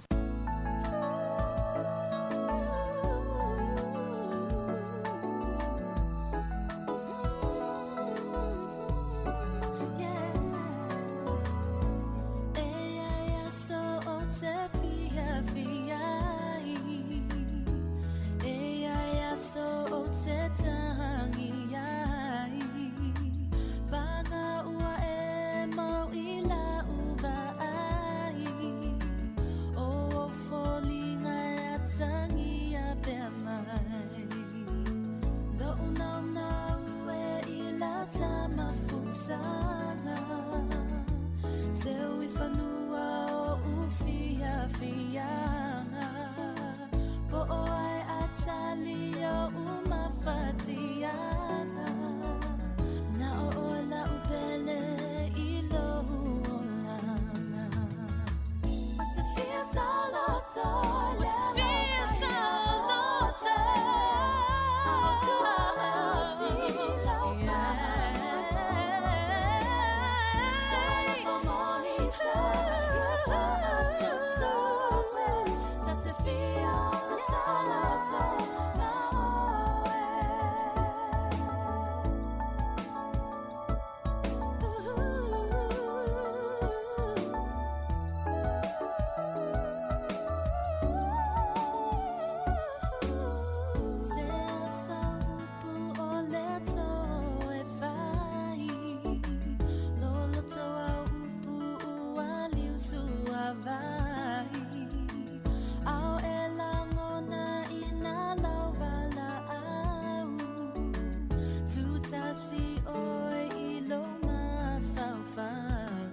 tasi oi i lo mafaufau.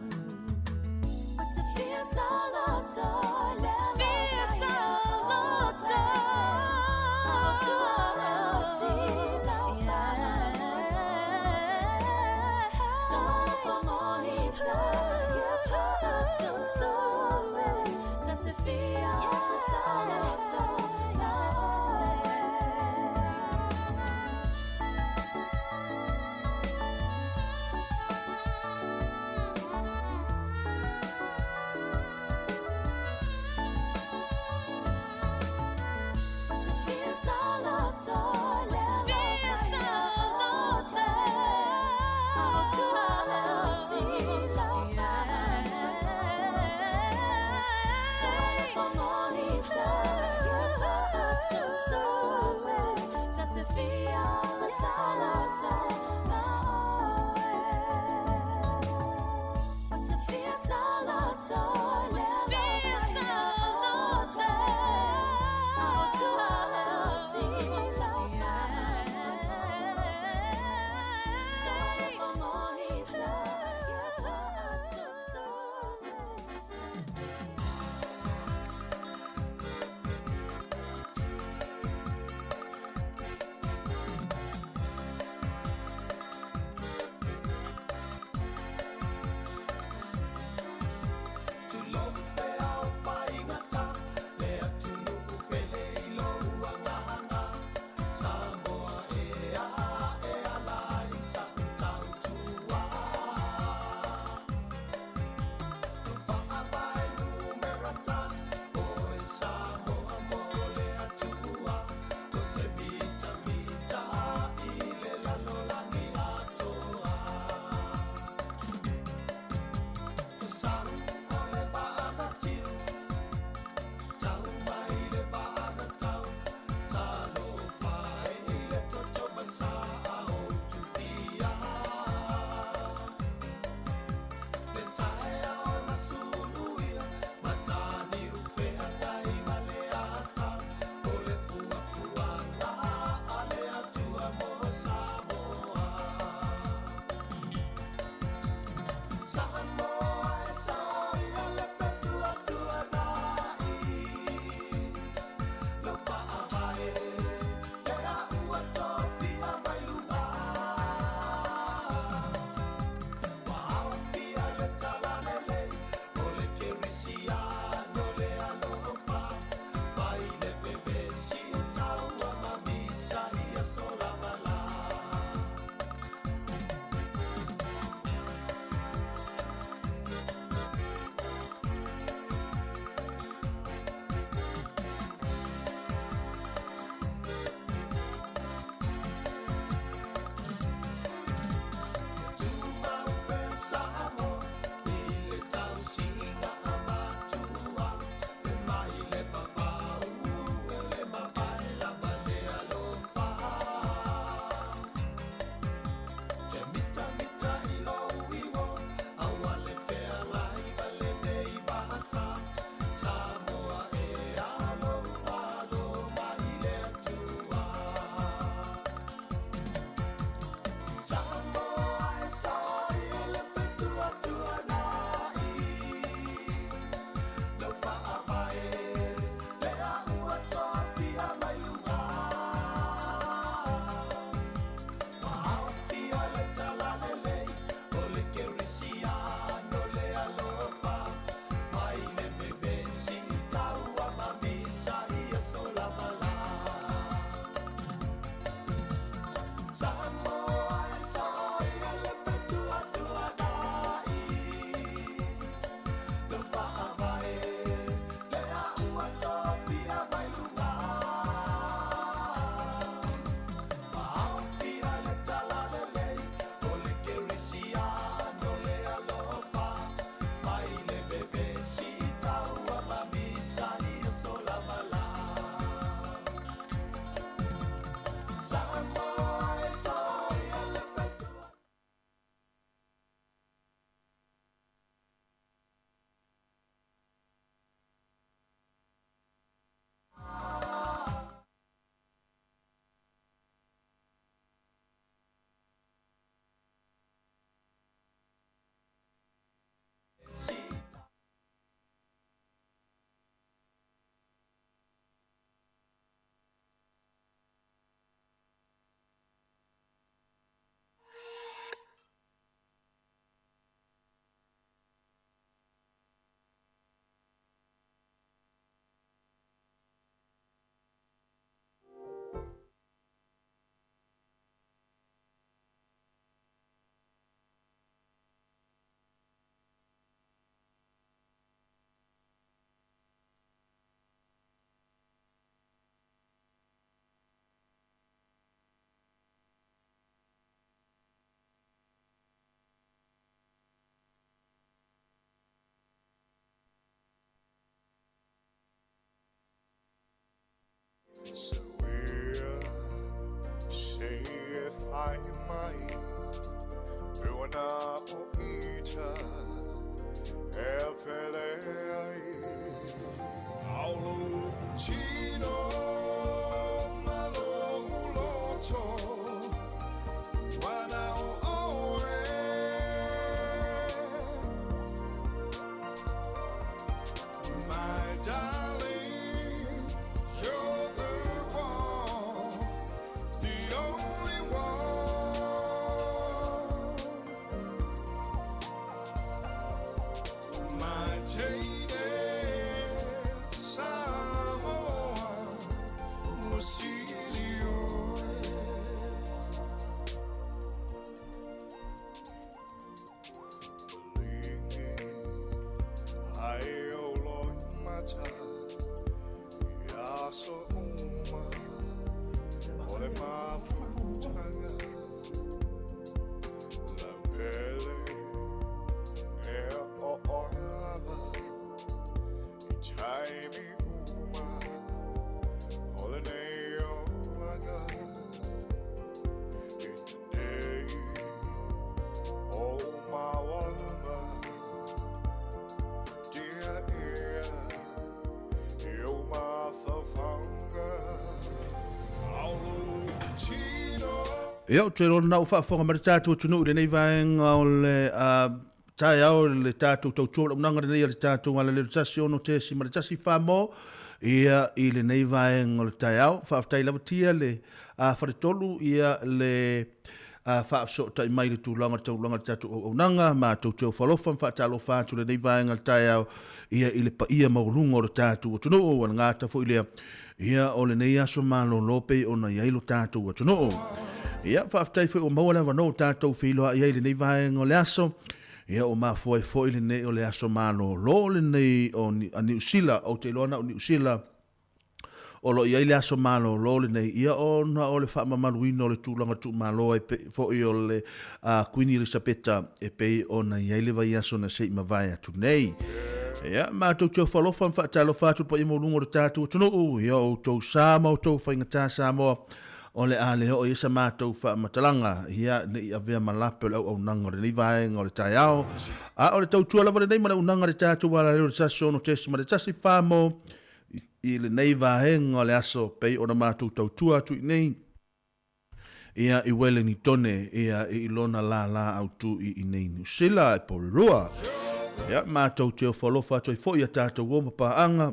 O te fia saloto, le fia saloto. Sauia se e whai mai Puana o ita e pele ai Aulu tino malo uloto Wana o oe My darling, you're the one, the only one. My jaded Samoa, Usilioe. Ai o loi mata Ia so uma O le mafutanga Lau pele E o o lava I taimi uma O le nei o aga I te nei O mawalama Dia ia I o mafafanga Aulu tino Ia, ou te iloa lena ua faafofoga mai le tatou atunuu i lenei vaega o le taeao i le tatou tautua auaunaga lenei a le tatou Alalelo 16.1 mo ia i lenei vaega o le taeao. Faafetai lava tia le Faletolu ia le faafesootai mai i le tulaga o le taulaga o le tatou auaunaga. Matou te ofo alofa ma faatalofa atu i lenei vaega o le taeao ia i le paia maualuga o le tatou atunuu. Ua gata foi lea ia o lenei aso malolo pei ona i ai lo tatou atunuu. Ia, faafetai foi ua maua le avanoa ua tatou feiloai ai i lenei vaega o le aso. Ia, ua mafua ai foi lenei o le aso malolo lenei o a Niu Sila. Ou te iloa na o Niu Sila o lo o i ai le aso malolo lenei, ia ona o le faamamaluina o le tulaga tuumalo ai pei foi o le Kuini Elisapeta e pei ona i ai le vaiaso na se i mavae atu nei. Ia, matou te ofo alofa ma faatalofa atu i le paia maualuga o le tatou atunuu, ia o outou sa ma outou faigata Samoa, o le a le oo i ai sa matou faamatalaga, ia, ne i avea ma lape o le auaunaga o lenei vaega o le taeao, a o le tautua lava lenei ma le auaunaga a le tatou alaleo i le 16.14 mo i lenei vaega o le aso pei ona matou tautua atu i inei ia i Welenitone ia i lona lālā autu i inei Niu Sila e Porirua. Ia matou te ofo alofa atu ai foi ia tatou o ma paaga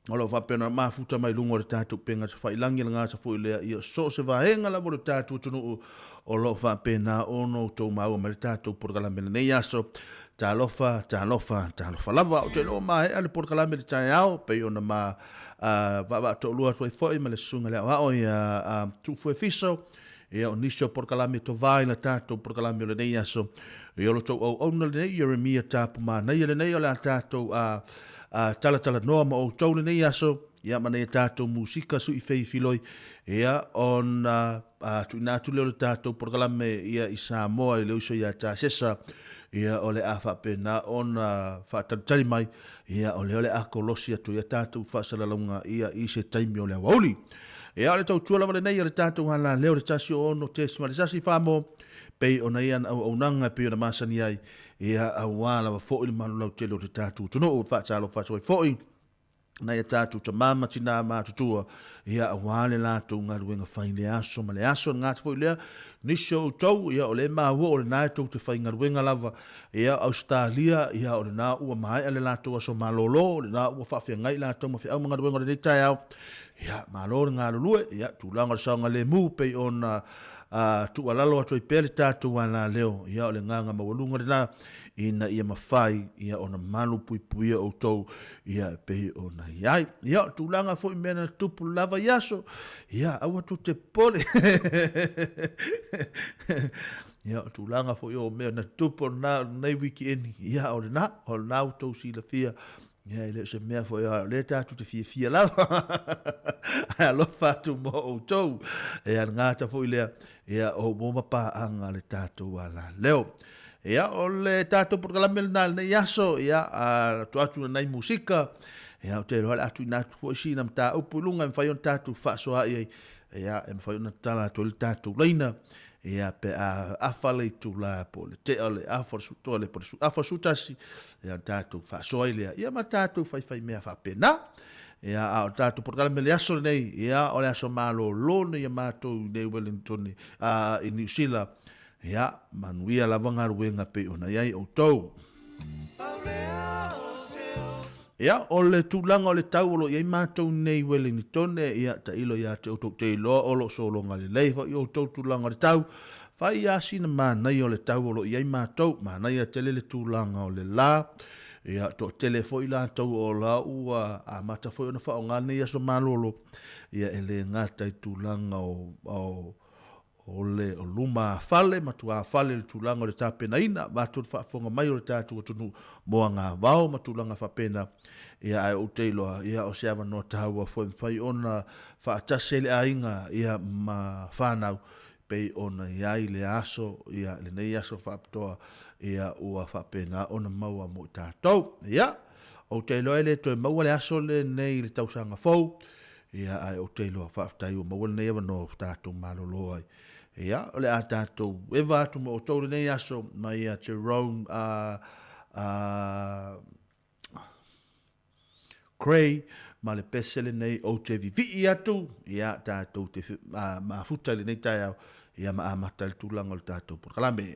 o lo o faapea ona mafuta mai luga o le tatou upega tafailangi le gata foi lea ia so o se vaega lava o le tatou atunuu o lo o faapena ona outou maua mai le tatou polokalame lenei aso. Talofa, talofa, talofa lava. Ou te iloa ua maea le polokalame i le taeao, pei ona ma vaavaa toalua atu ai foi ma le susuga i le aoao ia Tuufoe Fiso, ia o nisi o polokalame tovā i la tatou polokalame o lenei aso. Ia o lo tou auauna lenei, Ieremia Tapu Manaia lenei, o le a tatou talatalanoa ma outou lenei aso, ia ma nei a tatou musika sui fei filoi, ia ona tuuina atu lea o le tatou polokalame ia i Samoa i le uso ia Tasesa, ia o le a faapena ona faatalitali mai, ia o lea o le a kolosi atu ia tatou faasalalauga ia i se taimi o le aoauli. Ia o le tautua lava lenei a le tatou alaleo le 16.1 famo pei ona ia na auaunaga e pei ona masani ai, ia auā lava foi le malu lautele o le tatou atunuu. Faatalofa atu ai foi nai a tatou tamā ma tinā matutua, ia auā le latou galuega fai i le aso ma le aso. E gata foi lea, nisi o outou, ia o lea e maua o lena e tou te faigaluega lava, ia Ausetalia, ia o lena ua maea le latou aso malolo, o lena ua faafeagai latou ma feau ma galuega o lenei taeao, ia malo le galulue, ia tulaga o le saogalemu pei ona tuualalo atu ai pea le tatou alaleo, ia o le agaga maualuga lena, ina ia mafai ia ona malu puipuia outou ia e pei ona i ai. Ia, o tulaga foi mea na tupu lava i aso, ia, aua tou te popole. Ia, o tulaga foi o mea na tupu o lena, o lenei wikiendi, ia, o lena, o lena ua tou silafia, ia, e le o se mea foi, o lea tatou te fiafia lava. Ae alofa atu mo outou. Ia, le gata foi lea, ia, o mo mapaaga le tatou alaleo. Ia, o le tatou polokalame lena i lenei aso, ia, a atu atu lenei musika, Ia, ou te iloa o le a tuuina atu foi sina mataupu i luga e mafai ona tatou faasoa i ai, ia, e mafai ona tatala atu ai le tatou laina, ia, pe a afa le itula po o le tea o le afa o le sutoa le po o le afa o le 11, ia, ona tatou faasoa ai lea, ia, ma tatou faifai mea faapena. Ia, a o le tatou polokalame i le aso lenei, ia, o le aso malolo lenei a matou i nei Wellington, i Niu Sila, ia, manuia lava galuega pei ona i ai outou. Ia, o le tulaga o le tau o lo o i ai matou nei i Wellington, ia, tailo ia te outou te iloa o lo o sologa lelei foi outou tulaga o le tau. Fai lava sina manaia o le tau o lo o i ai matou, manaia tele le tulaga o le la. Ia, toatele foi latou o la ua amata foi ona faaaoga lenei aso malolo, ia, e le gata i tulaga o, o le o luma fale ma tuā fale i le tulaga o le tapenaina avatu le faafofoga mai o le tatou atunuu mo agavao ma tulaga faapena. Ia, ae ou te iloa, ia, o se avanoa taua foi e mafai ona faatasi ai le aiga, ia, ma fanau pei ona i ai le aso, ia, lenei aso faapitoa, ia, ua faapena ona maua mo i tatou. Ia, ou te iloa e le toe maua le aso lenei i le tausaga fou, ia, ae ou te iloa faafetai ua maua lenei avanoa ua tatou malolo ai. Ia, o le a tatou eva atu ma outou lenei aso mai ia Jerome Cray ma le pese lenei ou te vivii atu, ia, tatou te mafuta i lenei taeao, ia ma amata i le tulaga o le tatou polokalame.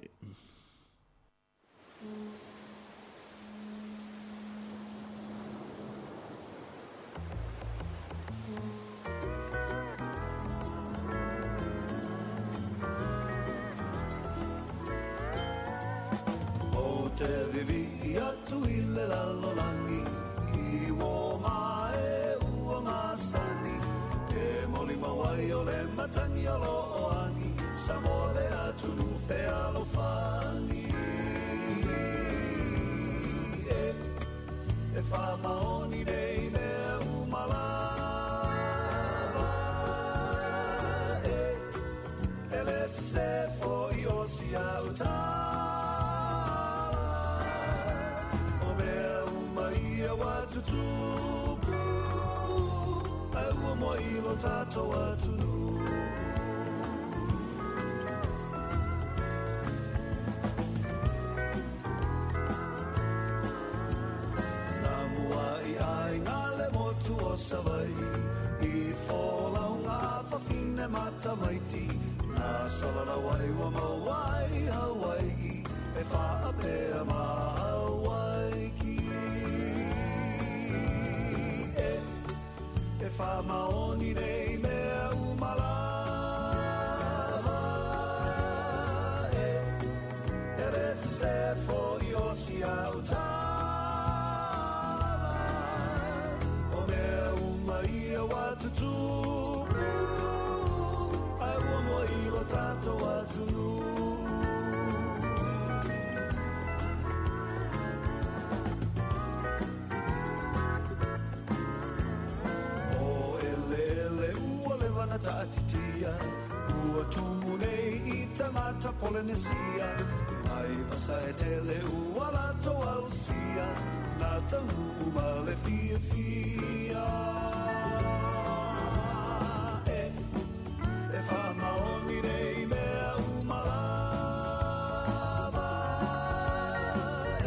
Ou te vivii atu i le lalolagi i uō mae ua masani E molimau ai o le matagi o lo o agi Samoa le atunuu fealofani E, e faamaoni nei mea uma lava E, e le sese foi o si au tala O mea uma ia ua tutupu Ae ua moa i lo tatou atunuu. Na mua'i aiga le motu o Savaii I folauga fafine ma tamaiti Na salalau ai ua maua ai Hawai'i E faapea ma Hawaiki E E faamaoni nei mea uma lava E, e le sese foi o si au tala O mea uma ia ua tutupu Ae ua moa i lo tatou atunuu. O eleele ua leva na taatitia Ua tumu nei i tagata Polenesia Mai vasa e tele ua latou ausia Na taunuu ma le fiafia E, e faamaoni nei mea uma lava E,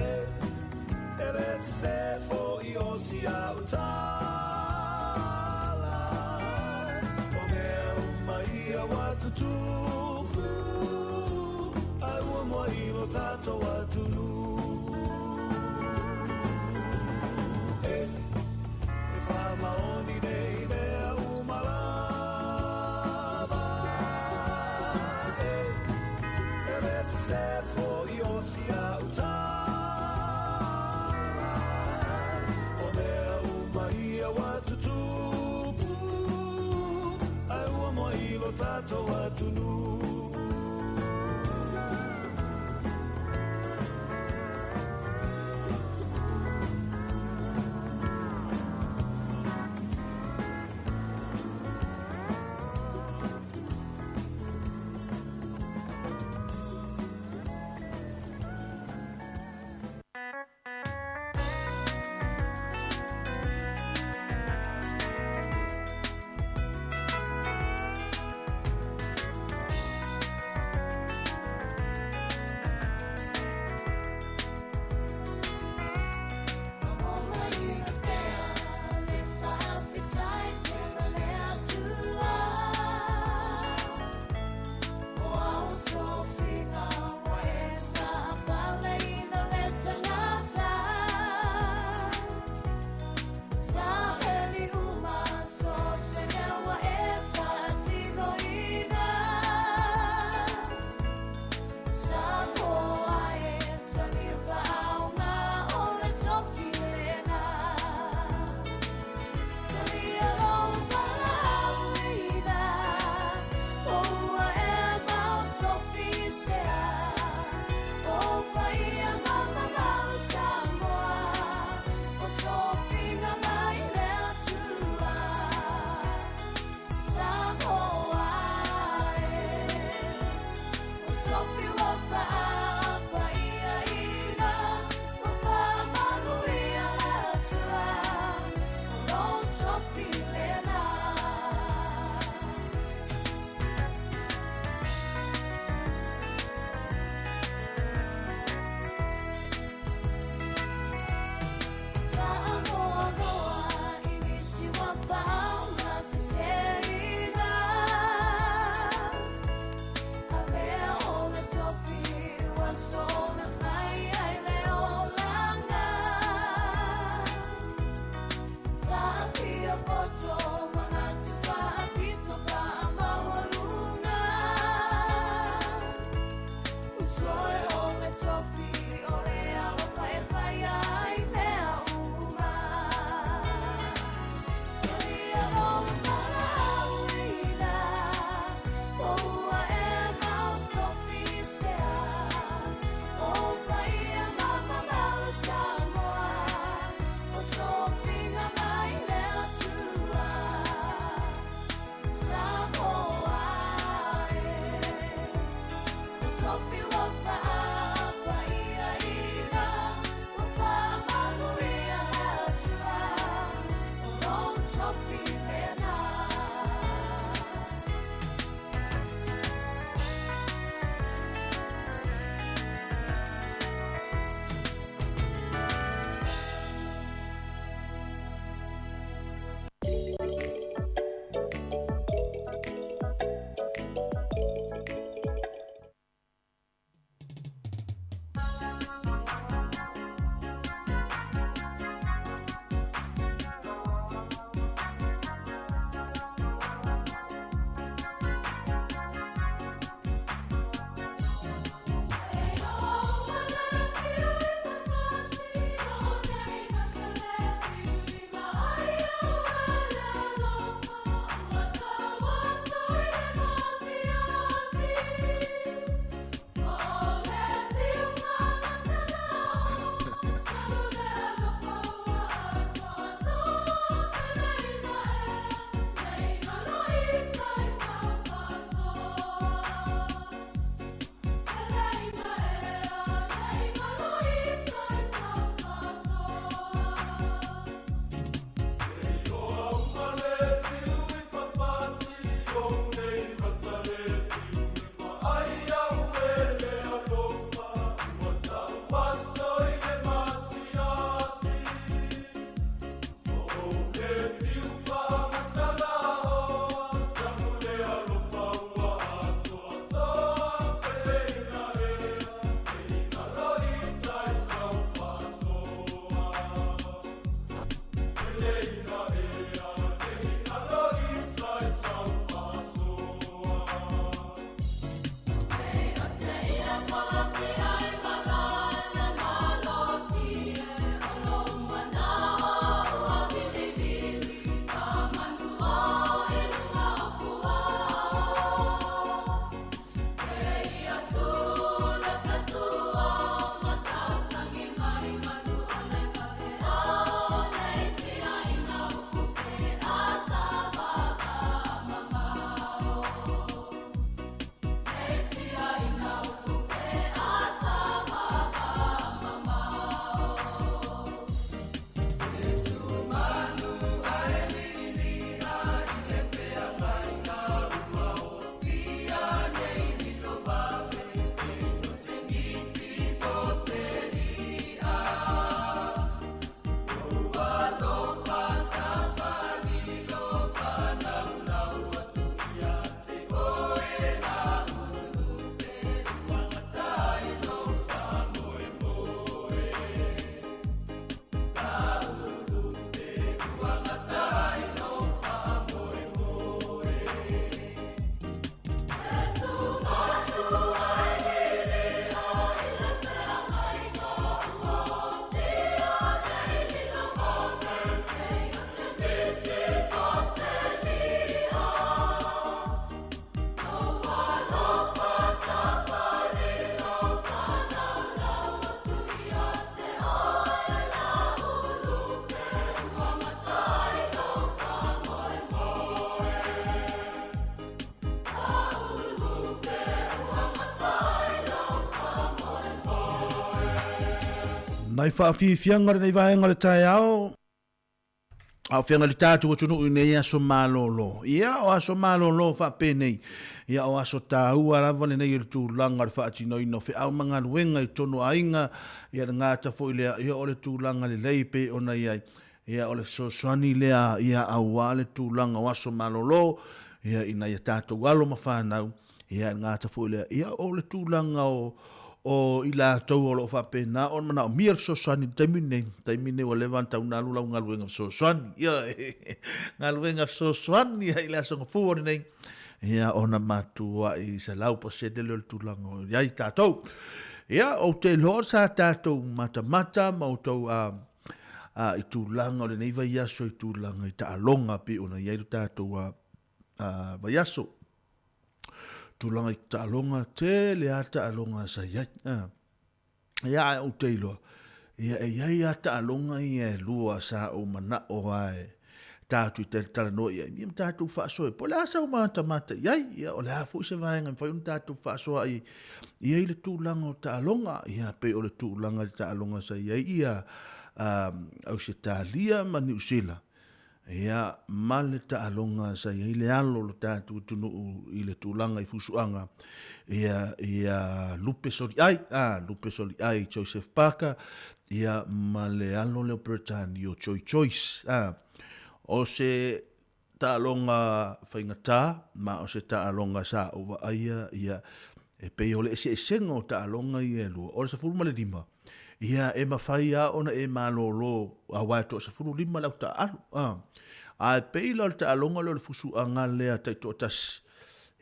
E le sese foi o si au tala O mea uma ia ua tutupu Ae ua moa i lo tatou atunuu E, e faamaoni nei mea uma lava E, e le sese foi o si au tala O mea uma ia ua tutupu Ae ua moa i lo tatou atunuu. Nai faafiafiaga o lenei vaega o le taeao, a o feaga i le tatou atunuu i nei aso malolo. Ia, o aso malolo faapenei, ia o aso taua lava lenei o le tulaga o le faatinoina o feau ma galuega i totonu o aiga, ia le gata foi lea, ia o le tulaga lelei pei ona i ai, ia o le fesoasoani lea, ia aua le tulaga o aso malolo, ia ina ia tatou alo ma fanau, Ia, e le gata foi lea, ia o le tulaga o, o i latou o lo o faapena ona manaomia le fesoasoani i le taimi lenei, taimi lenei ua leva ona tatau ona alu lau galuega fesoasoani. Ioe, galuega fesoasoani i le Aso Gafua lenei, ia ona matuai 100% lea o le tulaga o i ai tatou. Ia, ou te iloa sa tatou matamata ma outou a, a, i tulaga o lenei vaiaso i tulaga i taaloga pei ona i ai lo tatou a, a, vaiaso. Tulaga i taaloga, tele lava taaloga sa i ai. Ia ae ou te iloa, ia e i ai lava taaloga ia e lua sa ou manao lava e tatou te talanoa i ai, ia ma tatou faasoa ai. Po o le a sau matamata i ai, ia o le a foi se vaega e mafai ona tatou faasoa ai i ai le tulaga o taaloga, ia pei o le tulaga i le taaloga sa i ai ia Ausetalia ma Niu Sila. Ia, ma le taaloga sa i ai le alo o lo tatou atunuu i le tulaga i fusuaga, ia, ia Lupe Soliai, a, Lupe Soliai Joseph Parker, ia, ma le alo lea o Peretani o Joy Joyce, a. O se taaloga faigata, ma o se taaloga sa ou vaaia, ia, e pei o le eseesega o taaloga ia e lua, o le 15, Ia, e mafai lava ona e malolo aua e toa-15 le au taaalo. A, ae pei la o le taaloga lea o le fusuaga lea taitoatasi,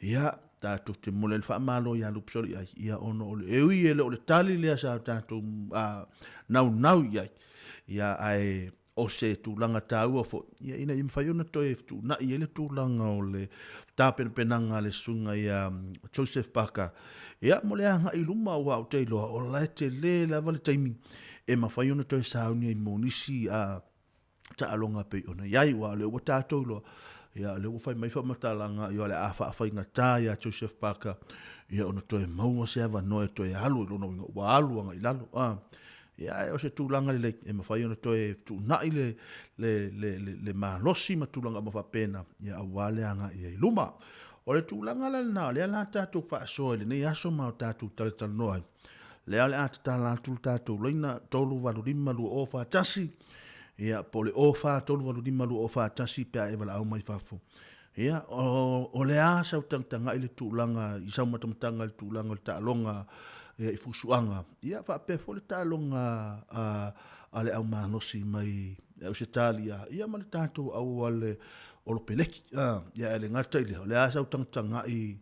ia, tatou te momoli ai le faamalo ia Lupe Soliai, ia, ona o le, e ui e le o le tali lea sa tatou naunau i ai, ia, ae o se tulaga taua foi, ia, ina ia mafai ona toe fetuunai ai le tulaga o le tapenapenaga a le susuga ia Joseph Parker, ia, mo le agai i luma, aua ou te iloa, o la e tele lava le taimi e mafai ona toe sauni ai mo nisi taaloga e pei ona i ai, aua o lea ua tatou iloa, ia, o lea ua fai mai faamatalaga, ia, o le a faafaigata ia Joseph Parker, ia, ona toe maua se avanoa e toe alu ai, lona uiga ua alu agai i lalo. Ia, ae o se tulaga lelei e mafai ona toe fetuunai le, le, le, le, le malosi ma tulaga uma faapena, ia, aua le agai ai i luma. O le tulaga la lena, o lea la tatou faasoa i lenei aso ma o tatou talatalanoa ai. Lea o le a tatala atu le tatou laina 385 2041, ia, po o le 04 385 2041 pe a e valaau mai fafo. Ia, o, o le a sau tagatagai le tulaga i sau matamataga i le tulaga o le taaloga ia, i fusuaga, ia faapea foi le taaloga a, a le aumalosi mai Ausetalia, ia ma le tatou auale olopeleki. A, ia e le gata i lea, o le a sau tagatagai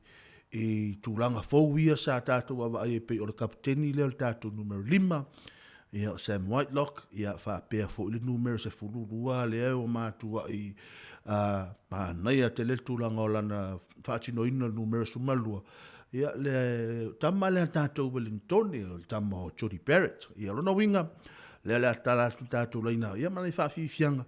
i tulaga fou ia sa tatou vaavaai ai pei o le kaputeni lea o le tatou numera 5, ia o Sam Whitelock, ia faapea foi le numera 12 lea ua matuai manaia tele le tulaga o lana faatinoina o le numera 12, ia le tama lea a tatou Wellingtone, o le tama o Jody Barrett. Ia o lona uiga, lea o le a tatala atu le tatou laina, ia ma nai faafiafiaga,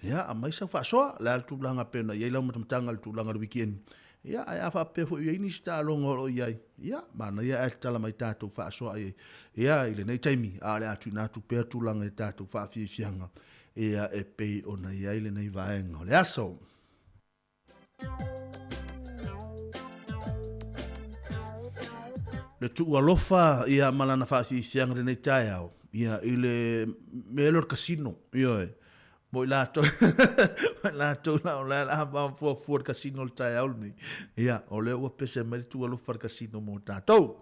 ia aumai sau faasoa, o le a le tulaga pei ona i ai lau matamataga i le tulaga o le weekend, Ia, ae a faapea foi o i ai nisi taaloga o lo o i ai, ia, manaia ae tatala mai tatou faasoa i ai, ia, i lenei taimi, a o le a tuuina atu pea tulaga i tatou faafiafiaga, ia, e pei ona i ai lenei vaega o le aso. Le tuualofa, ia, ma lana faafiafiaga i lenei taeao, ia, i le mea lea o le casino, ioe, Mo i latou, mo i latou la o le a mafuafua le kasino le taeao lenei. Ia, o lea ua pese mai le tuualofa le kasino mo tatou.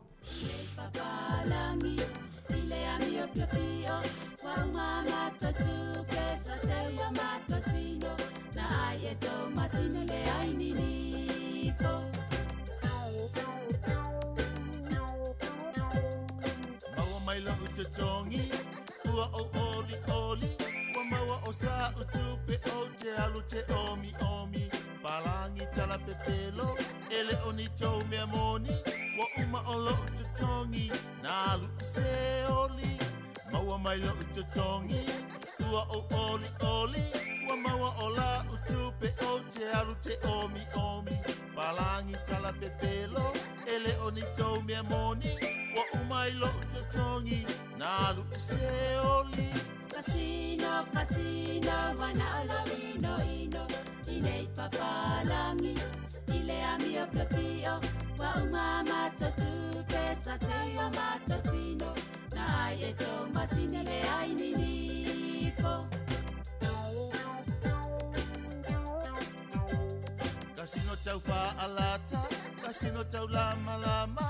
Maua mai lau totogi Ua ou olioli Ua maua o sa'u tupe Ou te alu te omiomi Palagi tala pepelo E le o ni tou mea moni Ua uma o lo'u totogi Na alu i se oli Maua mai lo'u totogi Ua ou olioli Ua maua o la'u tupe Ou te alu te omiomi Palagi tala pepelo E le o ni tou mea moni Ua uma ai lo'u totogi. Na alu i se oli. Kasino, kasino, wana olo ino ino. I nei papalangi, i le amio pio pio. Wa uma matotu, pesa te o matotino. Na ai e tō masine le ai ninifo. Kasino tau whaalata, kasino tau lama lama.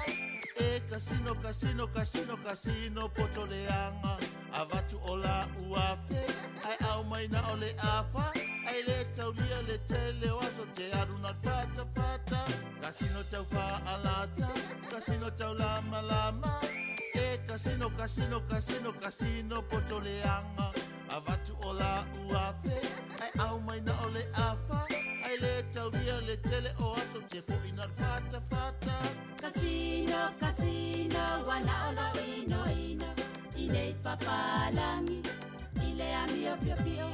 E kasino, kasino, kasino, kasino poto leanga. Avatu o la uafe, ai au mai na o le afa. Ai le taulia le tele o aso te aruna fata fata. Kasino tau whaalata, kasino tau lama lama. E kasino, kasino, kasino, kasino poto leanga. Avatu o la uafe, ai au mai na o le afa. Ai le taulia le tele o aso te po ina fata fata. Kasino, kasino, wana olo ino ino. I nei papalangi, i le amio pio pio.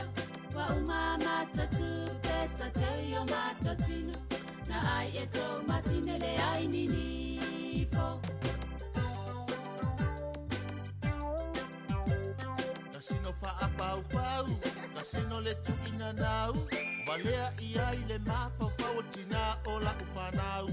Wa uma matotu, pesa te o matotino. Na ai e tō masine le ai ninifo. Kasino whaapau pau, kasino le tuina nau. Valea i ai le mawhawhau o tina o la uwhanau.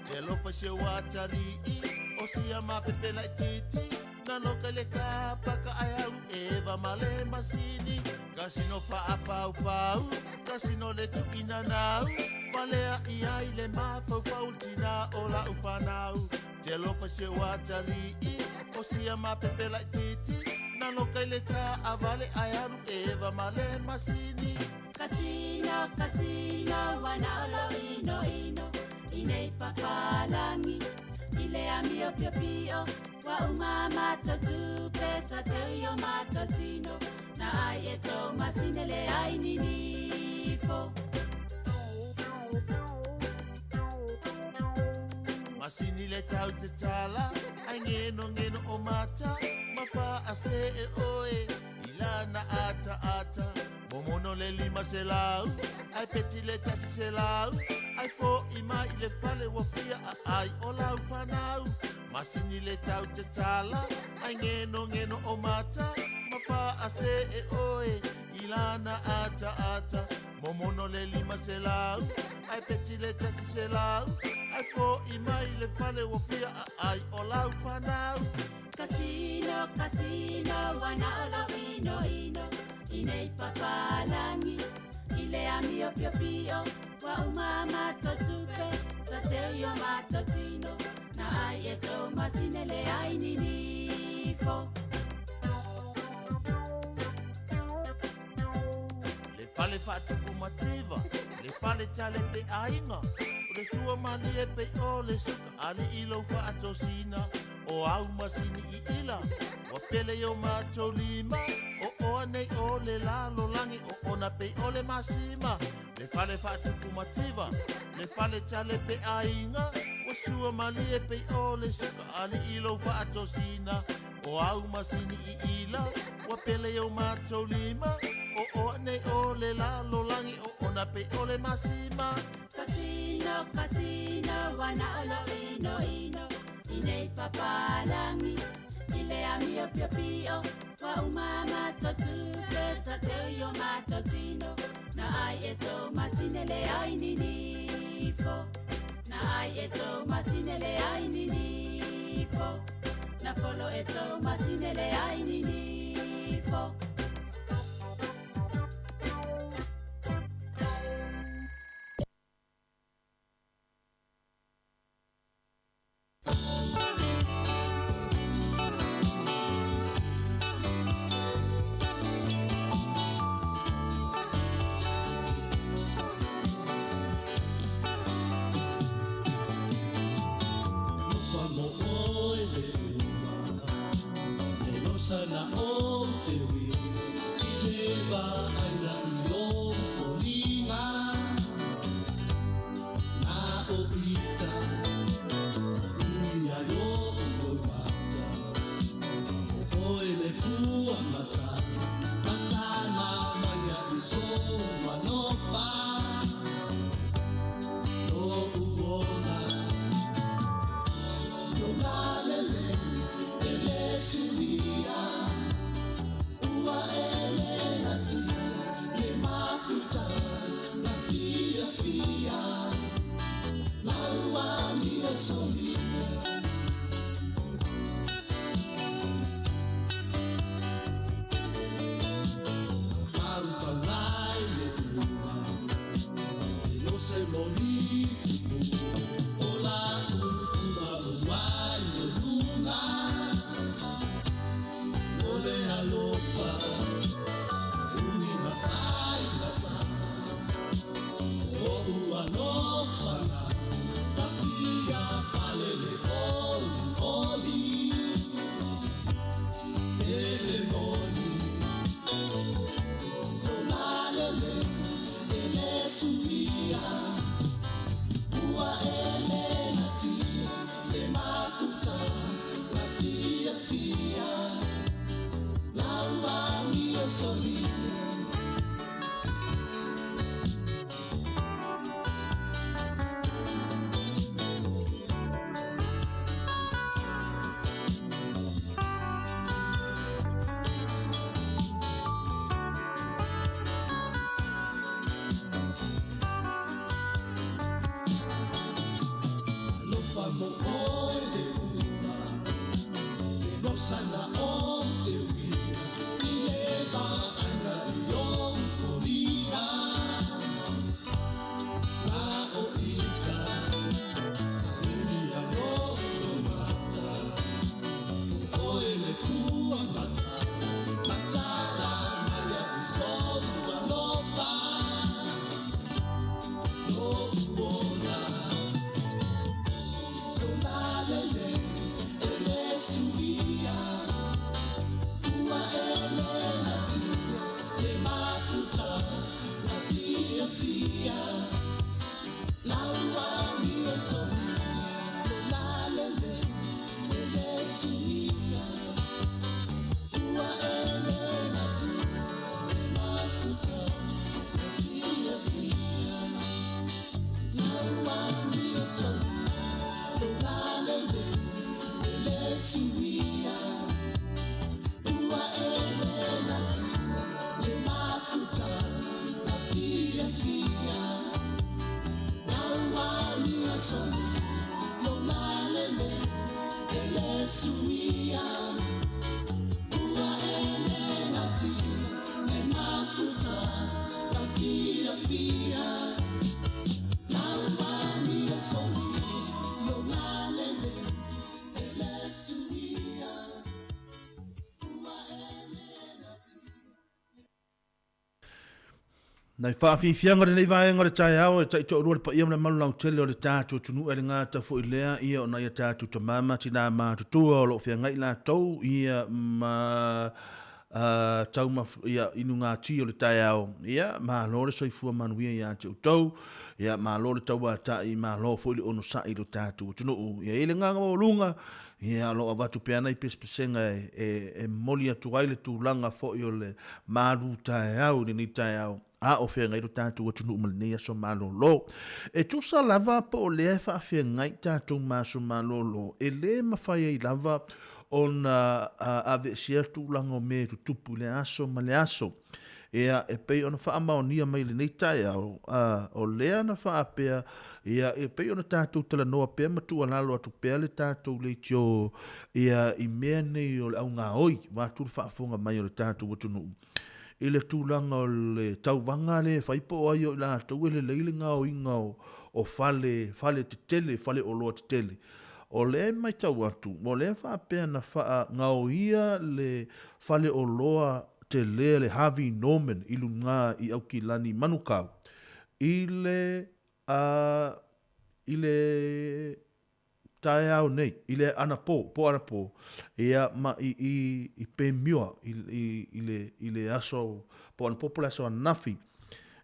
Te lofa se watari i, o sia mapepela i titi. Na loka le kapaka ai alu eva male masini. Kasino whaapau pau, kasino le tuina nau. Valea i ai le mawhawhau o tina o la uwhanau. Te lofa se watari i, o sia mapepela i titi. Na loka le ta avale ai alu eva male masini. Kasino, kasino, wana olo ino ino. I nei papalangi, i le amio pio pio. Wa uma matotu, pesa te o matotino. Na ai e tō masine le ai ninifo. Masini le tau te tala, ai ngeno ngeno o mata. Mawha a se e oe, i lana ata ata. Momono le lima se lau, ai peti le tasi se lau. Ai fo i mai le fale wafia a ai o lau whanau. Masini le tau te tala, ai ngeno ngeno o mata. Mawha a se e oe, i lana ata ata. Momono le lima se lau, ai peti le tasi se lau. Ai fo i mai le fale wafia a ai o lau whanau. Kasino, kasino, wana olo ino ino. I nei papalangi, i le amio pio pio. Wa uma matotupe, sa te o matotino. Na ai e tō masine le ai ninifo. Le fale whaatupu mativa, le fale tale pe ainga. O le tua mali e pe o le suka ali i lau whaatosina. O au masini i ila, wa pele o matou lima. O oa nei o le lalo langi, o ona pe o le masima. Le fale whaatupu mativa, le fale tale pe ainga. O sua mali e pe o le suka ali i lau whaatosina. O au masini i ila, wa pele o matou lima. O oa nei o le lalo langi, o ona pe o le masima. Kasino, kasino, wana olo ino ino. I nei papalangi, i le amio pio pio. Wa uma matotu, pesa te o matotino. Na ai e tō masine le ai ninifo. Na ai e tō masine le ai ninifo. Na folo e tō masine le ai ninifo. Sana o te wi i le ba ai la i o folinga na o pita i a yo o mata o e le fua mata mata na maia i so malofa to uona lo galele ele suia. Nai faafiafiaga o lenei vaega o le taeao e taitoalua le paia ma le mamalu lautele o le tatou atunuu e le gata foi lea ia o nai a tatou tama ma tina matutua o lo o feagai latou ia ma taumafa ia inugati o le taeao. Ia malo le soifua manuia ia te outou. Ia malo le tauatai, malo foi le onosai i lo tatou atunuu. Ia e i ai le agaga maualuga ia o lo o avatu pea nai pesepesega e momoli atu ai le tulaga foi o le malu taeao i lenei taeao a o feagai lo tatou atunuu ma lenei aso malolo. E tusa lava po o lea e faafeagai tatou ma aso malolo, e le mafai ai lava ona aveesea tulaga o mea e tutupu i le aso ma le aso. Ia, e pei ona faamaonia mai i lenei taeao, a, o lea na faapea, ia, e pei ona tatou talanoa pea ma tuualalo atu pea le tatou leitio, ia, i mea nei o le augaoi, vaeatu le faafofoga mai o le tatou atunuu, i le tulaga o le tauvaga lea e fai po o ai o i latou e lelei le gaoiga o fale, fale tetele, faleoloa tetele. O lea e matau atu, o lea e faapea na faagaoia le faleoloa tele le Harvey Norman i luga i Aukilani i Manukau i le a i le taeao nei, i le anapo, po anapo, ia ma i i i Pemioa i i le i le aso po anapo po o le aso ananafi.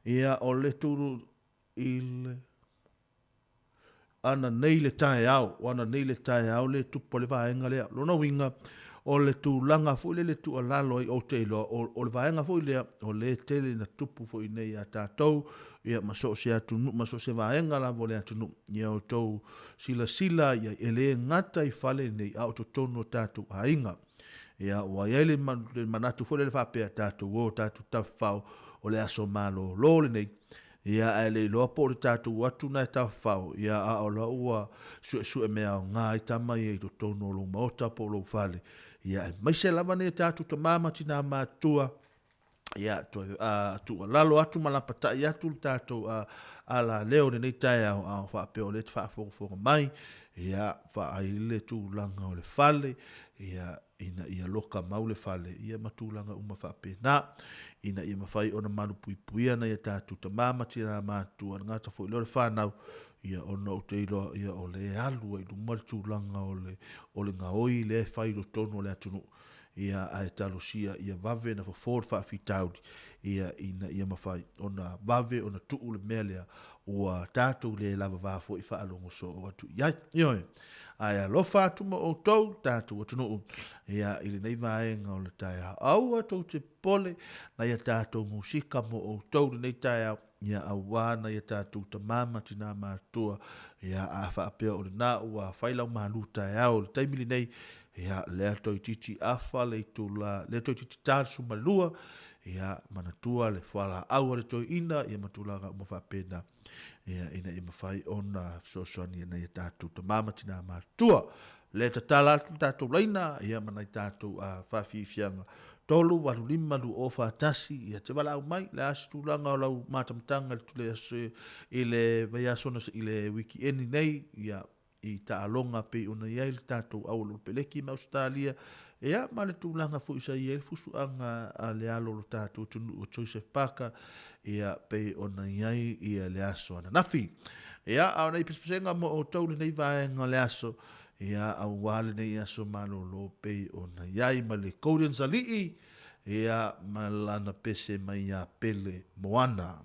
Ia o le tulu i le ana nei le taeao, o ana nei le taeao le tupu ai le vaega lea. O lona uiga, o le tulaga foi lele e tuualalo ai, ou te iloa, o, o le vaega foi lea, o lea e tele ina tupu foi nei ia tatou, ia ma so o se atunuu, ma so o se vaega lava o le atunuu, ia outou silasila i ai, e le gata i fale nei, a o totonu o tatou aiga. Ia, ua i ai le manatu foi lele faapea, tatou o, tatou tafafao, o le aso malolo lenei, Ia, ae le iloa po o le tatou o atu na e tafafao, ia, a o la ua suesue mea aoga ai tama ia i totonu o lou maota po o lou fale. Ia, aemaise lava nei tatou tama ma tina matutua, ia, toe tuualalo atu ma lapatai atu le tatou alaleo i lenei taeao, a o faapea o lea e te faafogafoga mai, ia, vaai le tulaga o le fale, ia, ina ia loka mau le fale, ia ma tulaga uma faapena, ina ia mafai ona malupuipuia nai a tatou tama ma tina matutua, e le gata foi lea o le fanau, ia ona ou te iloa, ia o lea e alu ai i luma le tulaga o le, o le gaoi lea e fai i totonu o le atunuu, ia ae talosia ia vave ona fofo le faafitauli, ia ina ia mafai ona vave ona tuu le mea lea ua tatou le lavava foi faalogo soo atu i ai. Ioe. Ae alofa atu ma outou, tatou atunuu, ia, i lenei vaega o le taeao. Aua tou te popole, nai a tatou musika mo outou lenei taeao, ia, auā nai a tatou tamā ma tinā matutua, ia, a faapea o lena ua fai lau malu taeao i le taimi lenei, ia, lea toeitiiti afa le itula, lea toeitiiti ta le 12, ia, manatua le fualaau a le toeaina, ia ma tulaga uma faapena. ia, ina ia mafai ona fesoasoani i nai a tatou tama ma tina matutua. Le tatala atu le tatou laina, ia, ma nai tatou faafiafiaga 3 8 5 2 0 4 1, ia te valaau mai, le a se tulaga o lau matamataga i le vaiaso i le wikieni nei, ia, i taaloga pei ona i ai le tatou aualolo peleki ma Ausetalia, ia ma le tulaga foi sa i ai le fusuaga a le alo o lo tatou atunuu o Joseph Parker, ia pei ona i ai ia le aso ananafi. Ia, a o nei pesepesega mo outou lenei vaega o le aso, ia auā lenei aso malolo pei ona i ai ma le Golden Salii, ia ma lana pese mai ia Pele Moana.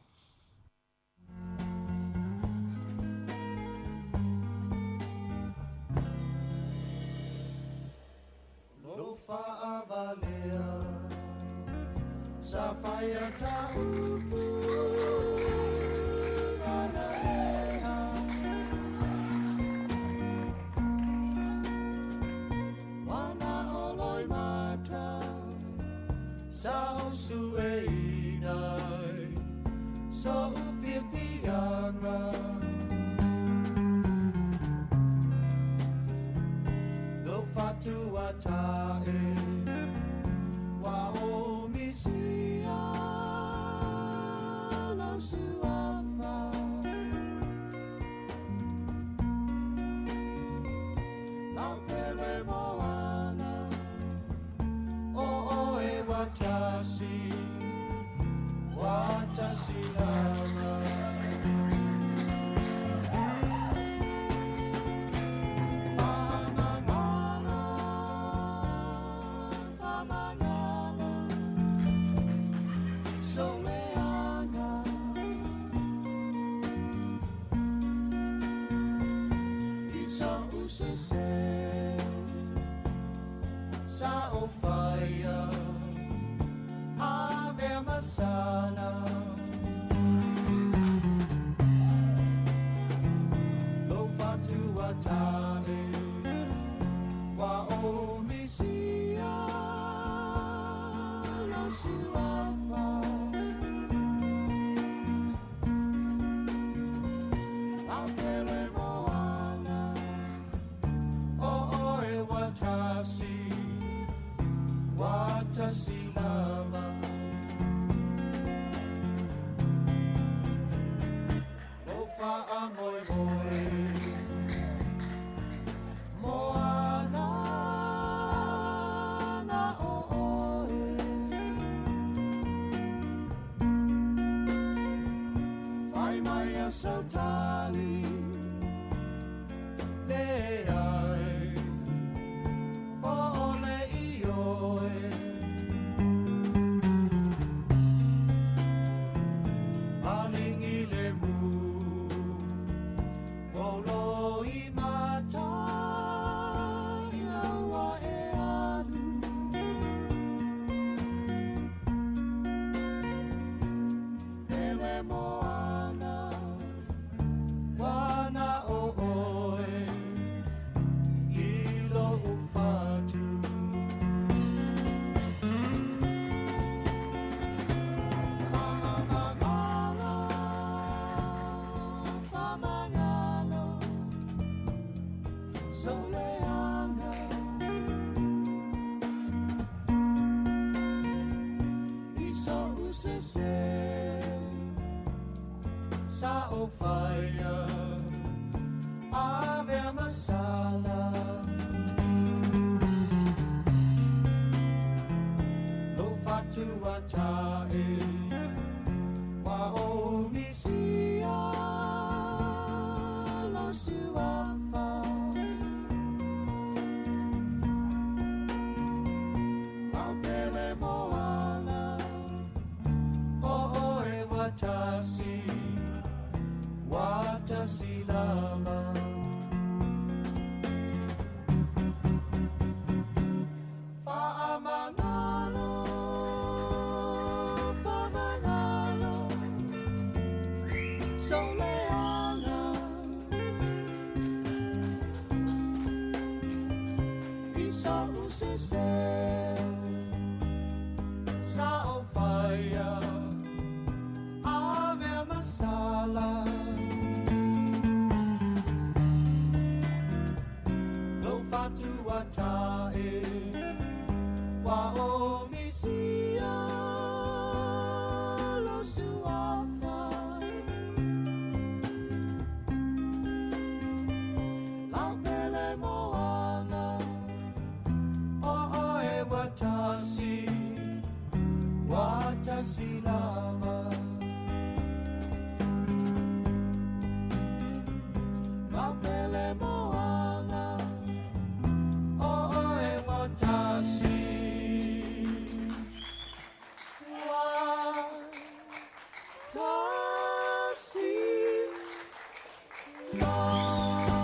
Lou faavalea sa faia ta upu analeha. Wana o loi mata sa o sueina so u fiafiaga. Lou fatua tae wa o misia lau suafa. Lau pele moana o oe wa tasi wa Watasi lava. Famangalo, famangalo, soleanga. Isa usese, sa ofaya, ave masala. Lo fatua tale, wa o misia, lo suafa. Lau pele moana, o oe watasi, watasi lava. Lo fa'a moe moe, moana na o oe. Fai mai a sautali, le ai, o ole i oe. Malingi le mu, o lo i mata, ina ua e alu. Ele moana, wana o oe, i lo ufatu. Famangalo, famangalo, soleanga. Isa usese, sa ofaia, ave masala. Lo fatua tae, wa o misia, lo suafa. Lau pele moana, o oe watasi, watasi lava. Fa'amangalo, famangalo, soleanga. Isa usese, sa ofaia, ave masala. Lo fatua tae, wa o misia, lo suafa. Lau pele moana, o oe watasi, watasi lava. Lau pele moana, o oe watasi, watasi lava.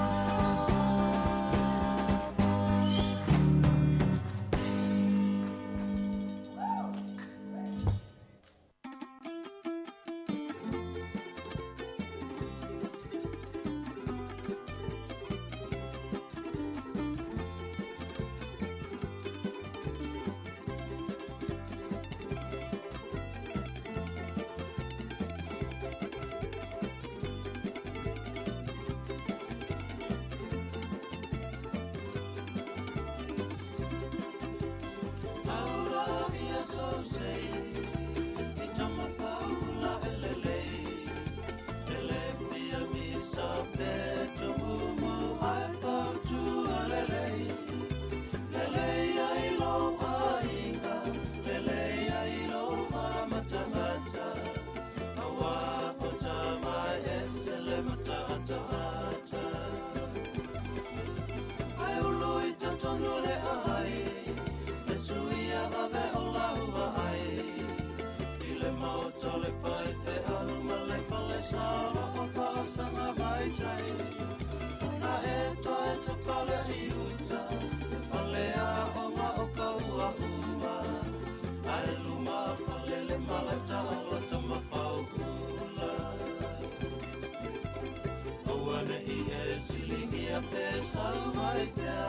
mai fea.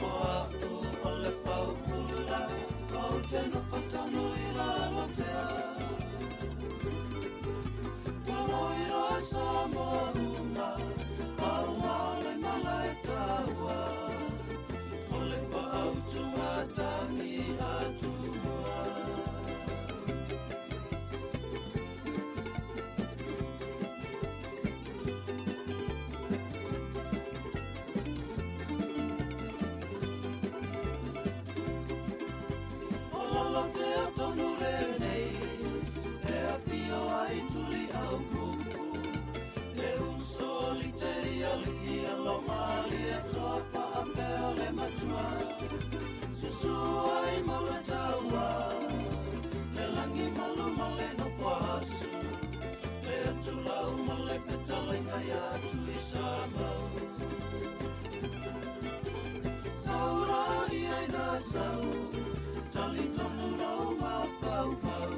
O a'u o le faupula ou te nofo tonu i lalotea. Ua loiloa Samoa uma, aua o le mala e taua. O le faautugatagi a Tumua. O lalotea tonu lenei, e afio ai tuli au pupu. Le uso li te alii a lo malie toa whaapea o le matua. Susu ai mau le taua, le langi malu ma le nofo asu. Le atulau ma le fetalenga ia tui sa mau. Saura i ai nā sau, tali tonu rau ma fau fau.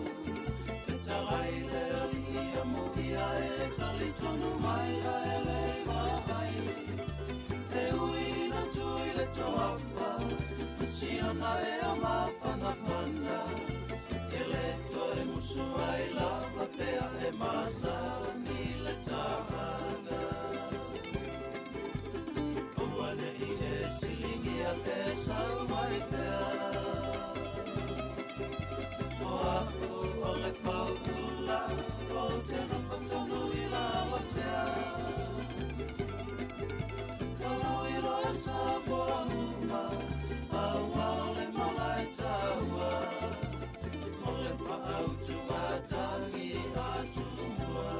Fetalai le alii a muia e tali tonu mai a ele vaai. Te ui na tui le toafa, siona e o mafanafana. Te le toe musu ai lava pea e masani le tahaga. Ua nei e silingia pe sau mai fea. O a'u o le faupula, o te nofo tonu i lalotea. Ua loiloa Samoa uma, aua o le mala e taua. O le faautugatagi a Tumua.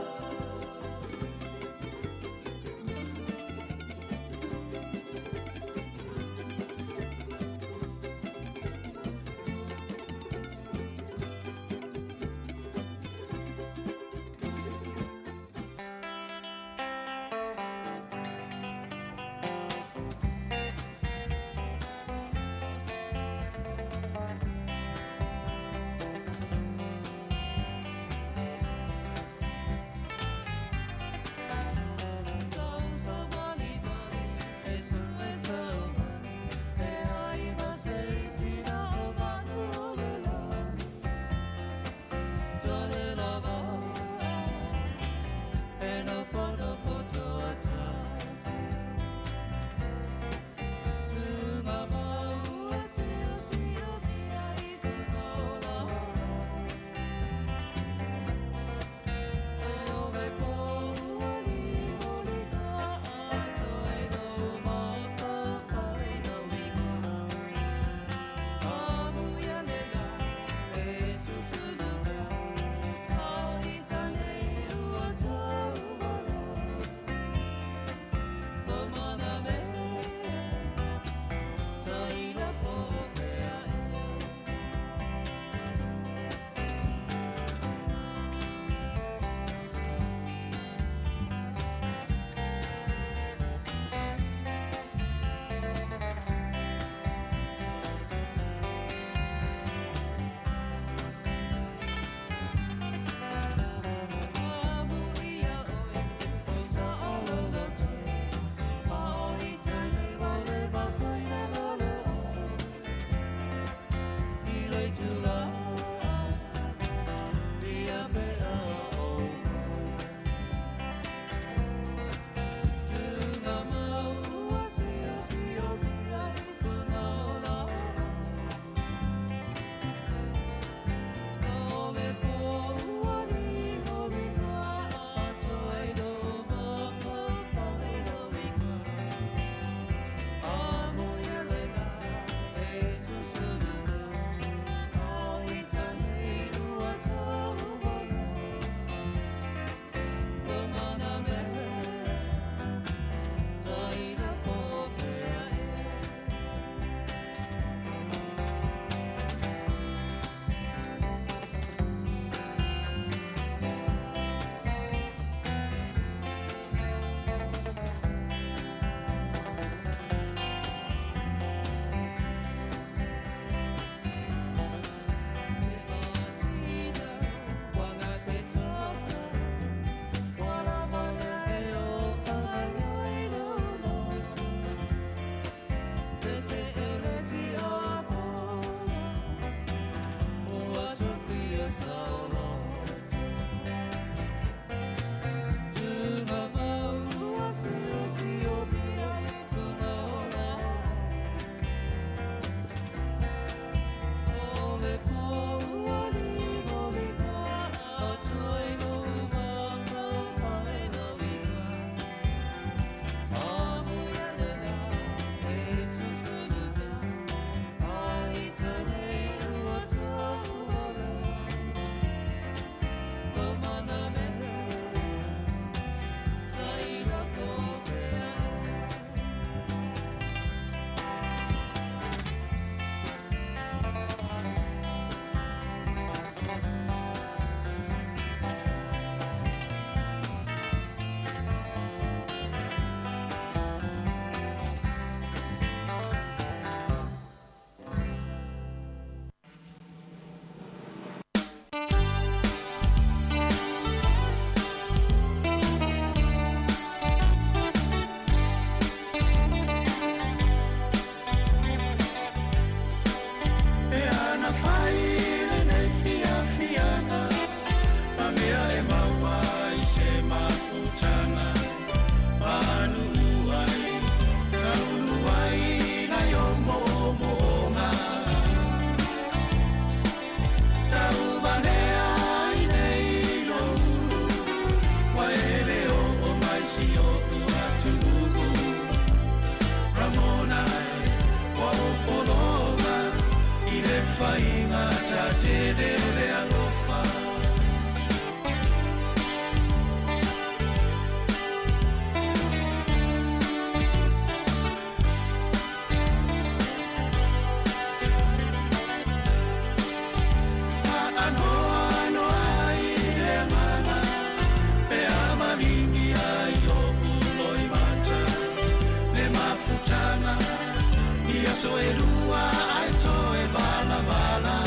fanua ai toe valavala.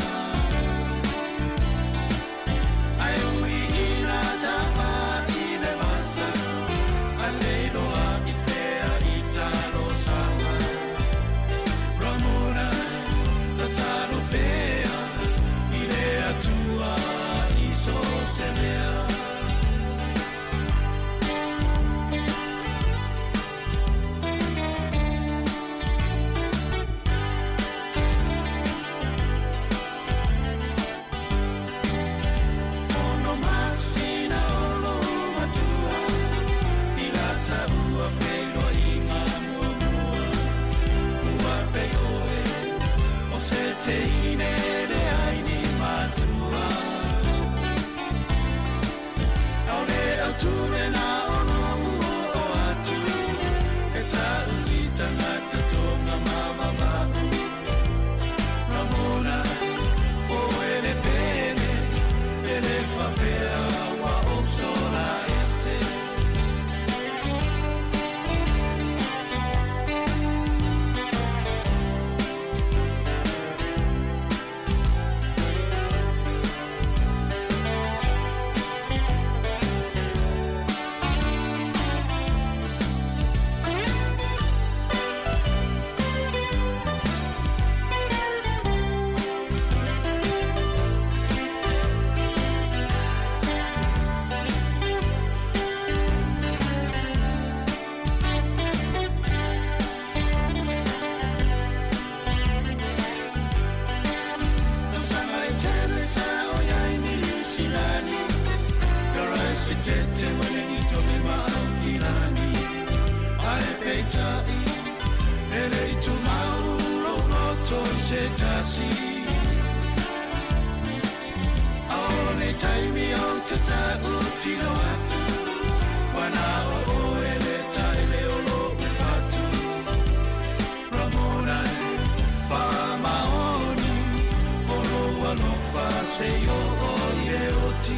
Ai ui ina tama i le vasa, ai feiloa i pea i talo sama. Ramona, tatalo pea, i le atua i so se mea. Ono masina o lo matua, i lata ua whenua i ngā muamua. Ua pe oe, o se te ine le ai ni matua. Au le au ture na ono ua o atu, e tau i tangata tonga mavavau. Ramona, o ele pele, ele fapea wa opsola ese. Tausaga e tele sa o iai ni Silani, Garai se tete wale ni tome ma au kilani. Ae peitai, ele i tu mau lo loto i se tasi. Aole taimi au te tau tino atu, wana o o ele taele o lo ufatu. Ramona, whamaoni, o lo alofa se o o i le oti.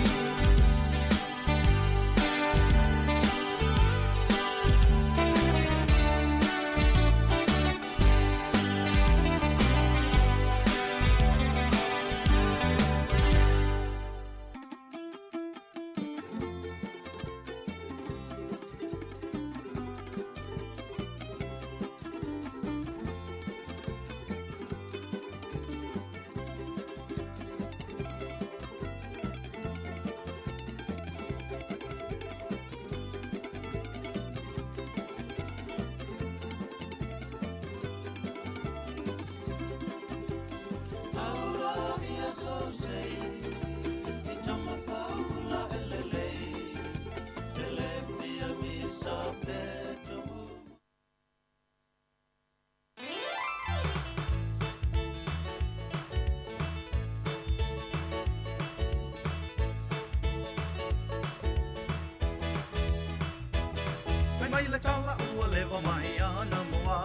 Fai mai le tala ua lewa mai ana moa.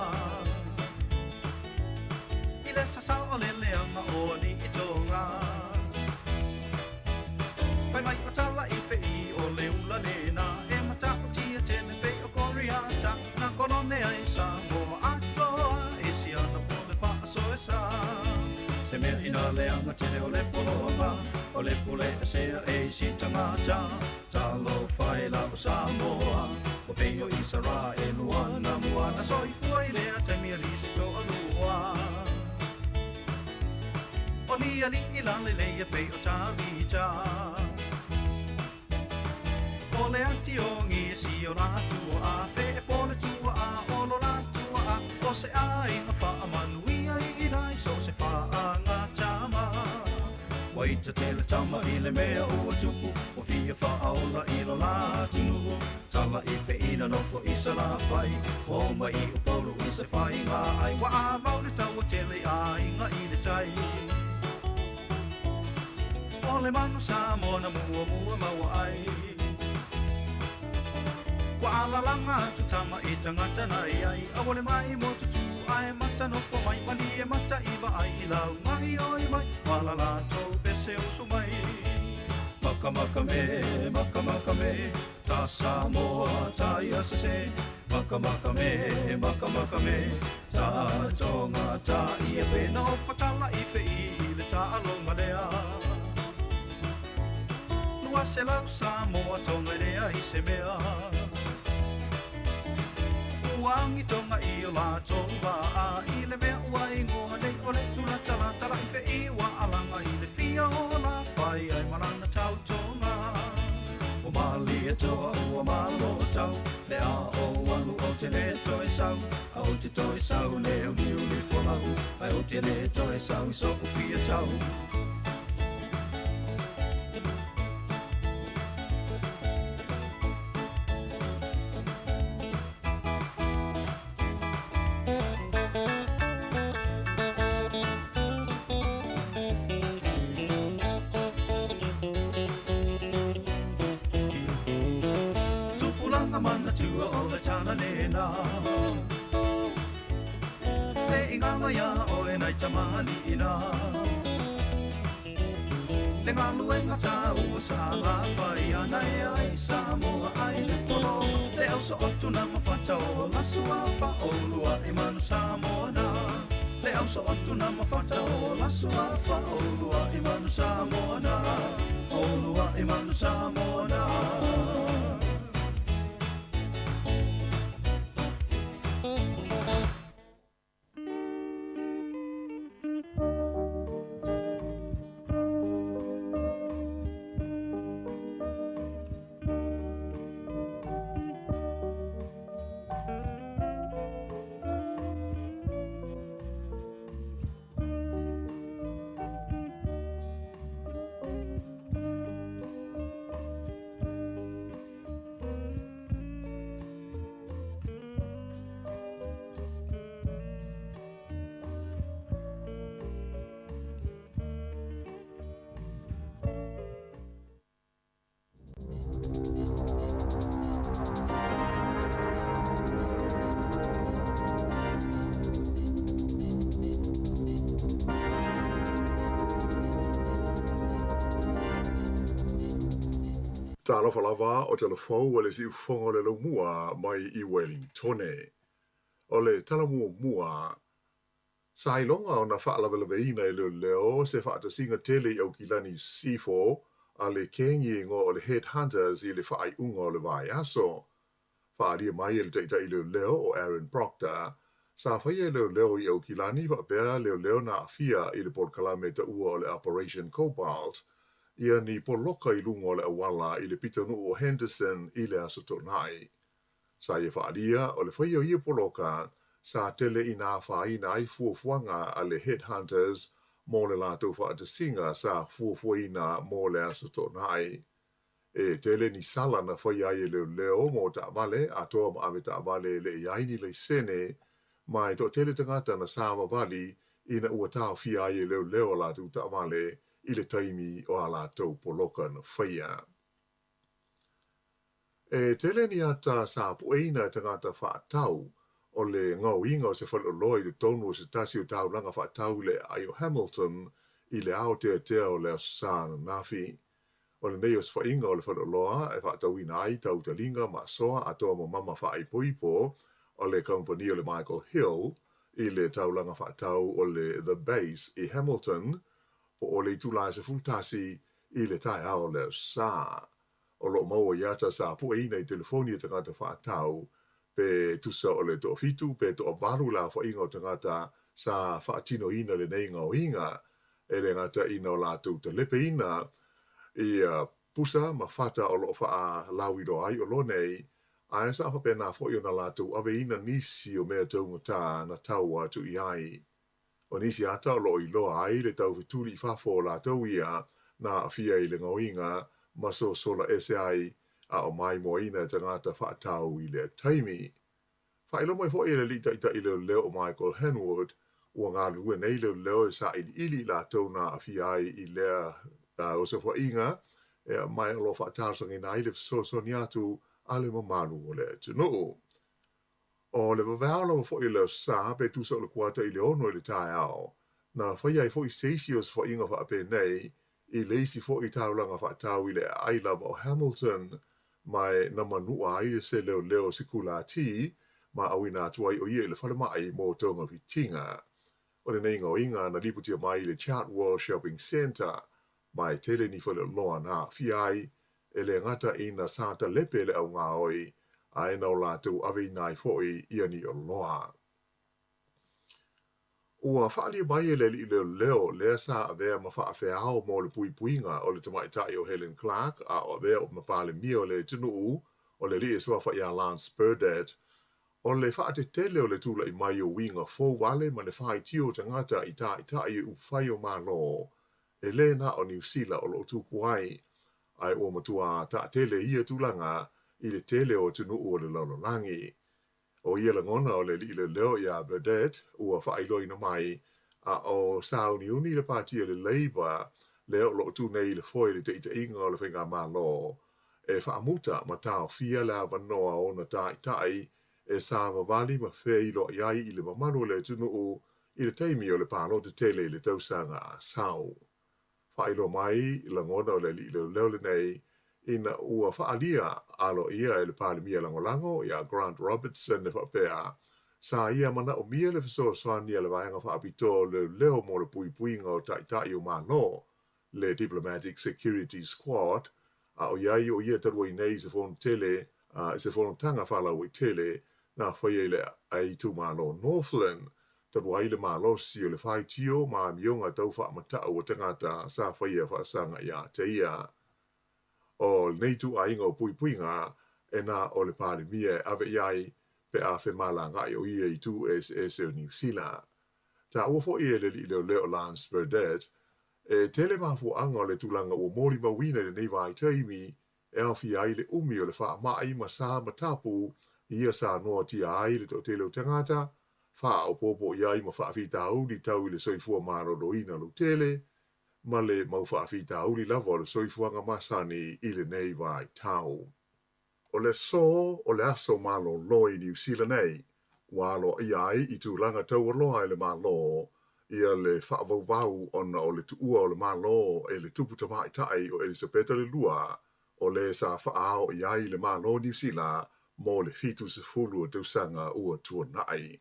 I le sasa o le leanga o ni i tonga. Fai mai o tala i whei o le ula nena, e mata o tia tene pe o koriata, na korone ai sa moa atoa, e si ana po le whaaso e sa. Se mea ina leanga tene o le poloanga, o le pule e sea e si tangata, talo whai la o Samoa. O peio i sara e luana muana, so i fua i lea taimi a lisi to alua. O ni ali i lale leia pe o tavita. O le ati o ngi e si o la tua a, fe e pole tua a, o lo la tua a, o se a i nga wha a manuia i lai, so se wha a ngā tama. Waita te le tama i le mea ua tupu, o fia wha aola i lo la tunuhu. Tala i wheina nofo i sa la whai, o mai i o paulu i se whai ngā ai. Wa a mau le taua tele a i ngā i le tai. O le manu sa mona mua mua maua ai. Wa alalanga tu tama i tangata nai ai, a wale mai mo tutu ai mata nofo mai, mali e mata i va ai i lau mai oi mai, walala tau pese usu mai. Maka maka me, maka maka me, ta Samoa ta ia se se. Maka maka me, maka maka me, Ta tonga ta ia pe na o whatala i fe i le ta alonga lea. Lua se lau sa moa tonga lea i se mea. Uangi tonga i o la tolu a i le mea ua ingoa nei o le tula tala tala i fe i wa alanga i le fia o la whai ai marana tau tonga. O mali e toa ua malo tau, le a o alu o te le toe sau, a o te toe sau le o niu le folau, ai o te le toe sau i so o fia tau. Tupulanga mana tua o le tana lena. Te inganga ia o e nai tamani ina. Le ngalu e ngata ua sa la whai ana e ai sa moa ai le polo. Le au so otu na mawhata o la sua wha o lua i manu sa moa na. Le au so otu na mawhata o la sua wha o lua i manu sa moa na. O lua i manu sa moa na. Talofa lava o te lofou o le siufofoga o le laumua mai i Wellingtone. O le tala muamua, sa iloga ona faalavelaveina e leoleo se faatasiga tele i Aukilani Sisifo a le kengi e igoa o le Head Hunters i le faaiuga o le vaiaso. Faaalia mai e le taitai leoleo o Aaron Proctor, sa faia e leoleo i Aukilani faapea leoleo na aafia i le polokalame taua o le Operation Cobalt, ia ni poloka i luga o le auala i le pitonuu o Henderson i le Aso Toonai. Sa ia faaalia o le faia o ia poloka sa tele ina afaina ai fuafuaga a le Head Hunters mo le latou faatasiga sa fuafuaina mo le Aso Toonai. E tele ni sala na faia ai e leoleo mo taavale atoa ma ave taavale e le i ai ni laisene, ma e toatele tagata na savavali ina ua taofia ai e leoleo a latou taavale i le taimi o a latou poloka na faia. E tele ni ata sa pueina e tagata faatau o le gaoiga o se faleoloa i totonu o se tasi o taulaga faatau i le aai o Hamilton i le aoteatea o le Aso Sa ananafi. O lenei osofaiga o le faleoloa e faatauina ai tautaliga ma asoa atoa ma mama faaipoipo o le kamupani o le Michael Hill i le taulaga faatau o le The Base i Hamilton po o le itula e 11 i le taeao o le Aso Sa. O lo o maua i ata sa pueina i telefoni e tagata faatau pe tusa o le 7 pe 8 le aofaiga o tagata sa faatinoina lenei gaoiga e le gata ina o latou talepeina i pusa ma fata o lo o faalauiloa ai oloa nei, ae sa faapena foi ona latou aveina nisi o mea taugata na tau atu i ai. O nisi ata o lo o iloa ai le taufetuli i fafo o latou ia na aafia i le gaoiga ma sosola ese ai a o maimoaina e tagata faatau i lea taimi. Faailoa mai foi e le alii taitai leoleo o Michael Henwood, ua galulue nei leoleo e sailiili i latou na aafia ai i lea osofaiga, ma o lo o faatalosagaina ai le fesoasoani atu a le mamalu o le atunuu. O le vaveao lava foi o le Aso Sa pe tusa o le kuata i le 6 i le taeao, na faia ai foi se isi osofaiga faapenei i le isi foi taulaga faatau i le aai lava o Hamilton, ma e na manua ai se leoleo sikulati ma auina atu ai o ia i le falemai mo togafitiga. O lenei gaoiga na lipotia mai i le Chartwell Shopping Centre, ma e tele ni faleoloa na aafia ai, e le gata ina sa talepe le augaoi, ae na o latou aveina ai foi ia ni oloa. Ua faaalia mai e le alii leoleo lea sa avea ma faafeao mo le puipuiga o le tamaitai o Helen Clark a o avea ma Palemia o le atunuu, o le alii e suafa ia Lance Burdett, o le faatetele o le tula'i mai o uiga fou wale ma le faitio o tagata i ta'ita'i i upufai o Malo, e lē na o Niu Sila o lo'o tupu ai, ae ua matuā ta'atele ia tulaga i le tele o atunuu o le lalolagi. O ia lagona o le alii leoleo iā Burdett ua faailoaina mai, a o sauniuni le pāti a le Labour lea o lo'o tu nei i le foe i le taʻitaʻiga o le faigamālō e faamuta ma taofia le avanoa o ona ta'ita'i e savavali ma feiloai ai i le mamalu o le atunuu i le taimi o le palota tele i le tausaga a sau. Faailoa mai lagona o le alii leoleo lenei ina ua faaalia aloaia e le Palemia Lagolago iā Grant Robertson e faapea, sa ia manaomia le fesoasoani a le Vaega Faapitoa o Leoleo mo le puipuiga o Ta'ita'i o Malo, le Diplomatic Security Squad, a ʻoiai o ia talu ai nei i se fono tele, i se fonotaga faalauaitele na faia i le itumalo Northland, talu ai le malosi o le faitio ma amioga tau faamata'u o tagata sa faia faasaga iā te ia. O lenei ituaiga o puipuiga e na o le Palemia e ave i ai pe a femalaga'i o ia i itu eseese o Niu Sila. Taua foi e le alii leoleo o Lance Burdett, e tele mafuaaga o le tulaga ua molimauina i lenei vaitaimi e aofia ai le umi o le faama'i ma sa ma tapu ia sa noatia ai le toatele o tagata, faaopoopo i ai ma faafitauli tau i le soifua maloloina lautele, ma le mau faafitauli lava o le soifuaga masani i lenei vaitau. O le aso o le aso malolo i Niu Sila nei, ua aloaia ai i tulaga taualoa e le Malo ia le faavauvau ona o le tuua o le Malo e le tupu tamaitai o Elisapeta le Lua, o le sa faaao i ai le Malo o Niu Sila mo le 70 o tausaga ua tuana'i.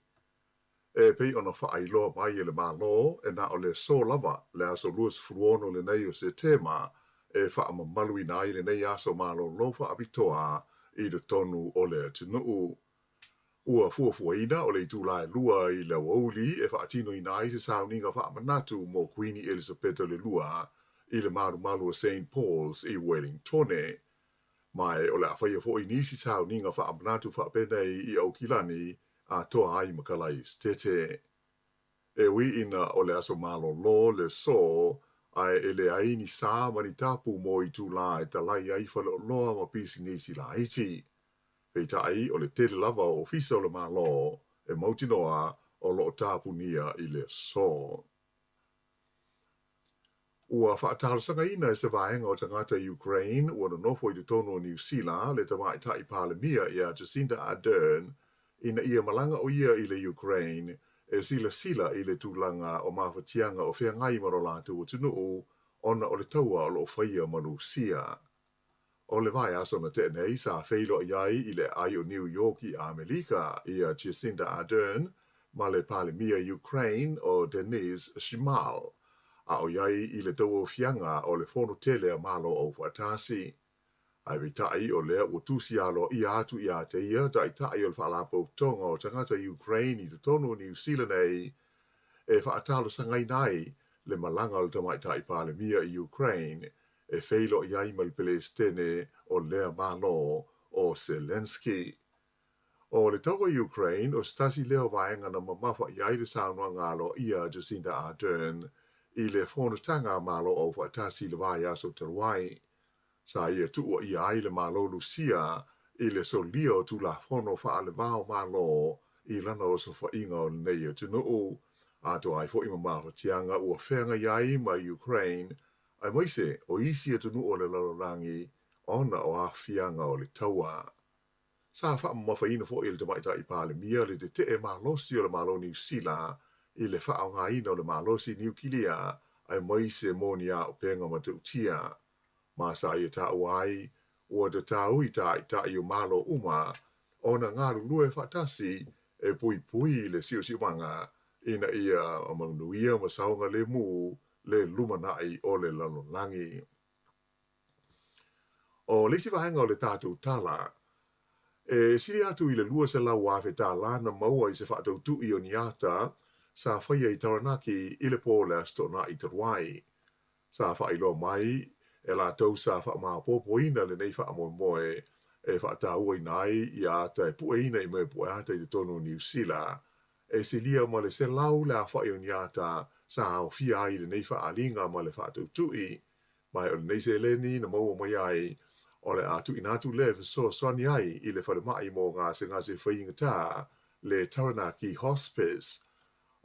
E pei ona faailoa mai e le Malo, e na o le aso lava, le aso 26 lenei o Setema, e faamamaluina ai lenei aso malolo faapitoa i totonu o le atunuu. Ua fuafuaina o le itula e 2 i le aoauli e faatinoina ai se sauniga faamanatu mo Kuini Elisapeta le Lua i le malumalu o Saint Paul's i Wellingtone. Ma e o le a faia foi nisi sauniga faamanatu faapenei i Aukilani atoa ai ma Kalaesetete. E ui ina o le aso malolo le aso, ae e leai ni sa ma ni tapu mo itulā e talai ai faleoloa ma pisinisi laiti. Peitai, o le tele lava o ofisa o le Malo e mautinoa o loo tapunia i le aso. Ua faatalosagaina e se vaega o tagata Ukraine ua nonofo i totonu o Niu Sila le tamaitai Palemia iā Jacinda Ardern ina ia malaga o ia i le Ukraine e silasila i le tulaga o mafatiaga o feagai ma lo latou atunuu ona o le taua o loo faia ma Lusia. O le vaiaso na tea nei sa feiloai ai i le aai o New York i Amerika ia Jacinda Ardern ma le Palemia Ukraine o Denys Shmyhal, a o i ai i le tauaofiaga o le Fono Tele a Malo Aufaatasi. Ae peitai o lea ua tusi aloaia atu iā te ia ta'ita'i o le Faalapotopotoga o Tagata Ukraine i totonu o Niu Sila nei e faatalosagaina ai le malaga o le tamaitai Palemia i Ukraine e feiloai ai ma le Peresetene o lea Malo o Zelenskyy. O le taua i Ukraine, o se tasi lea o vaega na mamafa i ai le saunoaga aloaia a Jacinda Ardern i le fonotaga a Malo Aufaatasi i le vaiaso talu ai. Sa ia tuuaia ai le Malo Lusia i le solia o Tulafono faalevao Malo i lana osofaiga o lenei atunuu, atoa ai foi ma mafatiaga ua feagai ai ma Ukraine aemaise o isi atunuu o le lalolagi ona o aafiaga o le taua. Sa faamamafaina foi e le tamaitai Palemia le tetee malosi o le Malo Niu Sila i le faaaogaina o le malosi niukilia aemaise mo ni auupega matautia. Ma sa ia taua ai, ua tatau i ta'ita'i o Malo uma ona galulue faatasi e puipui i le siosiomaga ina ia manuia ma saogalemu le lumanai o le lalolagi. O le isi vaega o le tatou tala, e sili atu i le $200,000 tālā na maua i se faatautui o ni ata sa faia i Taranaki i le po o le Aso Toonai talu ai. Sa faailoa mai e latou sa faamaopoopoina lenei faamoemoe e faatauaina ai ia ata e pueina i mea pue ata i totonu o Niu Sila, e silia ma le 100 le aofai o ni ata sa aofia ai i lenei faaaliga ma le faatautui. Ma o lenei seleni na maua mai ai, o le a tuuina atu lea e fesoasoani ai i le falemai mo gasegase faigata, le Taranaki Hospice.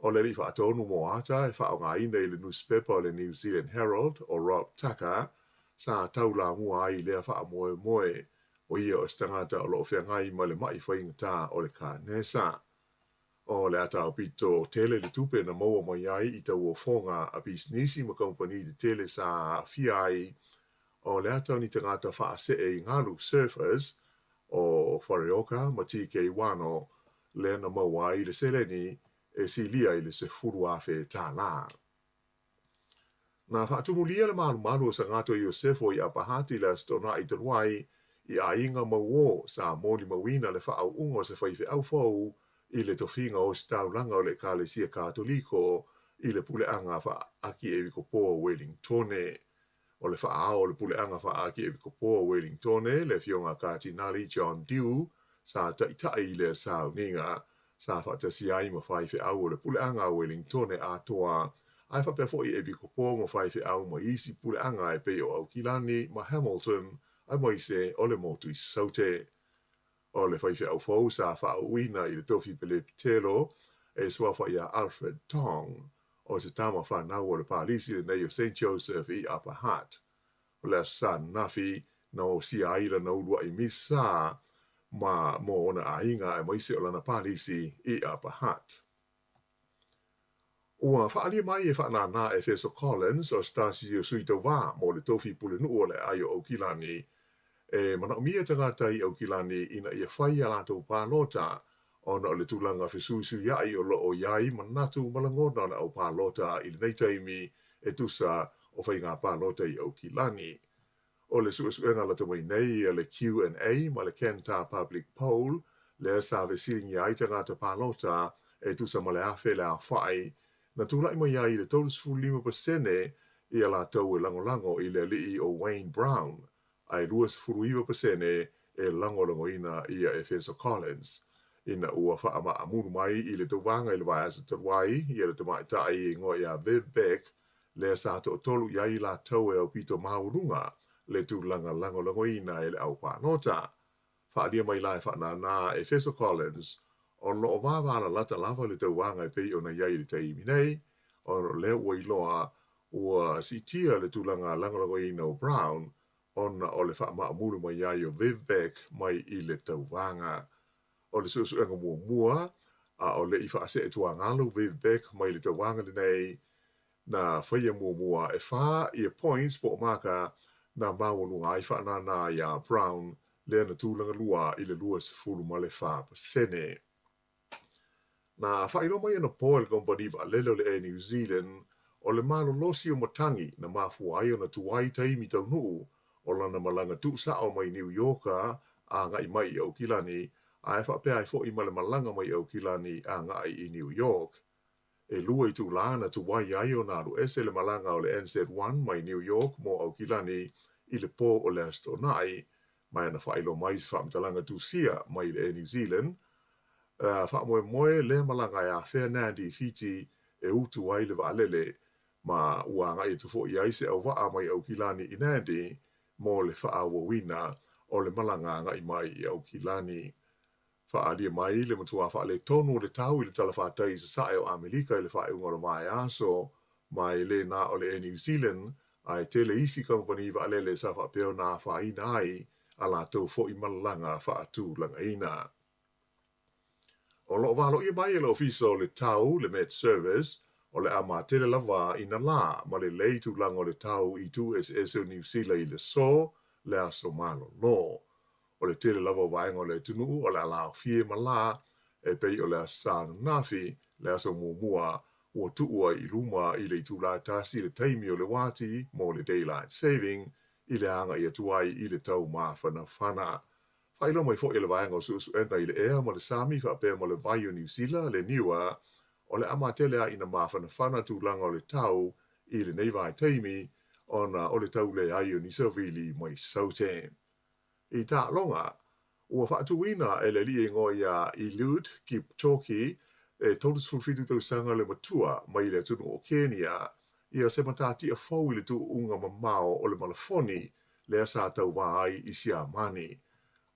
O le alii faatonu mo ata e faaaogaina i le nusipepa o le New Zealand Herald o Rob Tucker, sa taulamua ai i lea faamoemoe, o ia o se tagata o lo o feagai ma le mai faigata o le kanesa. O le ata aupito tele le tupe na maua mai ai i tauofoga a pisinisi ma kamupani tetele sa aafia ai, o le ata o ni tagata faasee i galu, surfers, o Whareoka ma TK Wano, lea na maua ai le seleni e silia i le $10,000. Na faatumulia le malumalu o Sagato Iosefo i Upper Hutt i le Aso Toonai talu ai, i aiga mauō sa molimauina le faaauuga o se faifeau fou i le tofiga o Ositaulaga o le Ekalesia Katoliko i le Puleaga Faa-Akiepikopo o Welingtone. O le faaao o le Puleaga Faa-Akiepikopo o Welingtone, le Afioga Katinali John Dew, sa taitai i lea sauniga, sa faatasi ai ma faifeau o le Puleaga a Welingtone atoa, ae faapea foi epikopo ma faifeau mai isi puleaga e pei o Aukilani ma Hamilton, aemaise o le motu i Saute. O le faifeau fou sa faauuina i le tofi pelepitelo e suafa iā Alfred Tong, o se tama fanau o le palisi lenei o Saint Joseph i Upper Hutt. O le Aso Sa ananafi na osia ai lana uluai misa ma mo ona aiga aemaise o lana palisi i Upper Hutt. Ua faaalia mai e faanānā e Efeso Collins o se tasi o sui tauva mo le tofi pulenuu o le aai o Aukilani, e manaomia tagata i Aukilani ina ia fai a latou palota ona o le tulaga fesuisuiai o lo o i ai manatu ma lagona o le au palota i lenei taimi e tusa o faiga palota i Aukilani. O le suesuega lata mai nei a le Q&A ma le Kantar Public Poll, lea sa fesiligia ai tagata palota e tusa ma le 1,000 le aofai, na tulai mai ai i le 35% ia latou e lagolago i le alii o Wayne Brown, ae 29% e lagolagoina ia Efeso Collins. Ina ua faamaamulu mai i le tauvaga i le vaiaso talu ai ia le tamaitai e igoa ia Viv Beck, lea sa toatolu i ai latou e aupito maualuga le tulaga lagolagoina e le au palota. Faaalia mai la e faanānā e Efeso Collins, o lo o vavalalata lava le tauvaga e pei ona i ai i le taimi nei, ona o lea ua iloa ua siitia le tulaga lagolagoina o Brown ona o le faamaamulu mai ai o Viv Beck mai i le tauvaga. O le suesuega muamua, a o le i faasee tuagalu Viv Beck mai le tauvaga lenei, na faia muamua e fa ia points po o maka na maualuga ai faanānā iā Brown lea na tulaga lua i le 24%. Na faailoa mai anapo e le kamupani vaalele o le Air New Zealand o le malolosi o matagi na mafua ai ona tuai taimi taunuu o lana malaga tuusao mai Niu Ioka agai mai i Aukilani, ae faapea ai foi ma le malaga mai Aukilani agai i New York. E lua itulā na tuai ai ona alu ese le malaga o le NZ1 mai New York mo Aukilani i le po o le Aso Toonai, ma na faailoa mai se faamatalaga tusia mai le Air New Zealand, faamoemoe lea malaga e afea Nadi i Fiti e utu ai le vaalele, ma ua agai atu foi i ai se auvaa mai Aukilani i Nadi mo le faaauauina o le malaga agai mai i Aukilani. Faaalia mai le matua faaletonu o le tau i le talafatai i sasae o Amerika i le faaiuga o le vaiaso, ma e le na o le Air New Zealand, ae tele isi kamupani vaalele sa faapea ona afaina ai a latou foi malaga faatulagaina. O lo o valoia mai e le Ofisa o le Tau, le Met Service, o le a matele lava i nā lā ma lelei tulaga o le tau i itu eseese o Niu Sila i le aso, le aso malolo. O le tele lava o vaega o le atunuu o le a laofie ma la e pei o le Aso Sa ananafi, le aso muamua ua tuu ai i luma i le itulā e tasi le taimi o le uati mo le daylight saving i le agai atu ai i le tau mafanafana. Faailoa mai foi e le Vaega o Suesuega i le Ea ma le Sami faapea ma le Vai o Niu Sila, le NIWA, o le a matele lava ina mafanafana tulaga o le tau i lenei vaitaimi ona o le tau leai o ni savili mai Saute. I taaloga, ua faatuina e le alii e igoa ia Eliud Kipchoge e 37 tausaga le matua mai le atunuu o Kenia ia se matatia fou i le tuuuga mamao o le malafoni lea sa tauvā ai i Siamani.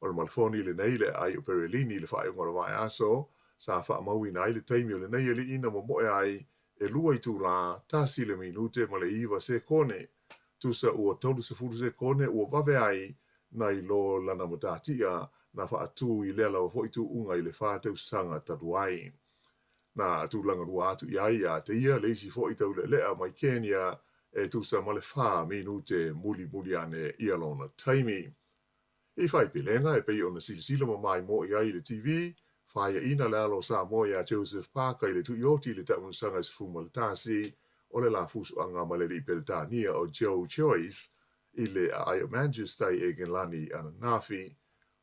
O le malafoni lenei le aai o Perelini i le faaiuga o le vaiaso, sa faamauina ai le taimi o lenei alii na momoe ai e lua itulā, tasi le minute ma le iva sekone. Tusa ua 30 sekone ua vave ai nai lo lana matatia na faatū i lea lava foi tuuga i le fa tausaga talu ai. Na tulaga lua atu i ai ia te ia le isi foi taulealea mai Kenya e tusa ma le fa minute mulimuli ane ia lona taimi. I faipelega e pei ona silasila ma maimoa i ai i le TV, faiaina le alo o Samoa ia Joseph Parker i le tuioti i le taamilosaga e 11 o le la fusuaga ma le alii Peretania o Joe Joyce i le aai o Manchester i Egelani ananafi.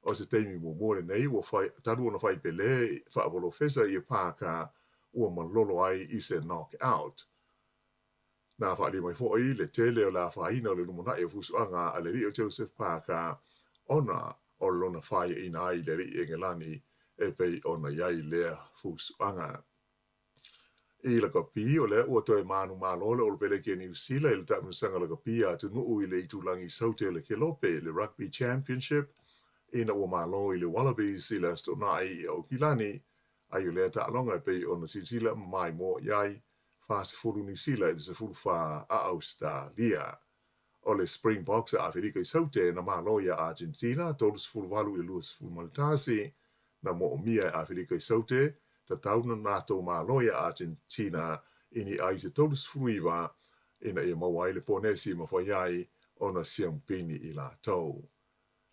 O se taimi muamua lenei ua fai, talu ona fai pele faapolofesa ia Parker ua malolo ai i se knock out. Na faaalia mai foi le tele o le afaina o le lumanai o fusuaga a le alii o Joseph Parker ona o lona faiaina ai i le alii Egelani e pei ona i ai lea fusuaga. I lakapi, o lea ua toe manumalo le Olopeleki a Niu Sila i le taamilosaga lakapi a atunuu i le itulagi saute o le Kelope, le Rugby Championship, ina ua malo i le Wallabies i le Aso Toonai i Aukilani, ai o lea taaloga e pei ona silasila ma maimoa i ai 40 Niu Sila i le 14 a Ausetalia. O le Springboks a Afelika i Saute na malo iā Argentina 38 i le 21, na moomia e Afelika i Saute tatau na latou malo iā Argentina i ni ai se 39 ina ia maua ai le ponesi e mafai ai ona siampini i latou.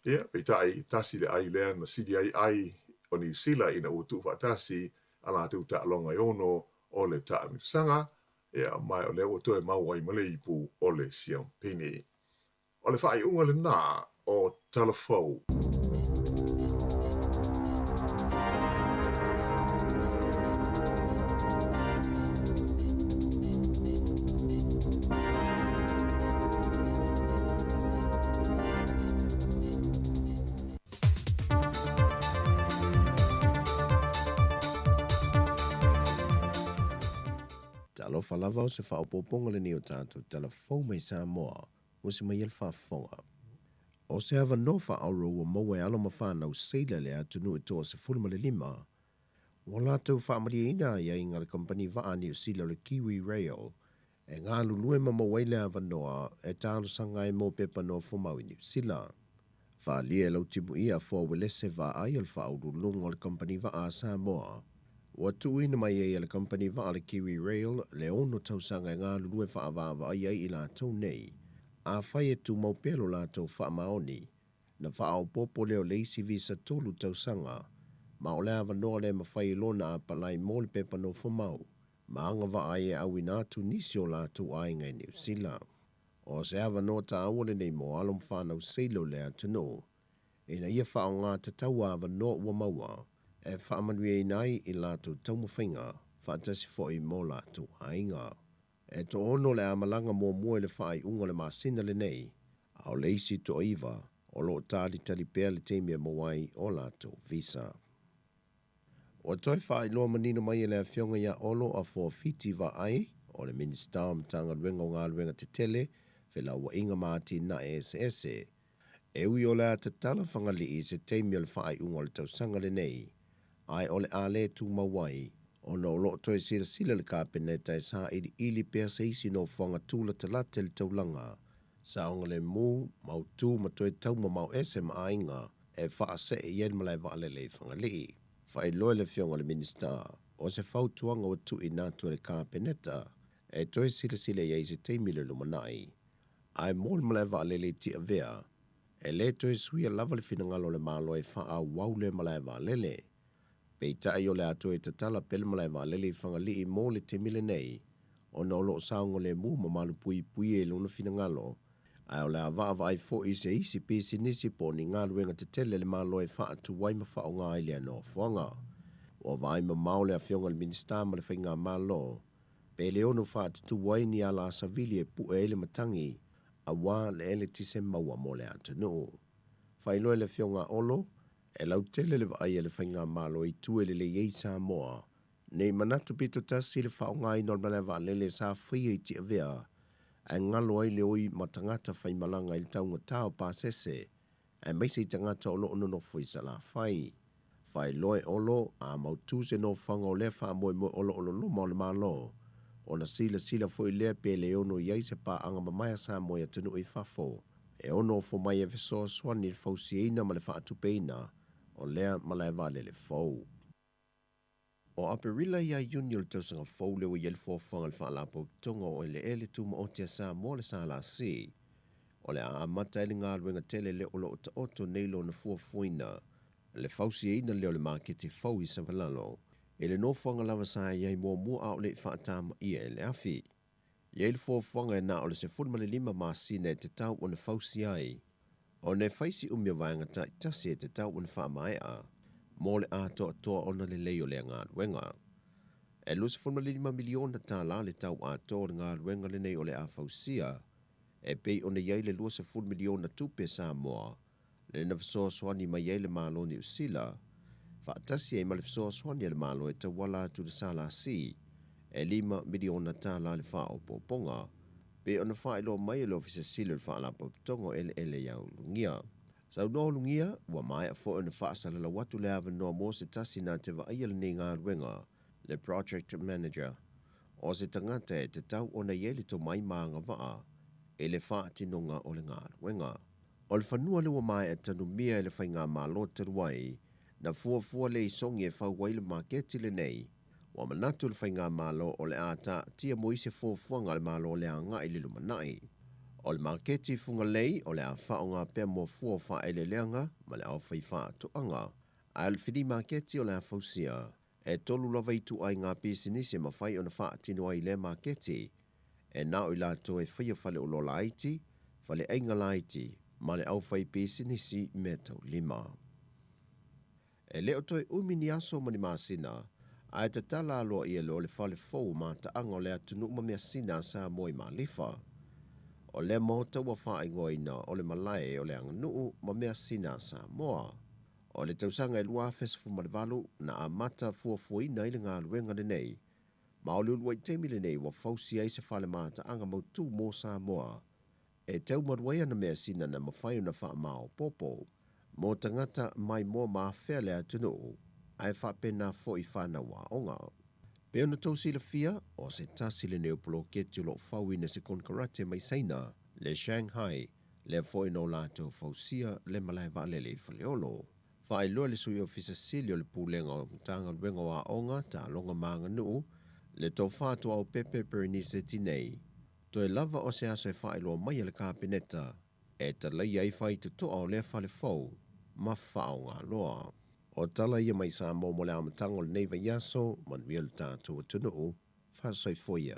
Ia, peitai, tasi le ai lea na sili ai ai o Niu Sila ina ua tuufaatasi a latou taaloga e ono o le taamilosaga, ia, ma o lea ua toe mau ai ma le ipu o le siampini. O le faaiuga lenā o Tala Fou. Talofa lava o se faaopoopoga lenei o tatou tala fou mai Samoa ua se mai ai le faafofoga. O se avanoa faaauuro ua maua e alo ma fanau seila i le atunuu e 15, ua latou faamalieina aiaiga a le kamupani vaa a Niu Sila o le Kiwi Rail e galulue ma maua ai le avanoa e talosaga ai mo pepa nofomau i Niu Sila. Faaalia e Lautimuia Afoa Uelese vaai o le faauluuluga o le kamupani vaa a Samoa. Ua tuuina mai ai e le kamupani vaa a le Kiwi Rail le ono tausaga e galulue faaavaavaai ai i latou nei. Afai e tumau pea lo latou faamaoni, na faaopoopo lea o le isi visa tolu tausaga, ma o le avanoa lea e mafai ai lona apalai mo le pepa nofomau ma agavaa ai e auina atu nisi o latou aiga i Niu Sila. O se avanoa taua lenei mo alo ma fanau seila o le atunuu, ina ia faaaoga tatau avanoa ua maua e faamanuiaina ai i latou taumafaiga faatasi foi mo latou aiga. E toaono le amalaga muamua i le faaiuga o le masina lenei, a o le isi toaiva o lo o talitali pea le taimi e maua ai o latou visa. Ua toe faailoa manino mai e le Afioga ia Olo Afoa Fiti Vaai, o le Minisita o Matagaluega o Galuega Tetele, Felauaiga ma Atinae Eseese, e ui o le a tatala Fagalii i se taimi o le faaiuga o le tausaga lenei, ae o le a le tumau ai, ona o lo o toe silasila le Kapeneta e sailiili pea se isi nofoaga tulatalata i le taulaga, saogalemu, mautu ma toe taumamao ese ma aiga e faasee i ai le malae vaalele i Fagalii. Faailoa e le Afioga i le Minisita, o se fautuaga ua tuuina atu e le Kapeneta e toe silasila i ai i se taimi i le lumanai, ae mo le malae vaalele i Tiavea, E lē toe suia lava le finagalo o le Malo e faaauau lea malae vaalele. Peitai o le a toe tatala pea le malae vaalele i Fagalii mo le taimi lenei, ona o lo o saogalemu ma malupuipuia i lona finagalo, ae o le a vaavaai foi i se isi pisinisi po o ni galuega tetele a le Malo e faatu ai ma faaaoga ai lea nofoaga. Ua vaai mamao le Afioga i le Minisita ma le Faigamalo, pe le ono faatutu ai ni ala savili e pue ai le matagi auā le eletise maua mo le atunuu. Faailoa e le Afioga a Olo, e lautele le vaai a le Faigamalo i itu e lelei ai Samoa, nei manatu pito tasi i le faaaogaina o le malae vaalele sa faia i Tiavea, ae galo ai le oi ma tagata faimalaga i le taugata o pasese, aemaise i tagata o lo o nonofo i Salafai. Faailoa e Olo, a mautu se nofoaga o lea faamoemoe o lo o loloma o le Malo, ona silasila foi lea pe le ono i ai se paaga mamae a Samoa i atunuu i fafo e ono ofo mai e fesoasoani i le fausiaina ma le faatupeina o lea malae vaalele fou. O Aperila ia Iuni o le tausaga fou lea ua i ai le fuafuaga a le Faalapotopotoga o Eleele Tumaoti a Samoa le SLC, o le a amata ai le galuega tele lea o lo o taoto nei lona fuafuaina, le fausiaina lea o le maketi fou i Savalalo, i le nofoaga lava sa i ai muamua a o le i faatamaia e le afi. E i ai le fuafuaga e na o le 15 masina e tatau ona fausia ai, ona e fai si umi o vaega taitasi e tatau ona faamaea mo le atoatoa ona lelei o lea galuega. E $25 miliona tālā le tau atoa o le galuega lenei o le a fausia, e pei ona i ai le $20 miliona tupe Samoa lea na fesoasoani mai ai le Malo o Niu Sila, faatasi ai ma le fesoasoani a le Malo e tauala atu i le SLC, e $5 miliona tālā le faaopoopoga, pei ona faailoa mai e le Ofisa Sili o le Faalapotopotoga o Eleele ia Ulugia. Saunoa Ulugia, ua maea foi ona faasalalau atu le avanoa mo se tasi na te vaaia lenei galuega, le Project Manager, o se tagata e tatau ona i ai le tomai ma agavaa i le faatinoga o le galuega. O le fanua lea ua maea tanumia e le Faigamalo talu ai, na fuafua lea i Sogi e fau ai le maketi lenei, ua manatu le Faigamalo o le a taatia mo isi fuafuaga a le Malo le agai i le lumanai. O le maketi i Fugalei o le a faaaoga pea mo fua o faaeleeleaga ma le aufaifaatoaga, ae o le fili maketi o le a fausia. E tolu lava ituaiga pisinisi e mafai ona faatino ai i lea maketi, e na o i latou e faia faleoloa laiti, faleaiga laiti ma le aufaipisinisi meataulima. E le o toe umi ni aso ma ni masina, ae tatala aloaia loa le fale fou o mataaga o le atunuu ma measina a Samoa i Malifa. O lea maota ua faaigoaina o le Malae o le Aganuu ma Measina a Samoa. O le tausaga e 2018 na amata fuafuaina ai le galuega lenei, ma o le uluai taimi lenei ua fausia ai se fale mataaga mautū mo Samoa e taumalu ai ana measina na mafai ona faamaopoopo mo tagata maimoa ma afea le atunuu, ae faapena foi fanau aoga. Pei ona tou silafia, o se tasi lenei o poloketi o lo o fauina e se konekarate mai Saina, le Shanghai, lea foi na o latou fausia le malae vaalele i Faleolo. Faailoa e le Sui Ofisa Sili o le Pulega o Matagaluega o Aoga, Taaloga ma Aganuu, le Tofa Tuaopepe Berenice Tinei, toe lava o se aso e faailoa mai e le Kapeneta e talaia ai faitotoa o lea fale fou ma faaaoga loa. O tala ia mai Samoa mo le amataga o lenei vaiaso, manuia lo tatou atunuu, faasoifua ia.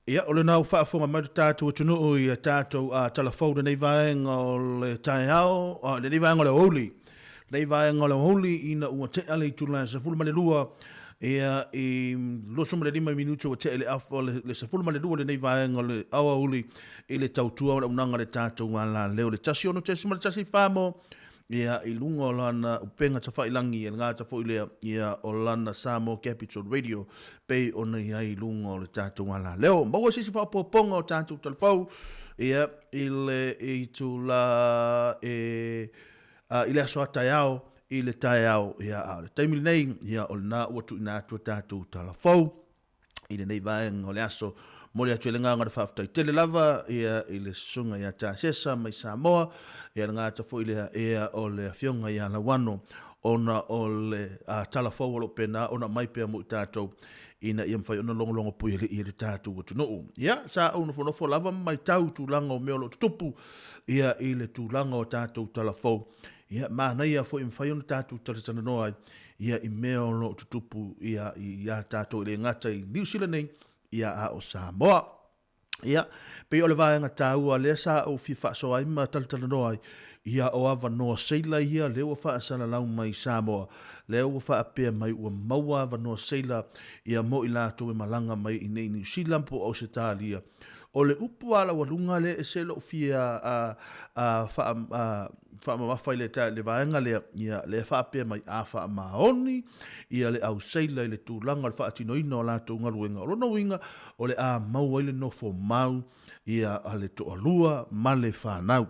Ia, o lena ua faafofoga mai lo tatou atunuu i a tatou tala fou i lenei vaega o le taeao, lenei vaega o le aoauli. Lenei vaega o le aoauli ina ua tea le itula e 12, ia, i 25 minute ua tea i le afa le 12 lenei vaega o le aoauli i le tautua o le auaunaga a le tatou alaleo i le 16.14 mo ia, i luga o lana upega tafailagi, e le gata foi lea, ia, o lana Samoa Capital Radio, pei ona i ai i luga o le tatou alaleo. Maua se isi faaopoopoga o tatou talafou, ia, i le itula e, a, i le aso a taeao, i le taeao, ia, a o le taimi lenei, ia, o lena ua tuuina atu a tatou talafou. i lenei vaega o le aso. Momoli atu ai le agaga o le faafetai tele lava ia i le susuga ia Tasesa mai Samoa, ia le gata foi lea ia o le afioga ia Lauano ona o le tala fou o lo o pena ona aumai pea mo i tatou ina ia mafai ona logologo puialii e le tatou atunuu. Ia, sa ou nofonofo lava ma matau i tulaga o mea o lo o tutupu ia i le tulaga o tatou tala fou. Ia, manaia foi e mafai ona tatou talatalanoa ai ia i mea o lo o tutupu ia iā tatou e le gata i Niu Sila nei, ia a o Samoa. Ia, pei o le vaega taua lea sa ou fia faasoa ai ma talatalanoa ai, ia o avanoa seila ia lea ua faasalalau mai i Samoa, lea ua faapea mai ua maua avanoa seila ia mo i latou e malaga mai i nei Niu Sila po o Ausetalia. O le upu alaualuga lea e ese lou fia faa faamamafa i le vaega lea, ia, lea e faapea mai, a faamaoni ia le au seila i le tulaga o le faatinoina o latou galuega, o lona uiga, o le a maua ai le nofo mau ia a le toalua ma le fanau.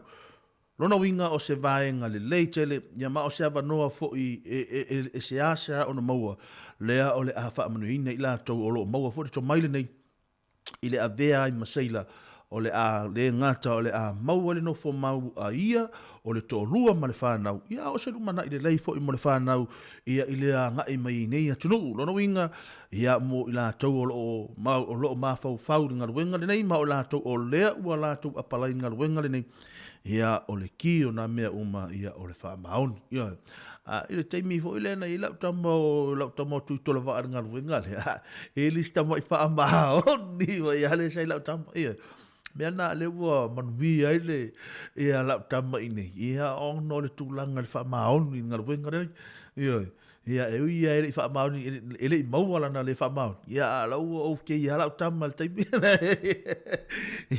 Lona uiga o se vaega lelei tele, ia ma o se avanoa foi e seasea ona maua, lea o le a faamanuiaina i latou o lo o maua foi le tomai lenei, i le avea ai ma seila, o le a le gata o le a maua le nofo mau a ia, o le toalua ma le fanau, ia a o se lumanai lelei foi mo le fanau ia i le agai mai i nei atunuu. Lona uiga, ia mo i latou o lo o mau, o lo o mafaufau i le galuega lenei ma o latou o lea ua latou apalai i le galuega lenei, ia o le ki o nā mea uma ia o le faamaoni. Ioe. A i le taimi foi lea na i ai lau tama o lau tama o Tuitolavaa i le galuega lea, e le se tama'i faamaoni mai lava lea sa i lau tama. Ioe. Mea lena lea ua manuia ai le ia lau tama i inei, ia ona o le tulaga i le faamaoni i le galuega lea. Ioe. Ia, e ui lava e le i faamaoni, e le i maua lana le faamaoni, ia, a o la ua okay lava lau tama i le taimi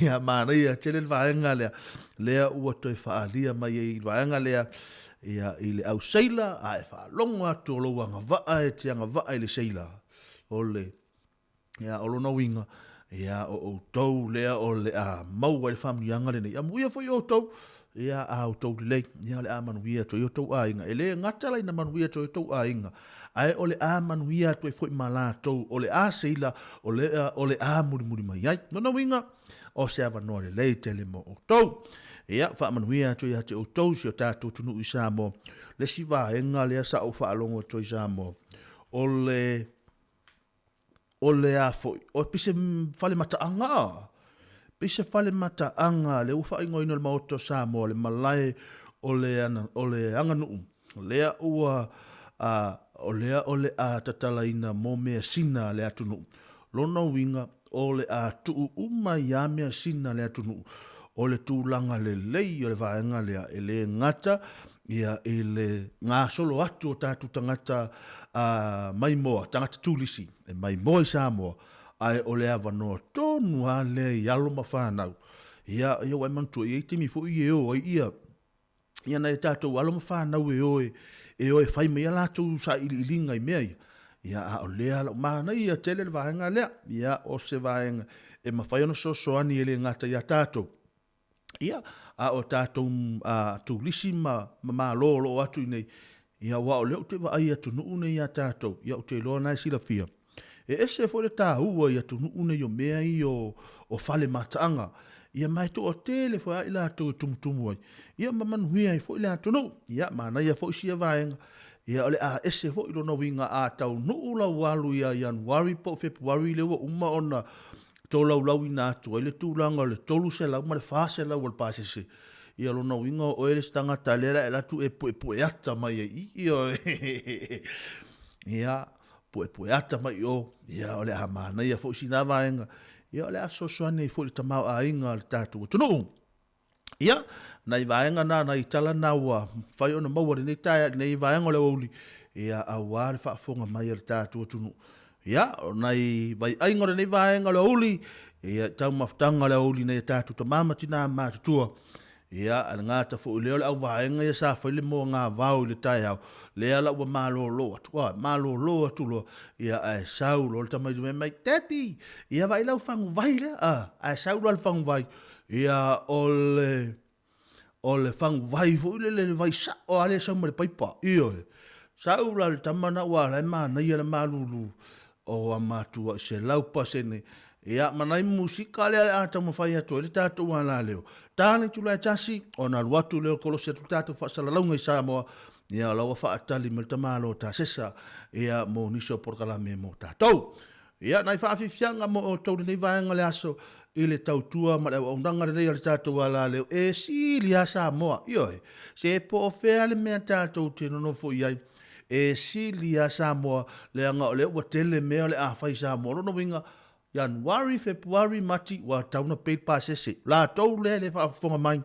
Ia, manaia tele le vaega lea, lea ua toe faaalia mai ai i le vaega lea, ia, i le au seila, a e faalogo atu o lou agavaa e te agavaa i le seila, o le, ia, o lona uiga, ia, o outou lea o le a maua ai le faamanuiaga lenei. Amuia foi outou, ia, a outou lelei, ia, o le a manuia atu ai outou aiga. E le gata la ina manuia atu ai outou aiga, ae o le a manuia atu ai foi ma latou, o le a seila, o le a, o le a mulimuli mai ai. Lona uiga, o se avanoa lelei tele mo outou. Ia, faamanuia atu ia te outou si o tatou atunuu i Samoa. Le isi vaega lea sa ou faalogo atu ai i Samoa, o le O le a foi? O pei se fale mataaga a? Pei se fale mataaga lea ua faaigoaina e le Maota o Samoa le malae o le o le aganuu lea ua a o lea o le a tatalaina mo measina a le atunuu. Lona uiga o le a tuu uma ai a measina a le atunuu. O le tulaga lelei o le vaega lea e le gata ia i le gasolo atu o tatou tagata maimoa, tagata turisi e maimoa i Samoa, ae o le avanoa tonu lava lea i alo ma fanau. Ia, ia ua e manatua, e i ai taimi foi e o ai ia, ia nai a tatou alo ma fanau e o e, e o e fai mai a latou sailiiliga i mea ia. Ia, a o lea la, manaia tele le vaega lea. Ia, o se vaega e mafai ona fesoasoani e le gata ia tatou, Ia, a o tatou turisi ma Malo o lo o atu i inei, ia aua o lea ou te vaai i atunuu nei ia tatou, ia ou te iloa o lena e silafia, e ese foi le taua i atunuu nei o mea ia o fale mataaga, ia ma e toatele foi lava i latou e tumutumu ai, ia ma manuia ai foi le atunuu. Ia, manaia foi sia vaega, ia o le a ese foi lona uiga a taunuu lau alu ia Ianuari po o Fepuari lea ua uma ona tolaulauina atu ai le tulaga o le 300 ma le 400 o le pasese, ia lona uiga o oe le isi tagata lea la e alu atu e puepue ata mai ai i i, ia, puepue ata mai i o, ia o le a manaia foi sina vaega, Ia, o le a fesoasoani ai foi i le tamaoaiga o le tatou atunuu. Ia, nai vaega na, nai tala na ua mafai ona maua i lenei taeao, lenei vaega o le aoauli, ia, aua le faafofoga mai a le tatou atunuu. Ia, o nai vaiaiga o lenei vaega o le aoauli, ia, i taumafataga o le aoauli i nai a tatou tama ma tina matutua. Ia, ae le gata foi i lea o le auvaega ia sa fai le moagavao i le taeao, lea la ua malolo atu, ua malolo atu loa, ia ae sau loa le tamaiti fai mai, Daddy, ia vaai lau faguvai lea, a, ae sau loa le faguvai, ia o le, o le faguvai foi lele, le vai sao lava lea e sau mai le paipa, ioe. Sau la le tama na ua la e manaia le malulu, o a matua i 100%. Ia, ma nai musika lea o le a taumafai atu ai le tatou alaleo. Ta le itula e tasi, ona alu atu lea o kolosi atu le tatou faasalalauga i Samoa, ia o la ua faatali mai le tamaloa Tasesa, ia, mo nisi o polokalame mo tatou. Ia, nai faafiafiaga mo outou lenei vaega o le aso i le tautua ma le auaunaga lenei a le tatou alaleo e sili lava Samoa. Ioe, se po o fea le mea tatou te nonofo i ai, e sili lava Samoa, leaga o lea ua tele mea o le a fai i Samoa. O lona uiga, Ianuari, Fepuari, Mati, ua tatau ona pay le pasese. O latou lea e le faafofoga mai,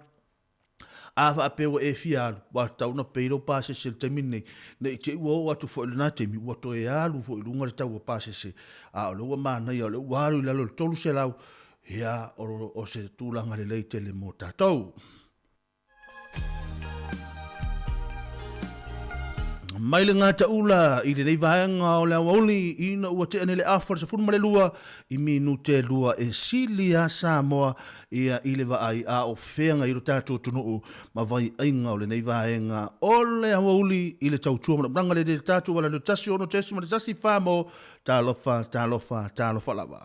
a faapea ua e fia alu, ua tatau ona pay lou pasese i le taimi lenei, ne i te i ua oo atu foi i lena taimi, ua toe alu foi i luga le tau o pasese, a o lea ua manaia o lea ua alu i lalo i le $300, ia, o se tulaga lelei tele mo tatou. Mai le gataula i lenei vaega o le aoauli ina ua tea nei le afa o le 12 i minute 2 e sili a Samoa ia i le vaai a o feagai lo tatou atunuu ma vaiaiga o lenei vaega o le aoauli i le tautua ma le auaunaga le le tatou ala 16.1 mo talofa talofa talofa lava.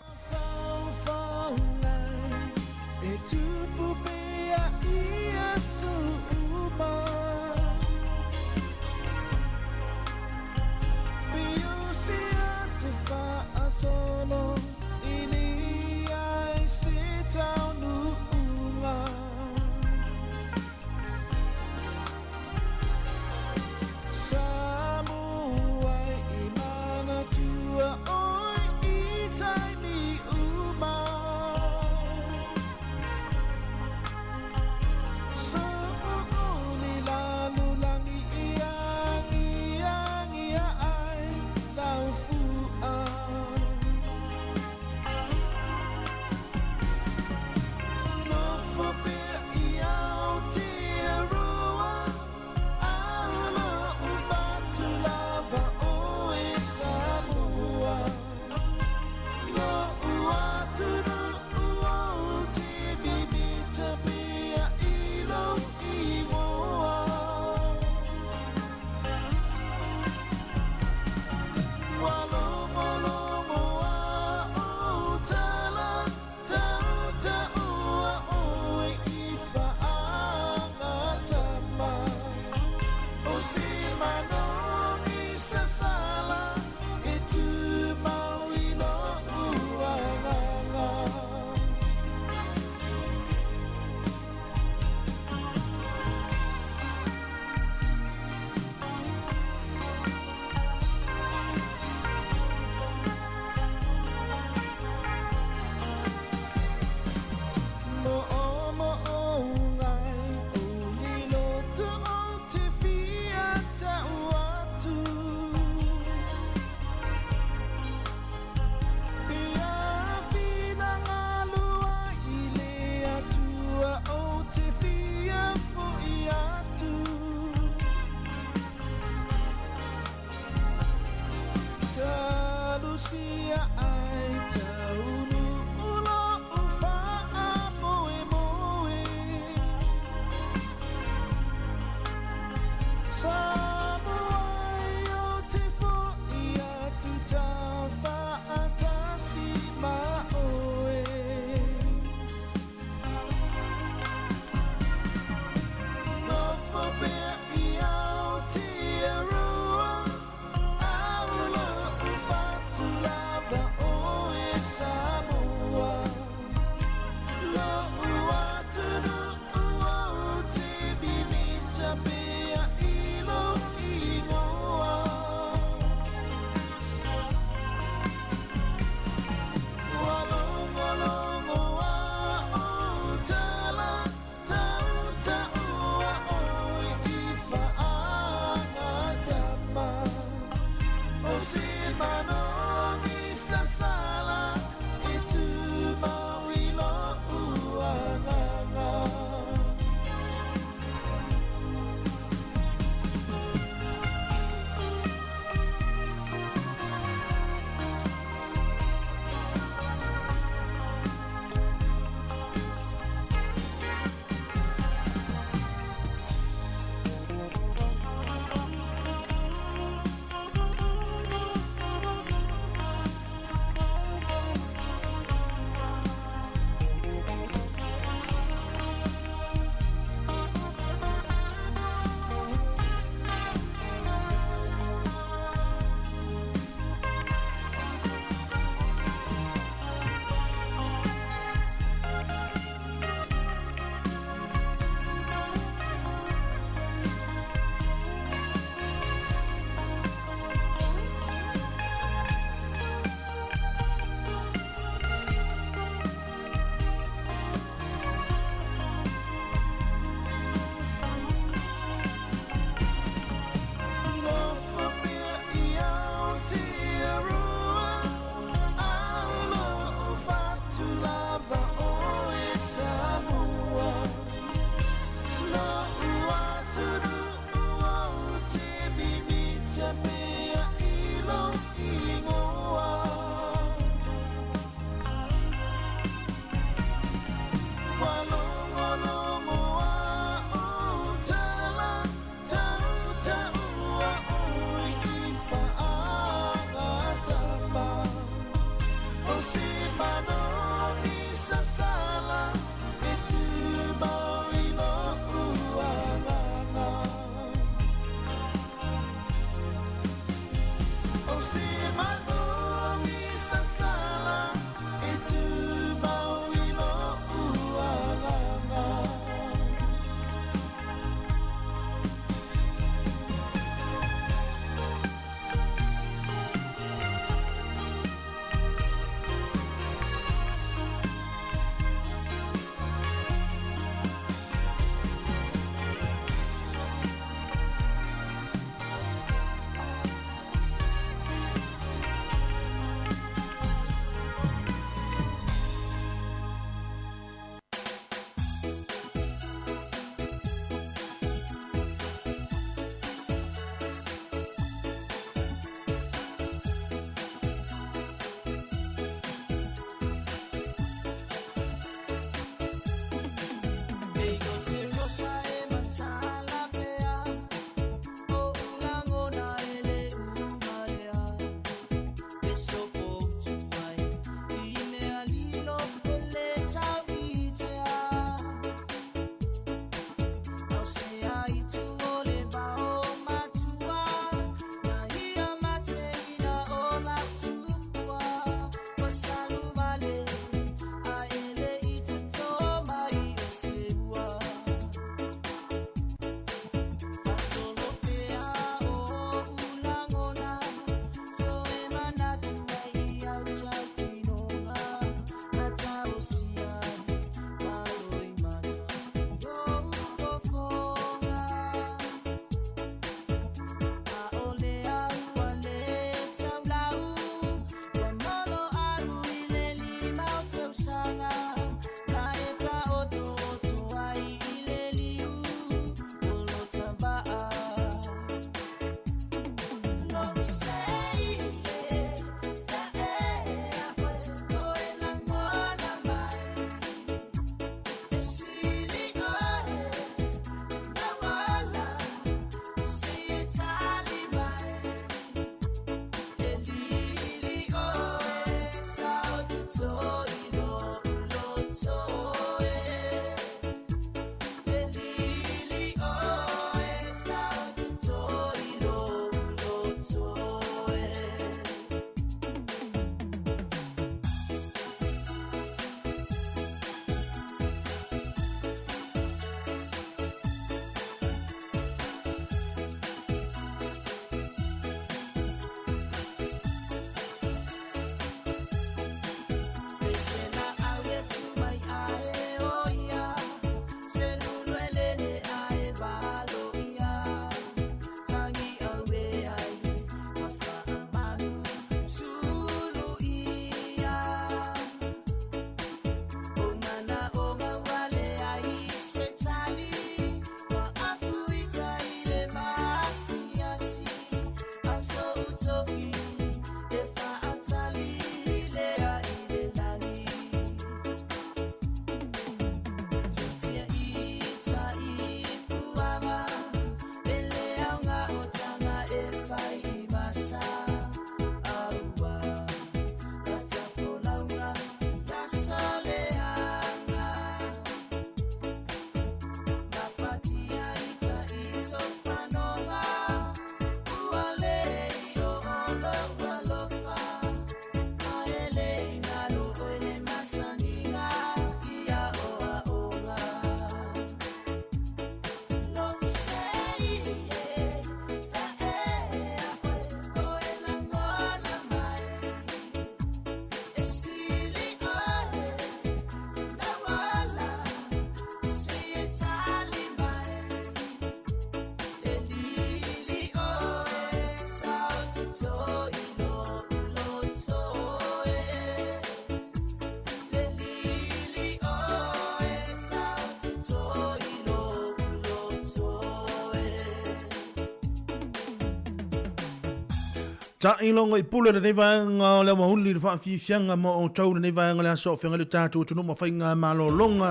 Taʻiloga i pule lenei vaega o le aoauli le faafiafiaga mo outou lenei vaega o le aso o feagai le tatou atunuu ma faiga malologa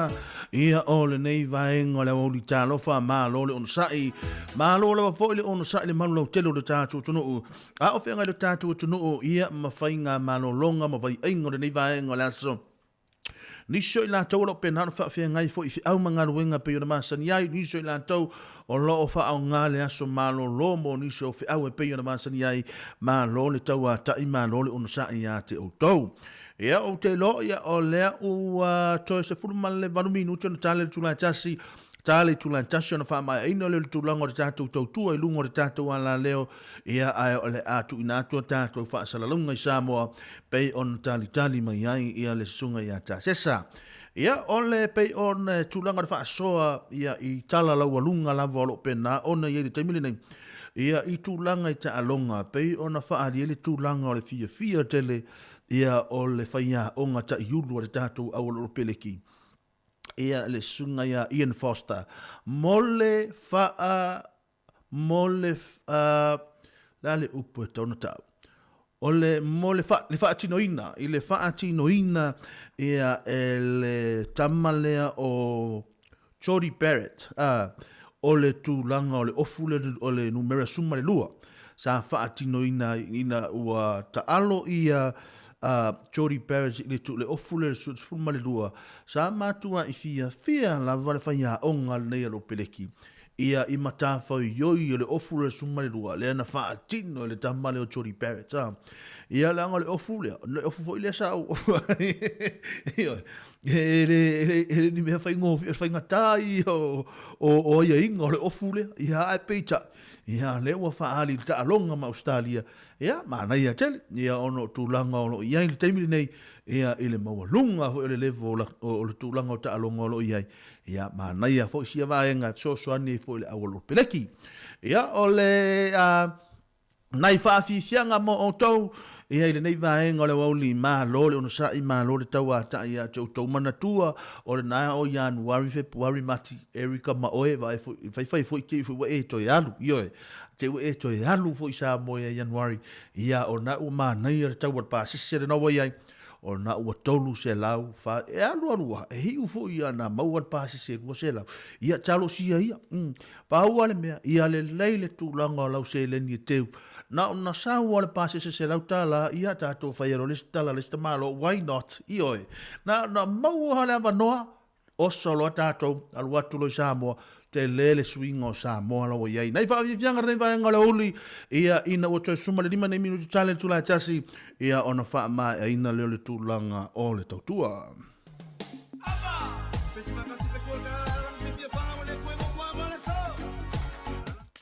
ia o lenei vaega o le aoauli talofa malo le onosai malo lava foi le onosai le malu lautele o le tatou atunuu a o feagai le tatou atunuu ia ma faiga malologa ma vaiaiga o lenei vaega o le aso. Nisi o i latou o lo o pena ona faafeagai foi i feau ma galuega e pei ona masani ai, nisi o i latou o lo o faaaoga le aso malolo mo nisi o feau e pei ona masani ai, malo le tauata'i, malo le onosai ia te outou. Ia, ou te iloa, ia, o lea ua toe 18 minute ona tala i le itula e tasi, ta le itula e tasi ona faamaeaina lea o le tulaga o le tatou tautua i luga o le tatou alaleo, Ia, ae o le a tuuina atu a tatou faasalalauga i Samoa pei ona talitali mai ai ia le susuga ia Tasesa. Ia, o le pei ona tulaga o le faasoa ia i tala laualuga lava o lo o pena ona i ai i le taimi lenei, ia i tulaga i taaloga pei ona faaali ai le tulaga o le fiafia tele ia o le faiaoga taiulu a le tatou aualolopeleki ia le susuga ia Ian Foster mo le faa mo le, uh, le a le upu e tatau ona tau? O le, mo le, fa, le faatinoina, i le faatinoina ia e le tama lea o Jordie Barrett, uh, o le tulaga o le ofu le, o le numera 12, sa faatinoina ina ua taalo ia uh, Jordie Barrett i le, le ofu le 12, sa matuai fiafia lava le faiaoga lenei a Lopeleki Ia i matafaioi o le ofu le 12 lea na faatino e le tama lea o Jordie Barrett a. Ia leaga o le ofu lea, o le ofu foi lea sa ou ioe, e le e le ni mea faigofie, o le faigata ia o o aiaiga o le ofu lea. Ia ae peitai, ia lea ua faaali i le taaloga ma Ausetalia, ia manaia tele, ia ona o tulaga o lo o i ai i le taimi lenei, ia i le maualuga foi o le level o le tulaga o taaloga o lo o i ai. Ia, manaia foi sia vaega e fesoasoani ai foi i le aualopeleki. Ia, o le a, nai faafiafiaga mo outou, ia i lenei vaega o le aoauli, malo le onosai, malo le tauata'i ia te outou. Manatua, o lena o Ianuari, Fepuari, Mati, Erica ma oe, vaai foi, faifai foi te i foi ua e toe alu, ioe, te i ua e toe alu foi i Samoa ia Ianuari, ia, o lena ua manaia le tau o le pasese lena ua i ai, O na ua 304, e alu alu a, e hiu foi ia na maua le pasese 200. Ia talosia ia. Pau a le mea, ia lelei le tulaga o lau seleni e teu. Na ona sau a le pasese $100, ia tatou fai alo le isi tala le isi tamaloa, why not? Ioe. Na ona maua le avanoa, Oso loa tatou, alu atu loa i Samoa, tele le suiga o Samoa la ua i ai. Nai faafiafiaga lenei vaega o le aoauli, ia ina ua toe suma le 5 nei minuti tale le itula e tasi, ia ona faamaeaina lea o le tulaga o le tautua.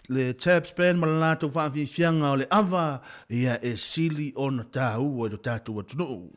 Le Tabs Band ma le latou faafiafiaga o le ava, ia e sili ona taua i lo tatou atunuu.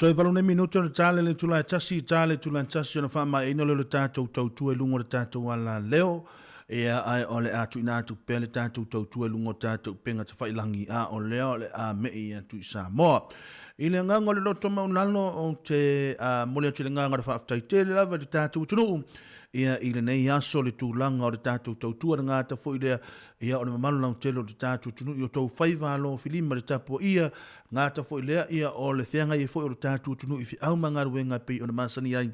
Toe valu nei minute o le tale le tula e tasi, tale tula e tasi ona faamaeaina lea o le tatou tautua i luga o le tatou alaleo. Ia, ae o le a tuuina atu pea le tatou tautua i luga o tatou upega tafailagi, a o lea o le a me'i atu i Samoa. I le agaga o le loto maualalo, ou te momoli atu i le agaga o le faafetai tele lava i le tatou atunuu, ia, i lenei aso le tulaga o le tatou tautua, le gata foi lea, ia, o le mamalu lautele o le tatou atunuu i o outou faiva alofilima i le tapuaia, gata foi lea, ia, o le feagai ai foi o le tatou atunuu i feau ma galuega e pei ona masani ai.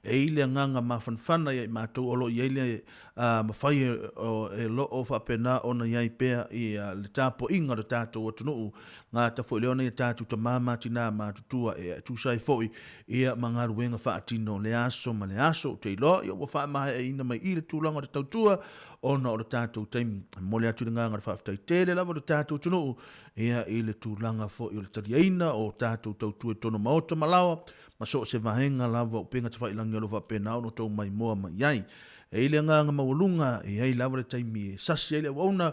E i le agaga mafanafana ia i matou o lo o i ai le mafai e lo o faapena ona i ai pea le tapuaiga o le tatou atunuu, gata foi lea ona ia tatou tama ma tina matutua e tusa ai foi ia ma galuega faatino le aso ma le aso. Ou te iloa ia ua faamaeaina mai i le tulaga o le tautua ona o le tatou taimi. E momoli atu le agaga o le faafetai tele lava i le tatou atunuu ia i le tulaga foi o le taliaina o tatou tautua i totonu o maota ma laoa ma so o se vaega lava o upega tafailagi o lo o faapena ona outou maimoa mai ai. E i ai le agaga maualuga, e i ai lava le taimi e sasi ai le auauna,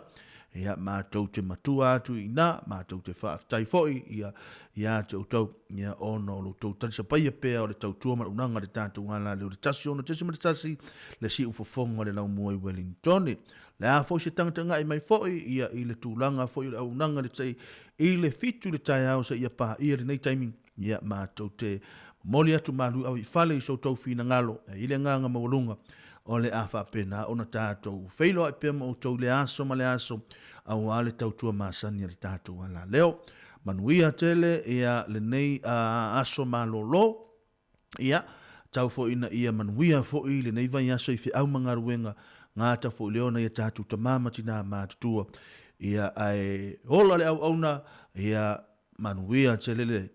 ia, matou te matua atu i ina, matou te faafetai foi ia, ia te outou, ia, ona o lo outou talisapaia pea o le tautua ma le unaga i le tatou alaleo i le 106.1, le siufofoga o le laumua i Wellingtone. Le a foi se tagatagai mai foi, ia, i le tulaga foi o le auaunaga i le tai, i le 7 i le taeao seia paia lenei taimi, Ia, matou te momoli atu malu ave i fale i so outou finagalo, e i ai le agaga maualuga o le a faapena ona tatou feiloai pea ma outou i le aso ma le aso, aua le tautua masani a le tatou alaleo. Manuia tele ia lenei aso malolo. Ia, tau foi ina ia manuia foi lenei vaiaso i feau ma galuega, gata foi lea ona ia tatou tama ma tina matutua. Ia, ae ola le auauna, ia, Manuia tele le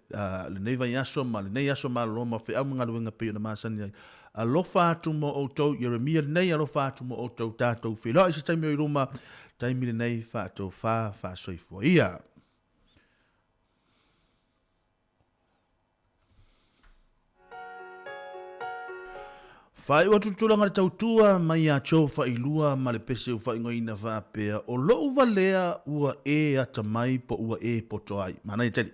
lenei vaiaso ma lenei aso malolo ma feau ma galuega pei ona masani ai. Alofa atu mo outou, Ieremia lenei, alofa atu mo outou, tatou feiloai se taimi o i luma, taimi lenei faatofa faasoifua ia. Faaiu atu le tulaga le tautua mai ia Joe Failua ma le pese ua faaigoaina faapea, O lou valea ua e atamai po ua e poto ai. Manaia tele.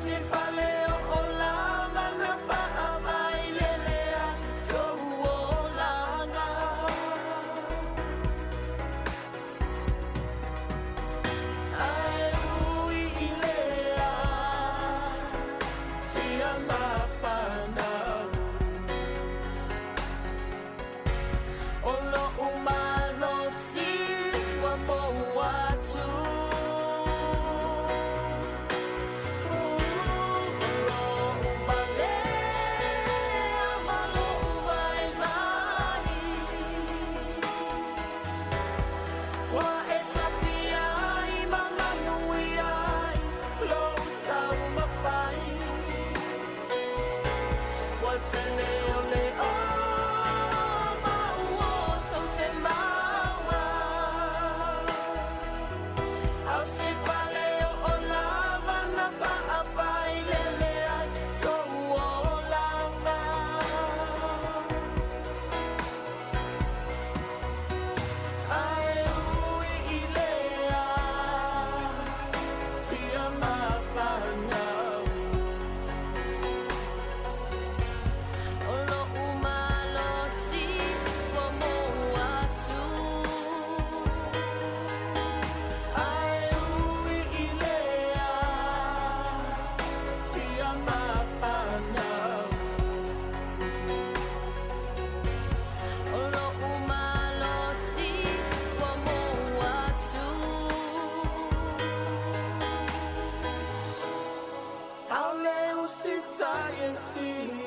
se fale o o lava na faavai lele ai tou olaga. Ae ui i lea sia mafanau o lo'u malosi ua mou atu. O lo'u valea ma lo'u vaivai ua e sapia ai ma manuia ai lou taumafai. Ua tele o le oma ua tou te maua. Au se fale o o lava na faafai lele ai tou olaga. Ae ui i lea sia mafanau o lo'u malosi ua mou atu. Ae ui i lea sia mafanau o lo'u malosi ua mou atu. Aole usitai e sili.